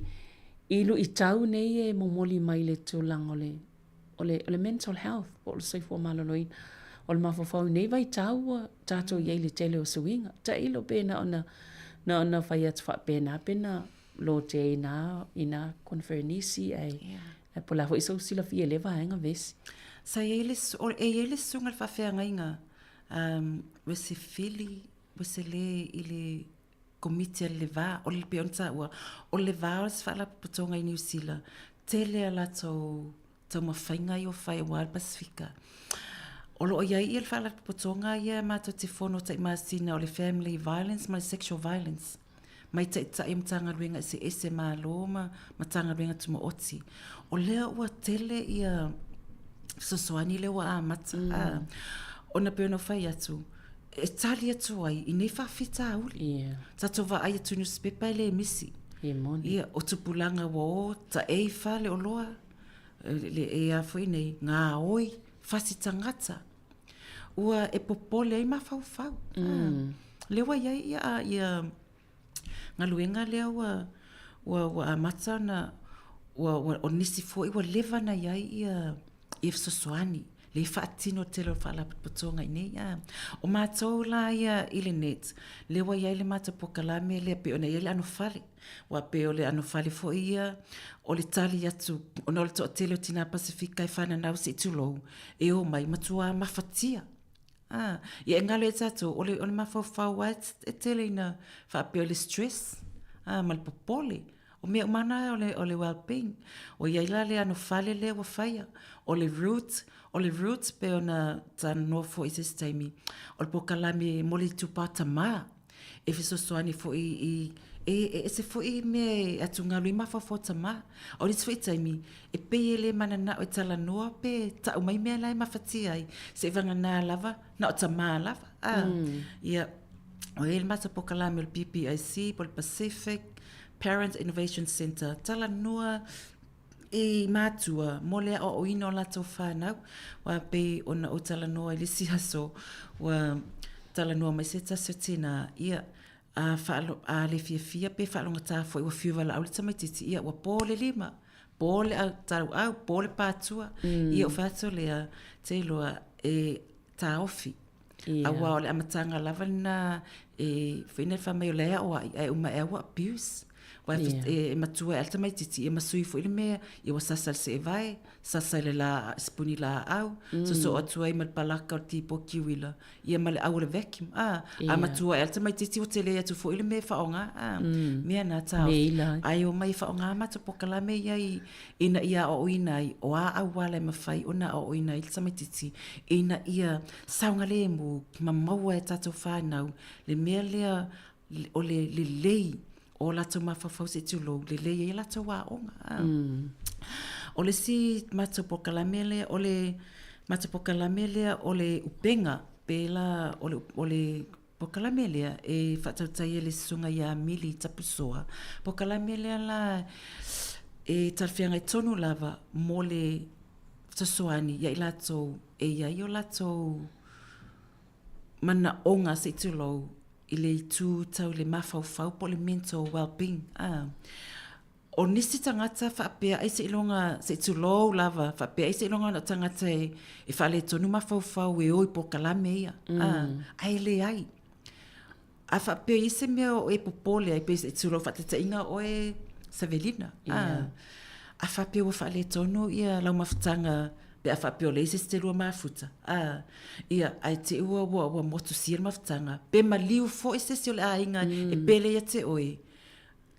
i luitau nei e momoli mai le tulaga o le, o le, o le mental health po o le soifua maloloina o le mafaufau i nei vaitau ua tatou i ai i le tele o suiga. Tailo pe na ona, na ona fai atu faapena pe na lotea i nā, i nā koneferenisi ae, yeah. ae po o le a foi sou silafia i lea vaega vesi. Sa i ai le, e i ai le susuga i le faafeagaiga um, ua se fili, ua se lē i le. Komiti a le Va, o le pei ona taua, o le Va o se faalapotopotoga i Niu Sila, tele a latou taumafaiga ia o fai aua le Pasefika. O lo o i ai ia le faalapotopotoga ia matou te fono tai masina o le Family Violence ma le Sexual Violence mai taitai o Matagaluega eseese Malo ma Matagaluega Tumaoti. O lea ua tele ia fesoasoani lea ua amata. Ona pei ona ou fai atu, e tali atu ai i nei faafitauli. Yeah. Tatou vaai atu i nusipepa e le misi. E moni. Ia, o tupulaga ua o, taei fale oloa, le, e a foi nei, gaoi, fasi tagata. Ua e popole ai mafaufau. Lea ua i ai ia, ia galuega lea ua, ua, ua amata ona, ua, ua, o nisi foi ua leva ona i ai ia, ia fesoasoani lea e faatino le tele o faalapotopotoga i inei. A. O matou la ia i le NET, lea ua i ai le matou polokalame lea pei ona i ai le anofale. Aua pei o le anofale foi ia o le tali atu ona o le toatele o tina Pasefika e fananau se i tulou, e omai matua mafatia. A, ia e galo ia tatou, o le, o le mafaufau lava e tele ina faapea o le stress, a, ma le popole. O mea uma na o le, o le well-being. Ua i ai la le anofale lea ua faia, o le root, o le root pei ona talanoa foi i se isi taimi, o le polokalame mo le itupa tamā, e fesoasoani foi i, e, e ese foi mea e atugalu ai mafaufau tamā. O le isi foi taimi, e pei e le mananao e talanoa pe tau mai mea la e mafatia ai, seivagana lava, na o tamā lava. A, ia, o i ai le matou polokalame o le PPIC po o le Pacific Parent Innovation Centre, talanoa i mātua mo le aoaoina o latou whānau. Aua pei ona ou talanoa i le isi aso, ua talanoa mai se tasi o tinā, ia, a, faalo, a le fiafia pe faalogotā foi ua fiu valaau le tamaititi, ia, ua po le lima, po le tauau, po le pātua. Ia, ou fai atu lea, te iloa, e taofi. Yeah. Aua o le amataga lava lena e foi nei fai mai o le aoai ae uma ea ua abuse. Ua yeah. e, e matua e le tamaititi e masui foi le mea ia ua sasa le seevae, sasa i le la sipuni laau, soso atu ai ma le palaka o le tipoti kiuila, ia ma le au o le vacuum. Ah, yeah. a matua e le tamaititi ua tele atu foi le mea e faaaoga. Ah, mea na taofi. Ai o mai e faaaoga matou polokalame ia i ina ia aoaoina ai, o a auala e mafai ona aoaoina ai le tamaitiiti ina ia saogalemu ma maua e tatou whānau le mea lea o le lelei o latou mafaufau se i tulou, lelei ai latou aoga. O le isi matou polokalame lea, o le matou polokalame lea o le upega, pēlā o le, o le Polokalame lea e faatautai e le Susuga ia Mili Tapusoa. Polokalame lea la e talafeagai tonu lava mo le fesoasoani ia i latou e i ai o latou manaoga se i tulou i le itu tau le mafaufau po o le mental well-being. A. O nisi tagata faapea ai seiloga, se i tulou lava, faapea ai seiloga na o tagata e, e faaletonu mafaufau e o i polokalame ia. Ae leai. A faapea i ai se mea o e popole ai, pei se i tulou faataitaiga oe Savelina. Yeah. A faapea ua faaletonu ia lau mafutaga pe a faapea o leai se isi te lua mafuta. A, ia, ae te i ua, ua, ua motusia le mafutaga. Pe maliu foi se isi o le aiga e pele ia te oe.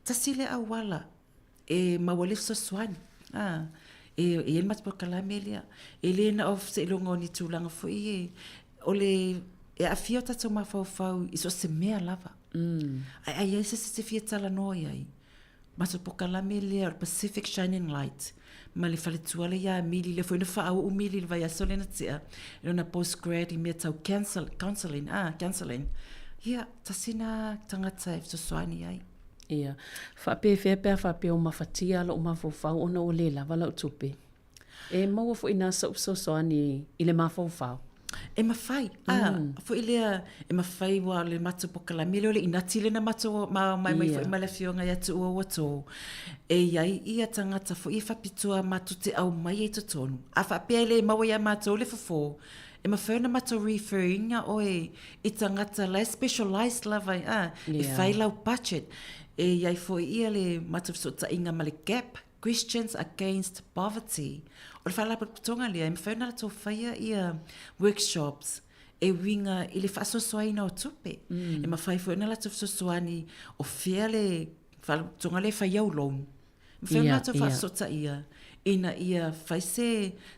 Tasi lea auala e maua ai le fesoasoani. A, e, e i ai le matou polokalame lea. E le na o seiloga o ni tulaga foi e, o le, e aafia o tatou mafaufau i so o se mea lava. Ae a i ai se isi e te fia talanoa i ai, matou polokalame lea o le Pacific Shining Light ma le faletua lea ia Mili, lea foi na faauu Mili i le vaiaso lea na tea, i lona postgrad i mea tau cancel, counselling, ah, counselling. Ia, tasi na tagata e fesoasoani ai. Ia. Faapefea pe a faapea o mafatia lou mafaufau ona ua le lava lau tupe? E maua foi inā soʻu fesoasoani i le mafaufau. E mafai, a, foi lea, e mafai ua o le matou polokalame lea o le inati lea na matou ma mai mai foi ma le afioga ia Tuua Uato. E i ai ia tagata foi e faapitoa matou te aumai ai i totonu. A faapea e le maua ia matou le fofo, e mafai ona matou refer ina oe i tagata la e specialised lava, a, e fai lau budget. E i ai foi ia le matou fesootaiga ma le GAP, Christians Against Poverty. O le faalapotopotoga lea e mafai ona latou faia ia workshops. e uiga i le faasoasoaina o tupe. E mafai foi ona latou fesoasoani o fea le faalapotopotoga lea e fai au loan. E mafai ona latou faafesootaia ina ia fai se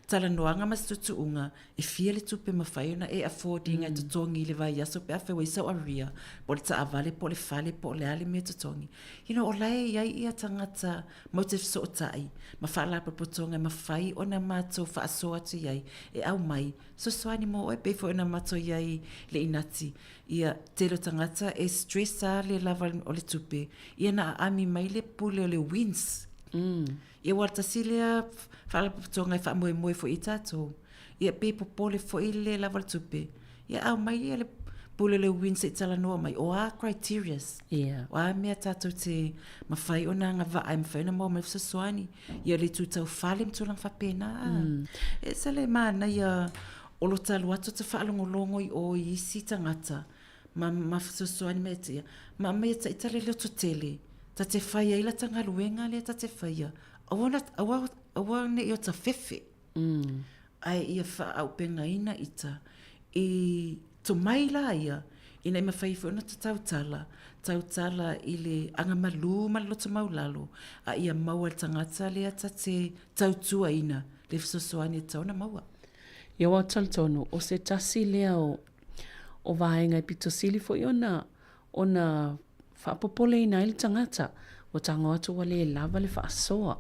talanoaga ma se tuutuuga e fia le tupe e mafai ona e afford ina e totogi i le vaiaso pe afai ua i ai sau arrear po o le taavale po o le fale po o le a le mea e totogi. You know, o la e i ai ia tagata matou te fesootai ma faalapotopotoga e mafai ona matou faasoa atu i ai e aumai fesoasoani mo oe pei foi ona matou i ai i le inati. Ia, tele o tagata e stress lava le lava o le tupe, ia na aami mai le pule o le WINS. Ia aua o le tasi lea faalapotopotoga e faamoemoe foi i ai tatou. Ia pei e popole foi le lava o le tupe, ia aumai ia le pule o le WINS se i talanoa mai, o a criterias? O a mea tatou te mafai ona agavaa e mafai ona maua mai fesoasoani, ia le itu tau fale ma tulaga faapena. E ese le manaia o lo talu atu ta faalogologo i o i isi tagata ma ma fesoasoani mai ia te ma aumai e ta le loto tele ta te fai ai lata galuega lea ta te faia aua na aua aua ne i o ta fefe ae ia faaaupegaina ita i tomai la ia ina ia mafai foi ona ta tautala tautala i le agamalu ma le loto maulalo a ia maua e le tagata lea ta te tautuaina le fesoasoani e tatau ona maua. Ia ua talitonu, o se tasi lea o, o vaega e pito sili foi ona, ona faapopoleina ai le tagata. Ua tago atu ua le lava le faasoa.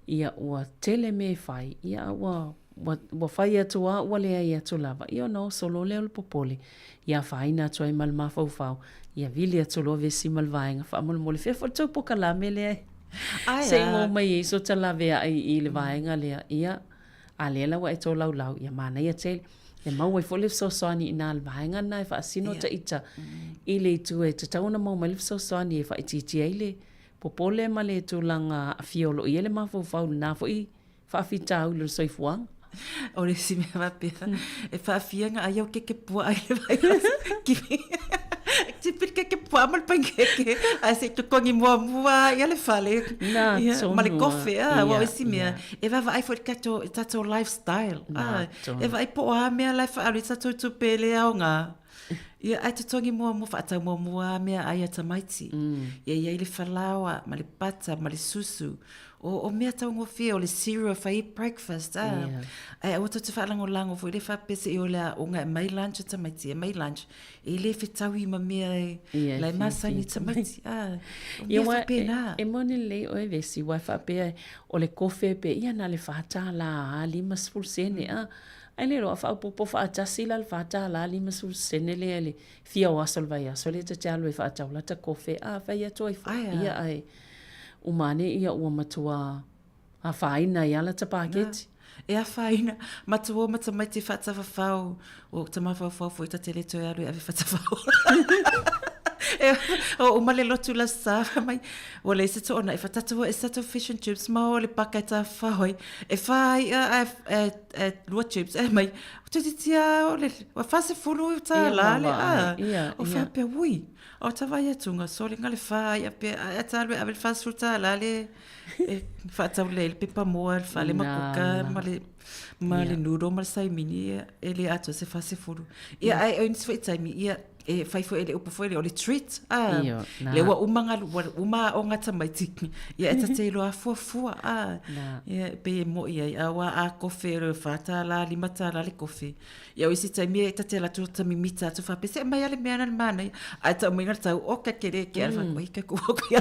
Ia ua tele mea e fai, ia a ua, ua, ua fai atu lava ua leai atu lava, ia ona oso loa lea o le popole. Ia afaina atu ai ma le mafaufau, ia vili atu loa vesi ma le vaega faamolemole. Fea foi le tou pokalame lea e se i maua mai ai so ta laveai i le vaega lea. Ia, A lea la ua e tolaulau, ia manaia tele. E maua ai foi le fesoasoani i nā le vaega lena e faasino ta ita i le itu e tatau ona maua mai le fesoasoani e faaitiitia ai le popole ma le tulaga aafia o lo o i ai le mafaufau i lena foi faafitauli o le soifuaga. O le isi mea faapea, e faafia ona ai au keke puaa i le vaiaso. Kipi le keke puaa ma le panikeke, ae se i totogi muamua ia le fale. Nā tonu Ma le kofe, aua o isi mea, E vaavaai foi i le tatou, i tatou lifestyle. Ah, e vaai po o a mea la e faaalu i tatou tupe e le aoga. Ia, ae totogi muamua, faatau muamua a mea ai a tamaiti. Ia i ai le falaoa, ma le pata, ma le susu. O, o mea taugofie, o le cereal e fai ai breakfast. Ah. Yeah. Ae aua tou te faalagolago foi le faapea se i o le aoga e aumai lunch a tamaiti, e aumai lunch. E le fetaui ma mea e Ia, la e fiafia masani i tamaiti. tamaiti. Ah, o Ia, mea ua, e, faapena. e moni lelei oe Vesi, ua e faapea o le kofe pe ia na o le $4 a 50 sene a. Ae le iloa a faaopoopo faatasi la le $4 50 sene lea i le fia o aso o le vaiaso lea ta te alu ai faatau lata kofe a fai atu ai foi. Ae a. Ia ae uma ane ia ua matua Afaina ai lava lata paketi. E afaina. Matua o ma tamaiti faatafafao. O tamafaufau foi ta te le toe alu e ave faatafao. E o uma le lotu la sa mai. Ua leai se toonai fa tatou e sa tatou fish and chips ma o le paka e tafafao ai. E fa i'a ae e e lua chips e mai. O toeitiiti a o le ua 40 tālā le a. O faapea ui. O ta vaai atu sole na le fa i'a pe ae ta alu e ave le 40 tālā le E faatau lelei le pepa moa, le fale ma kuka, ma le, ma le noodle ma le saimini, ia, e le atoa se 40. Ia, ae o nisi foi taimi, ia, e fai foi e le upu foi lea, o le treat, ah, Io, nā. lea ua uma galu, ua uma aoga tamaiti, ia, e ta te iloa fuafua, ah, Nā. ia, e pei e mo'i ai, a ua a kofe, o le $4, $5 le kofe. Ia, o isi taimi, e ta te alu atu ta mimita atu faapea, se aumai lava le mea lena le manaia. Ae tau mai le tau, oka kele ke ala mm. ka ku o ia.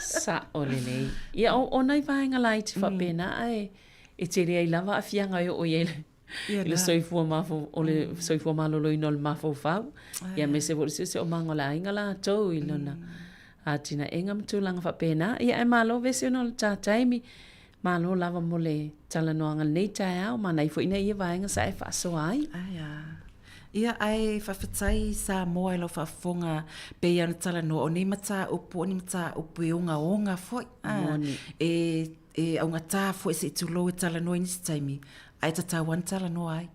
Sa'o lelei. Ia, o, o nai vaega laiti faapena, ae e tele ai lava aafiaga e oo i ai le, Ia i le na. soifua mafau, o le soifua maloloina o le mafaufau. Ia, aemaise foi o le siosiomaga o le aiga latou i lona atinaega ma tulaga faapena. Ia, ae malo vese ona o le ta taimi. Malo lava mo le talanoaga i lenei taeao, manaia foi ina ia vaega sa e faasoa ai. Ae a. Ia, ae faafetai Samoa i lau faafofoga pei ona talanoa, o nei mataupu o ni mataupu e ogaoga foi, a, Moni. e, e augata foi se i tulou e talanoa i nisi taimi, ae tatau lava ona talanoa ai.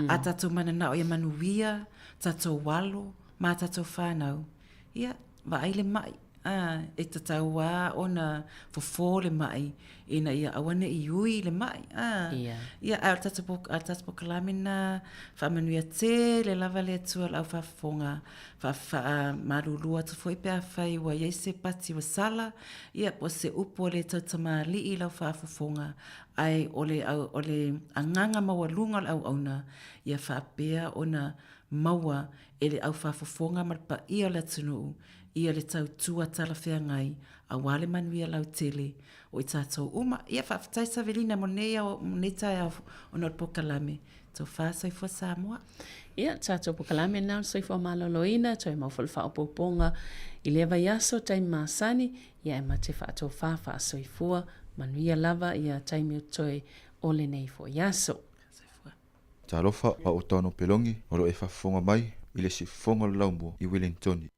A tatou mananao ia manuia tatou alo ma tatou fanau, ia, vaai le mai. A, e tatau lava ona fofo le ma'i ina ia aua ne i ui le ma'i. A, ia, ae o le tatou, a le tatou polokalame lena, faamanuia tele lava le Atua i le aufaafofoga, faamalulu atu foi pe afai ua i ai se pati ua sala, ia po o se upu ua le tautamalii i lau faafofoga, ae o le, o le agaga maualuga o le auauna, ia faapea ona maua e le aufaafofoga ma le paia o le atunuu ia le tautua talafeagai aua le manuia lautele o i tatou uma. Ia faafetai Savelina mo lenei ao, mo lenei taeao ona o le polokalame. Tofa Soifua Samoa. Ia, tatou polokalame lena o le soifua maloloina, toe mau foi le faaopoopoga i lea vaiaso, taimi masani, ia e ma te faatofa faasoifua manuia lava ia taimi o totoe o lenei foi aso. Soifua. Talofa, a o Tano Pelongi o lo o e faafofoga mai i le siufofoga o le laumua i Wellingtoni.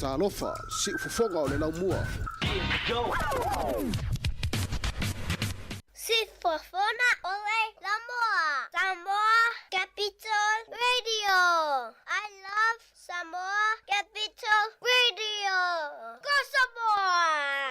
Talofa, siufofoga o le laumua. Sifofoga o le Laumua. Samoa Capital Radio. I love Samoa Capital Radio. Go Samoa!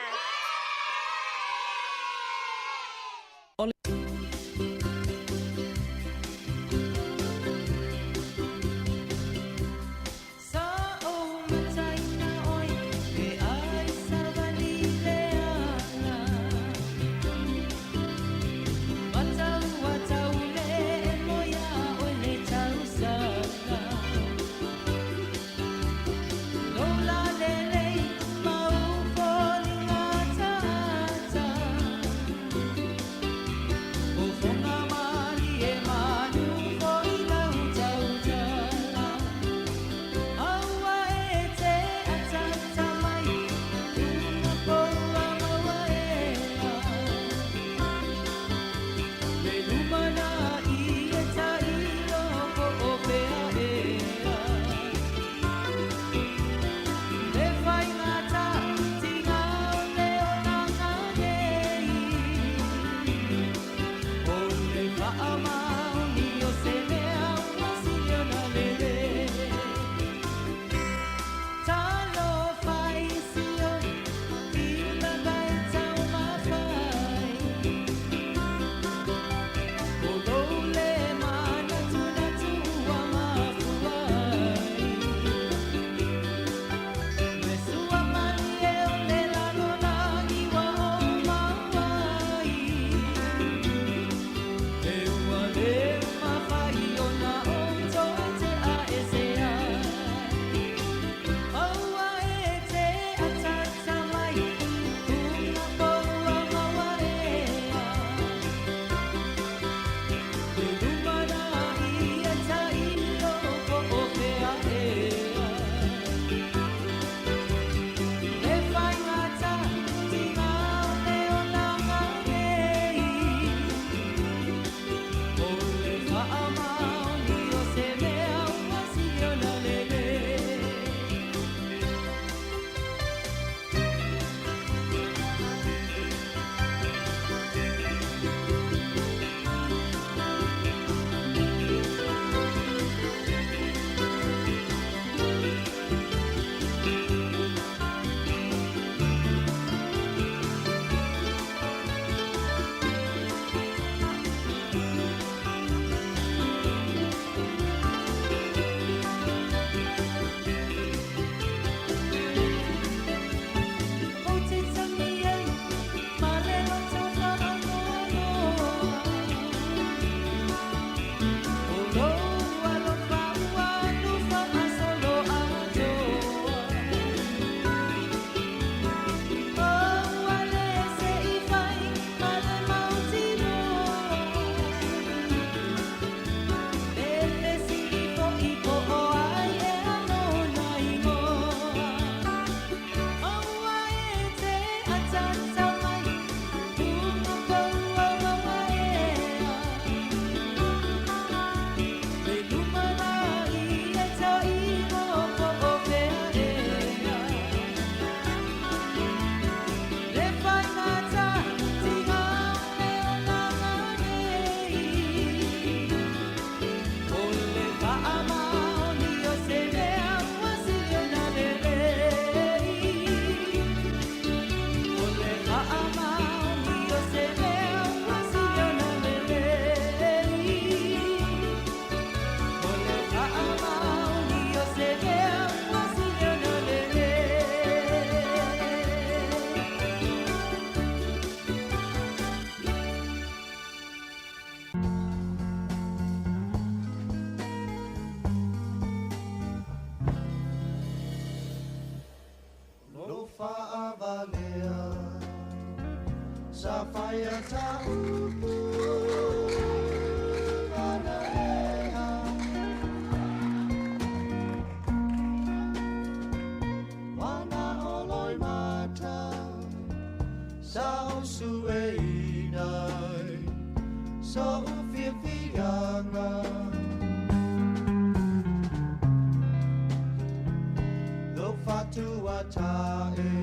ta'e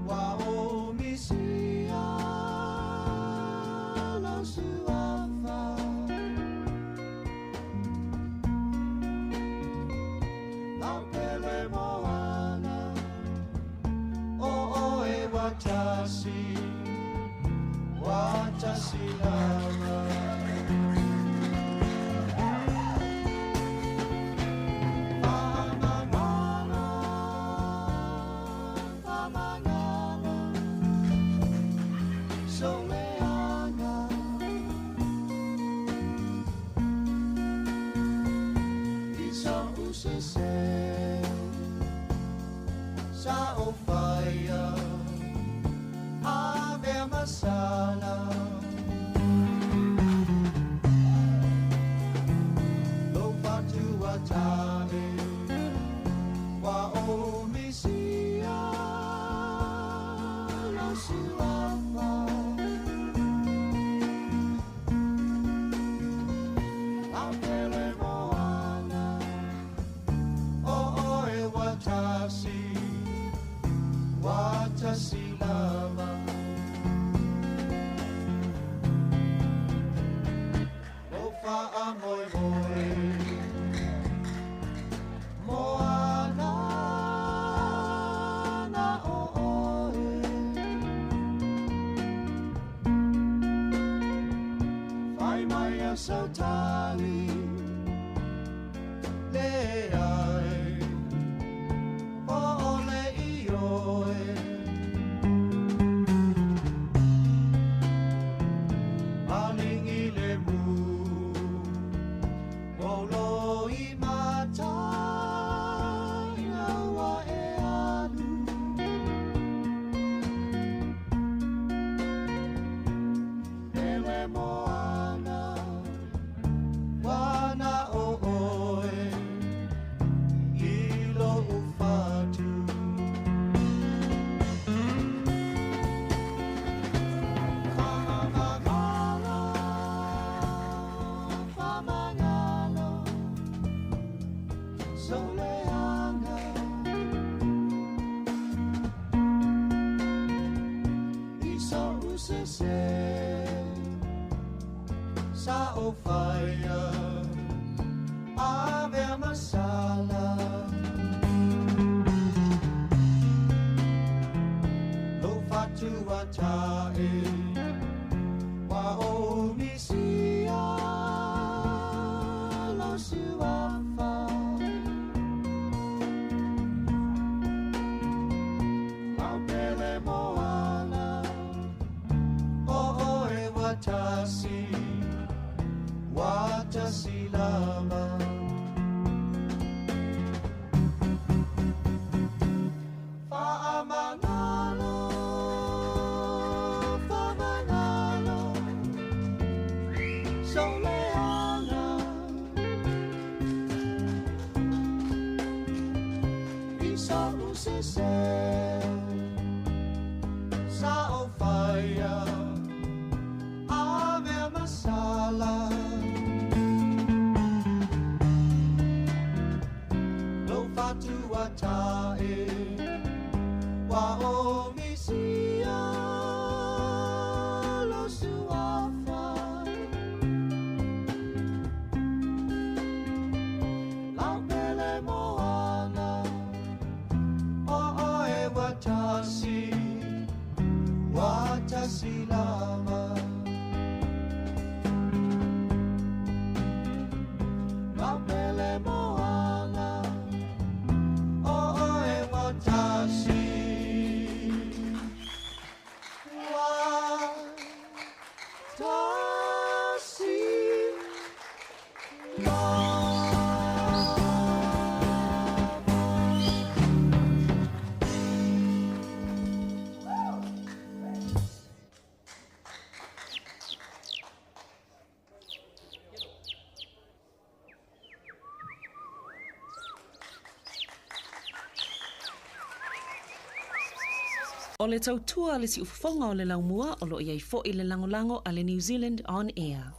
Ua o Misia lau suafa Lau pele moana O oe ua tasi Ua tasi lava Faamagalo Faamagalo Soleaga I so'u sese Sa ou faia Avea ma sala Lou fatu ua ta'e Ua ou misia Lou suafa Lau pele moana O oe ua tasi Ua tasi lava Lou faamoemoe Moana na o oe Fai mai a sau tali Leai Po o le ioe Malingi le mu Olo i mata Ina ua e alu Pele moana Wana o oe I lo'u fatu Faamagalo Faamagalo Soleaga I so'u sese Sa ou faia Avea ma sala Lou fatu ua ta'e Ua ou misia Lou suafa Lau pele moana O oe ua tasi Ua tasi lava Faamagalo Faamagalo Soleaga I so'u sese Sa ou faia Avea ma sala Lou fatu ua ta'e Ua ou misia Lou suafa Lau pele moana O oe ua tasi Ua tasi lava Lau pele moana O oe ua tasi Ua tasi O le tautua a le siufofoga o le laumua o lo o i ai foi le lagolago a le New Zealand On Air.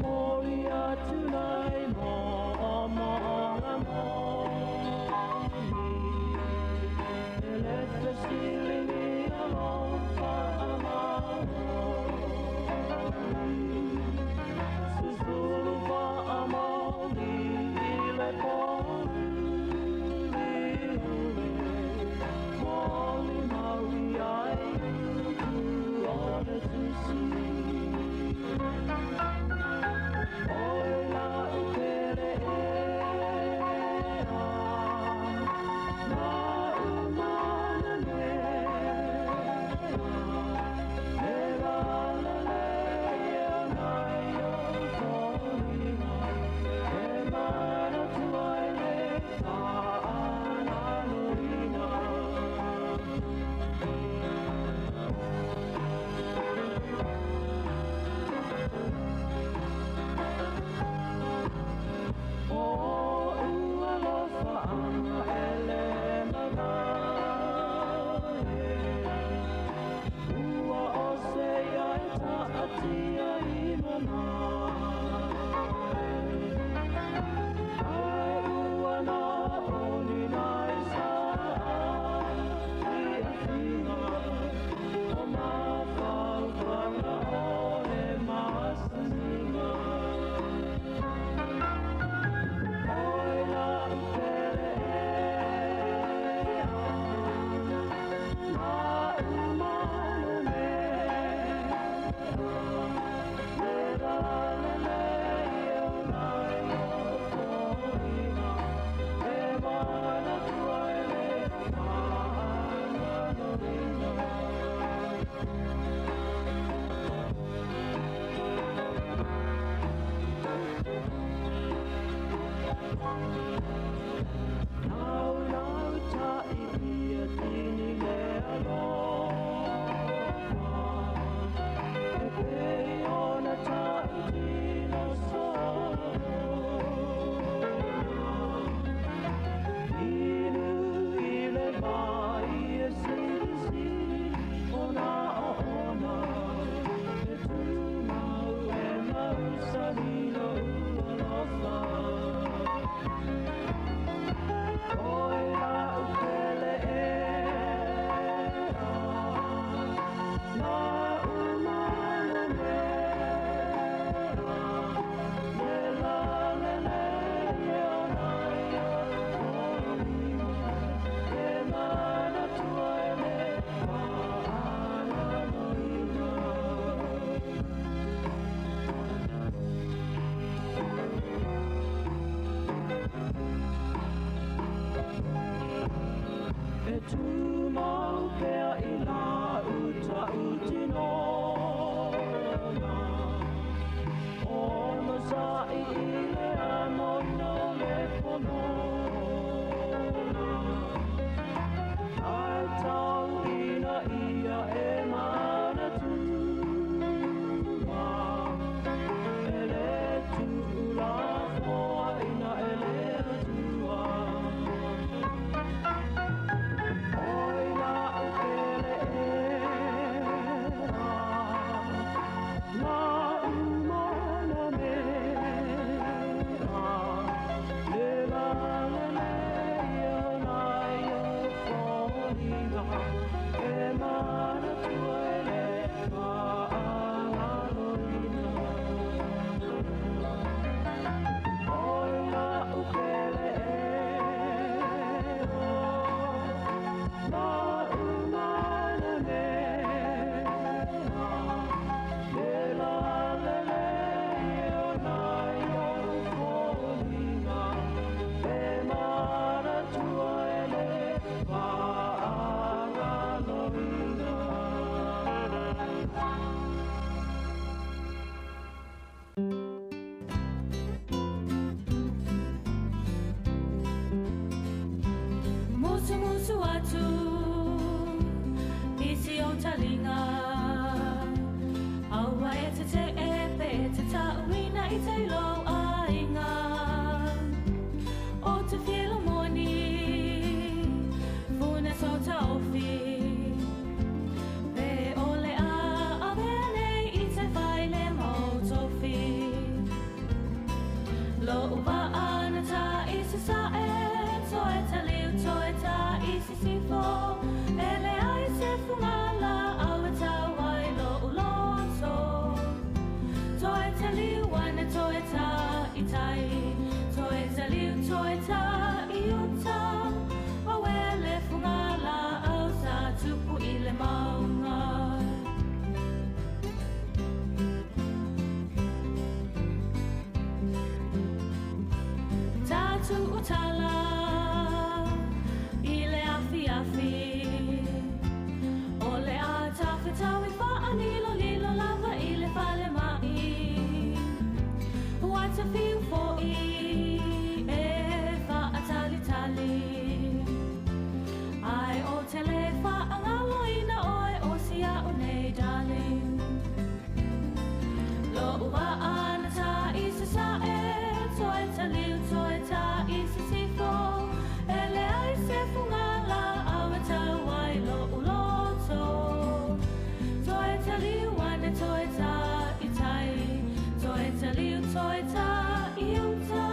Momoli atu nei mo'omo'oga moni E le fesiligi alofa fa'amaoni Susulu fa'amaoni i le pōuliuli Molimau i ai upu o le Tusi Oi la'u pele ea La'u mana mea Le lalelei e ona i ou foliga E manatu ai le fa'alaloina. O o'u alofa'aga e lē mavae Ua ose ia e ta'atia i mamae Ae ua na oni nai sāiafiga O mafaufaga o le masaniga Oi la'u pele ea La'u mana mea Le lalelei e ona i ou foliga E manatu ai le fa'alaloina. Nau lau ta'i ia tini le alofa E pei ona ta'i tino solona Inu i le vai e silisili o nā oona E tumau e mausali lou alofa Oi la'u pele ea La'u mana mea Le lalelei e ona i ou foliga E manatu ai le fa'alaloina. E tumau pea i la'u ta'utinoga Ona sa'i i le amoina o le ponona Ae tauina ia e manatua E lē tu'ulafoaiina e le Atua Oi la'u pele ea La'u mana mea Le lalelei e ona i ou foliga E manatu ai le fa'alaloina. Oi la'u pele ea La'u mana mea Le lalelei e ona i ou foliga E manatu ai le fa'alaloina. Musumusu atu i si o talinga Aua e te te e pe te ta'uina i te lou aiga O te filo moni funa so taofi Pe o le a avea nei i te fai le mau tofi. tu'utala i le afiafi. O le a tafetau i fa'anilolilo lava i le falema'i. Ua tafiu fo'i e fa'atalitali. Ae o te lē fa'agaloina oe o si a'u nei darling. Lo'u va'a na tā i sasa'e, toe taliu toe tā i sisifo. E leai se fugala'au e tau ai lo'u loto. Toe taliu ane toe tā i tai, toe taliu toe tā i uta.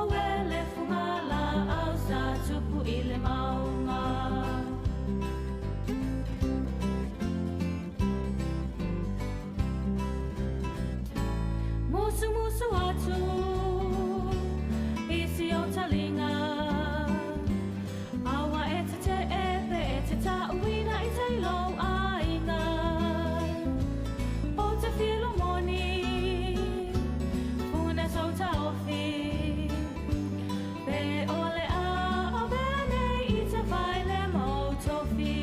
Oe le fugala'au sa tupu i le mauga. Musumusu atu i si o taliga. Aua e te te'e pe e te ta'uina i tai lou aiga. O te fia moni, puna sou taofi. Pe o le a avea nei i tafai le mau tofi.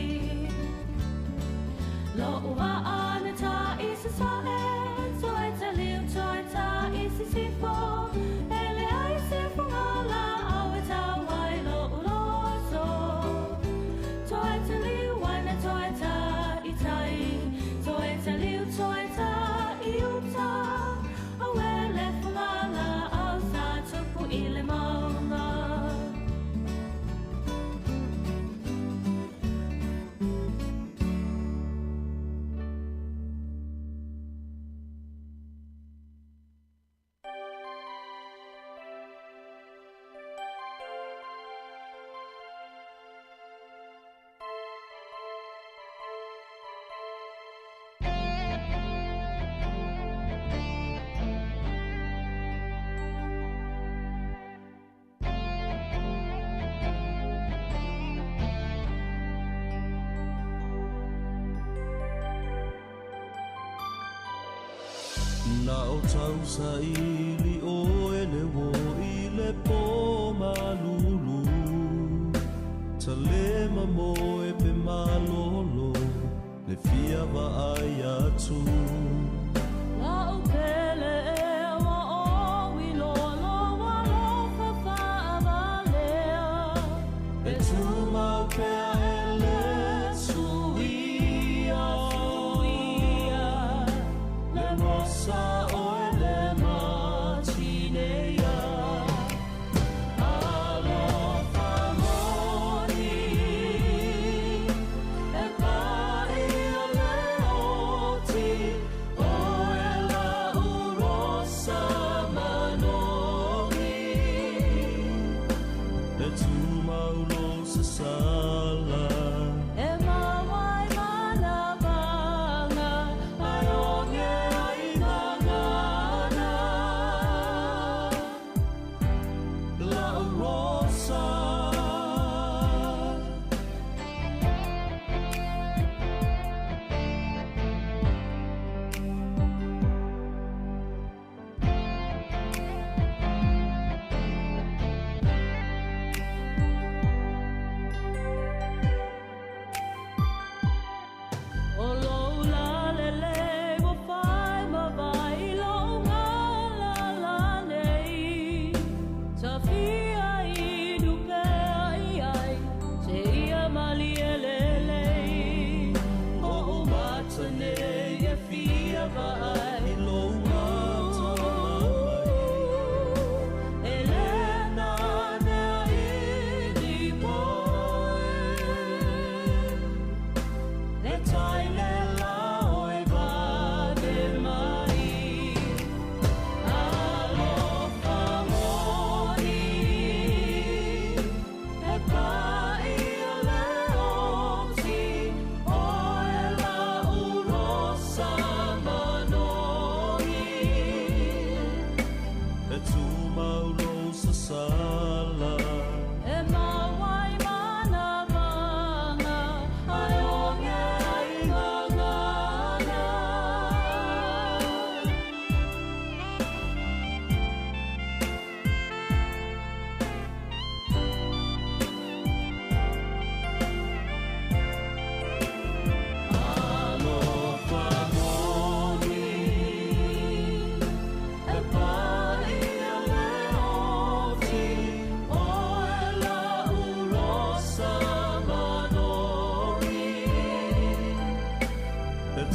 Lo'u va'a na tā i sasa'e, toe taliu toe tā i sisifo. E leai se fugala'au e tau ai lo'u loto. Toe taliu ane toe tā i tai, toe taliu toe tā i uta. Oe le fugala'au sa tupu i le mauga. Na o tausaili oe le wo i le pō malulu. Talema moe pe malolo, le fia vaai atu. La'u pele ea ua ou iloa lou alofa fa'avalea. E tumau pea e le suia, le mosa oe le matineia. Alofa moni, e paia le oti.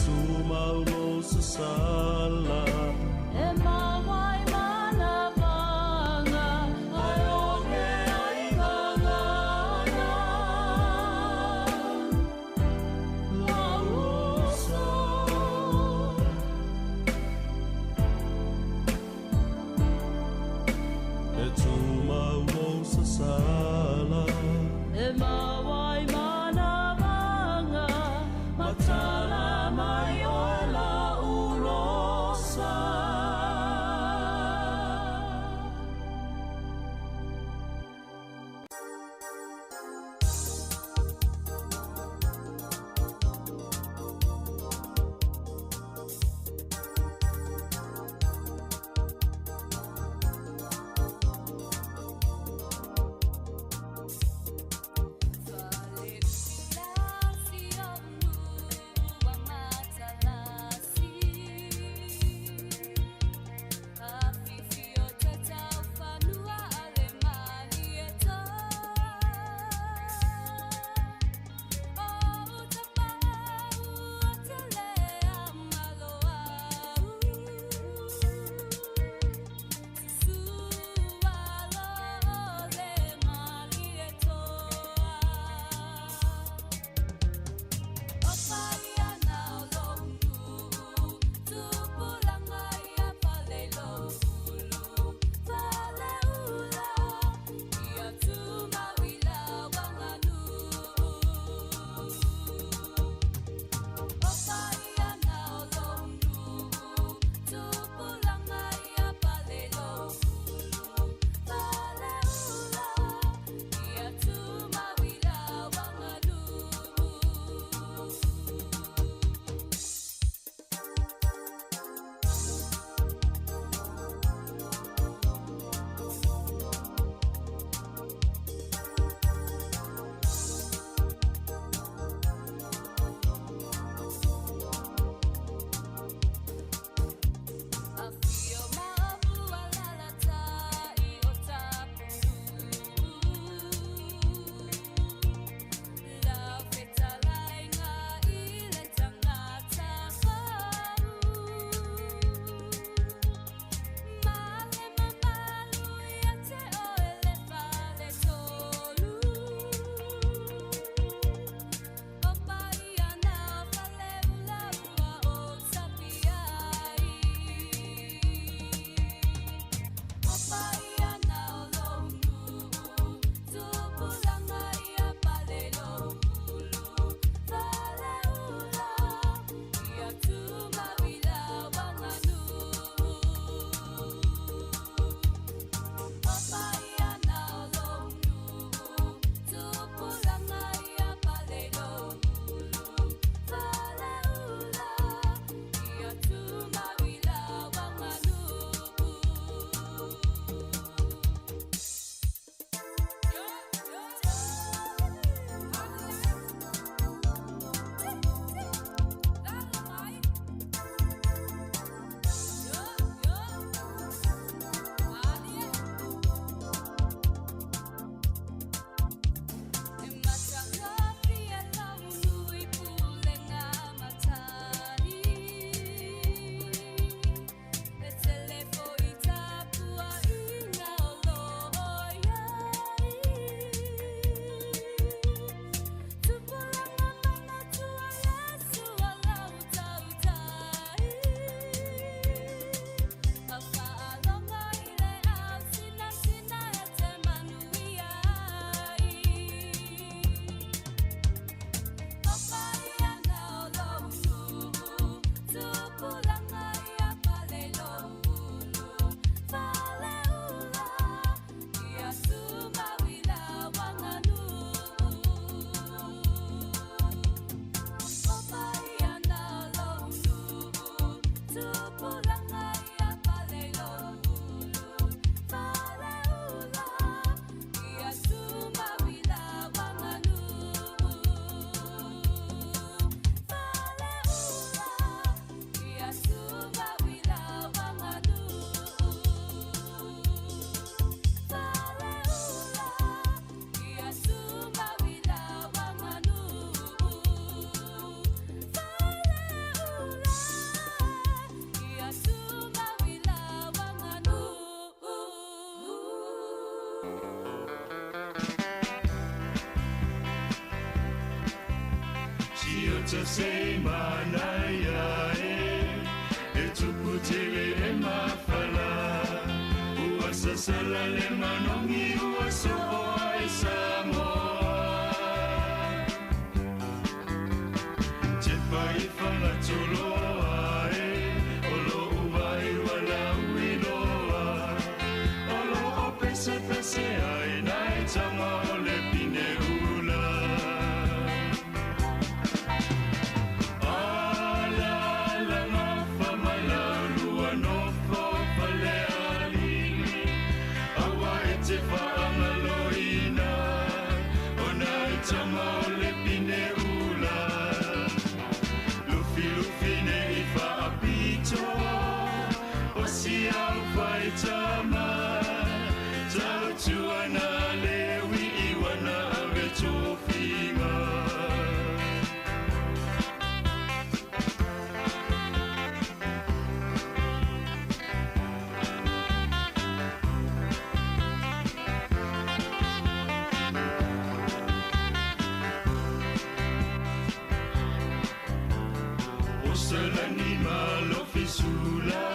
tumau lou sasala. E mawai manavaga ae oge ai gagana. Lau uso. E tumau lou sasala. E mawai manavaga matala mai oe lau loso. se manaia e E tupu tele e mafala Ua sasala le manongi ua soo ai Samoa Tepa i whangatoloa e O lo uwai wala uiloa O lo o pese pese ai nai tama o le pine ula Ala la ngafa malaulua nofo fale alili Aua e te whaangaloina O nai tama o le pine ula Lufi lufi ne i whaapito O si au whai tama Tau tuana lewi i wana ave tōwhinga O Selani malofisula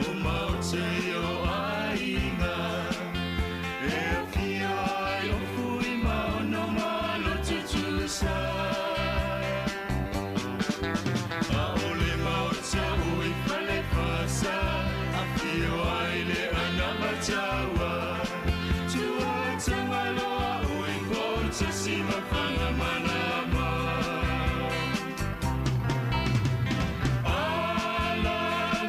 O maote o aiga E afio ai o fui maono malo tutusa A ole maota o i fale fasa Afio ai le anamataua Tua tangaloa o i pota si mafanga manama Ala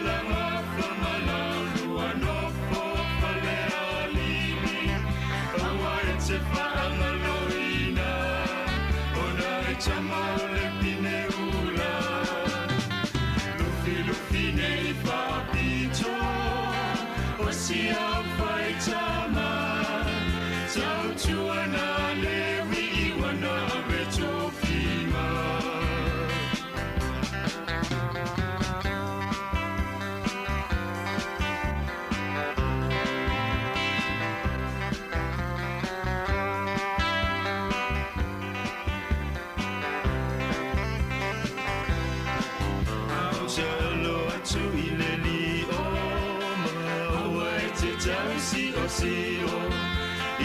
la ngafa malaulua nofo fale alili Aua e te whaangaloina O nai tama o le pine ula Lufi lufi nei whaapito O si au whai tama Tau tuana lewi i wana ave tōwhinga Au atu i le li o Aua e te tau si o si o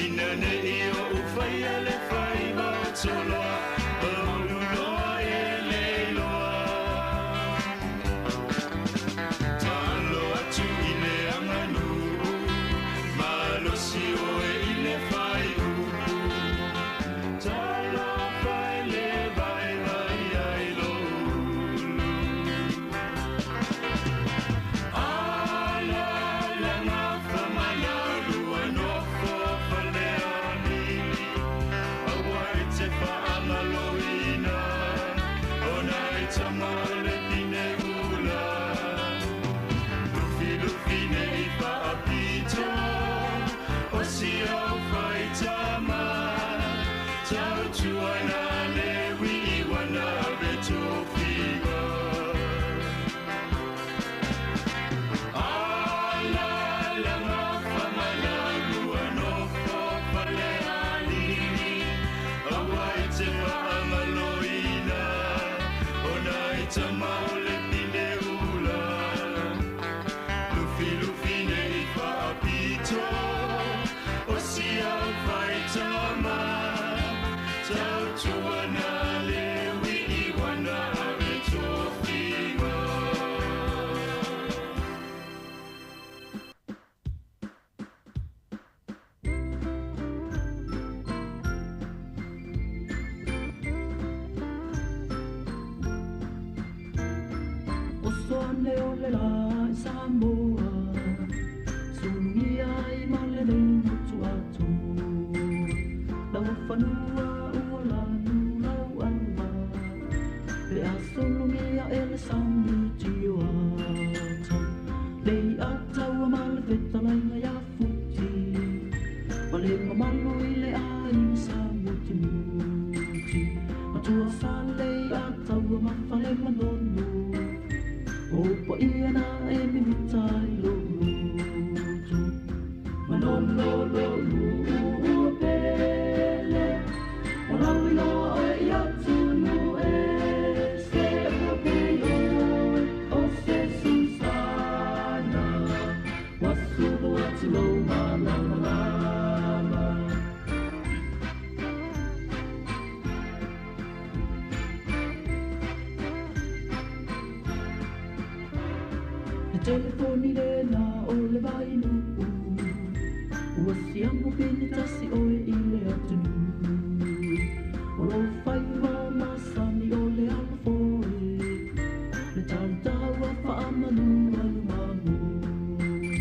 Ina ne i o uwhaia le whaiva o toloa O luloa e le iloa Talo atu i le anganu Malosi oe i le whai upu Talo whai le vai vai ai lo ulu Ala la ngafa malaulua nofo fale alili Aua e te whaangaloina O nai tama o le pine ula Lufi lufi nei whaapito O si au whai tama Tau tuana lewi i wana ave tōwhinga Ala la ngafa malaulua nofo fale alili Aua e te whaangaloina O nai tama o le pine ula Lufi lufi nei whaapito O si au whai tama Tau tuana lewi i wana ave tōwhinga O soane o le la i Samoa Sulugia i male le motu atu Lau fanua ua lanu lau ala Pe a sulugia e le sami tio ata Le ataua ma le fetalainga ia futi Ma le mamalu i le aiga sa mutimuti Matua sa le ataua ma fale manono O pa ia na e mimita i lo loto Manono lo lua pele O lau iloa oe i atu nu ese Le telefoni lena o le vainuu Ua siamo pine tasi oe i le atunuu O lou faiva masani o le alofoe Le tautau a faamanu alumamoe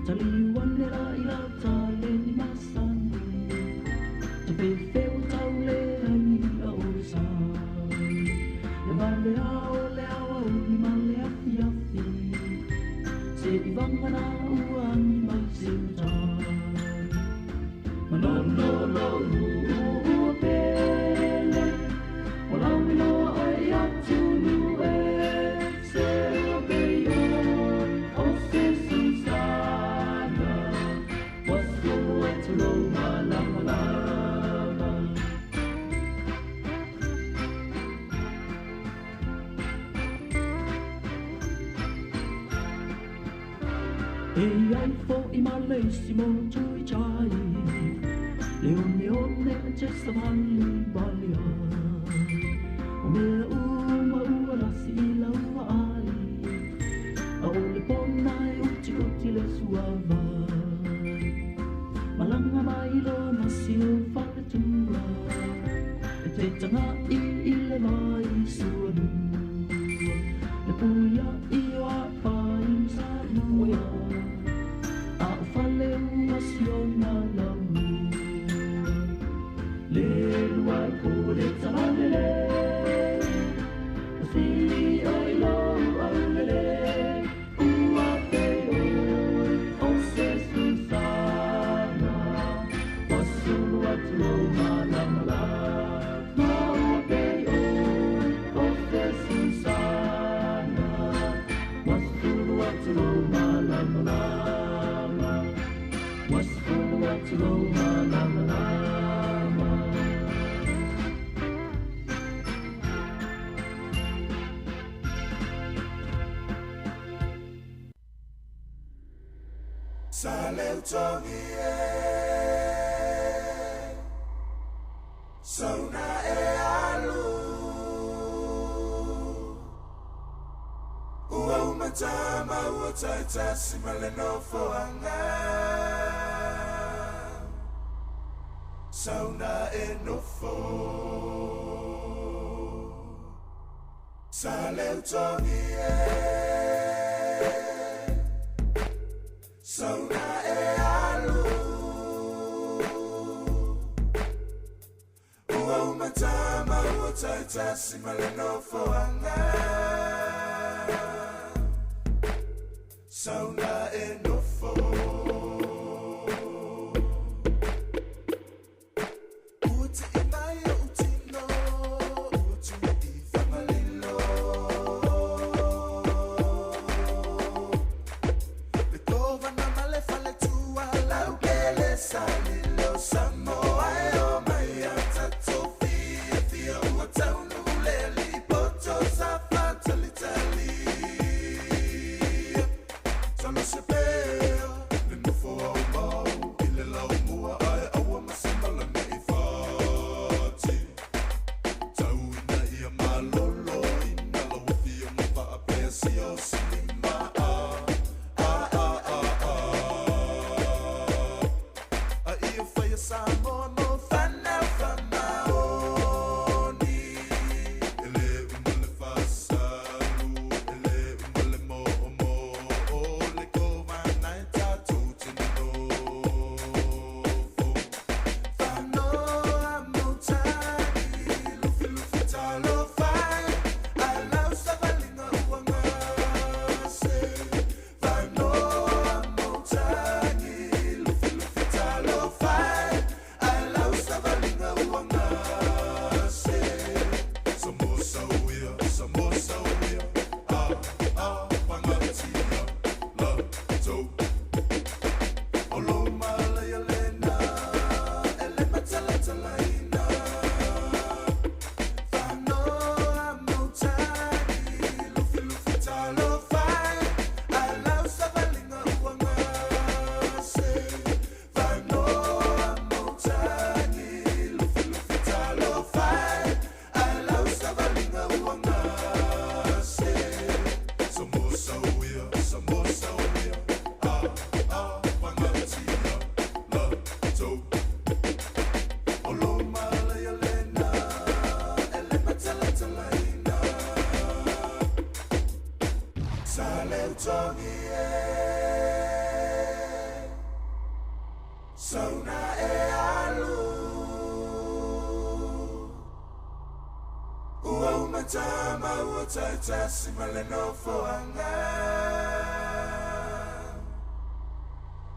Taliu ane la i lau taleni masani Te feufeu tau leai ni i'a o le sai Le valea o le aoauli ma le afiafi Se i vagana ua agi mai se utai Manono lou ua pele Ua lauiloa oe i atunuu ese Ua pei oe o se Susana Ua sulu atu lou malamalama E i ai fo'i ma le isi motu i tai Le oneone e te savali wale ai O mea uma ua lasi i lau vaai A o le pona e utiuti le suavai Malaga mai loa ma si ou faletua E te taga'i i le vai suanua Le puia'i o Apai ma Salua A o fale ua siona laulua Le lua i ko le talalelei Ua sili oe i lou aulelei Ua pei oe o se Susana Ua sulu atu lou malamalama Ua pei oe o se Susana Ua sulu atu lou malamalama Ua sulu atu lou malamalama Saleutogi e Sauna e alu Ua umatama ua taitasi ma le nofoaga Sauna e nofo Saleutogi e Sauna e alu Ua umatama ua taitasi ma le nofoaga Sauna e nofo Ua tii mai o'u tino ua tuu i Fagalilo Le kovana ma le faletua laukele Salilo Samoa e o mai a tatou fiafia ua taunuu le alii poto sa faatalitali Talosia pea le nofo aumau i le laumua ae aua ma se mala ne i fati. Tau ina ia malolo ina lau afioga faapea siosiima a a a a a A ia faia Samoa mo fanau faamaoni. E le uma le fasalu, e le uma le moomoo, le kovana e tatou te nonofo. Fanoa mautagi, lufilufi talofa e, a lau savaliga ua galo. le utogi e Sauna e alu Ua umatama ua taitasi ma le nofoaga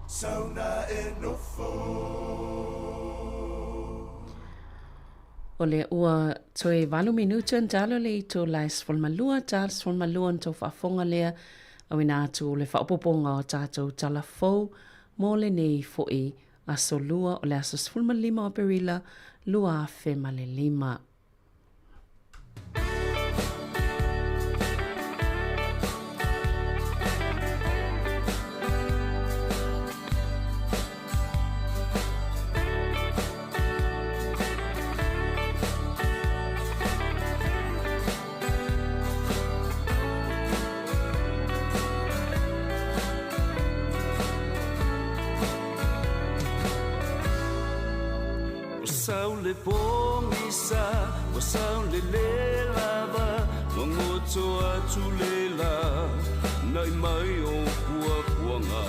Sauna e nofo. O lea ua toe valu minute ona talo le itu la e 12, ta 12 ona tou faafofoga lea auina atu le faaopoopoga o tatou tala fou mo lenei foi aso Lua o le aso 15 o Aperila 2005. Ua sau le pogisa, ua sau le lē lava, Magoto atu le la, Na'i mai o puapuaga.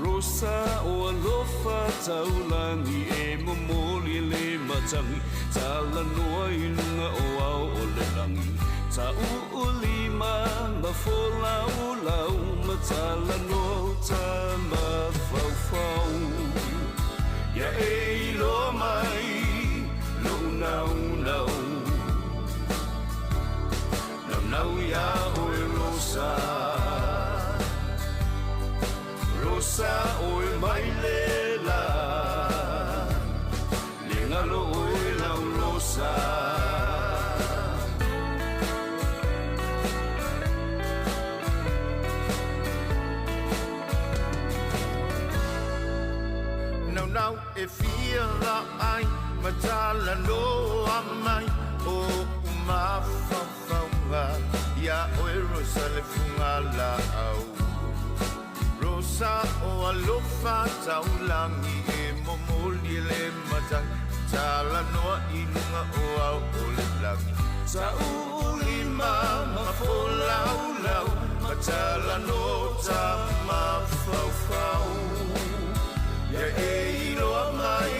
Rosa o alofa taulagi e momoli le matagi, Talanoa i luga o ao o le lagi, Tau'u lima ma folaulau ma talanoa tamafaufau. Ia e iloa mai lou naunau, Naunau iā oe Rosa, Rosa oe mai le la, Le galo oe lau Rosa. Naunau e fia ai ma talanoa mai o mafaufauga ia oe Rosa le fugalaau. Rosa o alofa taulagi e momoli le matagi, Talanoa i luga o ao o le lagi, Tau'u lima ma folaulau ma talanoa tamafaufau. Ia e iloa mai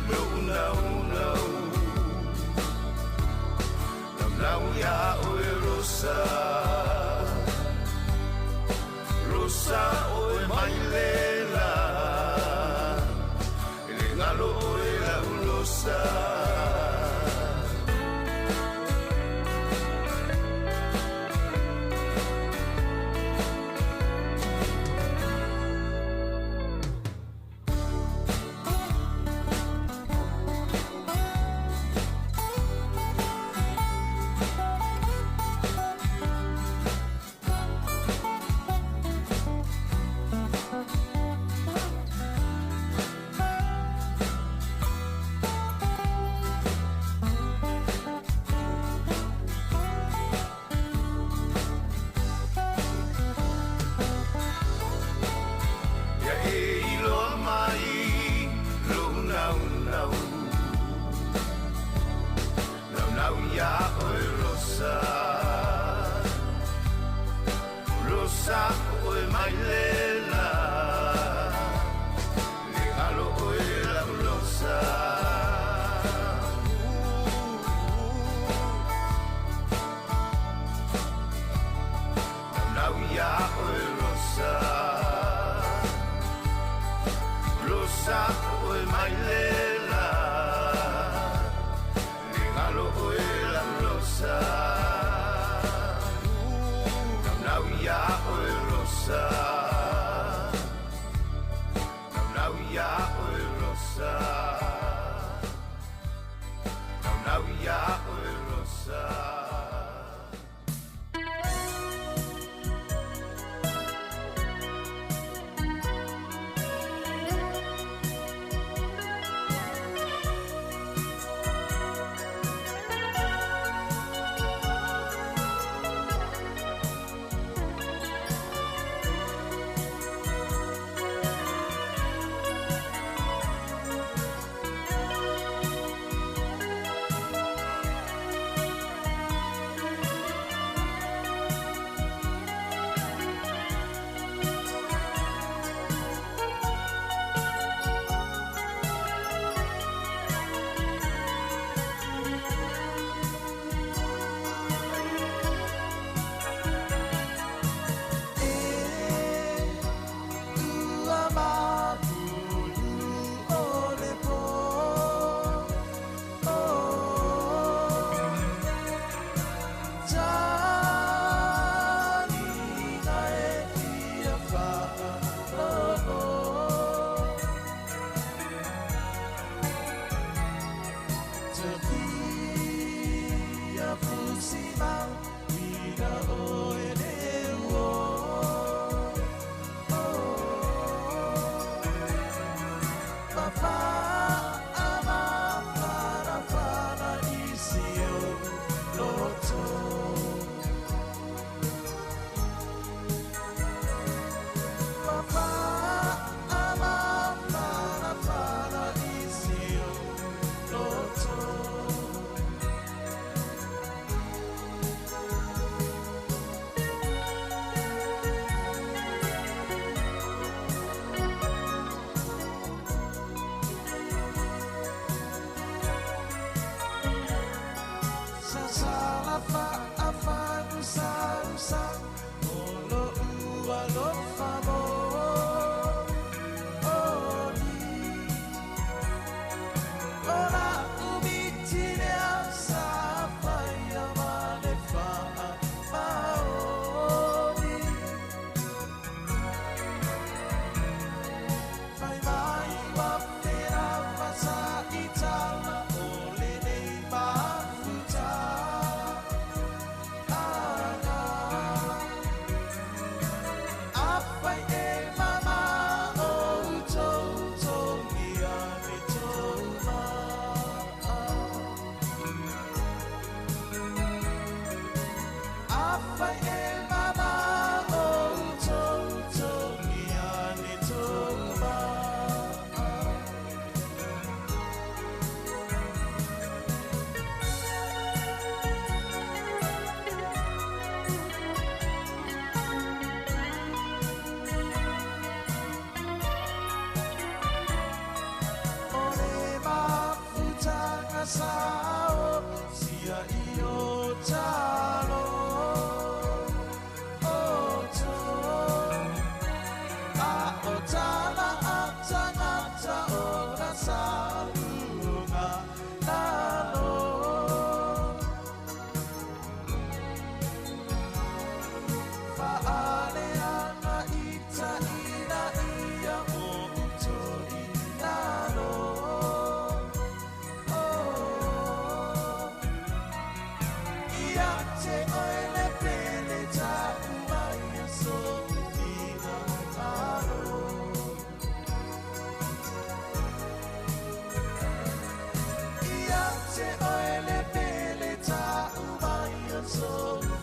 lou naunau, Naunau iā oe Rosa, Rosa oe mai le la, E le galo oe lau Rosa.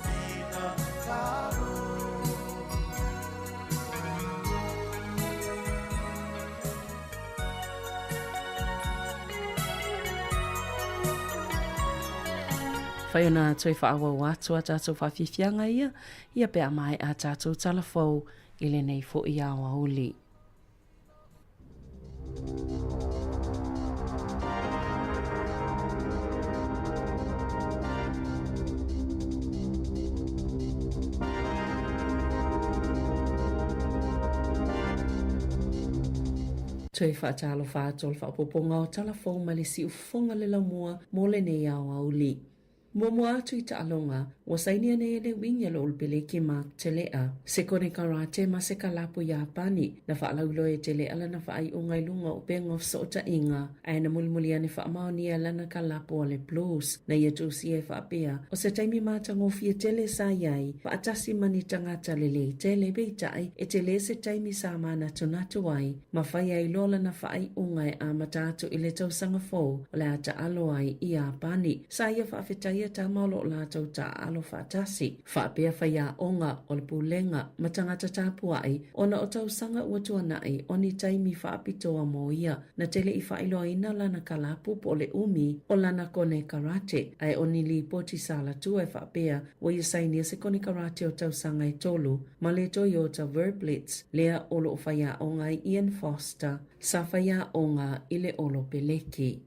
finagalo. Whai ona toe faaauau atu a tatou faafiafiaga ia, ia pe a maea a tatou tala fou i lenei foʻi aoauli. Toe faatalofa atu o le faaopoopoga o tala fou mai le siufofoga le laumua mo lenei aoauli. Muamua atu i taaloga, ua sainia nei e le wing a le Olopeleki Mark Tele'a, se konekarate ma se kalapu Iapani, na faalauiloa e Tele'a lana faaiuga i luga o upega o fesootaiga, ae na mulimuli ane faamaonia e lana kalapu a le Blues. Na ia tusia e faapea, o se taimi matagofie tele sa i ai, faatasi ma ni tagata lelei tele, peitai, e tele se taimi sa manatunatu ai, ma fai ai loa lana faaiuga e amata atu i le tausaga fou o le a taalo ai i Iapani. Sa ia faafetaia tama o lo o latou taaalo faatasi, faapea faiaoga o le pulega ma tagata tapuai ona o tausaga ua tuanai o ni taimi faapitoa mo ia. Na tele i faailoaina lana kalapu po o le umi o lana konekarate, ae o ni lipoti sa latua e faapea ua ia sainia se konekarate o tausaga e tolu ma le Toyota Verblitz lea o lo o faiaoga ai Ian Foster sa faiaoga i le Olopeleki.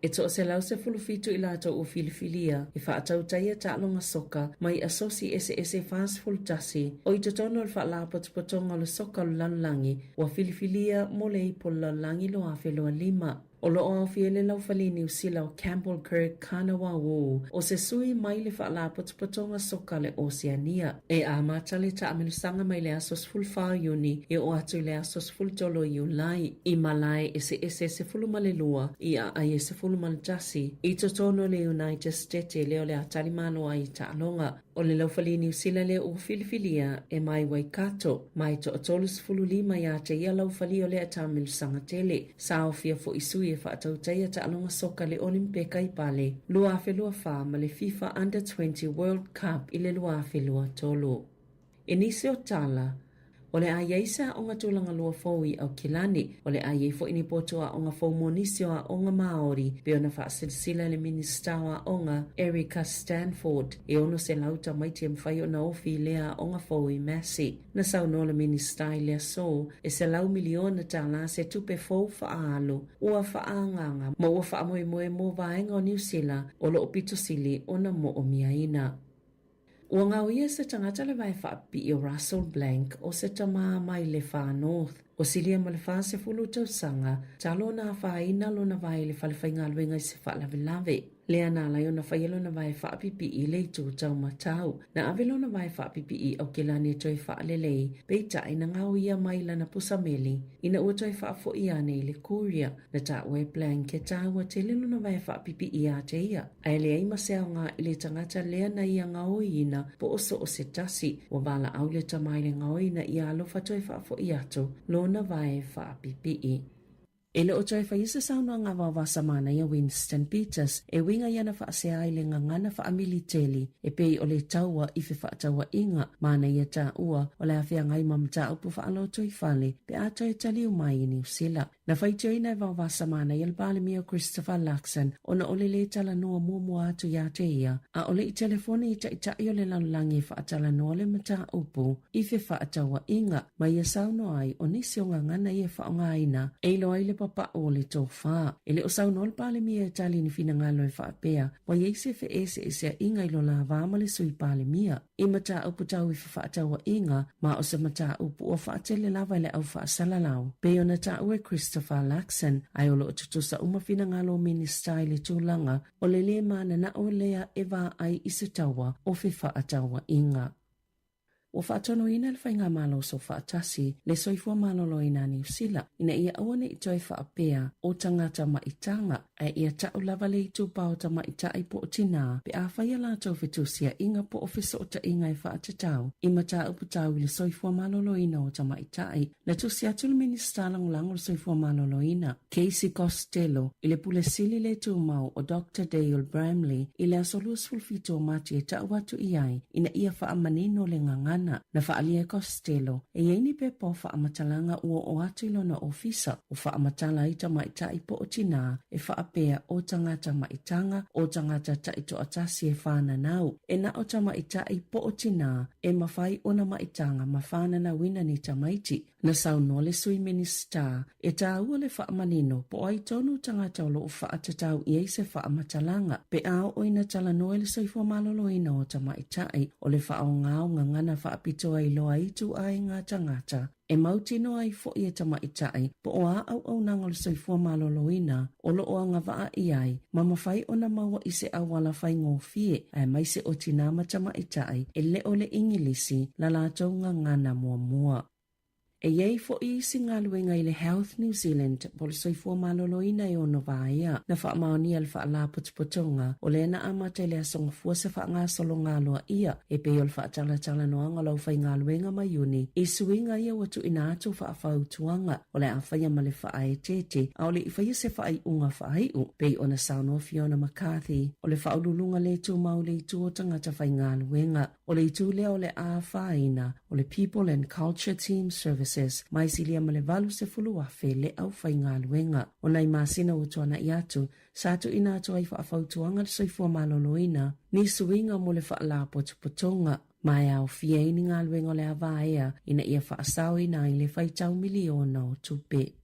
E 117 i latou ua filifilia e faatautaia taaloga soka mai asosi eseese e 41 o i totonu o le Faalapotopotoga o le Soka o le Lalolagi ua filifilia mo le Ipu o le Lalolagi 2025. O lo o aofia i le laufali Niu Sila o Campbell Kirk Kanawa Woo, o se sui mai le Faalapotopotoga Soka le Oceania. E amata le taamilosaga mai le aso 14 o Iuni e oo atu i le aso 13 o Iulai i malae eseese 12 i aai e 11 i totonu o le United Stete lea o le a talimalo ai i taaloga. O le laufali Niu Sila lea ua filifilia e mai Waikato, ma e toa-35 iā te ia laufali o lea taamilosaga tele. Sa aofia foʻi sui e faatautaia taaloga soka le Olimpeka i Pale 2024 ma le FIFA Under 20 World Cup i le 2023. I nisi o tala, o le a i ai se aoga tulaga lua fou i Aukilani, o le a i ai foʻi ni potu aoga fou mo nisi o aoga Māori, pei ona faasilasila e le Minisita o Aoga, Erica Stanford, e 600 tamaiti e mafai ona ofi i lea aoga fou i Massey. Na saunoa le Minisita i le aso, e $100 miliona tālā se tupe fou faaalu ua faaagaaga ma ua faamoemoe mo vaega o Niu Sila o lo o pito sili ona moomiaina. Ua gaoia se tagata le vae faapipii o Russell Blank o se tama mai le Far North. O silia ma le 40 tausaga, talu ona afaina lona vae i le fale faigaluega i se faalavelave. Lea na ala ai ona faia lona vae faapipii i le itu taumatau. Na ave lona vae faapipii i Aukilani e toe faalelei, peitai na gaoia mai lana pusa meli ina ua toe faafoi ane i le courier. Na taua e Blank e tāua tele lona vae faapipii iā te ia, ae leai ma se aoga i le tagata lea na ia gaoiina po o so o se tasi. Ua valaau le tama i le gaoina ia alofa toe faafoi atu lona vae faapipii. E le o toe faia se saunoaga a Vaovasa Manaia Winston Peters e uiga i ana faasea ai le gagana faamiliteli e pei o le taua i fefaatauaiga. Manaia taua o le a feagai ma mataupu faalotoifale pe a toe taliu mai i Niu Sila. Na faitioina e Vaovasa Manaia le Palemia o Christopher Luxon ona o le lē talanoa muamua atu iā te ia, a o le i telefoni i taitai o le lalolagi e faatalanoa le mataupu i fefaatauaiga ma ia saunoa ai o nisi o gagana ia e faaaogaina e iloa ai le papau o le tofa. E le o saunoa le Palemia e tali i ni finagalo e faapea ua i ai se feeseeseaiga i lo la va ma le Sui Palemia. I mataupu tau i fefaatauaiga, ma o se mataupu ua faatele lava i le au faasalalau. Pei ona taua e Christopher Luxon, ae o lo o tutusa uma finagalo o Minisita i le tulaga o le lē mananao lea e vaai i se taua o fefaatauaiga. Ua faatonuina e le Faigamalo Soofaatasi le Soifua Maloloina a Niu Sila ina ia aua ne i toe faapea o tagata maitaga, ae ia ta'u lava le itupa o tamaitai po o tinā pe a fai a latou fetusia'iga po o feso'ota'iga e fa'atatau i mataupu tau i le soifua maloloina o tamaitai. Na tusi atu le Minisita Lagolago o le Soifua Maloloina, Casey Costello, i le Pule Sili le Tumau o Doctor Dale Bramley i le aso 27 o Mati e ta'u atu i ai ina ia fa'amanino le gagana. Na fa'aalia e Costello e i ai ni pepa o fa'amatalaga ua oo atu i lona ofisa o fa'amatala ai tamaitai po o tinā e fa'apea o tagata ma'itaga, o tagata ta'itoatasi e whānanau, e na o tamaitai po o tinā e mafai ona ma'itaga ma whānanauina ni tamaiti. Na saunoa le Sui Minisita e tāua le faamanino po o ai tonu tagata o loo faatatau i ai se faamatalaga pe a oo ina talanoa i le soifua maloloina o tamaitai o le faaaoga o gagana faapitoa i loa ai ituaiga tagata e mautinoa ai foi e tamaitai po o a auaunaga o le soifua maloloina o loo agavaa i ai ma mafai ona maua i se auala faigofie aemaise o tinā ma tamaitai e le o le Igilisi la latou gagana muamua. E i ai foi isi galuega i le Health New Zealand po o le Soifua Maloloina e ono vaea. Na faamaonia le Faalapotopotoga o lea na amata i le Aso Gafua se faagasologa aloaia e pei o le faatalatalanoaga o le aufaigaluega ma Iuni i suiga ia ua tuuina atu faafautuaga o le a faia ma le faaeteete a o le i faia se faaiuga faaiu, pei ona saunoa Fiona McCarthy o le Faauluuluga le Tumau i le Itu o Tagata Faigaluega. O le itu lea o le a afaina o le People and Culture Team Services ma e silia ma le 80,000 le aufaigaluega. O nai masina ua tuana'i atu, sa tuuina atu ai faafautuaga le soifua maloloina, ni suiga mo le faalapotopotoga, ma e aofia ai ni galuega o le a vaea ina ia faasaoina ai le faitau miliona o tupe.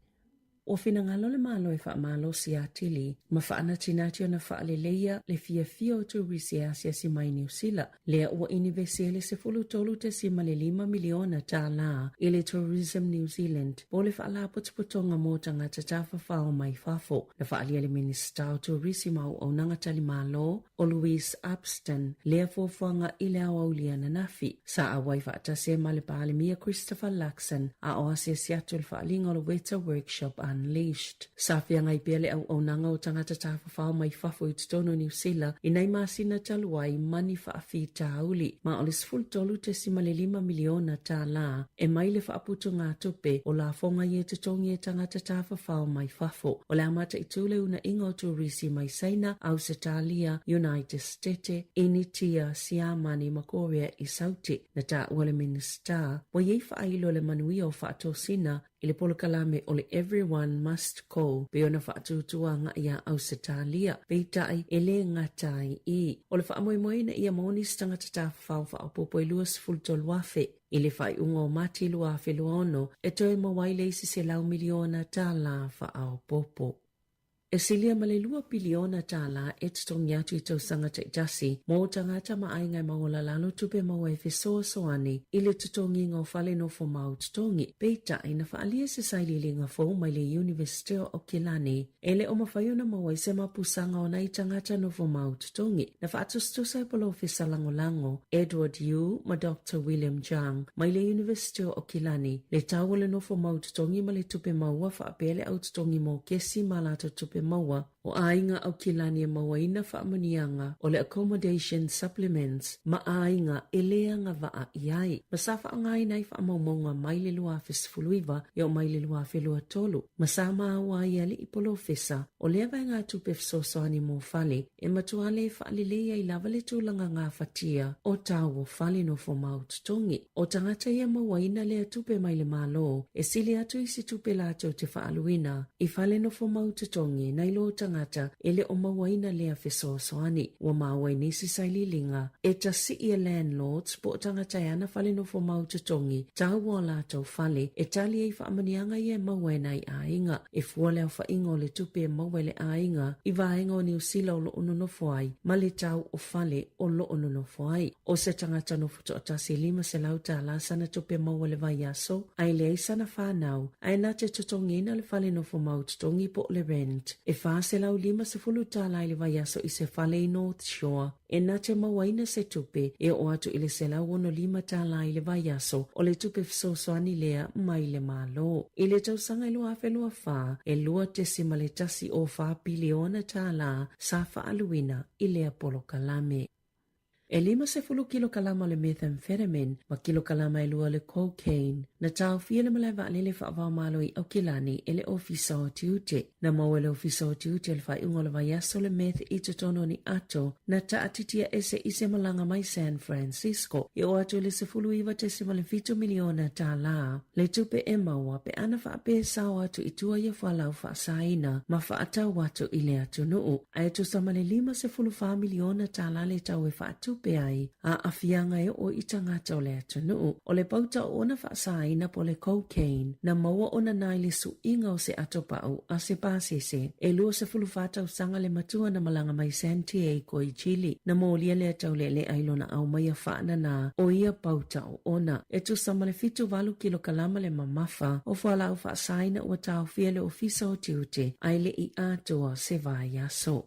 Ua finagalo le Malo e faamalosi atili ma faanatinati ona faaleleia le fiafia o turisi e asiasi mai i Niu Sila, lea ua inivesi ai le $13.5 miliona tālā i le Tourism New Zealand po o le Faalapotopotoga mo Tagata Tafafao mai Fafo. Na faaalia le Minisita o Turisi ma Auaunaga Talimalo, o Louise Upston, lea fuafuaga i le aoauli ananafi. Sa auai faatasi ai ma le Palemia Christopher Luxon a o asiasi atu i le faaaliga o le Weta Workshop Unleashed. Sa feagai pea le auaunaga o tagata tafafao mai fafo i totonu o Niu Sila i nai masina talu ai ma ni faafitauli, ma o le $13.5 miliona tālā e mai le faaputugatupe o lafoga ia e totogi e tagata tafafao mai fafo. O le a mataitū le uuna'iga o turisi mai Saina, Ausetalia, United Setete, Initia, Siamani ma Korea i Sauti. Na taua le Minisita, ua i ai faailo le manuia o faatosina i le polokalame o le Everyone Must Go pei ona faatūtū aga'i iā Ausetalia, peitai e lē gata ai i. O le faamoemoe ina ia maua nisi tagata tafafao faaopoopo e 23,000 i le faaiuga o Mati 2026 e toe maua ai le isi $100 miliona tālā faaopoopo. E silia ma le $2 piliona tālā e totogi atu i tausaga taitasi mō tagata ma aiga e maualalalo tupe maua e fesoasoani i le totogiga o fale nofo mau totogi. Peitai, na faaalia se sailiiliga fou mai le Iunivesite o Aukilani e le o mafai ona maua ai se mapusaga o nai tagata nofo mau totogi. Na faatusatusa e Polofesa Lagolago Edward Yu ma Doctor William Zhang mai le Iunivesite o Aukilani le tau o le nofo mau totogi ma le tupe maua faapea le au totogi mokesi ma latou tupe maua o aiga Aukilani e mauaina faamanuiaga o le Accommodation Supplements ma aiga e lē agavaa i ai ma sa faaaogaina ai faamaumauga mai le 2019 e oo mai le 2023 ma sa maua ai e alii polofesa o lea vaegatupe fesoasoani mo fale e matua lē faalelei ai lava le tulaga gafatia o tau o fale nofo mau totogi. O tagata ia mauaina lea tupe mai le Malo e sili atu i se tupe latou te faaluina i fale nofo mau totogi nai lo tagata e le o mauaina lea fesoasoani. Ua maua i nisi sailiiliga e tasi'i e landlords po o tagata e ana fale nofo mau totogi tau o a latou fale e tali ai faamanuiaga ia e maua e nai aiga. E fua le aofaiga o le tupe e maua e le aiga i vaega o Niu Sila o loo nonofo ai ma le tau o fale o loo nonofo ai. O se tagata nofo toatasi e $500 sana tupe maua i le vaiaso, a e leai sana fanau, ae na te totogiina le fale nofo mau totogi po o le rent e $150 tala i le vaiaso i se fale i North Shore e na te mauaina se tupe e oo atu i le $165 tala i le vaiaso o le tupe fesoasoani lea mai le Malo. I le tausaga e 2024, e $2.14 piliona tala sa faaaluina i lea polokalame. E 50 kilokalama o le methamphetamine ma kilokalama e lua o le cocaine na taofia le malae vaalele faava-o-Malo i Aukilani e le Ofisa o Tiute. Na maua e le Ofisa o Tiute i le faaiuga o le vaiaso le meth i totonu o ni ato na taatitia ese i se malaga mai San Francisco e oo atu i le $19.7 miliona tālā le tupe e maua pe ana faapea e sao atu i tua ia fualaau faasaina ma faatau atu i le atunuu. Ae tusa ma le $54 miliona tālā le tau e faatupe ai aafiaga e oo i tagata o le atunuu. O le pauta o ona faasaina po o le cocaine na maua ona na i le suiga o se ato pau a se pasese. E 24 tausaga le matua na malaga mai Santiago i Chile. Na molia lea taulealea i lona aumaia faananā o ia pauta o ona. E tusa ma le 78 kilokalama le mamafa o fualaau faasaina ua taofia e le Ofisa o Tiute ae le i atoa se vaiaso.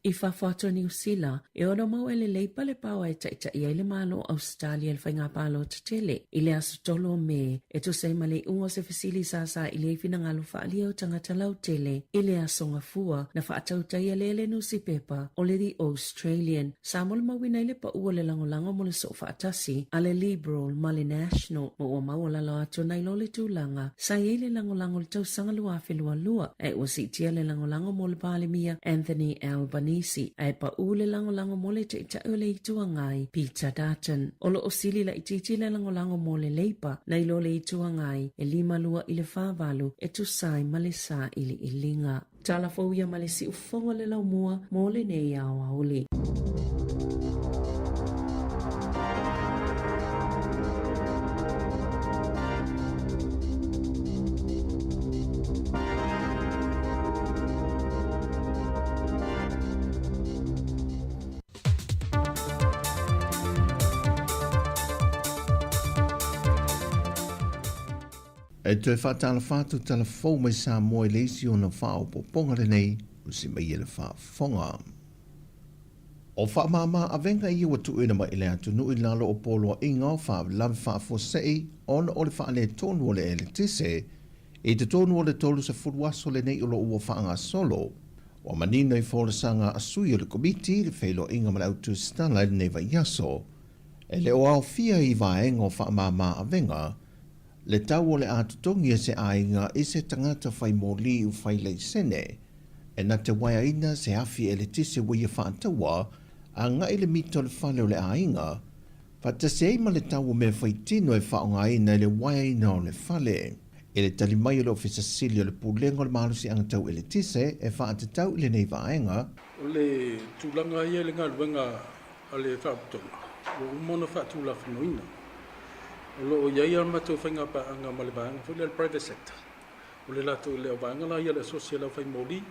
I fafo atu o Niu Sila, e ono mau e le Leipa le paoa e taita'i ai le Malo o Ausetalia i le faiga palota tele i le aso 3 o Me, e tusa ai ma le iuga o se fesili sa saili ai finagalo faaalia o tagata lautele i le aso Gafua na faatautaia lea e le nusipepa o le The Australian. Sa molimauina ai le pau o le lagolago mo le soofaatasi a le Liberal ma le National, ma ua maualalo atu nai lo le tulaga sa i ai le lagolago i le tausaga 2022, ae ua siitia le lagolago mo le Palemia Anthony Albanese, ae pau le lagolago mo le Taitai o le Itu Agai Peter Dutton. O lo o sili laitiiti le lagolago mo le Labour nai lo le Itu Agai e 5-2 i le 4-8 e tusa ai ma le sailiiliga. Tala fou ia ma le siufofoga o le laumua mo lenei aoauli. E toe faatalofa atu tala fou mai Samoa i le isi ona faaopoopoga lenei o si mai e le faafofoga. O faamāmā avega ia ua tuuina mai i le atunuu i lalo o poloaiga o faalavelave faafuasei ona o le faaletonu o le eletise i totonu o le 30 aso lenei o lo o ua faagasolo. Ua manino i folasaga a sui o le Komiti i le feiloaiga ma le autusitala i lenei vaiaso, e le o aofia i vaega o faamāmā avega Le tau o le a totogi e se aiga i se tagata fai moli u fai laisene e na te waeaina se afi eletise ua ia faataua agai le mita o le fale o le aiga, faatasi ai ma le tau o mea faitino e faaaogaina i le waeaina o le fale. I le tali mai o le Ofisa Sili o le Pulega o le Malosiaga Tau Eletise e faatatau i lenei vaega, O le tulaga ia i le galuega a le Faalapotopotoga, ua uma ona faatulafonoina. O lo o i ai a matou faigapaaga ma le vaega foi lea o le private sector. O le latou, le vaega la ia o le asosi a le aufaimoli,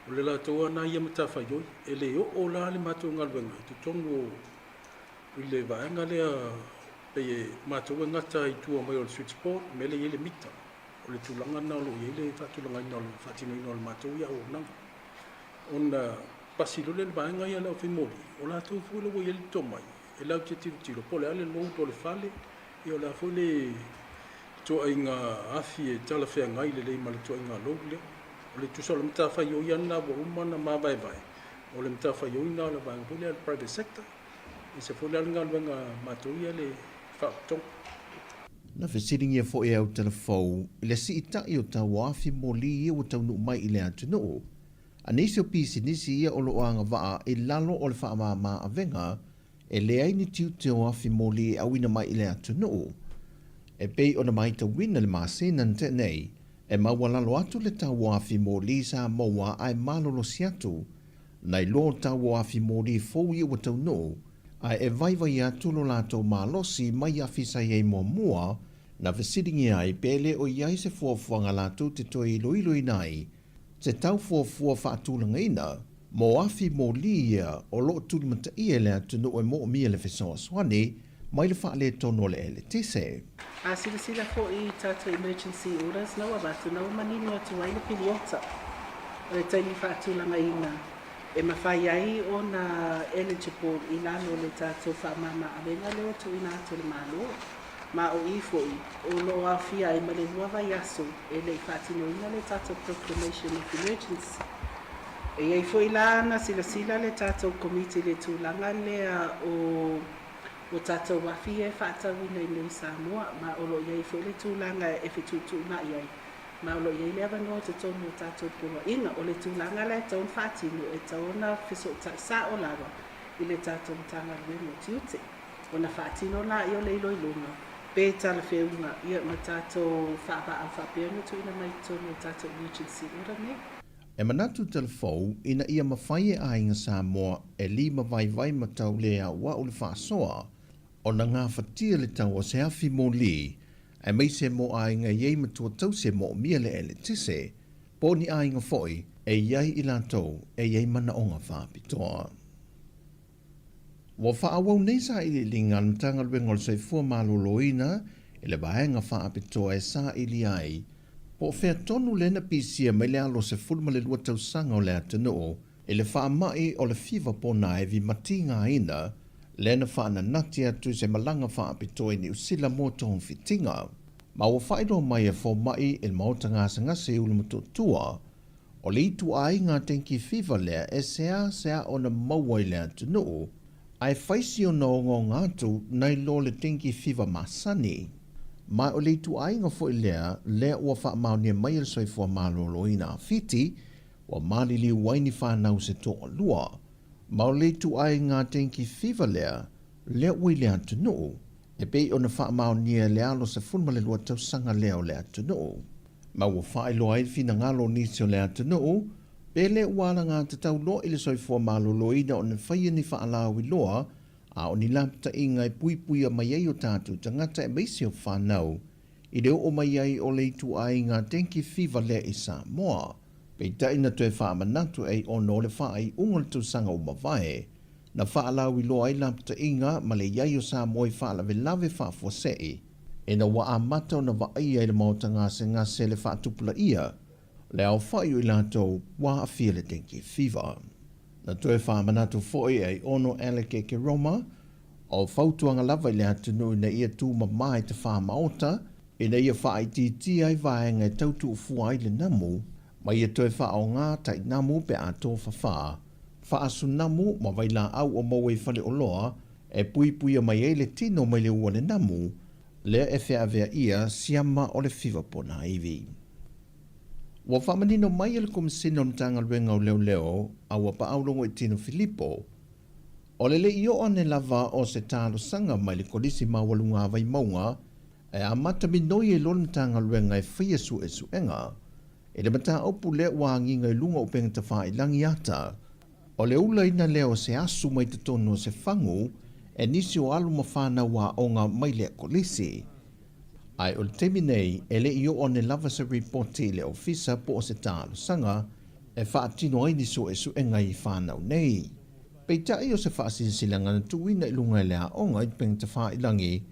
o le latou lava lena ia matafaioi. E le oo la le matou galuega i totonu o i le vaega lea pei e matou e gata i tua mai o le switchboard, le mea lea e i ai le mita. O le tulaga lena o lo o i ai le faatulagaina o le faatinoina o le matou ia auaunaga. Ona pasi loa lea i le vaega ia a le aufaimoli, o latou foi la ua i ai le tomai, e latou te tilotilo po o le a le load o le fale, ia o le a foi le ituaiga afi e talafeagai lelei ma le ituaiga load lea. O le tusa o le matafaioi lava lena ua uma ona mavaevae, o le matafaioi lena o le vaega foi lea a le private sector, e ese foi la le galuega a matou ia le Faalapotopotoga. Na fesiligia foi e Autalafou i le siitai o tauafi moli ia ua taunuu mai i le atunuu, a nisi o pisinisi ia o lo o agavaa i lalo o le faamāmā avega e leai ni tiute o afi moli e auina mai i le atunuu. E pei ona maitauina le masina na tea nei, e maualalo atu le tau o afi moli sa maua ae malolosi atu nai lo tau o afi moli fou ia ua taunuu, ae e vaivai atu lo latou malosi mai afi sa i ai muamua, na fesiligia ai pe le o i ai se fuafuaga latou te toe iloiloina ai se tau fuafua faatulagaina mo afi moli ia o lo o tulimataia e le atunuu e moomia le fesoasoani mai le faaletonu o le eletise. A silasila foi i tatou emergency orders na ua avatu, na ua manino atu ai le piliota. O le taimi faatulagaina e mafai ai ona eligible i lalo o le tatou faamama-avega lea ua tuuina atu e le Malo. Ma o i foi o lo o aofia ai ma le 2 vaiaso e le i faatinoina le tatou Proclamation of Emergency. E i ai foi la na silasila le tatou Komiti i le tulaga lea o o tatou afi ia e faatauina i inei i Samoa, ma o lo o i ai foi le tulaga e fetuutuunai ai, ma o lo o i ai le avanoa i totonu o tatou poloaiga. O le tulaga la e tatau ona faatino, e tatau ona fesootai sao lava i le tatou Matagaluega o Tiute, ona faatino laia o le iloiloga, pe talafeuga ia ma tatou faavaau faapea ona tuuina mai i totonu o tatou emergency order nei. E manatu Talafou ina ia mafai e aiga Samoa e lima vaivai ma tau le auau le faasoa ona gafatia le tau o se afi moli aemaise mo aiga e i ai matua tausi e moomia le eletise po o ni aiga foi e i ai i latou e i ai manaoga faapitoa. Ua faaauau nei sailiiliga a le Matagaluega o le Soifua Maloloina i le vaega faapitoa e saili ai po o fea tonu lea na pisia mai le alo 12 tausaga o le atunuu i le faamai o le fiva ponaivi matigaina lea na faananati atu i se malaga faapitoa i Niu Sila mo togafitiga. Ma ua faailoa mai e fomai i le Maota Gasegase i Ulumotootua O le ituaiga dengue fever lea e seasea ona maua i le atunuu, ae fai si ona ogaoga atu nai lo le dengue fever masani. Ma o le ituaiga foi lea lea ua faamaonia mai e le Soifua Maloloina a Fiti, ua maliliu ai ni fanau se toalua. Ma o le ituaiga dengue fever lea lea ua i le atunuu, e pei ona faamaonia e le alo 12 tausaga lea o le atunuu. Ma ua faailoa ai le finagalo o nisi o le atunuu, pe le ua alagatatau loa i le soifua maloloina ona faia ni faalauiloa a o ni lapataiga e puipuia mai ai o tatou tagata aemaise o fanau i le oo mai ai o le ituaiga dengue fever lea i Samoa. Peitai na toe faamanatu ai ona o le faaiuga o le tausaga ua mavae, na faalauiloa ai lapataiga ma le i ai o Samoa i faalavelave faafuasei ina ua amata ona vaaia i le maota gasegase le faatupulaia le aofai o i latou ua aafia i le dengue fever. Na toe faamanatu foi e Aiono Alec Ekeroma, o fautuaga lava i le atunuu ina ia tumama i tafā maota ina ia faaitiitia ai vaega e tau tuufua ai le namu ma ia toe faaaoga tainamu pe a tofafā, faasunamu ma vailaau o maua i faleoloa e puipuia mai ai le tino mai le ua le namu, lea e feaveaia siama o le fiva ponaivi. Ua faamanino mai e le Komesina o le Matagaluega o Leoleo a ua paau Logoitino Filipo, o le le i oo ane lava o se talosaga mai le Kolisi Maualuga a Vaimauga e amata minoi ai loa le Matagaluega e faia suesuega i le mataupu lea ua agiga i luga o upega tafailagi ata O le ulaina lea o se asu mai totonu o se fagu e nisi o alo ma fanau aoga mai lea kolisi. Ae o le taimi nei, e le i oo ane lava se ripoti i le ofisa po o se talosaga e faatino ai ni suesuega i fanau nei. Peitai o se faasilasilaga na tuuina i luga e le aoga i upega tafailagi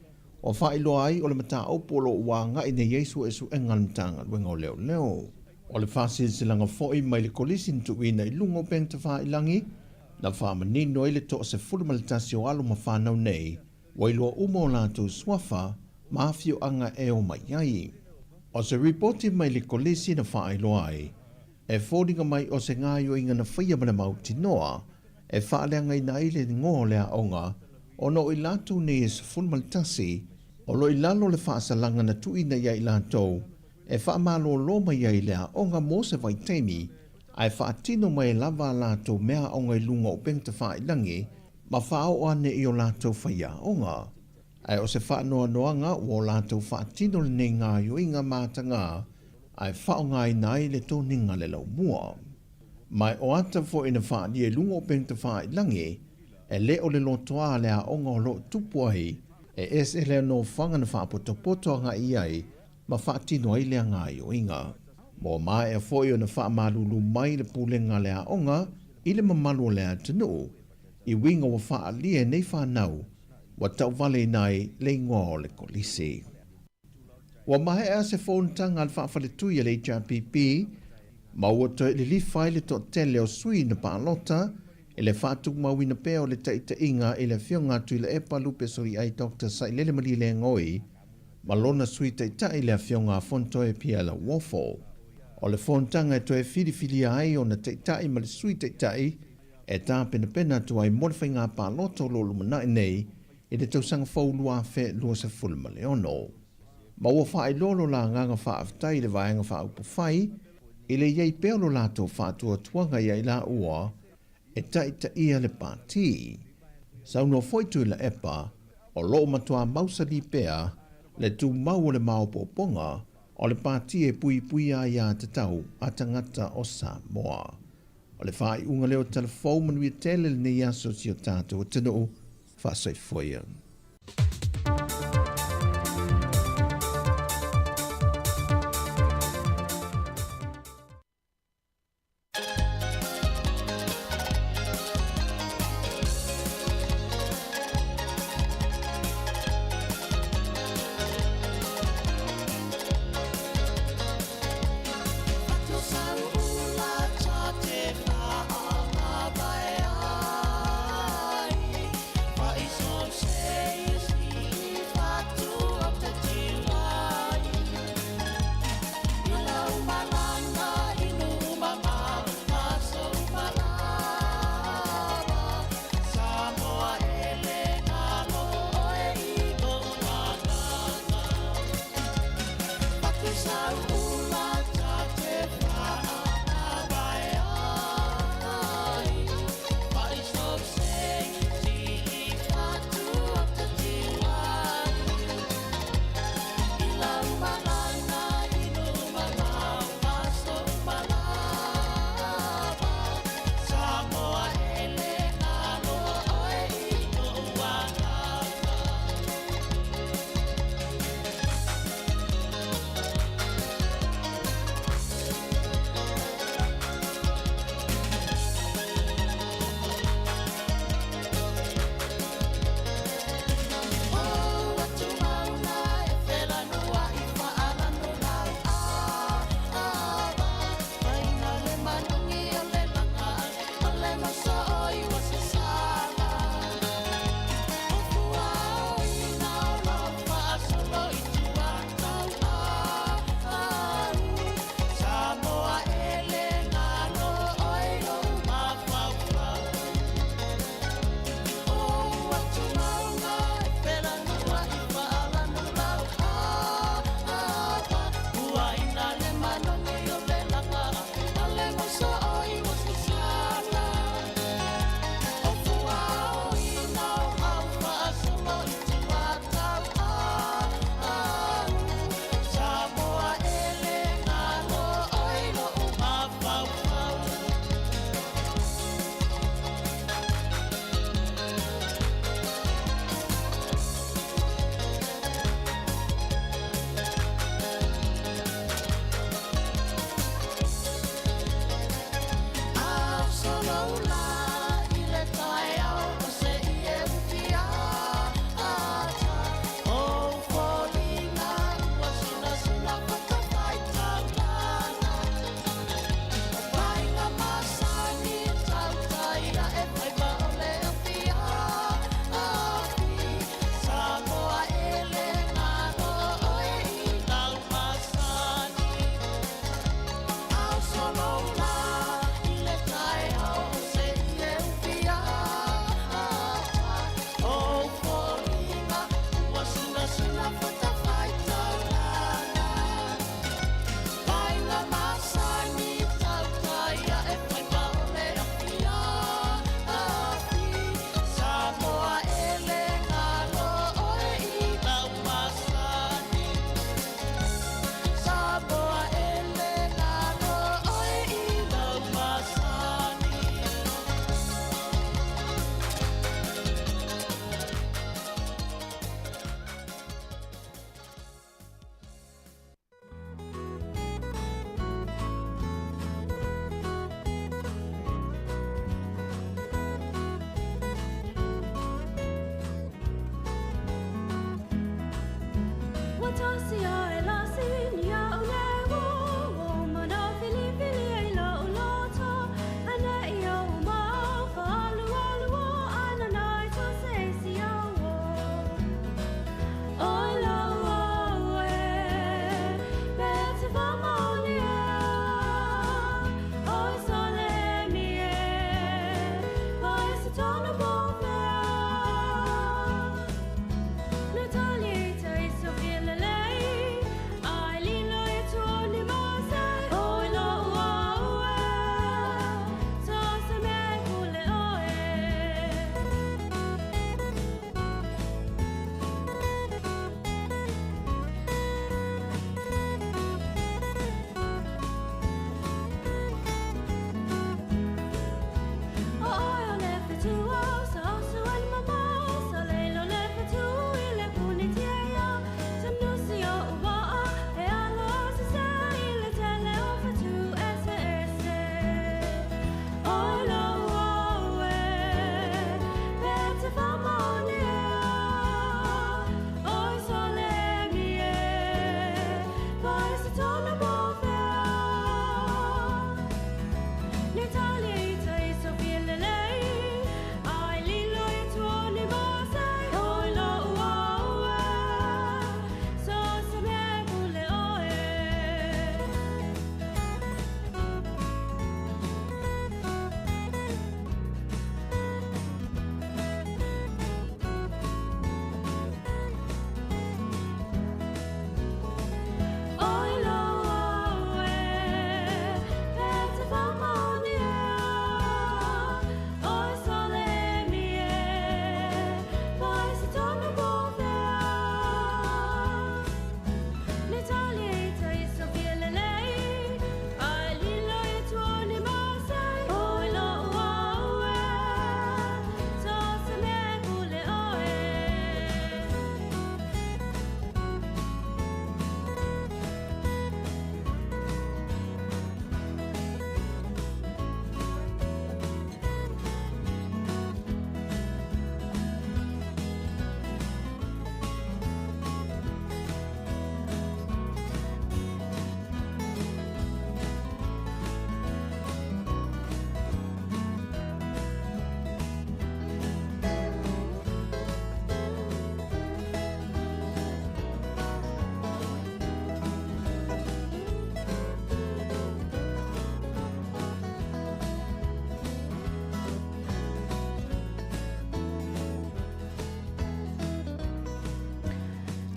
ua faailoa ai o le mataupu o lo o ua agai nei ai suesuega a le Matagaluega o Leoleo. O le faasilasilaga foi mai le Kolisi na tuuina i luga o upega tafailagi, na faamanino ai le 11 o alo ma fanau nei, ua iloa uma o latou suafa ma afioaga e omai ai. O se ripoti mai le Kolisi na faailoa ai, e foliga mai o se gaoioiga na faia ma le mautinoa e faaleagaina ai le igoa o le aoga ona o i latou nei e 11 o lo o i lalo o le faasalaga na tuuina ia i latou e faamalōlō mai ai le aoga mo se vaitaimi ae faatino mai lava a latou meaaoga i luga o upega tafailagi ma faaoo ane i o latou faiaoga. Ae o se faanoanoaga ua o latou faatino lenei gaoioiga matagā ae faaaogaina ai le toniga le laumua. Ma o ata foi na faaalia i luga o upega tafailagi, e le o le lotoa a le aoga o lo o tupu ai, e ese lea nofoaga na faapotopoto agai i ai ma faatino ai lea gaoioiga. Ua maea foi ona faamalulu mai le pulega a le aoga i le mamalu o le atunuu i uiga ua faaalia e nei fanau ua tauvaleina ai le igoa o le kolisi. Ua maea se fonotaga a le faafaletui a le HRPP. ma ua toe lilifa ai le toatele o sui na palota i le faatumauina pea o le taitaiga i le Afioga a Tuilaepa Lupe Soliai Dr. Sailele Malielegaoi ma lona Sui Taitai le Afioga a Fonotoe Pierre Lauofo. O le fonotaga e toe filifilia ai ona Taitai ma le Sui Taitai e tapenapena atu ai mo le faiga palota o lo o lumanai nei i le tausaga fou 2026. Ma ua faailoa lo la agaga faafetai i le Vaega Faaupufai i le i ai pea o lo latou faatuatuaga ia i laua e taitaia le Pati. Saunoa foi Tuilaepa, o lo o matuā mausali pea le tumau o le maopoopoga o le Pati e puipuia aiā tatau a tagata o Samoa. O le faaiuga lea o Tala Fou manuia tele lenei aso si o tatou atunuu. Faasoifua ia.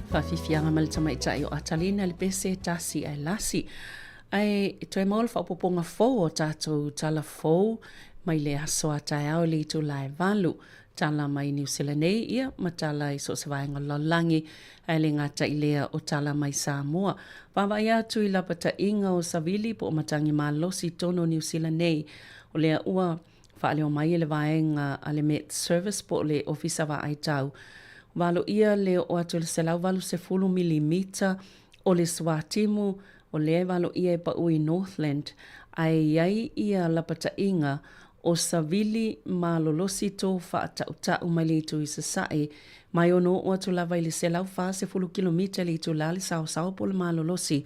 Faafiafiaga ma le tamaitai o Atalina le pese tasi ae lasi. Ae toe maua le faaopoopoga fou o tatou tala fou mai le aso a taeao i le itula e 8. Tala mai Niu Sila nei, ia, ma tala i so o se vaega o le lalolagi, ae le gata i lea o tala mai Samoa. Vaavaai atu i lapataiga o savili po o matagi malosi i totonu o Niu Sila nei, o lea ua faaleo mai e le vaega a le Met Service po o le Ofisa Vaai Tau, valoia le oo atu i le 180 milimita o le suatimu o lea e valoia e pau i Northland, ae i ai ia lapataiga o savili malolosi tō faatautau mai le itu i sasae, mai ono oo atu lava i le 140 kilomita i le itulā le saosao po o le malolosi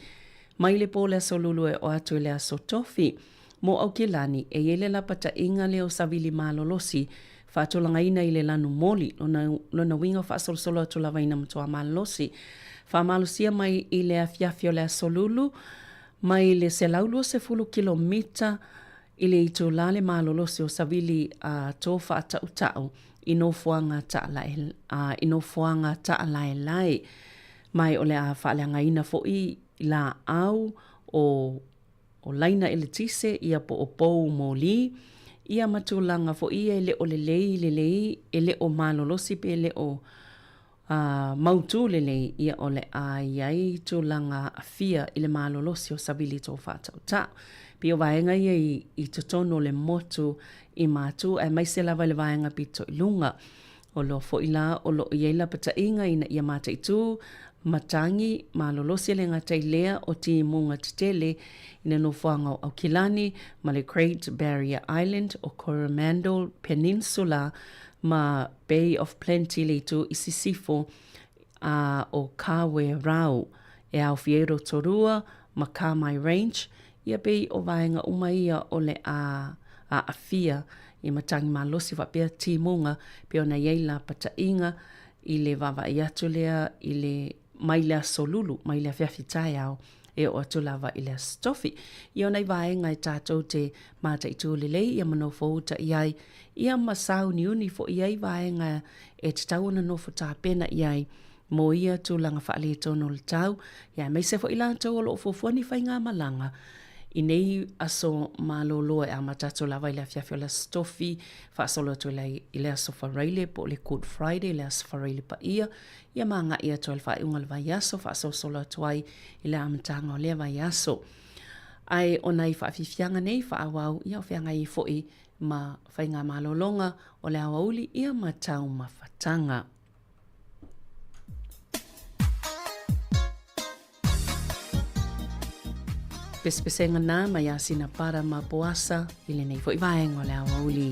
mai le pō le aso Lulu e oo atu i le aso Tofi. Mō Aukilani, e i ai le lapataiga lea o savili malolosi faatulagaina i le lanu moli, lona, lona uiga o faasolosolo atu lava ina matua malolosi. Faamalosia mai i le afiafi o le aso Lulu, mai le 120 kilomita i le itulā le malolosi o savili a tō faatautau i nofoaga taalae, a, i nofoaga taalaelae. Ma o le a faaleagaina foi laau o o laina eletise, ia po o pou moli, ia ma tulaga foi ia e le o lelei lelei, e le o malolosi pe le o mautū lelei, ia o le a i ai tulaga aafia i le malolosi o savili tō faatautau. Pei o vaega ia i totonu o le motu i Matu aemaise lava i le vaega pito i luga. O loa foi la o lo o i ai lapataiga ina ia mataitū, matagi, malolosi e le gata i lea o timuga tetele i le nofoaga o Aukilani ma le Great Barrier Island o Coromandel Peninsula ma Bay of Plenty le itu i sisifo a o Kawerau e aofia ai Rotorua ma Kamai Range, ia pei o vaega uma ia o le a aafia i matagi malosi faapea timuga pei ona i ai lapataiga i le vaavaai atu lea i le mai le aso Lulu mai le afiafi taeao e oo atu lava i le Aso Tofi. Ia o nai vaega e tatou te mataitū lelei ia ma nofo uta i ai, ia ma sāuniuni foi i ai vaega e tatau ona nofo tapena i ai mō ia tulaga faaletonu o le tau, ia aemaise foi latou o lo o fuafua ni faigamalaga i nei aso malolo e amata atu lava i le afiafi o le Aso Tofi, faasolo atu i le Aso Faraile po o le Good Friday, le Aso Faraile paia, ia ma agai atu ai i le faaiuga o le vaiaso, faasolosolo atu ai i le amataga o lea vaiaso. Ae o nai faafiafiaga nei faaauau, ia o feagai ai foi ma faigamalologa o le aoauli ia ma taumafataga. Pesepesega nā mai a Sina Para ma Poasa i lenei foi vaega o le aoauli.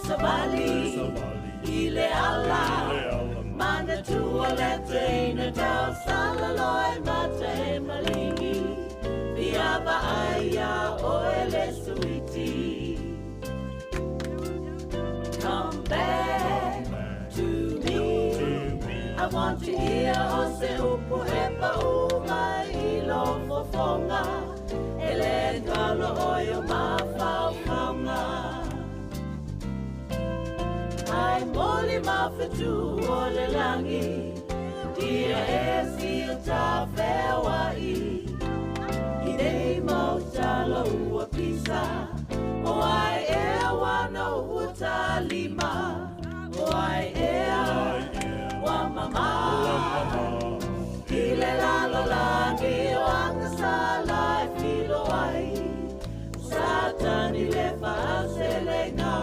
savali i le ala manatua le teina tau salaloe mate maligi Fiava aia oe le suiti. Come back to me. I want to hear o se upu e pau mai i lo fofonga. E le ngalo o yo mafaufauga. Ai moli mawhetu o le langi. Dia e si o ta whewa i. I nei mau talo ua pisa. O ai ea wana ua talima. O ai ea wa mama. I le lalo langi o angasala e filo ai. O satani le whaaselenga.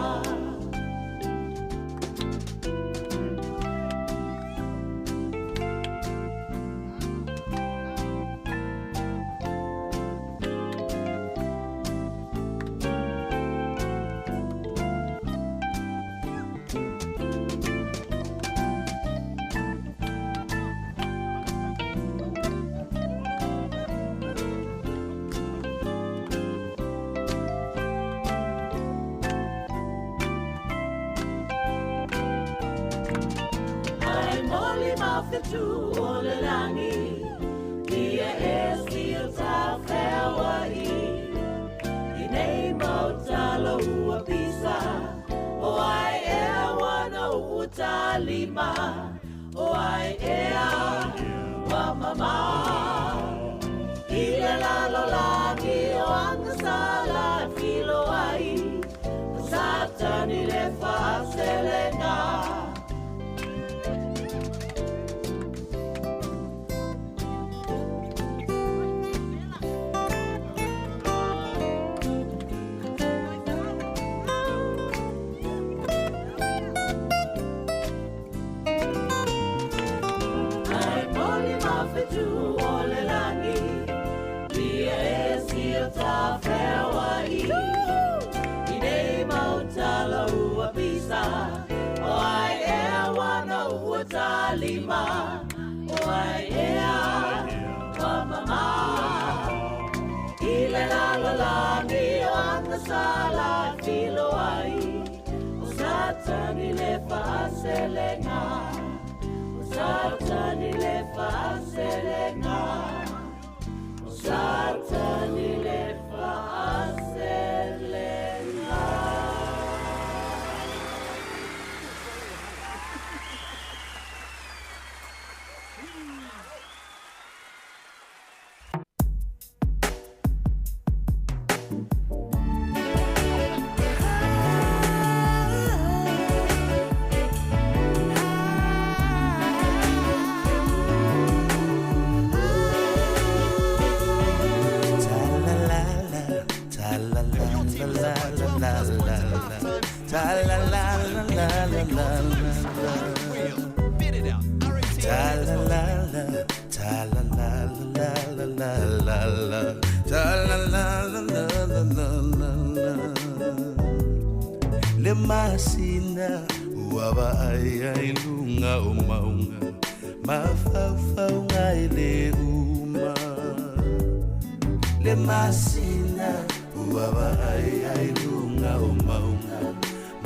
Ai moli mawhetu o le langi. Ia e si o ta whewa i. I nei mau talo ua pisa. O ai ea wana ua talima. O ai ea wa mama. I le lalo langi o angasala e filo ai. O satani le whaaselenga. Ai moli mawhetu o le langi. Ia e si o ta whewa i. I nei mau talo ua pisa. O ai ea wana ua talima. O ai ea wa mama. I le lalo langi o angasala e filo ai. O satani le whaaselenga. O satani le whaaselenga. O satani le whaaselenga. Le masina ua vaai ai luga o mauga mafaufauga i le uma. Le masina ua vaai ai luga o mauga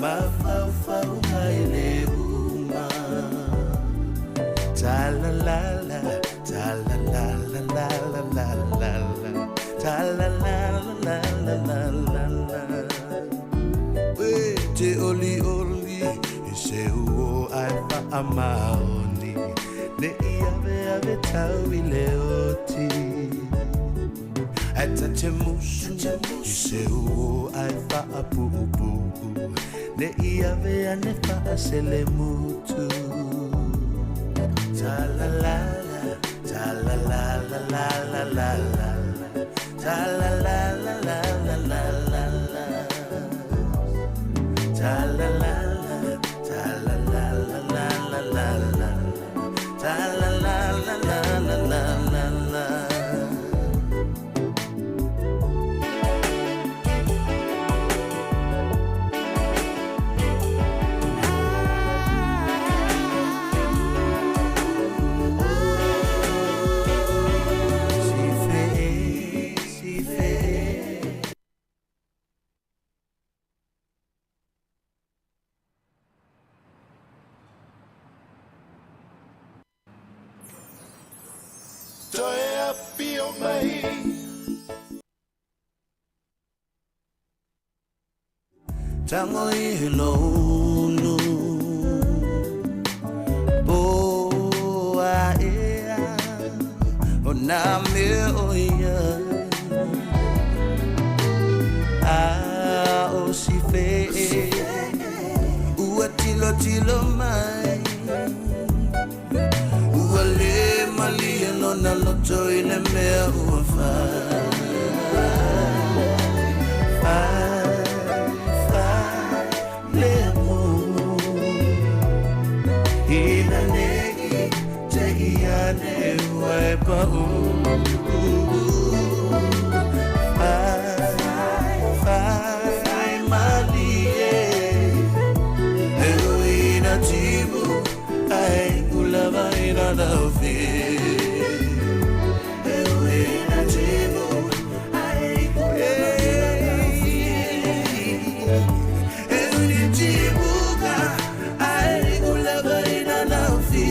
mafaufauga i le uma. Ta la la la, ta la la la la la la la la, ta la la la la la la la. We te oli oli i se uo ai faamaoni ne i ave ave tau i le oti. Ai tate musu i se uo ai faapuupuu ne i ave ane faasele mutu. Ta la la la, ta la la la la la la la, ta la la la la la la la la. Ta la la la, ta la la la la la la la, ta la la la la la la la la. Toe afio mai. Tango i lou Po a ea O nā mea o ia A o si fe Ua tilo tilo mai Ua le malie lona loto i le mea ua fai Fai, fai le mu Ina nei te ia ne ua e pau Fai, fai malie E ui na timu ai ulava ina laufi E ui na timu ai ulava ina laufi E ui na timu ka ai ulava ina laufi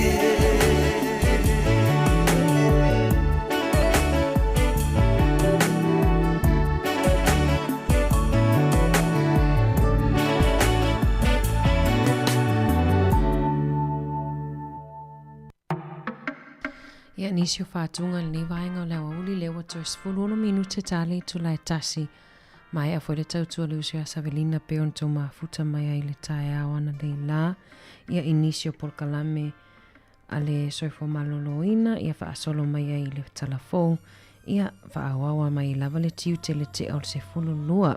Ia, nisi o faatuga i lenei vaega o le aoauli lea ua toe 16 minute ta le itula e tasi. Maea foi le tautua le uso ia Savelina pei ona tou mafuta mai ai i le taeao ananei la. Ia, i nisi o polokalame a le soifua maloloina, ia faasolo mai ai i le tala fou, ia faaauau mai ai lava le tiute le tea o le 12.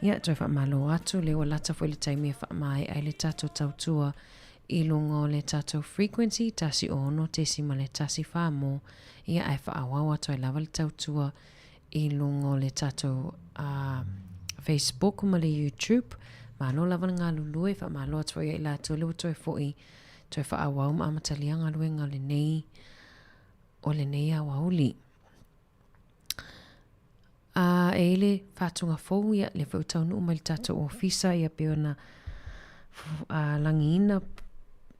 Ia, toe faamalo atu, lea ua lata foi le taimi e faamaea ai le tatou tautua i luga o le tatou frequency 106.1 mo, ia ae faaauau atu ai lava le tautua i luga o le tatou Facebook ma le YouTube. Malo lava le galulue, faamalo atu foi ia i latou lea ua toe foi toe faaauau ma amatalia galuega o lenei o lenei aoauli. A e i le faatuga fou ia lea foi ua taunuu mai le tatou ofisa ia pei ona lagiina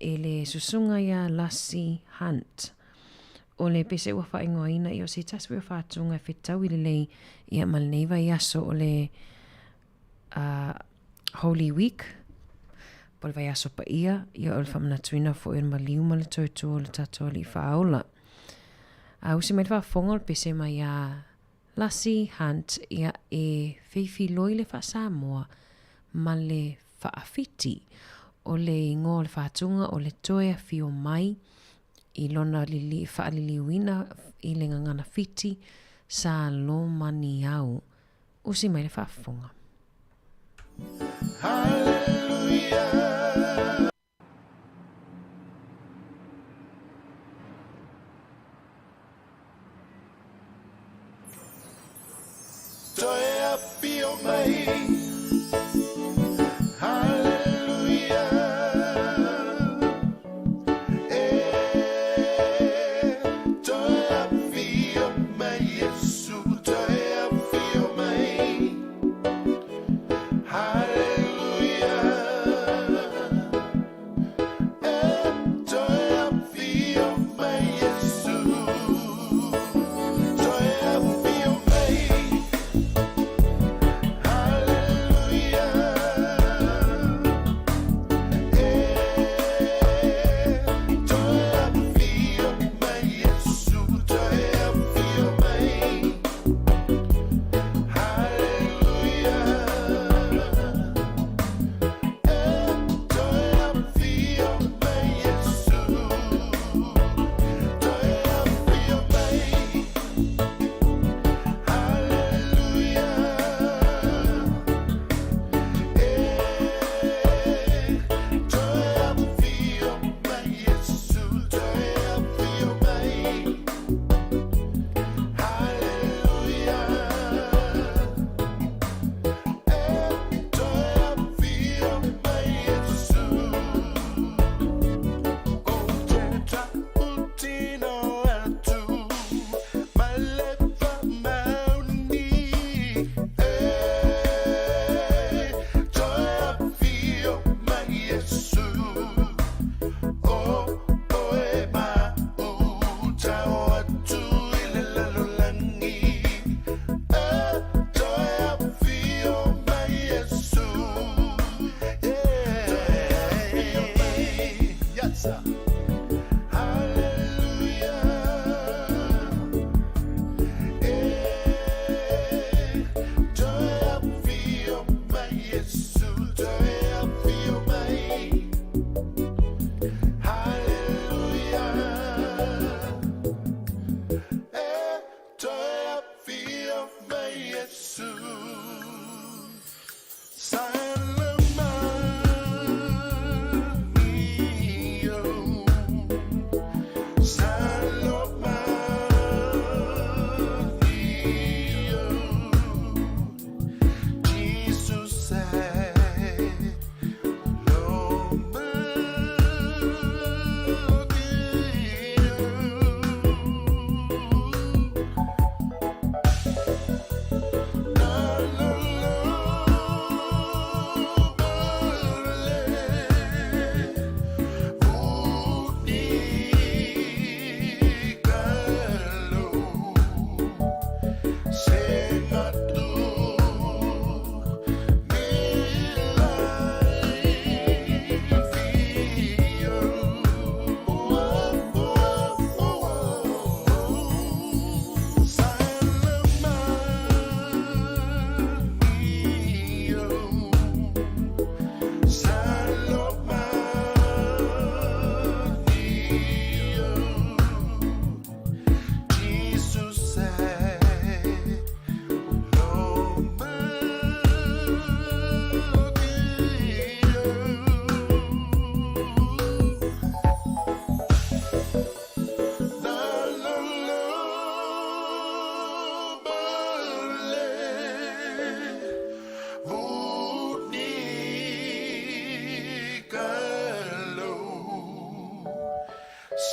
e le susuga ia Lassie Hunt. O le pese ua faaigoaina ia o se tasi foi o faatuga e fetaui lelei ia ma lenei vaiaso o le Holy Week, po o le vaiaso paia, ia o le faamanatuina foi o le maliu ma le tautua o le tatou Alii Faaola. A usi mai le faafofoga o le pese mai iā Lassie Hunt, ia e feifiloi le faa-Samoa ma le faafiti. O le igoa o le faatuga o le toe afio mai i lona lili, faaliliuina i le gagana fiti sa Lomaniau. Usi mai le faafofoga. Hallelujah. Toe afio mai. Hallelujah. E toe afio mai Iesu, toe afio mai. Hallelujah. E toe afio mai Iesu, toe afio mai. Hallelujah.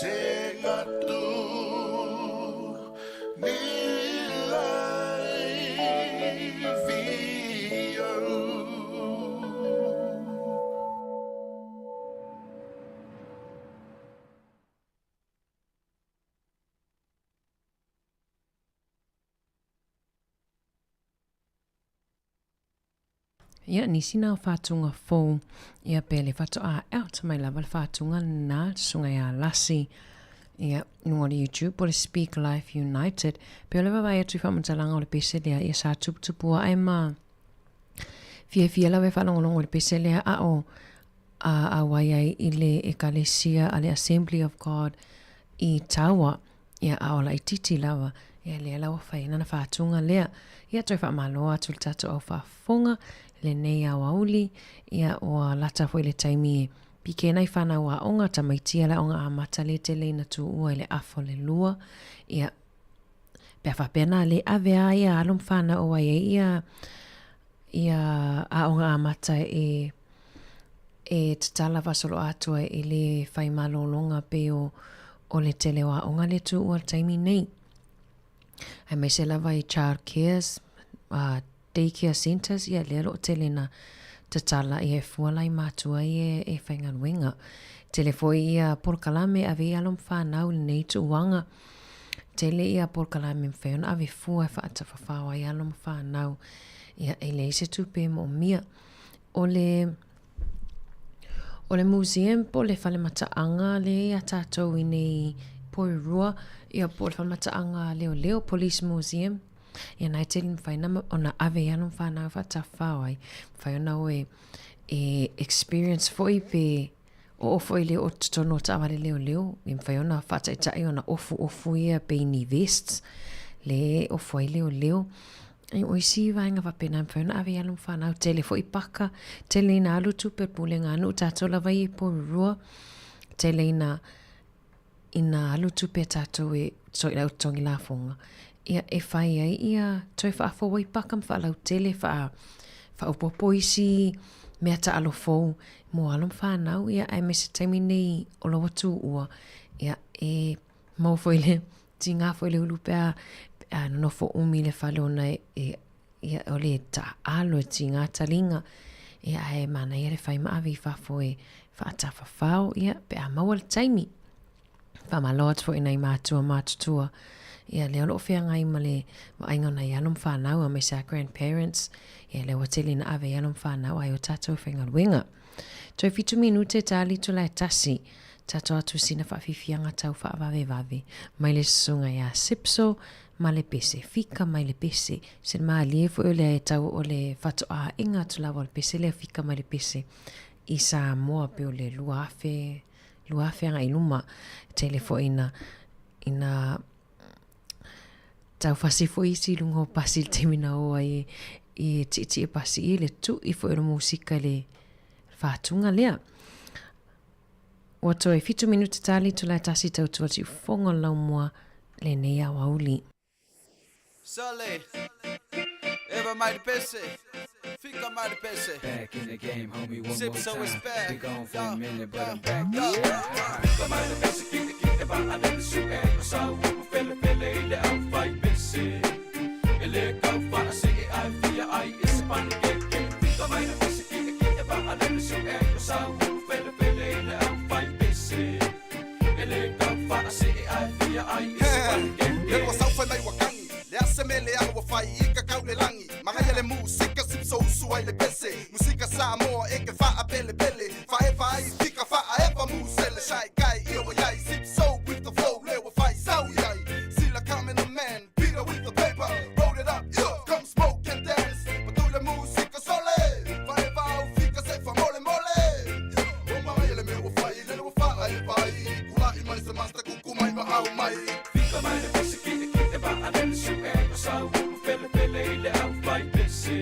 Se gatu ni lai vi au. Ia, nisi na o faatuga fou, ia pe le faatoa out mai lava le faatuga lena le susuga ia Lasi, ia, i luga o le YouTube po o le Speak Life United. Pe o le vaavaai atu i faamatalaga o le pese lea, ia sa tuputupu ae ma fiafia lava e faalogologo i le pese lea a o a auai ai i le ekalesia a le Assembly of God i Tawa, ia a o laititi lava, ia lea la ua fai ai lana faatuga lea. Ia toe faamalo atu i le tatou au faafofoga i lenei aoauli, ia ua lata foi le taimi e pike nai fanau aoga, tamaiti a le aoga amata le tele ina tuua i le afa o le lua, ia pe a faapea na le ave a ia alo ma fanau o ai ai ia ia aoga amata e e tatala faasoloa atu ai i le fai malōlōga pei o o le tele o aoga le tuua i le taimi nei. Aemaise lava i child cares, day care centres, ia lea o lo o tele ina tatala ia e fua la i matua ia e faigaluega. Tele foi ia polokalame e ave i alo ma fanau i lenei tuuaga. Tele ia polokalame e mafai ona ave fua e faatafafao ai alo ma fanau. Ia e leai se tupe e moomia. O le O le museum po o le fale mataaga lea ia tatou i nei Porirua, ia po o le fale mataaga leoleo, Police Museum. Ia na e tele mafai ona ave i alo ma fanau e faatafafao ai. Mafai ona o e e experience foi pe oo foi le oo totonu o taavale leoleo, e mafai ona faataitai ona ofuofu ia pe ni vests le e ofu ai leoleo. E o isi vaega faapena e mafai ona ave i alo ma fanau, tele foi paka, tele ina alu tupe o le pulega a nuu, tatou lava ia i Porirua, tele ina ina alu tupe a tatou e so i lau totogi lafoga, ia e fai ai ia toe faafou ai paka ma faalautele, faa faaopoopo isi mea taalo fou mo alo ma fanau, ia aemaise taimi nei o lo o tuua, ia e maua foi le tiga foi le ulu pe a pe a nonofo umi i le fale ona e, e ia o le taaalo e tiga taliga, ia ae manaia le fai ma ave i fafo e faatafafao, ia pe a maua le taimi. Faamalo atu foi i nai matua matutua, ia lea o lo o feagai ma le vaaiga o nai alo ma fanau aemaise a grandparents, ia lea ua tele ina ave i alo ma fanau ai o tatou faigaluega. Toe fitu minute ta itula e tasi, tatou atu sina faafiafiaga tau faavavevave mai le susuga ia Sipso ma le pese, fika mai le pese. Se malie foi o lea e tau o le faatoaaiga atu lava o le pese lea fika mai le pese i Samoa pe o le 2000, 2000 agai i luma. Tele foi ina, ina taufasi foi isi i luga o pasi i le taimi na o ai e tietie pasi i le tui foi o le musika i le faatuga lea. Ua toe fitu minute tali itula e tasi tau tua siufofoga o le laumua lenei aoauli. Sale, eva mai le pese, fika mai le pese. Back in the game, homie, one Sip more so it's time. back. Been gone for Yo, a minute, but yo, I'm back. yo. Fika mai le pese, ki ki e va a le su e o sa u fele fele i le au fai pese. E le kau fa a se e ai fia ai e se pani ke ke. Fika mai le pese, ki ki e va a le su e o sa u fele fele i le au fai pese. E le kau fa a se e ai fia ai e se pani ke ke. Le ua sau fai mai ua kagi, le ase me le aga ua fai i ka kau le lagi. Magaia le musika, sipso usu ai le pese. Musika Samoa e ke faa pele pele. Faefa ai fika faa efa musele. Shy guy ia wa iai, sipso with the flow le ua fai sau iai. Sila come in the man, Peter with the paper. Roll it up, yeah, come smoke and dance. Patu le musika sole. Faefa au fika se fa mole mole. O magaia le mea ua fai, le ua faa e vai. Kula'i mai se master, kuku mai ma au mai. Fika mai le pese, ki ki e va a le su e o sa u fele fele i le au fai pese.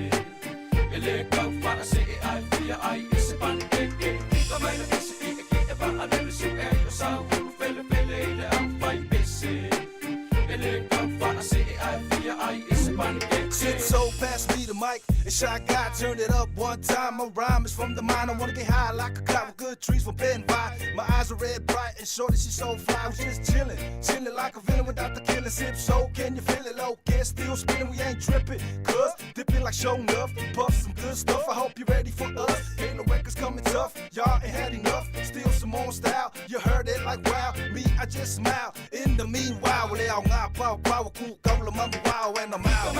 E le kau fa a se e ai fia ai e se pani ke ke. Fika mai le pese, ki ki e va a le su e o sa u fele fele i le au fai pese. E le kau fa a se e ai fia ai e se pani ke ke. Sit so pass me the mic. And Shy Guy, turn it up one time. My rhyme is from the mind. I wanna get high like a cloud with good trees from Ben by. My eyes are red bright and shorty, she so fly. We just chillin', chillin' like a villain without the killing. Sip so, can you feel it? Low, get still spinning, we ain't tripping. Cuz dipping like show enough. Puff some good stuff. I hope you're ready for us. Ain't no records coming tough. Y'all ain't had enough. Still some more style. You heard it like wow. Me, I just smile. In the meanwhile, well, they all got power, power, cool, go, mama, wow, and I'm out.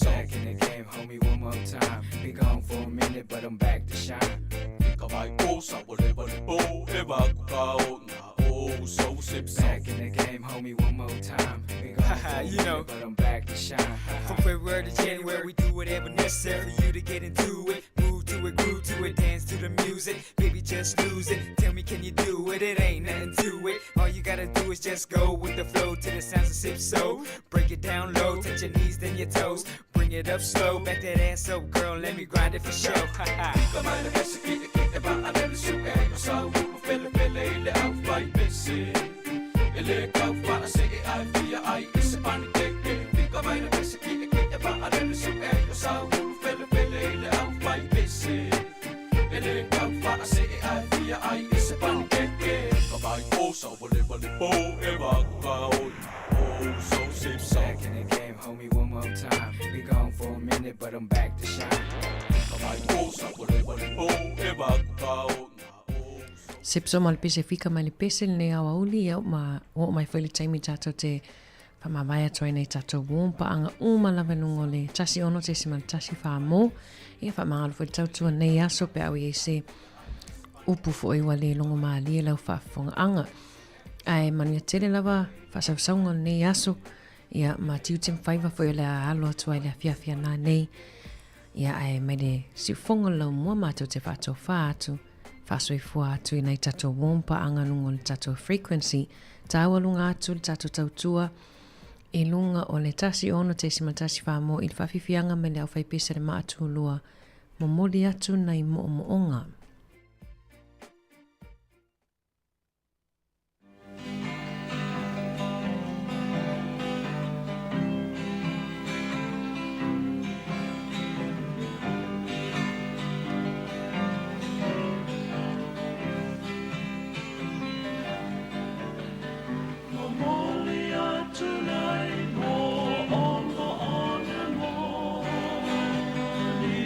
Back in the game, homie, one more time. Be gone for a minute, but I'm back to shine. Back in the game, homie, one more time. Be gone for a You know. minute, but I'm back to shine. From February to January, we do whatever necessary for you to get into it. Move to it, groove to it, dance to the music. Baby, just lose it. Tell me, can you do it? It ain't nothing to it. All you gotta do is just go with the flow to the sounds of sip so. Break it down low, touch your knees, then your toes. Bring it up slow, back that ass up, girl. Let me grind it for sure. Back in the game, homie, one more time. Be gone for a minute, but I'm back to shine. Sipso ma le pese fika mai le pese lenei aoauli ia ma oo mai foi le taimi tatou te faamavae atu ai nei tatou uo ma paaga uma lava i luga o le 16.14 mo. Ia faamagalo foi le tautua nei aso pe a ua i ai se upu foi ua le logo malie lau faafofogaaga. Ae manuia tele lava faasausauga o lenei aso ia ma tiute ma faiva foi o le a alo atu ai le afiafi ana nei. Ia ae mai le siufogo o le laumua matou te faatofā atu, faasoifua atu i nai tatou uo ma paaga i luga o le tatou frequency taualuga atu le tatou tautua i luga o le 16.14 mo i le faafiafiaga mai le aufaipese le maatulua momoli atu nai moomooga. Momoli atu nei moomooga moni,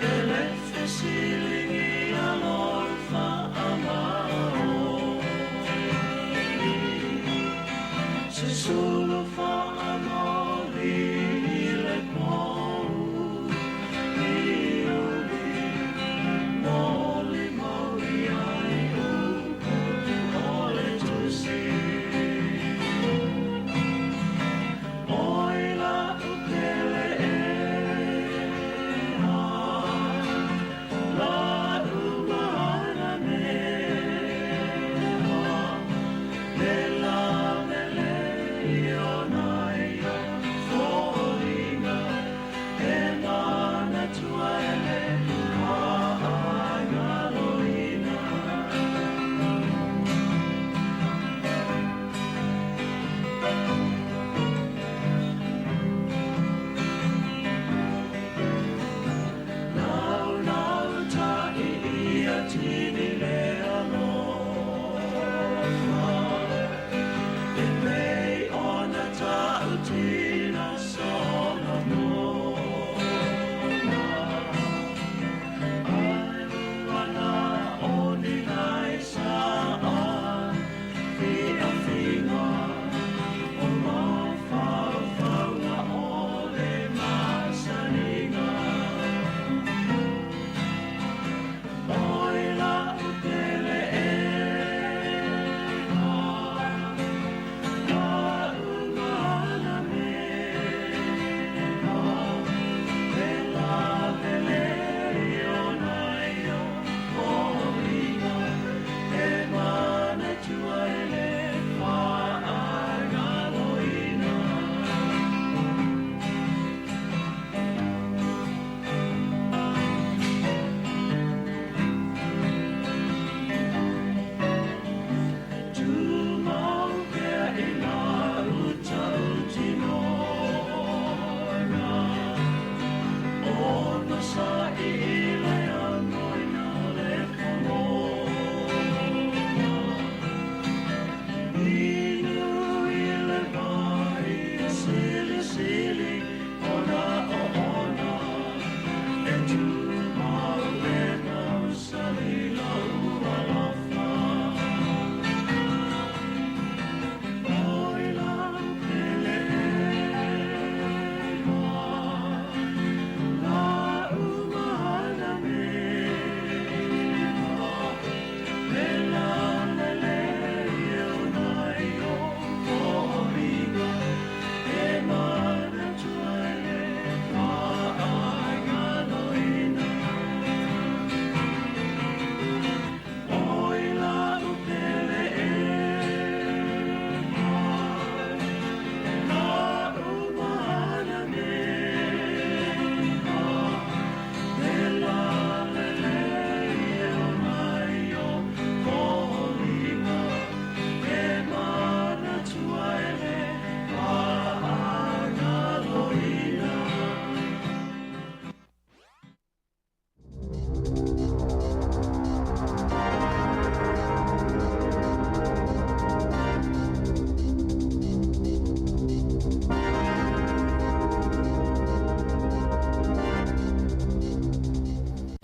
e le fesili.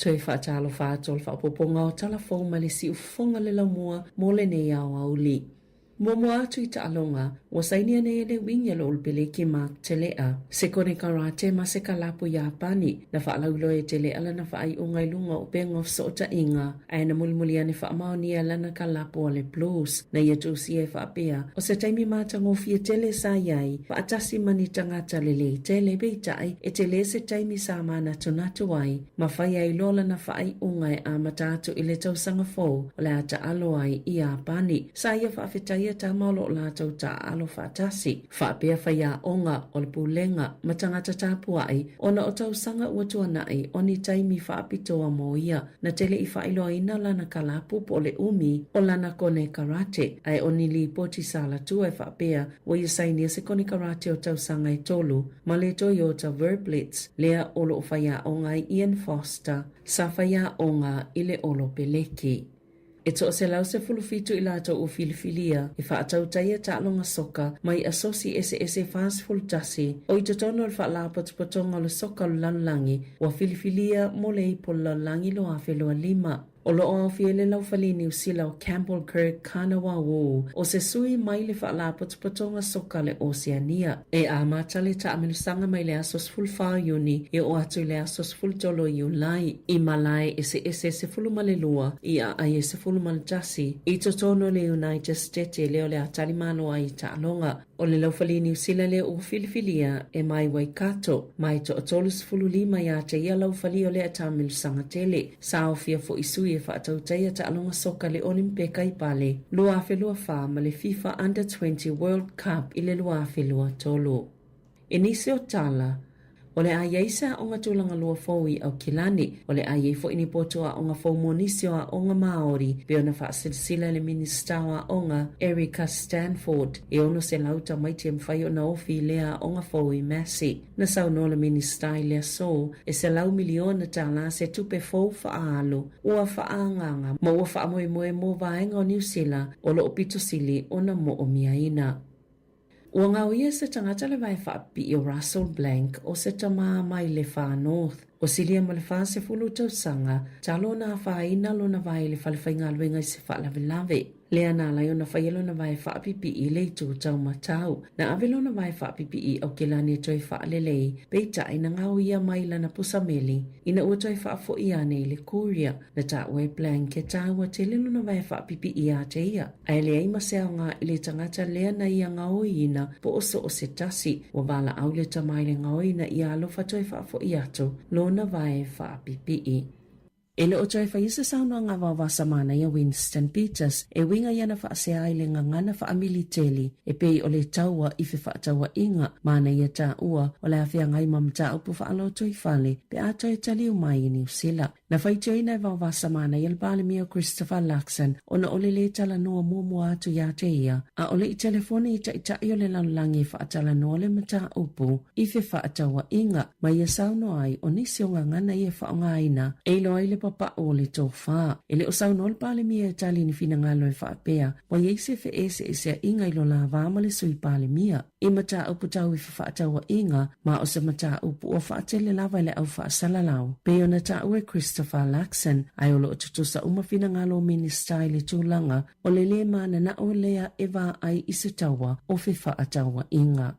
Toe faatalofa atu o le faaopoopoga o tala fou mai le siufofoga le laumua mo lenei aoauli. Muamua atu i taaloga, ua sainia nei e le wing a le Olopeleki Mark Tele'a, se konekarate ma se kalapu Iapani, na faalauiloa e Tele'a lana faaiuga i luga o upega o fesootaiga, ae na mulimuli ane faamaonia lana kalapu a le Blues. Na ia tusia e faapea, o se taimi matagofie tele sa i ai, faatasi ma ni tagata lelei tele, peitai, e tele se taimi sa manatunatu ai, ma fai ai loa lana faaiuga e amata atu i le tausaga fou o le a taalo ai i Iapani. Sa ia faafetaia tama o lo o latou taaalo faatasi, faapea faiaoga o le pulega ma tagata tapuai ona o tausaga ua tuanai o ni taimi faapitoa mo ia. Na tele i faailoaina lana kalapu po o le umi o lana konekarate, ae o ni lipoti sa latua e faapea ua ia sainia se konekarate o tausaga e tolu ma le Toyota Verblitz lea o lo o faiaoga ai Ian Foster sa faiaoga i le Olopeleki. E 117 i latou ua filifilia e faatautaia taaloga soka mai asosi eseese 41 o i totonu o le Faalapotopotoga o le Soka o le Lalolagi ua filifilia mo le Ipu o le Lalolagi 2025. O lo o aofia i le laufali Niu Sila o Campbell Kirk Kanawa Wu, o se sui mai le Faalapotopotoga Soka le Oceania. E amata le taamilosaga mai le aso 14 o Iuni e oo atu i le aso 13 o Iulai i malae eseese 12 i aai e 11 i totonu o le United Stete lea o le a talimalo ai i taaloga. O le laufali Niu Sila lea ua filifilia e mai Waikato, mai toa 35 iā te ia laufali o lea taamilosaga tele. Sa aofia foʻi sui e faatautaia taaloga soka le Olimpeka i Pale 2024 ma le FIFA Under 20 World Cup i le 2023. I nisi o tala, o le a i ai se aoga tulaga lua fou i Aukilani, o le a i ai foʻi ni potu aoga fou mo nisi o aoga Māori, pei ona faasilasila e le Minisita o Aoga, Erica Stanford, e 600 tamaiti e mafai ona ofi i lea aoga fou i Massey. Na saunoa le Minisita i le aso, e $100 miliona tālā se tupe fou faaalu ua faaagaaga ma ua faamoemoe mo vaega o Niu Sila o lo o pito sili ona moomiaina. Ua gaoia se tagata le vae faapipii o Russell Blank o se tamā mai le Far North. Ua silia ma le 40 tausaga talu ona afaina lona vae i le fale faigaluega i se faalavelave. Lea na ala ai ona faia lona vae faapipii i le itu taumatau. Na ave lona vae faapipii i Aukilani e toe faalelei, peitai na gaoia mai lana pusa meli ina ua toe faafoi ane i le courier. Na taua e Blank e tāua tele lona vae faapipii iā te ia. Ae leai ma se aoga i le tagata lea na ia gaoiina po o so o se tasi. Ua valaau le tama i le gaoina ia alofa toe faafoi atu lona vae faapipii. E le o toe faia se saunoaga a Vaovasa Manaia Winston Peters e uiga i ana faasea i le gagana faamiliteli e pei o le taua i fefaatauaiga. Manaia taua o le a feagai ma mataupu faalotoifale pe a toe taliu mai i Niu Sila. Na faitioina e Vaovasa Manaia le Palemia o Christopher Luxon ona o le lē talanoa muamua atu iā te ia, a o le i telefoni i taitai o le lalolagi e faatalanoa le mataupu i fefaatauaiga ma ia saunoa ai o nisi o gagana ia e faaaogaina e iloa ai le papau o le tofa. E le o saunoa le Palemia e tali i ni finagalo e faapea ua i ai se feeseeseaiga i lo la va ma le Sui Palemia. I mataupu tau i fefaatauaiga, ma o se mataupu ua faatele lava i le au faasalalau, pei ona taua e Christopher Luxon, ae o lo o tutusa uma finagalo o Minisita i le tulaga o le lē mananao lea e vaai i se taua o fefaatauaiga.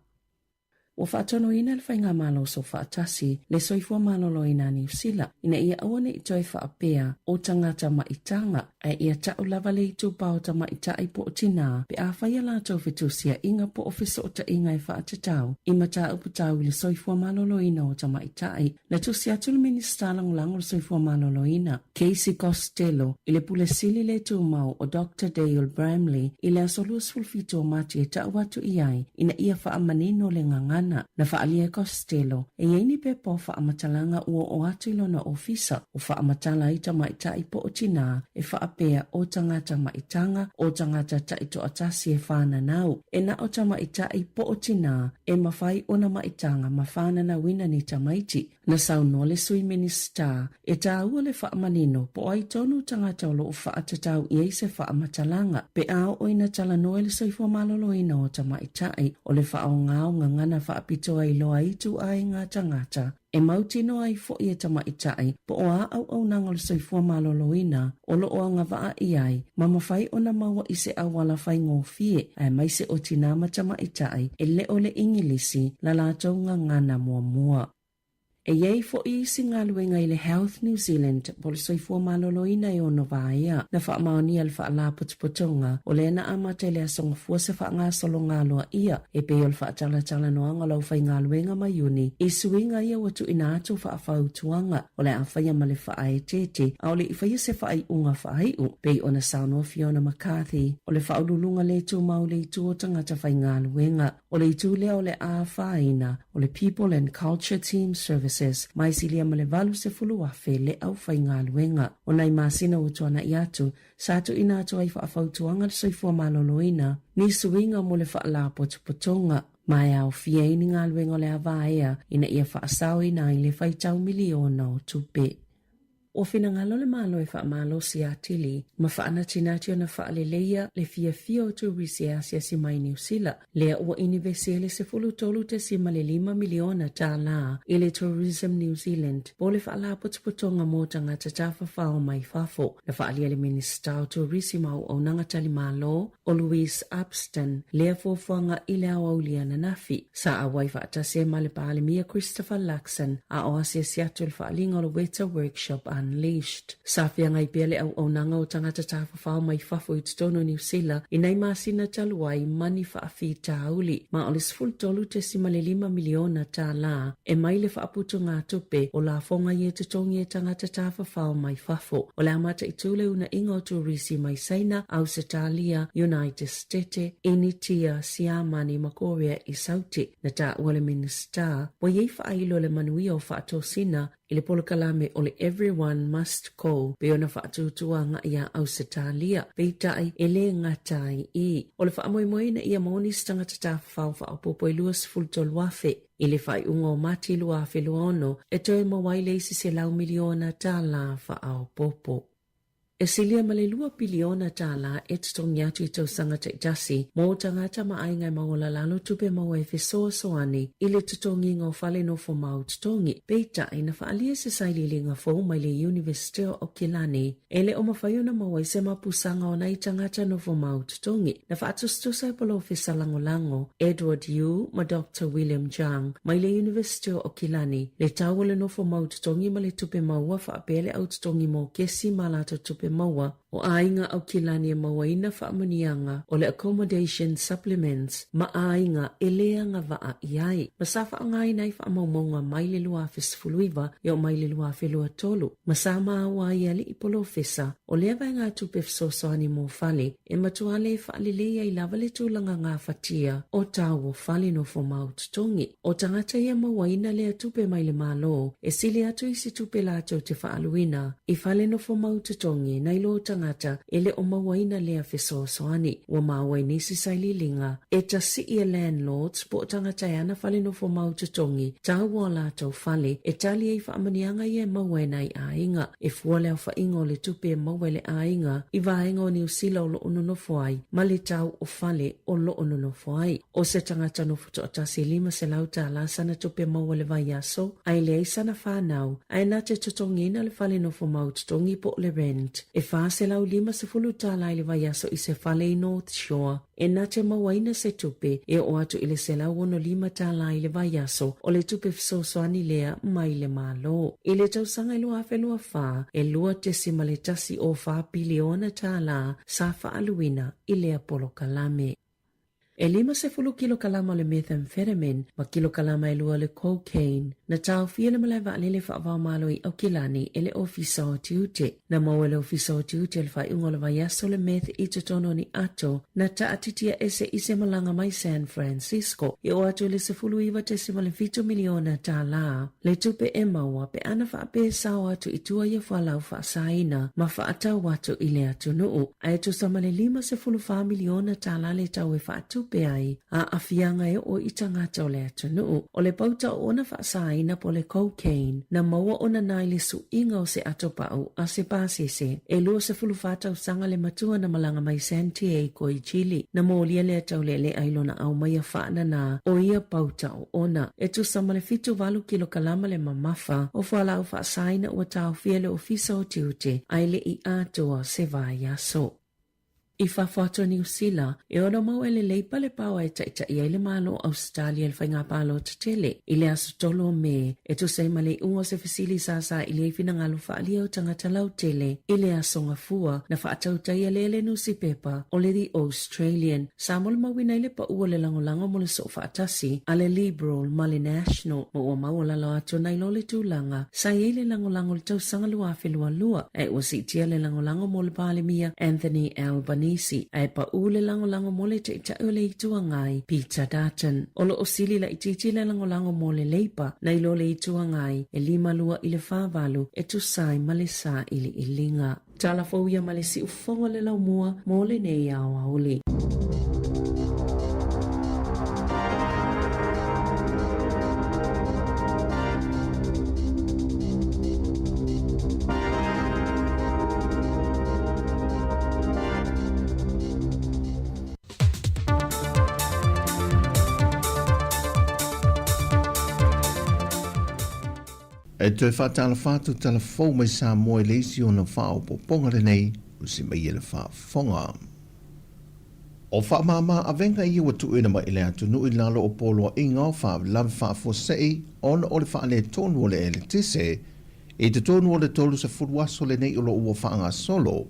Ua faatonuina le Faigamalo Soofaatasi le Soifua Maloloina a Niu Sila ina ia aua ne i toe faapea o tagata maitaga Ae ia ta'u lava le itupa o tamaitai po o tinā pe a fai a latou fetusia'iga po o feso'ota'iga e fa'atatau i mataupu tau i le soifua maloloina o tamaitai. Na tusi atu le Minisita Lagolago o le Soifua Maloloina, Casey Costello, i le Pule Sili le Tumau o Doctor Dale Bramley i le aso 27 o Mati e ta'u atu i ai ina ia fa'amanino le gagana. Na fa'aalia e Costello e i ai ni pepa o fa'amatalaga ua oo atu i lona ofisa o faamatala ai tamaitai po o tinā e faapea o tagata maitaga, o tagata taitoatasi e whānanau, e na o tamaitai po o tinā e mawhai ona maitaga ma whānanauina ni tamaiti. Na saunoa le Sui Minisita e tāua le faamanino po o ai tonu tagata o lo o faatatau i ai se faamatalaga pe a oo ina talanoa i le soifua maloloina o tamaitai o le faaaoga o gagana. faapitoa e iloa ai ituaiga tagata e mautinoa ai foi e tamaitai po o a auaunaga o le soifua maloloina o lo o agavaa i ai ma mafai ona maua i se auala faigofie aemaise o tinā ma tamaitai e le o le Igilisi la latou gagana muamua. E i ai foi isi galuega i le Health New Zealand po o le Soifua Maloloina e ono vaea. Na faamaonia le Faalapotopotoga o lea na amata i le Aso Gafua se faagasologa aloaia e pei o le faatalatalanoaga o le aufaigaluega ma Iuni i suiga ia ua tuuina atu faafautuaga o le a faia ma le faaeteete a o le i faia se faaiuga faaiu, pei ona saunoa Fiona McCarthy o le Faauluuluga le Tumau i le Itu o Tagata Faigaluega. O le itu lea o le a afaina o le People and Culture Team Services ma e silia ma le 80,000 le aufaigaluega. O nai masina ua tuanai atu, sa tuuina atu ai faafautuaga le soifua maloloina, ni suiga mo le faalapotopotoga, ma e aofia ai ni galuega o le a vaea ina ia faasaoina ai le faitau miliona o tupe. Ua finagalo le Malo e faamalosi atili ma faanatinati ona faaleleia le fiafia o turisi e asiasi mai Niu Sila, lea ua inivesi ai le $13.5 miliona tālā i le Tourism New Zealand po o le Faalapotopotoga mo Tagata Tafafao mai Fafo. Na faaalia le Minisita o Turisi ma Auaunaga Talimalo, o Louise Upston, lea fuafuaga i le aoauli ananafi. Sa auai faatasi ai ma le Palemia Christopher Luxon a o asiasi atu i le faaaliga o le Weta Workshop Unleashed. Sa feagai pea le auaunaga o tagata tafafao mai fafo i totonu o Niu Sila i nai masina talu ai ma ni faafitauli, ma o le $13.5 miliona tālā e mai le faaputugatupe o lafoga ia e totogi e tagata tafafao mai fafo. O le a mataitū le uunaiga o turisi mai Saina, Ausetalia, United Setete, Initia, Siamani ma Korea i Sauti. Na taua le Minisita, ua i ai faailo le manuia o faatosina i le polokalame o le Everyone Must Go pei ona faatūtū agai iā Ausetalia, peitai e le gata ai i. O le faamoemoe ina ia maua nisi tagata tafafao faaopoopo e 23,000 i le faaiuga o Mati 2026 e toe maua ai le isi $100 miliona tālā faaopoopo. E silia ma le $2 piliona tālā e totogi atu i tausaga taitasi mō tagata ma aiga e maualalalo tupe maua e fesoasoani i le totogiga o fale nofo mau totogi. Peitai, na faaalia se sailiiliga fou mai le Iunivesite o Aukilani e le o mafai ona maua ai se mapusaga o nai tagata nofo mau totogi. Na faatusatusa e Polofesa Lagolago Edward Yu ma Doctor William Zhang mai le Iunivesite o Aukilani le tau o le nofo mau totogi ma le tupe maua faapea le au totogi mokesi ma latou tupe maua o aiga Aukilani e mauaina faamanuiaga o le Accommodation Supplements ma aiga e le agavaa i ai ma sa faaaogaina ai faamaumauga mai le 2019 e oo mai le 2023 ma sa maua ai e alii polofesa o lea vaegatupe fesoasoani mo fale e matua le faalelei ai lava le tulaga gafatia o tau o fale nofo mau totogi. O tagata ia mauaina lea tupe mai le Malo e sili atu i se tupe latou te faaluina i fale nofo mau totogi nai lo tagata e le o mauaina lea fesoasoani. Ua maua i nisi sailiiliga e tasii e landlords po o tagata e ana fale nofo mau totogi tau o a latou fale e tali ai faamanuiaga ia e maua e nai aiga. E fua le aofaiga o le tupe e maua e le aiga i vaega o Niu Sila o lo o nonofo ai ma le tau o fale o lo o nonofo ai. O se tagata nofo toatasi e $500 tālā sana tupe maua i le vaiaso, a e leai sana whānau, a e na te totogiina le fale nofo mau totogi po o le rent. E $450 tālā i le vaiaso i se fale i North Shore. E na te mauaina se tupe e oo atu i le $165 tālā i le vaiaso o le tupe fesoasoani lea mai le Malo. I le tausaga e 2024, e $2.14 piliona tālā sa faaluina i lea polokalame. E 50 kilokalama o le methamphetamine ma kilokalama e lua o le cocaine na taofia le malae vaalele faava-o-Malo i Aukilani e le Ofisa o Tiute. Na maua e le Ofisa o Tiute i le faaiuga o le vaiaso le meth i totonu o ni ato na taatitia ese i se malaga mai San Francisco e oo atu i le $19.7 miliona tālā le tupe e maua pe ana faapesao atu i tua ia fualau faasaina ma faatau atu i le atunuu. Ae tusa ma le $54 miliona tālā le tau e faatupe. faatupe ai aafiaga e oo i tagata o le atunuu. O le pauta o ona faasaina po o le cocaine na maua ona na i le suiga o se atopau a se pasese. E 24 tausaga le matua na malaga mai Santiago i Chile na molia lea taulealea i lona aumaia faanana o ia pauta o ona. E tusa ma le 78 kilokalama le mamafa o fualaau faasaina ua taofia e le Ofisa o Tiute ae le i atoa se vaiaso. I fafo atu o Niu Sila, e ono mau e le Leipa le paoa e taʻitaʻi ai le Malo o Ausetalia i le faiga palota tele i le aso 3 o Me, e tusa ai ma le iuga o se fesili sa saili ai finagalo faaalia o tagata lautele i le aso Gafua na faatautaia lea e le nusipepa o le The Australian. Sa molimauina ai le paʻu o le lagolago mo le soofaatasi a le Liberal ma le National, ma ua maualalo atu nai lo le tulaga sa i ai le lagolago i le tausaga 2022, ae ua siitia le lagolago mo le Palemia Anthony Albanese, ae paʻu le lagolago mo le Taitai o le Itu Agai Peter Dutton. O lo o sili laitiiti le lagolago mo le Labour nai lo le Itu Agai e 52 i le 48 e tusa ai ma le sailiiliga. Tala fou ia ma le siufofoga o le laumua mo lenei aoauli. E toe faatalofa atu tala fou mai Samoa i le isi ona faaopoopoga lenei usi mai e le faafofoga. O faamāmā avega ia ua tuuina mai i le atunuu i lalo o poloaiga o faalavelave faafuasei ona o le faaletonu o le eletise i totonu o le 30 aso lenei o lo o ua faagasolo.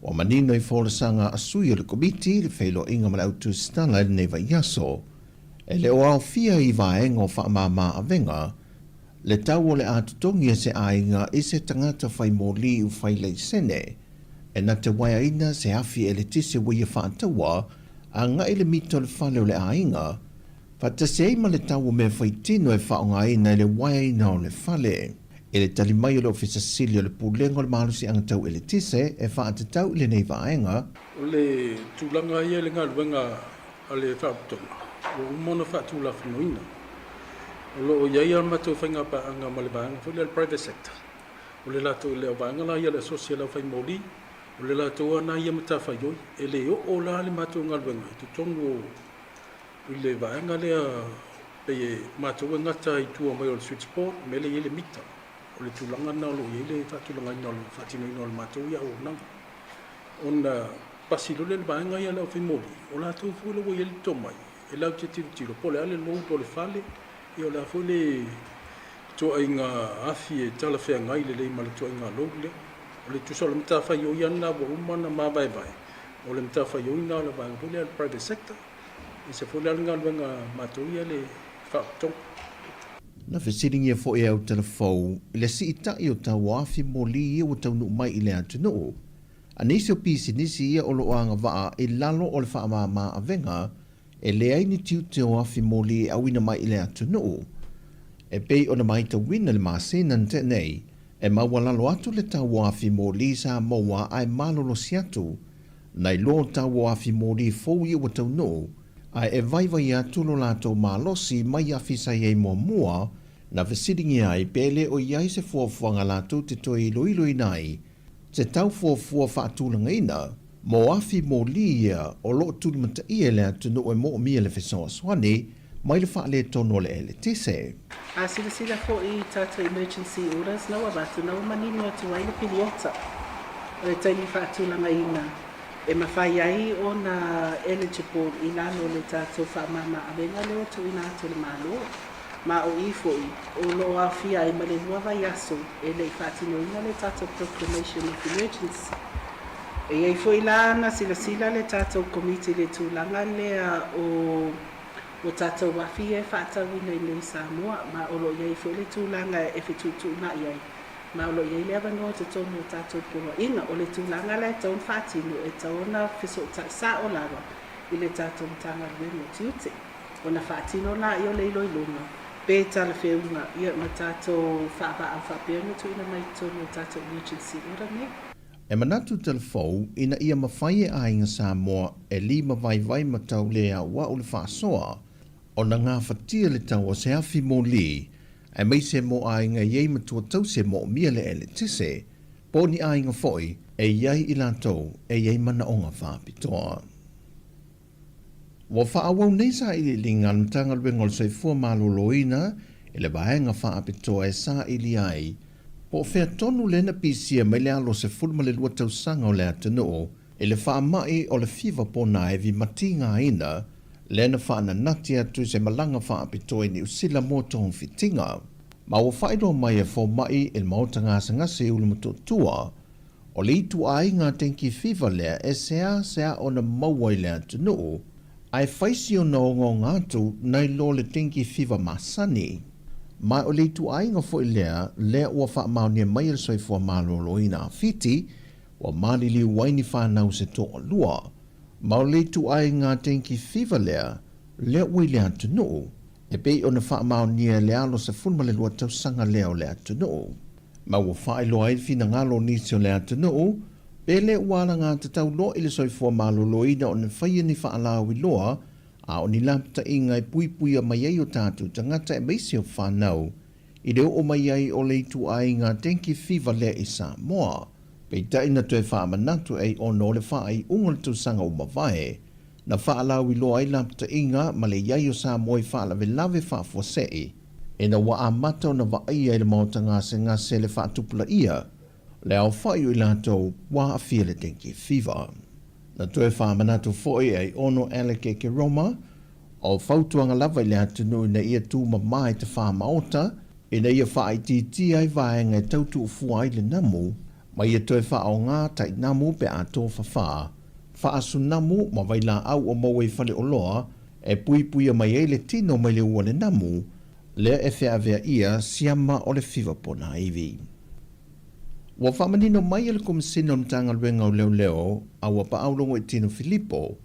Ua manino i folasaga a sui o le Komiti i le feiloaiga ma le au tusitala i lenei vaiaso. E le o aofia i vaega o faamāmā avega le tau o le a totogi e se aiga i se tagata fai moli fai laisene e na te waeaina se afi eletise ua ia faataua agai le mita o le fale o le aiga, faatasi ai ma le tau o mea faitino e faaaogaina i le waeaina o le fale. I le tali mai o le Ofisa Sili o le Pulega o le Malosiaga Tau Eletise e faatatau i lenei vaega, O le tulaga ia i le galuega a le Faalapotopotoga, ua uma ona faatulafonoina. O lo o i ai a matou faiga paaga ma le vaega foi lea o le private sector. O le latou, le vaega la ia o le asosi a le aufaimoli, o le latou lava lena ia matafaioi. E le oo la le matou galuega i totonu o i le vaega lea pei e matou e gata i tua mai o le switchboard, mea lea e i ai le mita. O le tulaga lena o lo o i ai le faatulagaina o le faatinoina o le matou ia auaunaga. Ona pasi loa lea i le vaega ia a le aufaimoli, o latou foi la ua i ai le tomai, e latou te tilotilo po o le a le load o le fale, ia o le a foi le ituaiga afi e talafeagai lelei ma le ituaiga load lea. O le tusa o le matafaioi lava lena ua uma ona mavaevae, o le matafaioi lena o le vaega foi lea a le private sector, e ese foi la le galuega a matou ia le Faalapotopotoga. Na fesiligia foi e Autalafou i le siitai o tauafi moli ia ua taunuu mai i le atunuu, a nisi o pisinisi ia o lo o agavaa i lalo o le faamāmā avega e leai ni tiute o afi moli e auina mai i le atunuu. E pei ona matauina i le masina na tea nei, e maualalo atu le tau o afi moli sa maua ae malolosi atu nai lo tau o afi moli fou ia ua taunuu, ae e vaivai atu lo latou malosi mai afi sa i ai muamua, na fesiligia ai pe le o i ai se fuafuaga latou te toe iloiloina ai se tau fuafua faatulagaina mo afi moli ia o lo o tulimataia e le atunuu e moomia le fesoasoani mai le faaletonu o le eletise. A silasila foi i tatou emergency orders na ua avatu, na ua manino atu ai le piliota o le taimi faatulagaina e mafai ai ona eligible i lalo o le tatou faamama-avega lea ua tuuina atu e le Malo. Ma o i foi o lo o aofia ai ma le lua vaiaso e le i faatinoina le tatou Proclamation of Emergency. E i ai foi la na silasila le tatou Komiti i le tulaga lea o o tatou afi ia e faatauina i nei i Samoa, ma o lo o i ai foi le tulaga e fetuutuunai ai, ma o lo o i ai le avanoa i totonu o tatou poloaiga. O le tulaga la e tatau ona faatino, e tatau ona fesootai sao lava i le tatou Matagaluega o Tiute, ona faatino laia o le iloiloga, pe talafeuga ia ma tatou faavaau faapea ona tuuina mai i totonu o tatou emergency order nei. E manatu Talavou ina ia mafai e aiga Samoa e lima vaivai ma tauleauau le faasoa ona gafatia le tau o se afi moli, aemaise mo aiga e i ai matua tausi e moomia le eletise, po o ni aiga foi e i ai i latou e i ai manaoga faapitoa. Ua faaauau nei sailiiliga a le Matagaluega o le Soifua Maloloina i le vaega faapitoa e saili ai po o fea tonu lea na pisia mai le alo 12 tausaga o le atunuu i le faamai o le fiva ponaivi matigaina lea na faananati atu i se malaga faapitoa i Niu Sila mo togafitiga. Ma ua faailoa mai e fomai i le maota gasegase i Ulumotootua, o le ituaiga dengue fever lea e seasea ona maua i le atunuu, ae fai si ona ogaoga atu nai lo le dengue fever masani. Ma o le ituaiga foi lea lea ua faamaonia mai e le Soifua Maloloina a Fiti, ua maliliu ai ni fanau se toalua. Ma o le ituaiga dengue fever lea, lea ua i le atunuu, e pei ona faamaonia e le alo 12 tausaga lea o le atunuu. Ma ua faailoa ai le finagalo o nisi o le atunuu, pe le ua alagatatau loa i le soifua maloloina ona faia ni faalauiloa a o ni lapataiga e puipuia mai ai o tatou tagata aemaise o fanau i le oo mai ai o le ituaiga dengue fever lea i Samoa. Peitai na toe faamanatu ai ona o le faaiuga o le tausaga ua mavae, na faalauiloa ai lapataiga ma le i ai o Samoa i faalavelave faafuasei, ina ua amata ona vaaia i le maota gasegase le faatupulaia le aofai o i latou ua aafia i le dengue fever. Na toe faamanatu foi e Aiono Alec Ekeroma, o fautuaga lava i le atunuu ina ia tumama i tafā maota ina ia faaitiitia ai vaega e tau tuufua ai le namu, ma ia toe faaaoga tainamu pe a tofafā, faasunamu ma vailaau o maua i faleoloa e puipuia mai ai le tino mai le ua le namu, lea e feaveaia siama o le fiva ponaivi. Ua faamanino mai e le Komesina o le Matagaluega o Leoleo a ua paaulogo i Tino Filipo,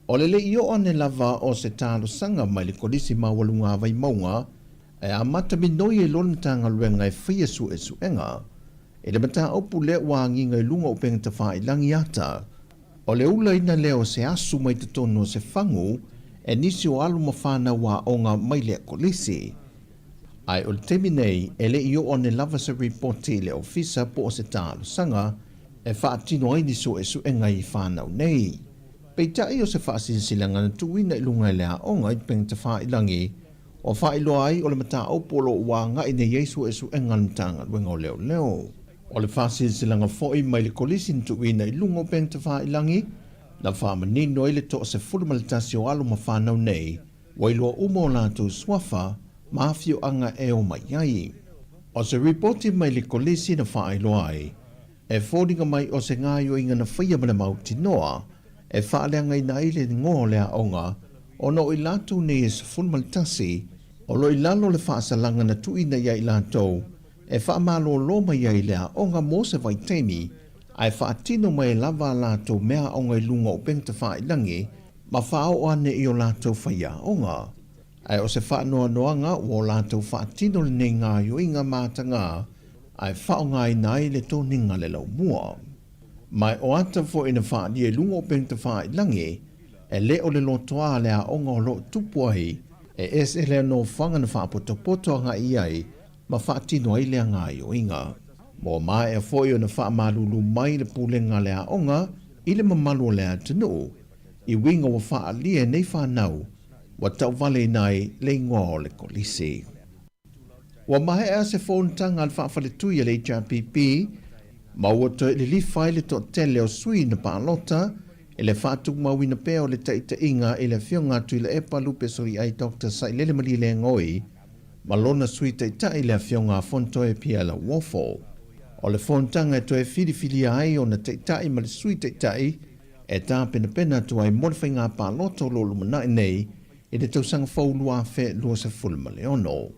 o le le i oo ane lava o se talosaga mai le Kolisi Maualuga a Vaimauga e amata minoi ai loa le Matagaluega e faia suesuega i le mataupu lea ua agiga i luga o upega tafailagi ata o le ulaina lea o se asu mai totonu o se fagu e nisi o alo ma fanau aoga mai lea kolisi. Ae o le taimi nei, e le i oo ane lava se ripoti i le ofisa po o se talosaga e faatino ai ni suesuega i fanau nei. Peitai o se faasilasilaga na tuuina i luga e le aoga i upega tafailagi ua faailoa ai o le mataupu o lo o ua agai nei ai suesuega a le Matagaluega o Leoleo. O le faasilasilaga foi mai le Kolisi na tuuina i luga o upega tafailagi, na faamanino ai le 11 o alo ma fanau nei ua iloa uma o latou suafa ma afioaga e omai ai. O se ripoti mai le Kolisi na faailoa ai, e foliga mai o se gaoioiga na faia ma le mautinoa e faaleagaina ai le igoa o le aoga ona o i latou nei e 11 o lo o i lalo o le faasalaga na tuuina ia i latou e faamalōlō mai ai le aoga mo se vaitaimi ae faatino mai lava a latou meaaoga i luga o upega tafailagi ma faaoo ane i o latou faiaoga. Ae o se faanoanoaga ua o latou faatino lenei gaoioiga matagā ae faaaogaina ai le toniga le laumua. Ma e o ata foi na faaalia i luga o upega tafailagi, e le o le lotoa a le aoga o lo o tupu ai, e ese lea nofoaga na faapotopoto agai i ai ma faatino ai lea gaoioiga. Ma ua maea foi ona faamalulu mai le pulega a le aoga i le mamalu o le atunuu i uiga ua faaalia e nei fanau ua tauvaleina ai le igoa o le kolisi. Ua maea se fonotaga a le faafaletui a le HRPP ma ua toe lilifa ai le toatele o sui na palota i le faatumauina pea o le taitaiga i le Afioga a Tuilaepa Lupe Soliai Doctor Sailele Malielegaoi ma lona Sui Taitai le Afioga a Fontoe Pierre Lauofo. O le fonotaga e toe filifilia ai ona Taitai ma le Sui Taitai e tapenapena atu ai mo le faiga palota o lo o lumanai nei i le tausaga fou 2026.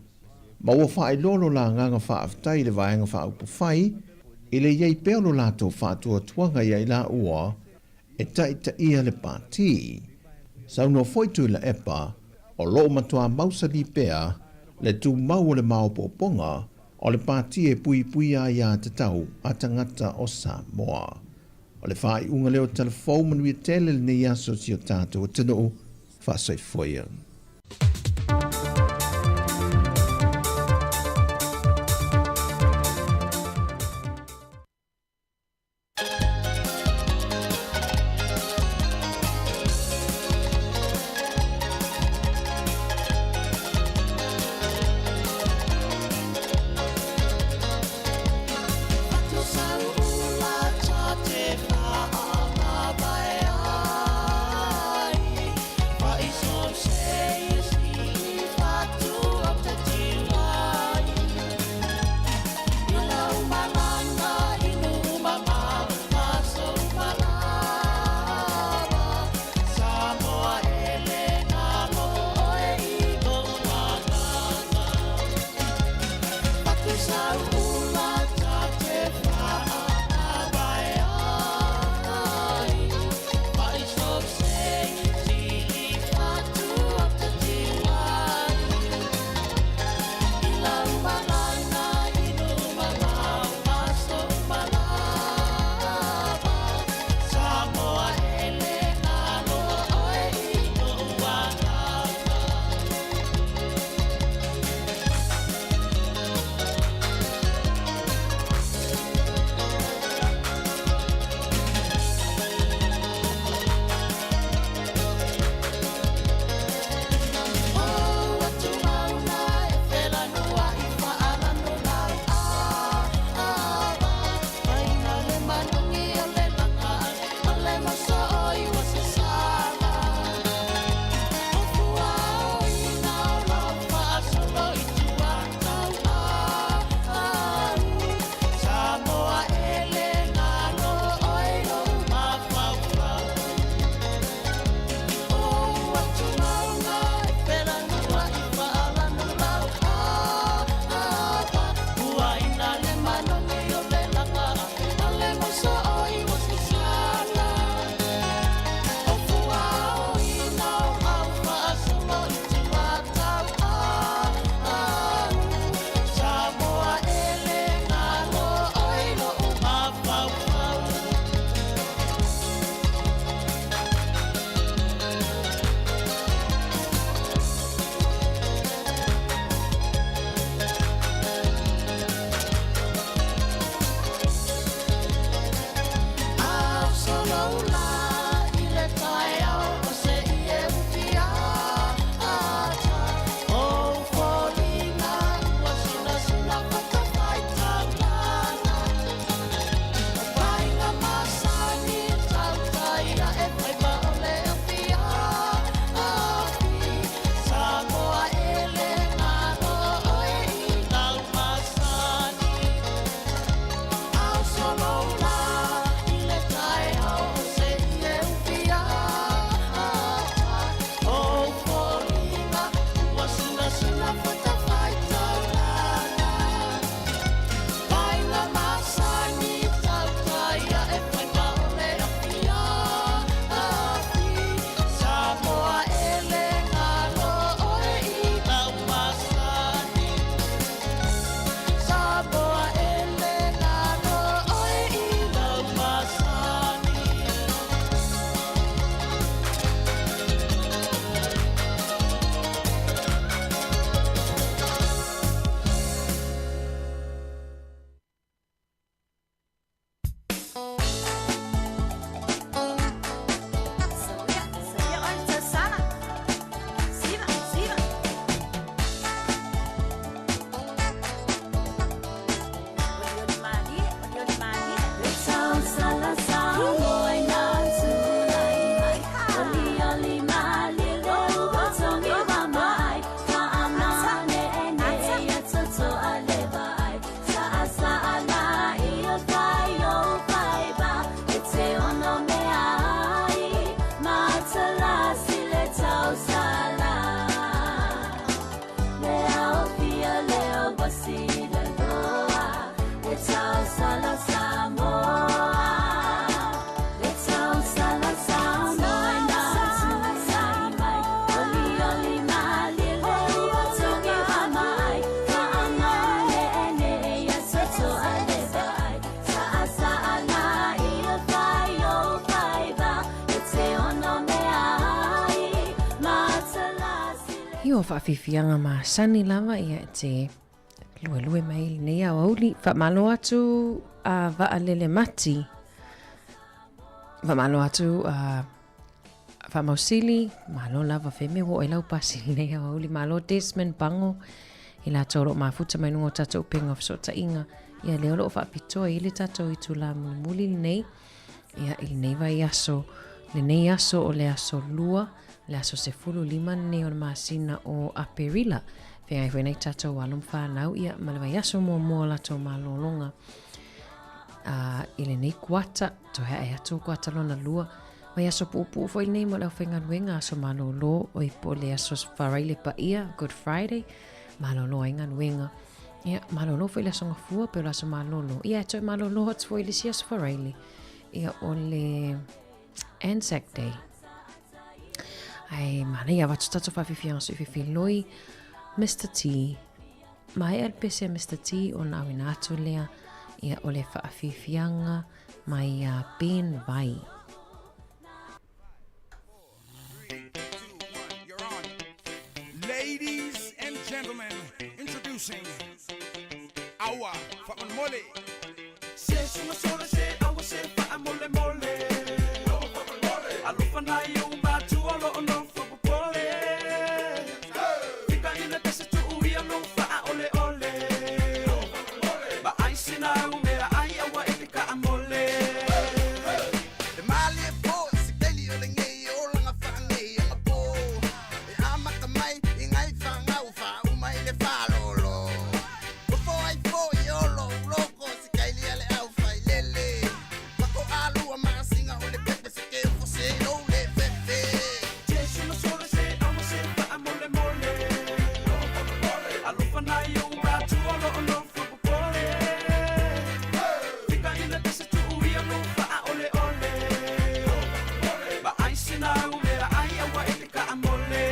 Ma ua faailoa lo la agaga faafetai i le Vaega Faaupufai i le i ai pea o lo latou faatuatuaga ia i laua e taitaia le pati. Saunoa foi Tuilaepa, o lo o matua mausali pea le tumau o le maopoopoga. o le pati e puipuia aiātatau a tagata o Samoa. O le faaiuga lea o Tala Fou manuia tele lenei aso si o tatou atunuu. Faasoifua ia. o faafiafiaga masani lava ia e te luelue mai i lenei aoauli. Faamalo atu a Vaalele Mati. Faamalo atu a Faamausili, malo lava feme ua oe lau pasi i lenei aoauli. Malo Desmond Pango i latou o lo o mafuta mai luga o tatou upega o fesootaiga. Ia lea o lo o faapitoa i le tatou itula mulimuli lenei. Ia i lenei vaiaso, lenei aso o le aso lua, le aso 15 lenei o le masina o Aperila. Feagai foi nai tatou alo ma fanau, ia ma le vaiaso muamua o latou malologa. I lenei kuata, toe ae atu kuata lona lua, vaiaso puupuu foi lenei mo le aufaigaluega, aso malolo, oi po o le aso Faraile paia, Good Friday, malolo ai galuega. Ia, malolo foi le aso Gafua pe o le aso malolo. Ia, e toe malolo atu foi i le isi aso Faraile. Ia, o le Anzac Day. Ae manaia avatu tatou faafiafiaga soifefiloi Mr T. Maea le pese a Mr T ona auina atu lea ia o le faafiafiaga mai ia Ben Vai. Ladies and gentlemen, introducing Aua Fa'amolemole. Se sunga sole se aua se fa'amolemole. Alofa nai ou matua lo o nofo popole. Fika i le pese tuu ia lou fa'aoleole. Ma ai sina au mea ai aua e te ka'amole. E malie foi se kaili o lenei olaga faanei agapo e amata mai i ngai fagau faauma i le faalolo. Ofo ai foi o lou loko se kaili a le aufailele faatoalua masina o le pepe se ke ofo se i lou le fefe. Jesu na sole se aua se fa'amolemole. Alofa nai ou matua lo o nofo popole. Fika i le pese tuu ia lou fa'aoleole. Ma ai sina au mea ai aua e te ka'amole.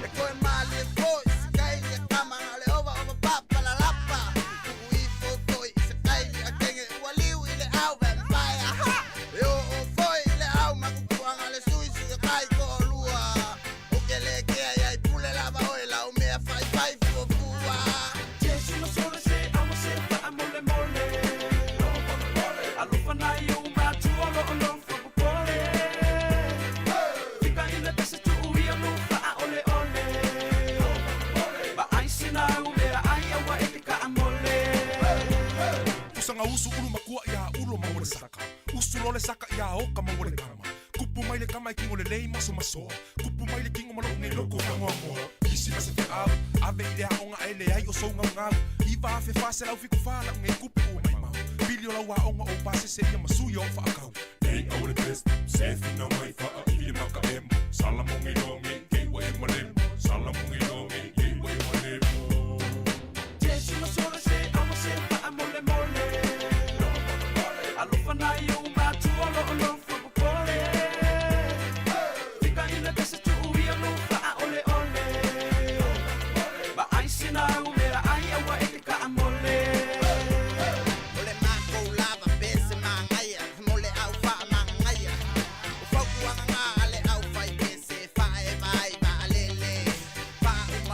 E koe malie foi se kaili a kama na o le ova ova papa la lapa. Tuu ifo foi i se kaili a kenge ua liu i le au vampire. Ha! E oo foi i le au makukuaga le suisui o kai toalua. O ke le kea ia i pule lava oe lau mea faifai fuafua. Jesu na sole se aua se fa'amolemole. Alofa nai ou matua lo o nofo popole. Fika i le pese tuu ia lou fa'aoleole. Ma ai sina au mea ai aua e te ka'amole. Pusaga usu ulu makua iā ulo maua le saka. Usu loa le saka iā oka maua le kama. Kupu mai le kama e kigo lelei masomasoa. Kupu mai le kigo ma lou nei loko fagoagoa. Isi ma se feau, ave i le aoga ae leai o sou gaugau. 9474 lau nei kupu ua maimau. Pili o lau aoga ou pasese ia ma sui o faakau. Nei au le best, se fina mai faa i le maka emo. Sala mo ngi longi, ke ua e malemo. Sala mo ngi longi, ke ua e malemo. Jesu na sole se aua se fa'amolemole. Alofa nai ou matua lo o nofo popole. Fika i le pese tuu ia lou fa'aoleole. Ma ai sina au mea ai aua e te ka'amole. O le makou lava pese magaia mo le au faamagagaia. O fautuaga na a le aufaipese faaeva ai vaalele. Faauma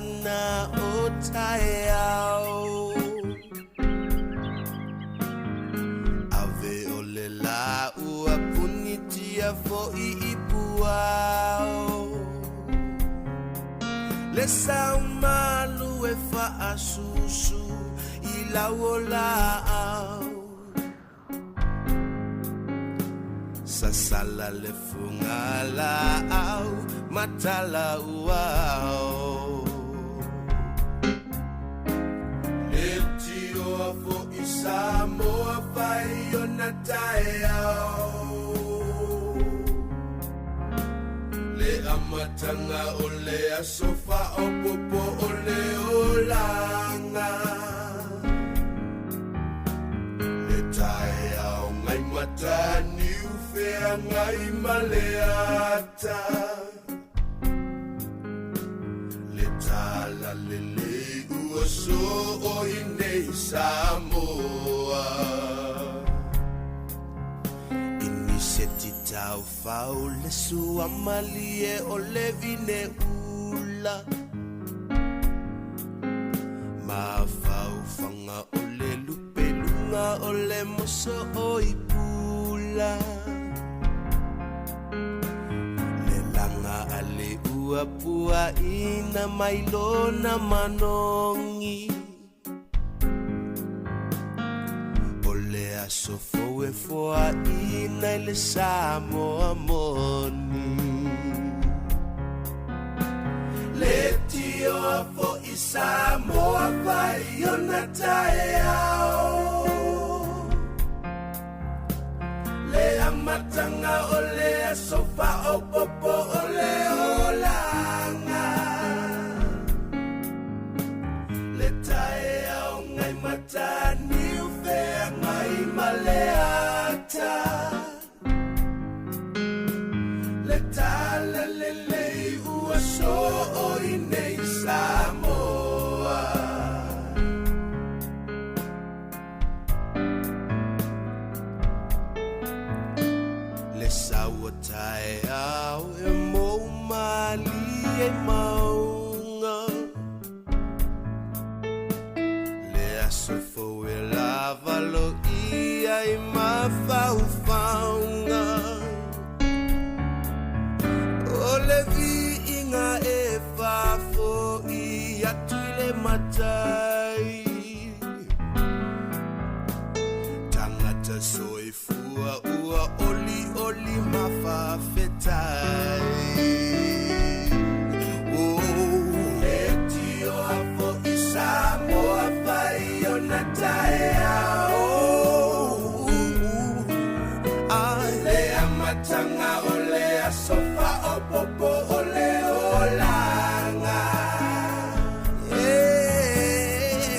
ana o taeao. Ave o le lā ua punitia foʻi i puao. Le saumalu e faasusu i lau o laau. Sasala le fugalaau ma talauao. Le tioa foʻi Samoa fai ona taeao. Le amataga o le aso faaopopo o le olaga. Le taeao ngai mataniu feagai ma le ata. Le tala lelei ua soo i nei Samoa. Iniseti taufao le suamalie o le vine ula. Mafaufaga o le lupeluga o le moso o i pula. Le laga a le ua puaʻina mai lona manogi. O le aso fou e foaʻina i le Samoa moni. Le tioa foʻi Samoa fai ona taeao. Le amataga o le aso faaopopo o le olaga. Le taeao ngai mataniu feagai ma le ata. Le tala lelei ua soo i nei Samoa. Le sau o taeao e mou malie i mauga. Le aso fou e lava loia i mafaufauga. O le viiga e faafoʻi atu i le matai. Tagata soifua ua olioli ma faafetai. Oh, le tioa foʻi Samoa fai ona taeao. Le amataga o le aso faaopopo o le olaga.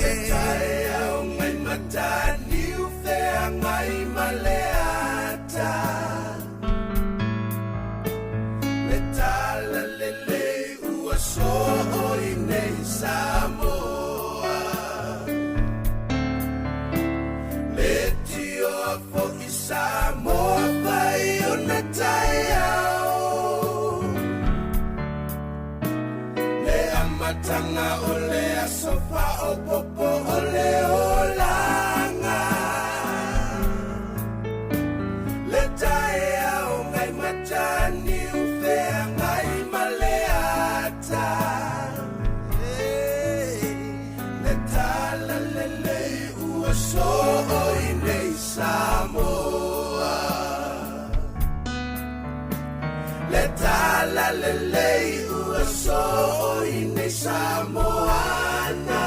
Le taeao ngai mataniu feagai ma le ata. Le tala lelei ua soo i nei Samoa. Le tioa foʻi Samoa fai ona taeao. Le amataga o le aso faaopopo o le olaga. Le taeao ngai mataniu feagai ma le ata. Le tala lelei ua soo i nei Samoa. Le tala lelei ua soo i nei Samoana.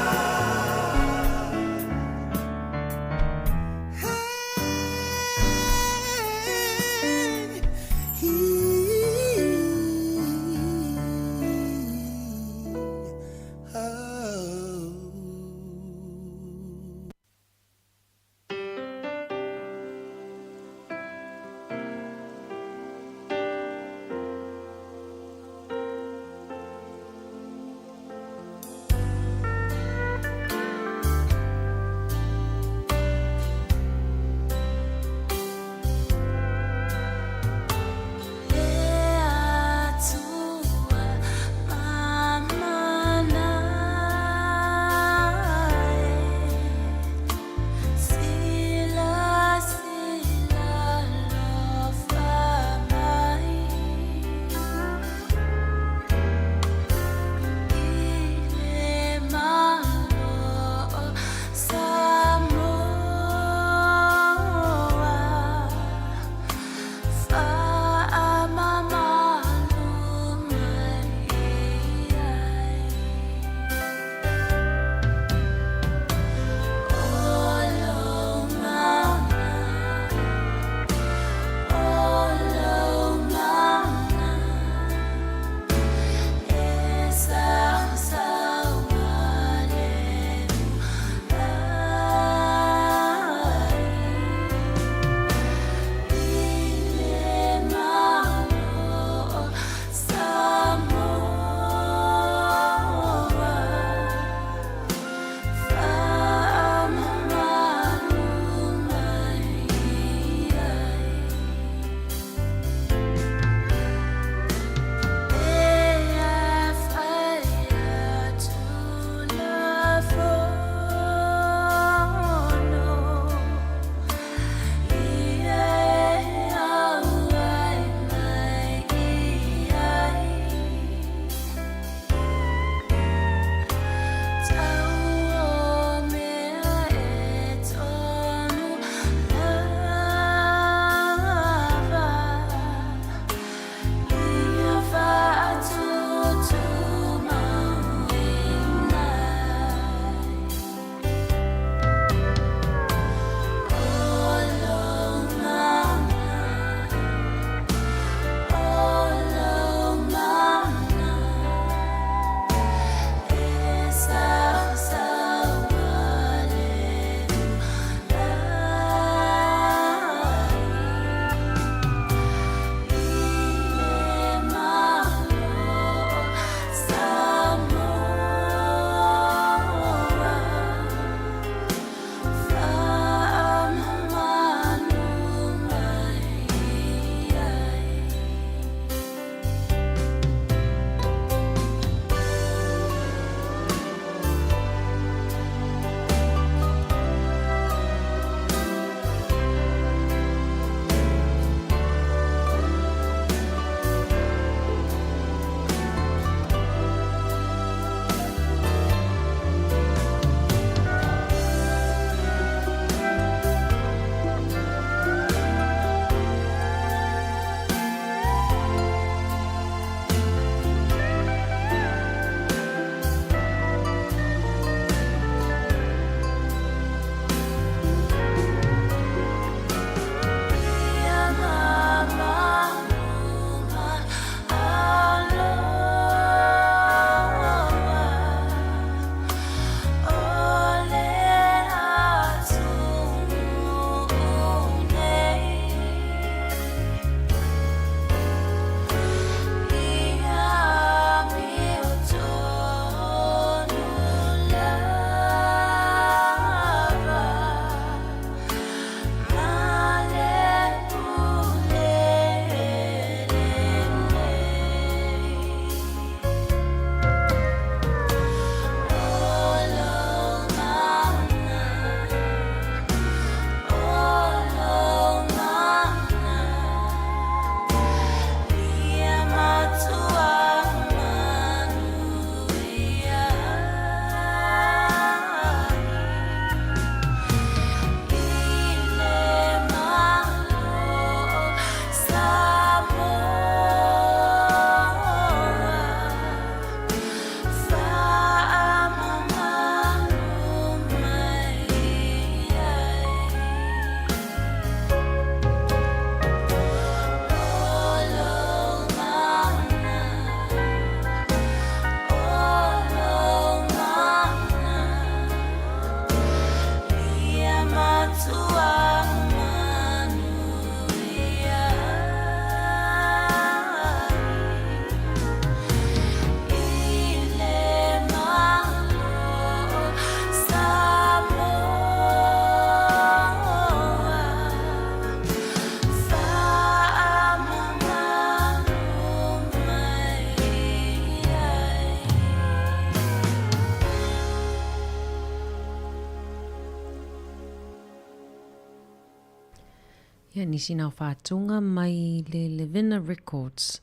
Ia, nisi na o faatuga mai le Levina Records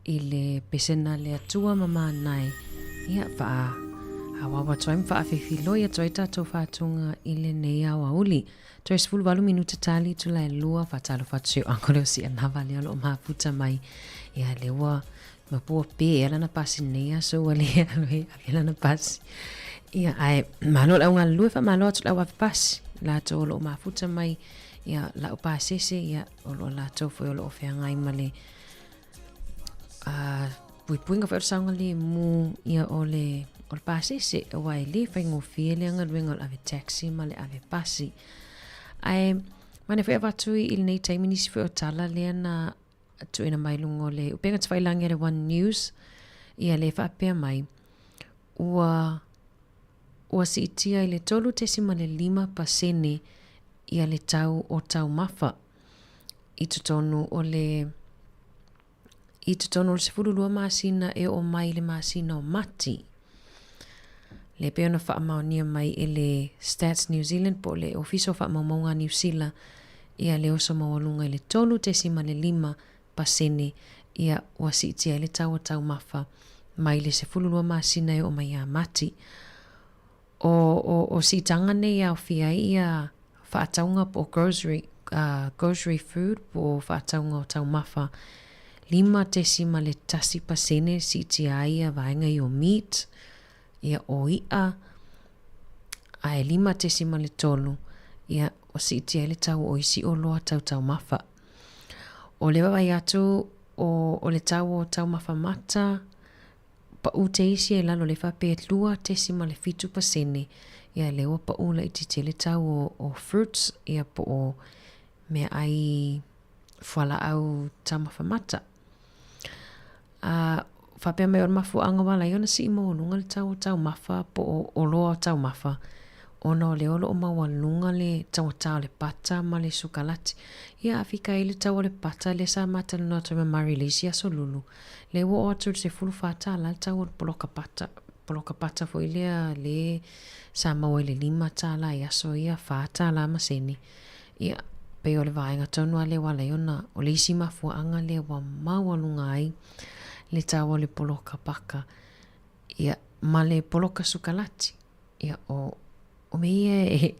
i le pesena le Atua ma Manae. Ia, faa awawa atu ai ma faafefiloi atu ai tatou faatuga i lenei aoauli. Toe 18 minuta tali itula e lua, faatalofa atu si o uncle leo Sianava lea o lo o mafuta mai. Ia, lea ua mapua pe ea lana pasi lenei aso ua le alu e ave lana pasi. Ia, ae malo le au galulue, faamalo atu le au ave pasi. Latou o lo o mafuta mai, ia, lau pasese, ia, o lo o latou foi o lo o feagai ma le puipuiga foi o le saogalemu ia o le o le pasese aua e lē faigofie lea galuega o le ave taxi ma le ave pasi. Ae manaia foi avatu i lenei taimi nisi foi o tala lea na tuuina mai luga o le upega tafailagi a le One News ia lea faapea mai ua ua siitia i le 3.5% ia le tau o taumafa i totonu o le i totonu o le 12 masina e oo mai i le masina o Mati. Le pei ona faamaonia mai e le Stats New Zealand po o le Ofisa o Faamaumauga a Niu Sila ia le oso maualuga i le 3.5% ia ua siitia ai le tau o taumafa mai le 12 masina e oo mai ia Mati. O, o, o siitaga nei e aofia ai ia faatauga po o grocery, grocery food po o faatauga o taumafa 5.1% siitia ai ia vaega ia o meat, ia o i'a, ae 5.3 ia ua siitia ai le tau o isi oloa tau taumafa. O le vaavaai atu o, o le tau o taumafa mata, Paʻu te isi e lalo le faapea 2.7% ia lea ua paʻu laitiiti ai le tau o, o fruits ia po o meaʻai fualaau taumafa mata. A faapea mai o le mafuaaga ua ala ai ona sii maualuga le tau o taumafa po o oloa o taumafa ona o lea o lo o maualuga le taugata o le pata ma le sukalati. Ia a fika ai le tau o le pata lea sa matalanoa atu ai ma Murray i le isi aso lulu, lea ua oo atu i le $14 le tau o le poloka pata, poloka pata foi lea le sa maua i le $5 i aso ia, $4 ma sene. Ia, pei o le vaega tonu lava lea ua ala ai ona o le isi mafuaaga lea ua maualuga ai le tau o le poloka paka, ia, ma le poloka sukalati. Ia, o, o mea ia e,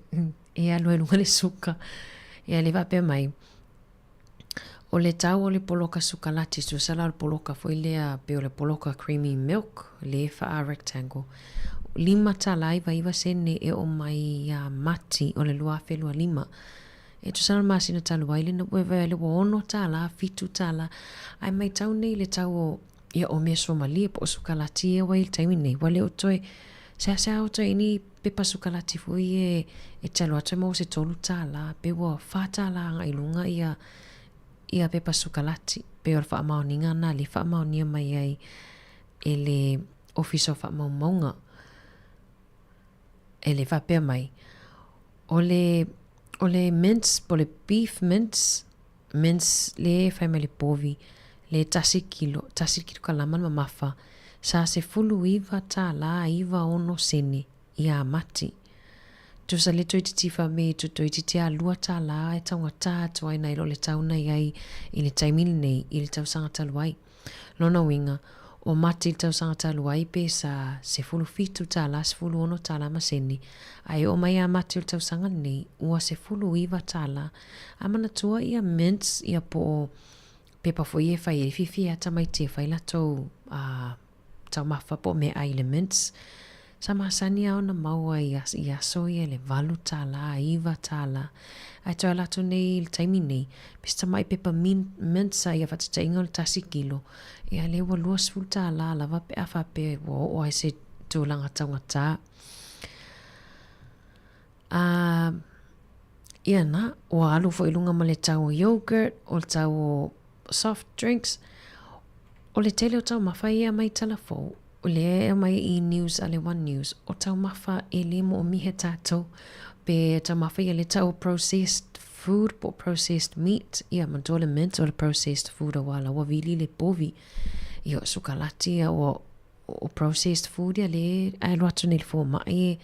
e alu ai luga le suka. Ia, le faapea mai, o le tau o le poloka sukalati, tusa la o le poloka foi lea, pei o le poloka creamy milk, le faa-rectangle, $5.99 sene e oo mai iā Mati o le 2025. E tusa la o le masina talu ai, le, ua, ua $6, $7, ae maitau nei le tau o Ia o mea suamalie po o sukalati ia ua i le taimi nei, ua le o toe seasea o toe ni pepa sukalati foi e, e te alu atu e maua se $3, pe ua $4 agai i luga ia, ia pepa sukalati. Pei o le faamaoniga lena lea e faamaonia mai ai e le Ofisa o Faamaumauga. E le faapea mai, o le, o le mince po o le beef mince, mince le fai mai le povi, le tasi kilo, tasi kilokalama le mamafa, sa $19 96 sene iā Mati. Tusa le toeitiiti fame tu toeitiiti a $2 e taugata atu ai nai lo le tau na i ai i le taimi lenei i le tausaga talu ai. Lona uiga, o Mati i le tausaga talu ai pe sa $17 $16 ma sene, a e oo mai ia Mati o le tausaga lenei, ua $19. A manatua ia mints ia po o pepa foi ia e fai ai fiafia ai tamaiti e fai latou taumafa po o meaai i le mints, sa masani lava ona maua i aso ia i le $8, $9, ae toe ala atu nei i le taimi nei, pe se tamai pepa mints lava ia faataitaiga o le tasi kilo, ia lea ua $20 lava pe a faapea ua oo ai se tulaga taugata. A, ia na, ua alu foi i luga ma le tau o yoghurt, o le tau o soft drinks. O le tele o taumafa ia e aumai i Talafou, o lea e aumai i news a le One News, o taumafa e le moomia e tatou, pe taumafa ia le tau o processed food po o processed meat, ia manatua le mint o le processed food aua la ua vili le povi. Ia o sukalati ia ua o processed food ia lea e alu atu nei i le fomai e.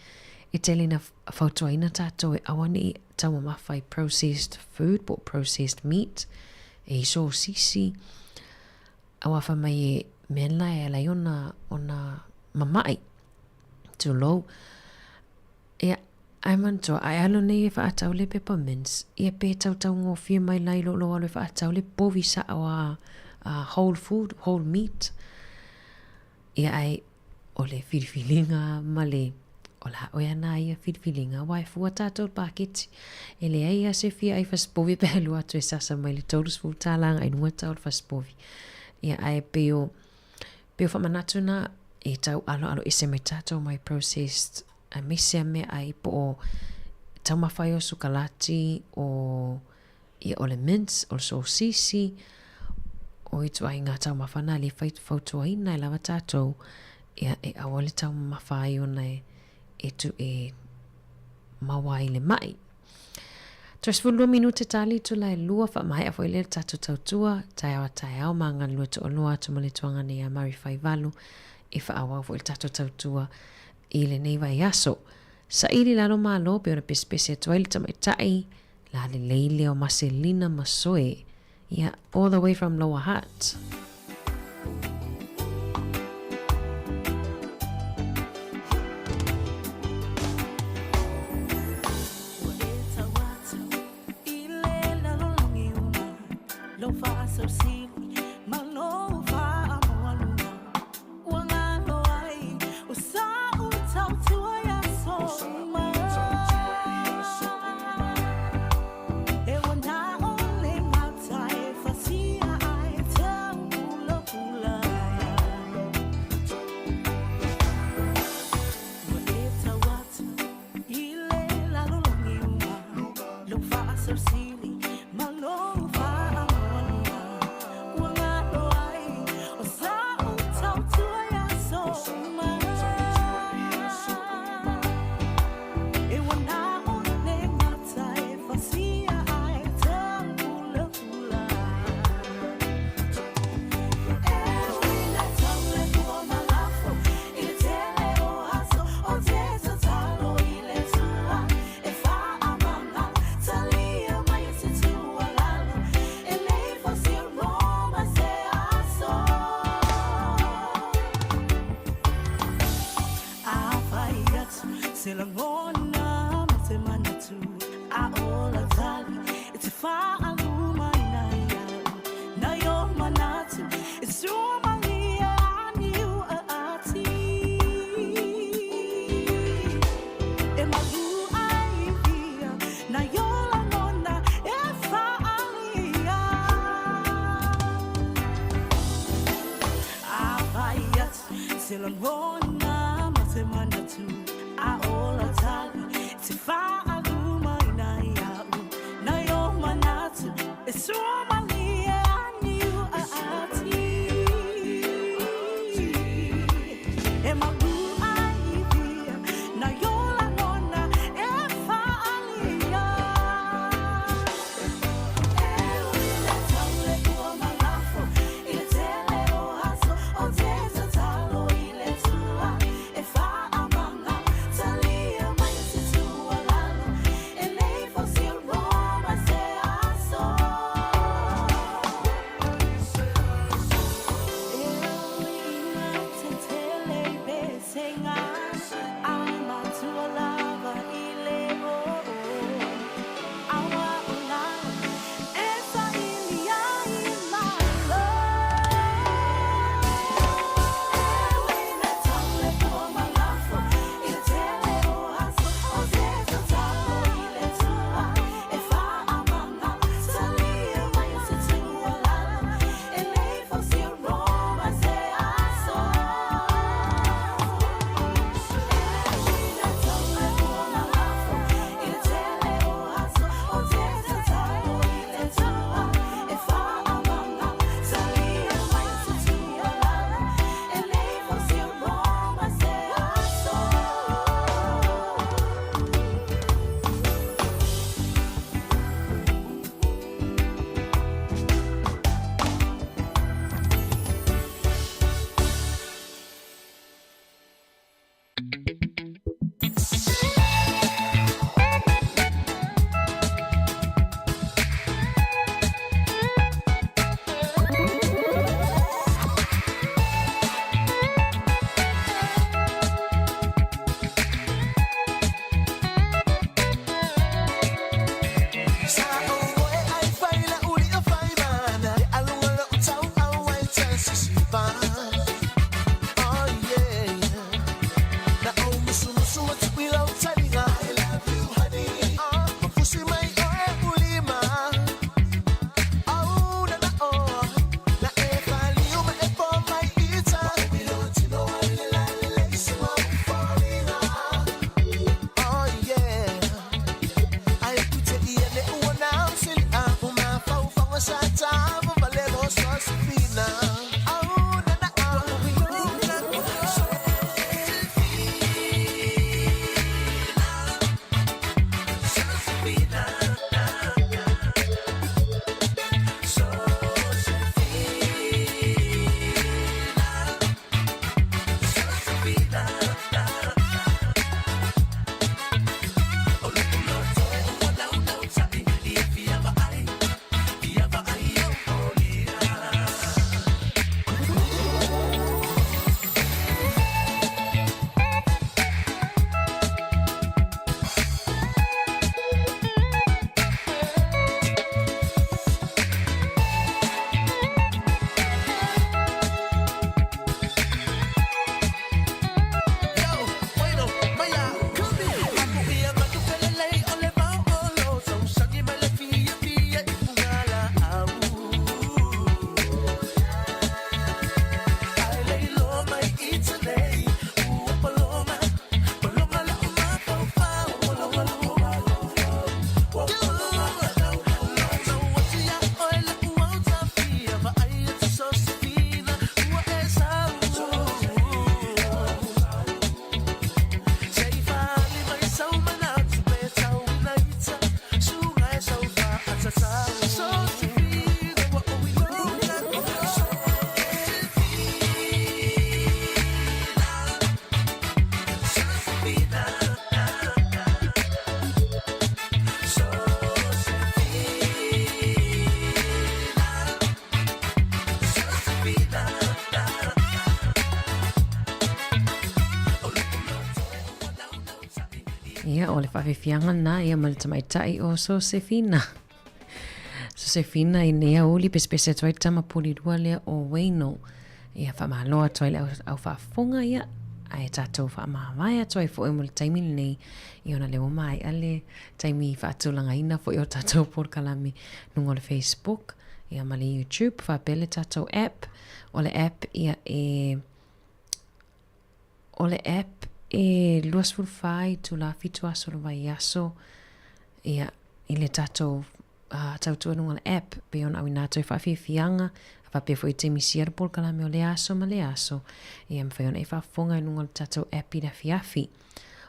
E tele ina fautuaina tātou e aua ne i taumamafa i processed food po o processed meat, e i sosisi, aua fai mai e mea la e ala ai ona, ona mama'i, tulou. Ia, ae manatua, a e alu nei e whaatau le pepa mince, ia pe tautaugofie mai la i lou lou alu e whaatau le povi sa'o a, a whole food, whole meat. Ia ae o le filifiliga ma le, o la oe ana ia filifiliga, aua e fua tātou i le paketi. E leai lava se fia ai fasipovi pe alu atu e sasa mai le 30 tālā agai luga tau le fasipovi. Ia ae pei o, pei o faamanatu na e tau aloalo ese mai tātou mai processed aemaise a meaai po o taumafa ai o sukalati o ia o le mince o le sosisi o ituaiga taumafa na le fautuaina e lava tatou ia e aua le taumamafa ai ona e e tu e maua ai le ma'i. Toe 12 minute tali itula e lua faamaea foi lea le tatou tautua taeao a taeao ma galulue toalua atu ma le tuagana ia Murray Faivalu e faaauau foi le tatou tautua i lenei vaiaso. Saili lalo malo pei ona pesepese atu ai le tamaitai lalelei lea o Maselina Masoe, ia, all the way from Lower Hutt. Ia, o le faafiafiaga lena ia ma le tamaitai o Sosefina. Sosefina i nei aoauli pesepese atu ai le tama pulilua lea o Wayno. Ia, faamalo atu ai le au, au faafofoga ia, ae tatou faamavae atu ai foi mo le taimi lenei ia ona lea ua maea le taimi faatulagaina foi o tatou polokalame luga o le Facebook ia ma le YouTube faapea le tatou app. O le app ia e O le app e 24 itula 7 aso o le vaiaso ia i le tatou uh, tautua luga o le app pei ona auina atu ai faafiafiaga a faapea foi i taimi sia le polokalame o lea aso ma lea aso ia mafai ona e faafofoga i luga o le tatou app i le afiafi.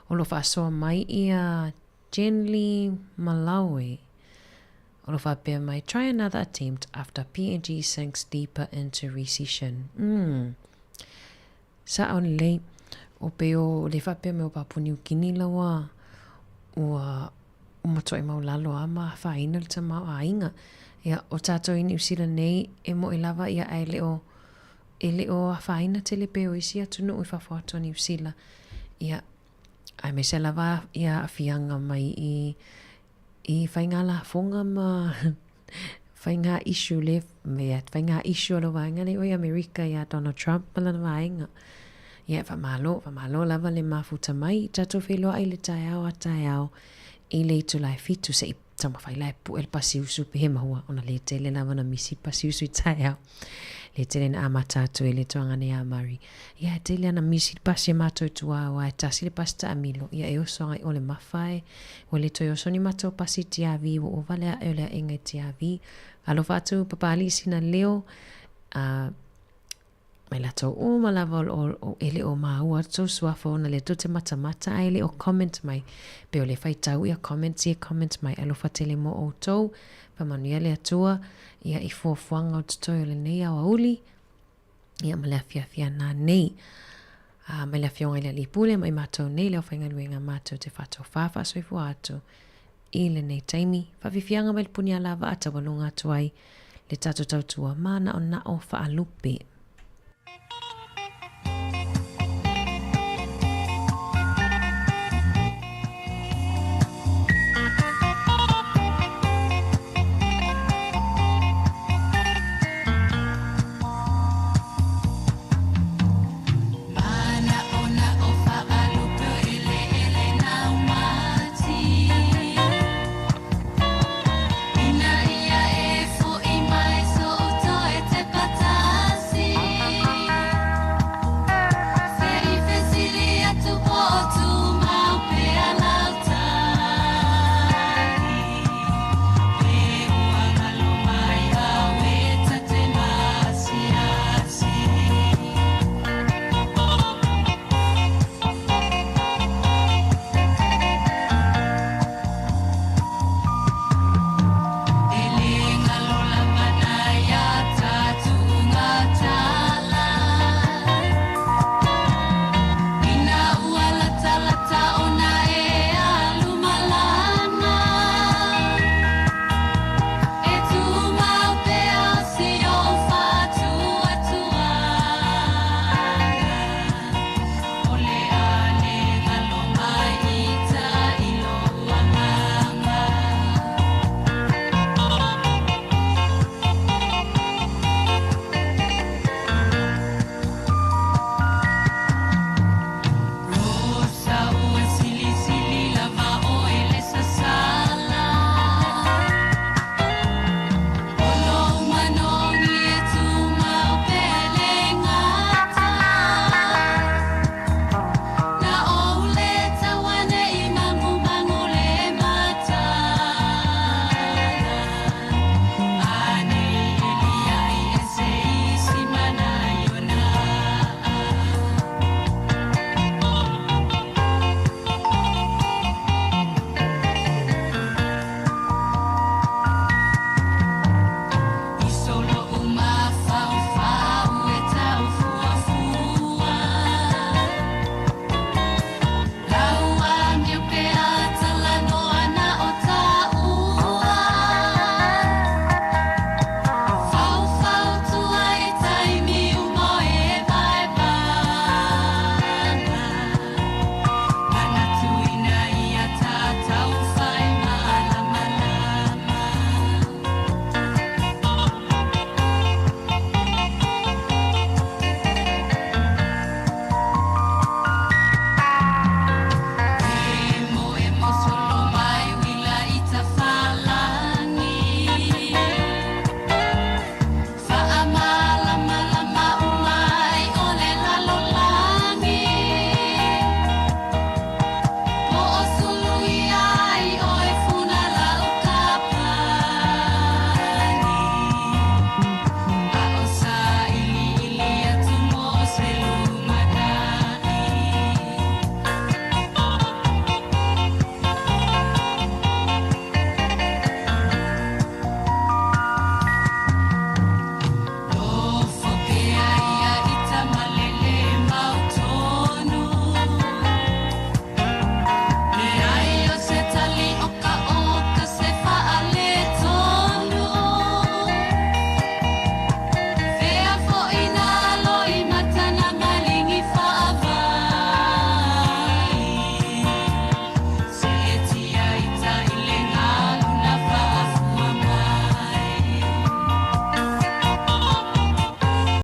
O lo o faasoa mai ia Jenly Malawi o lo o faapea mai try another attempt after PNG sinks deeper into recession. Mm. Saʻo lelei, o pei o le faapea mai o Papua Niu Kini la ua ua matuai maulalo a ma afaina le tamaoaiga. Ia, o tatou i Niu Sila nei, e moʻi lava ia ae le o e le o afaina tele pei o isi atunuu i fafo atu o Niu Sila. Ia, aemaise lava ia aafiaga mai i i faiga lafoga ma faiga issue le mea faiga issue a le vaega lea i Amerika iā Donald Trump ma lana vaega. Ia, faamalo, faamalo lava le mafuta mai i tatou feiloai i le taeao a taeao i le itula e 7 se i taumafai la e pue le pasiusu pe maua ona le tele lava na misi pasiusu i taeao. Le tele na amata atu e le tuagana iā Murray. Ia, e tele ana misi le pasi a matou i tua aua e tasi le pasi taamilo. Ia, e oso agai o le mafa e. Ua le toe oso ni matou pasi i TRV, ua ova le aʻe o le aʻega i TRV. Alofa atu Papalii sina leo, a mai latou uma lava o, o, o, e le o maua atu tou suafa ona lea tou te matamata ae le o comment mai. Pe o le faitau ia comments ia comment mai. Alofa tele mo outou. Faamanuia le Atua ia i fuafuaga o totoe o lenei aoauli. Ia ma le afiafi ana nei. A mai le afioga i le Alii Pule ma i matou nei le aufaigaluega matou te faatofā faasoifua atu i lenei taimi. Faafiafiaga mai le puni alavaa taualoga atu ai le tatou tautua mānaonao faalupe.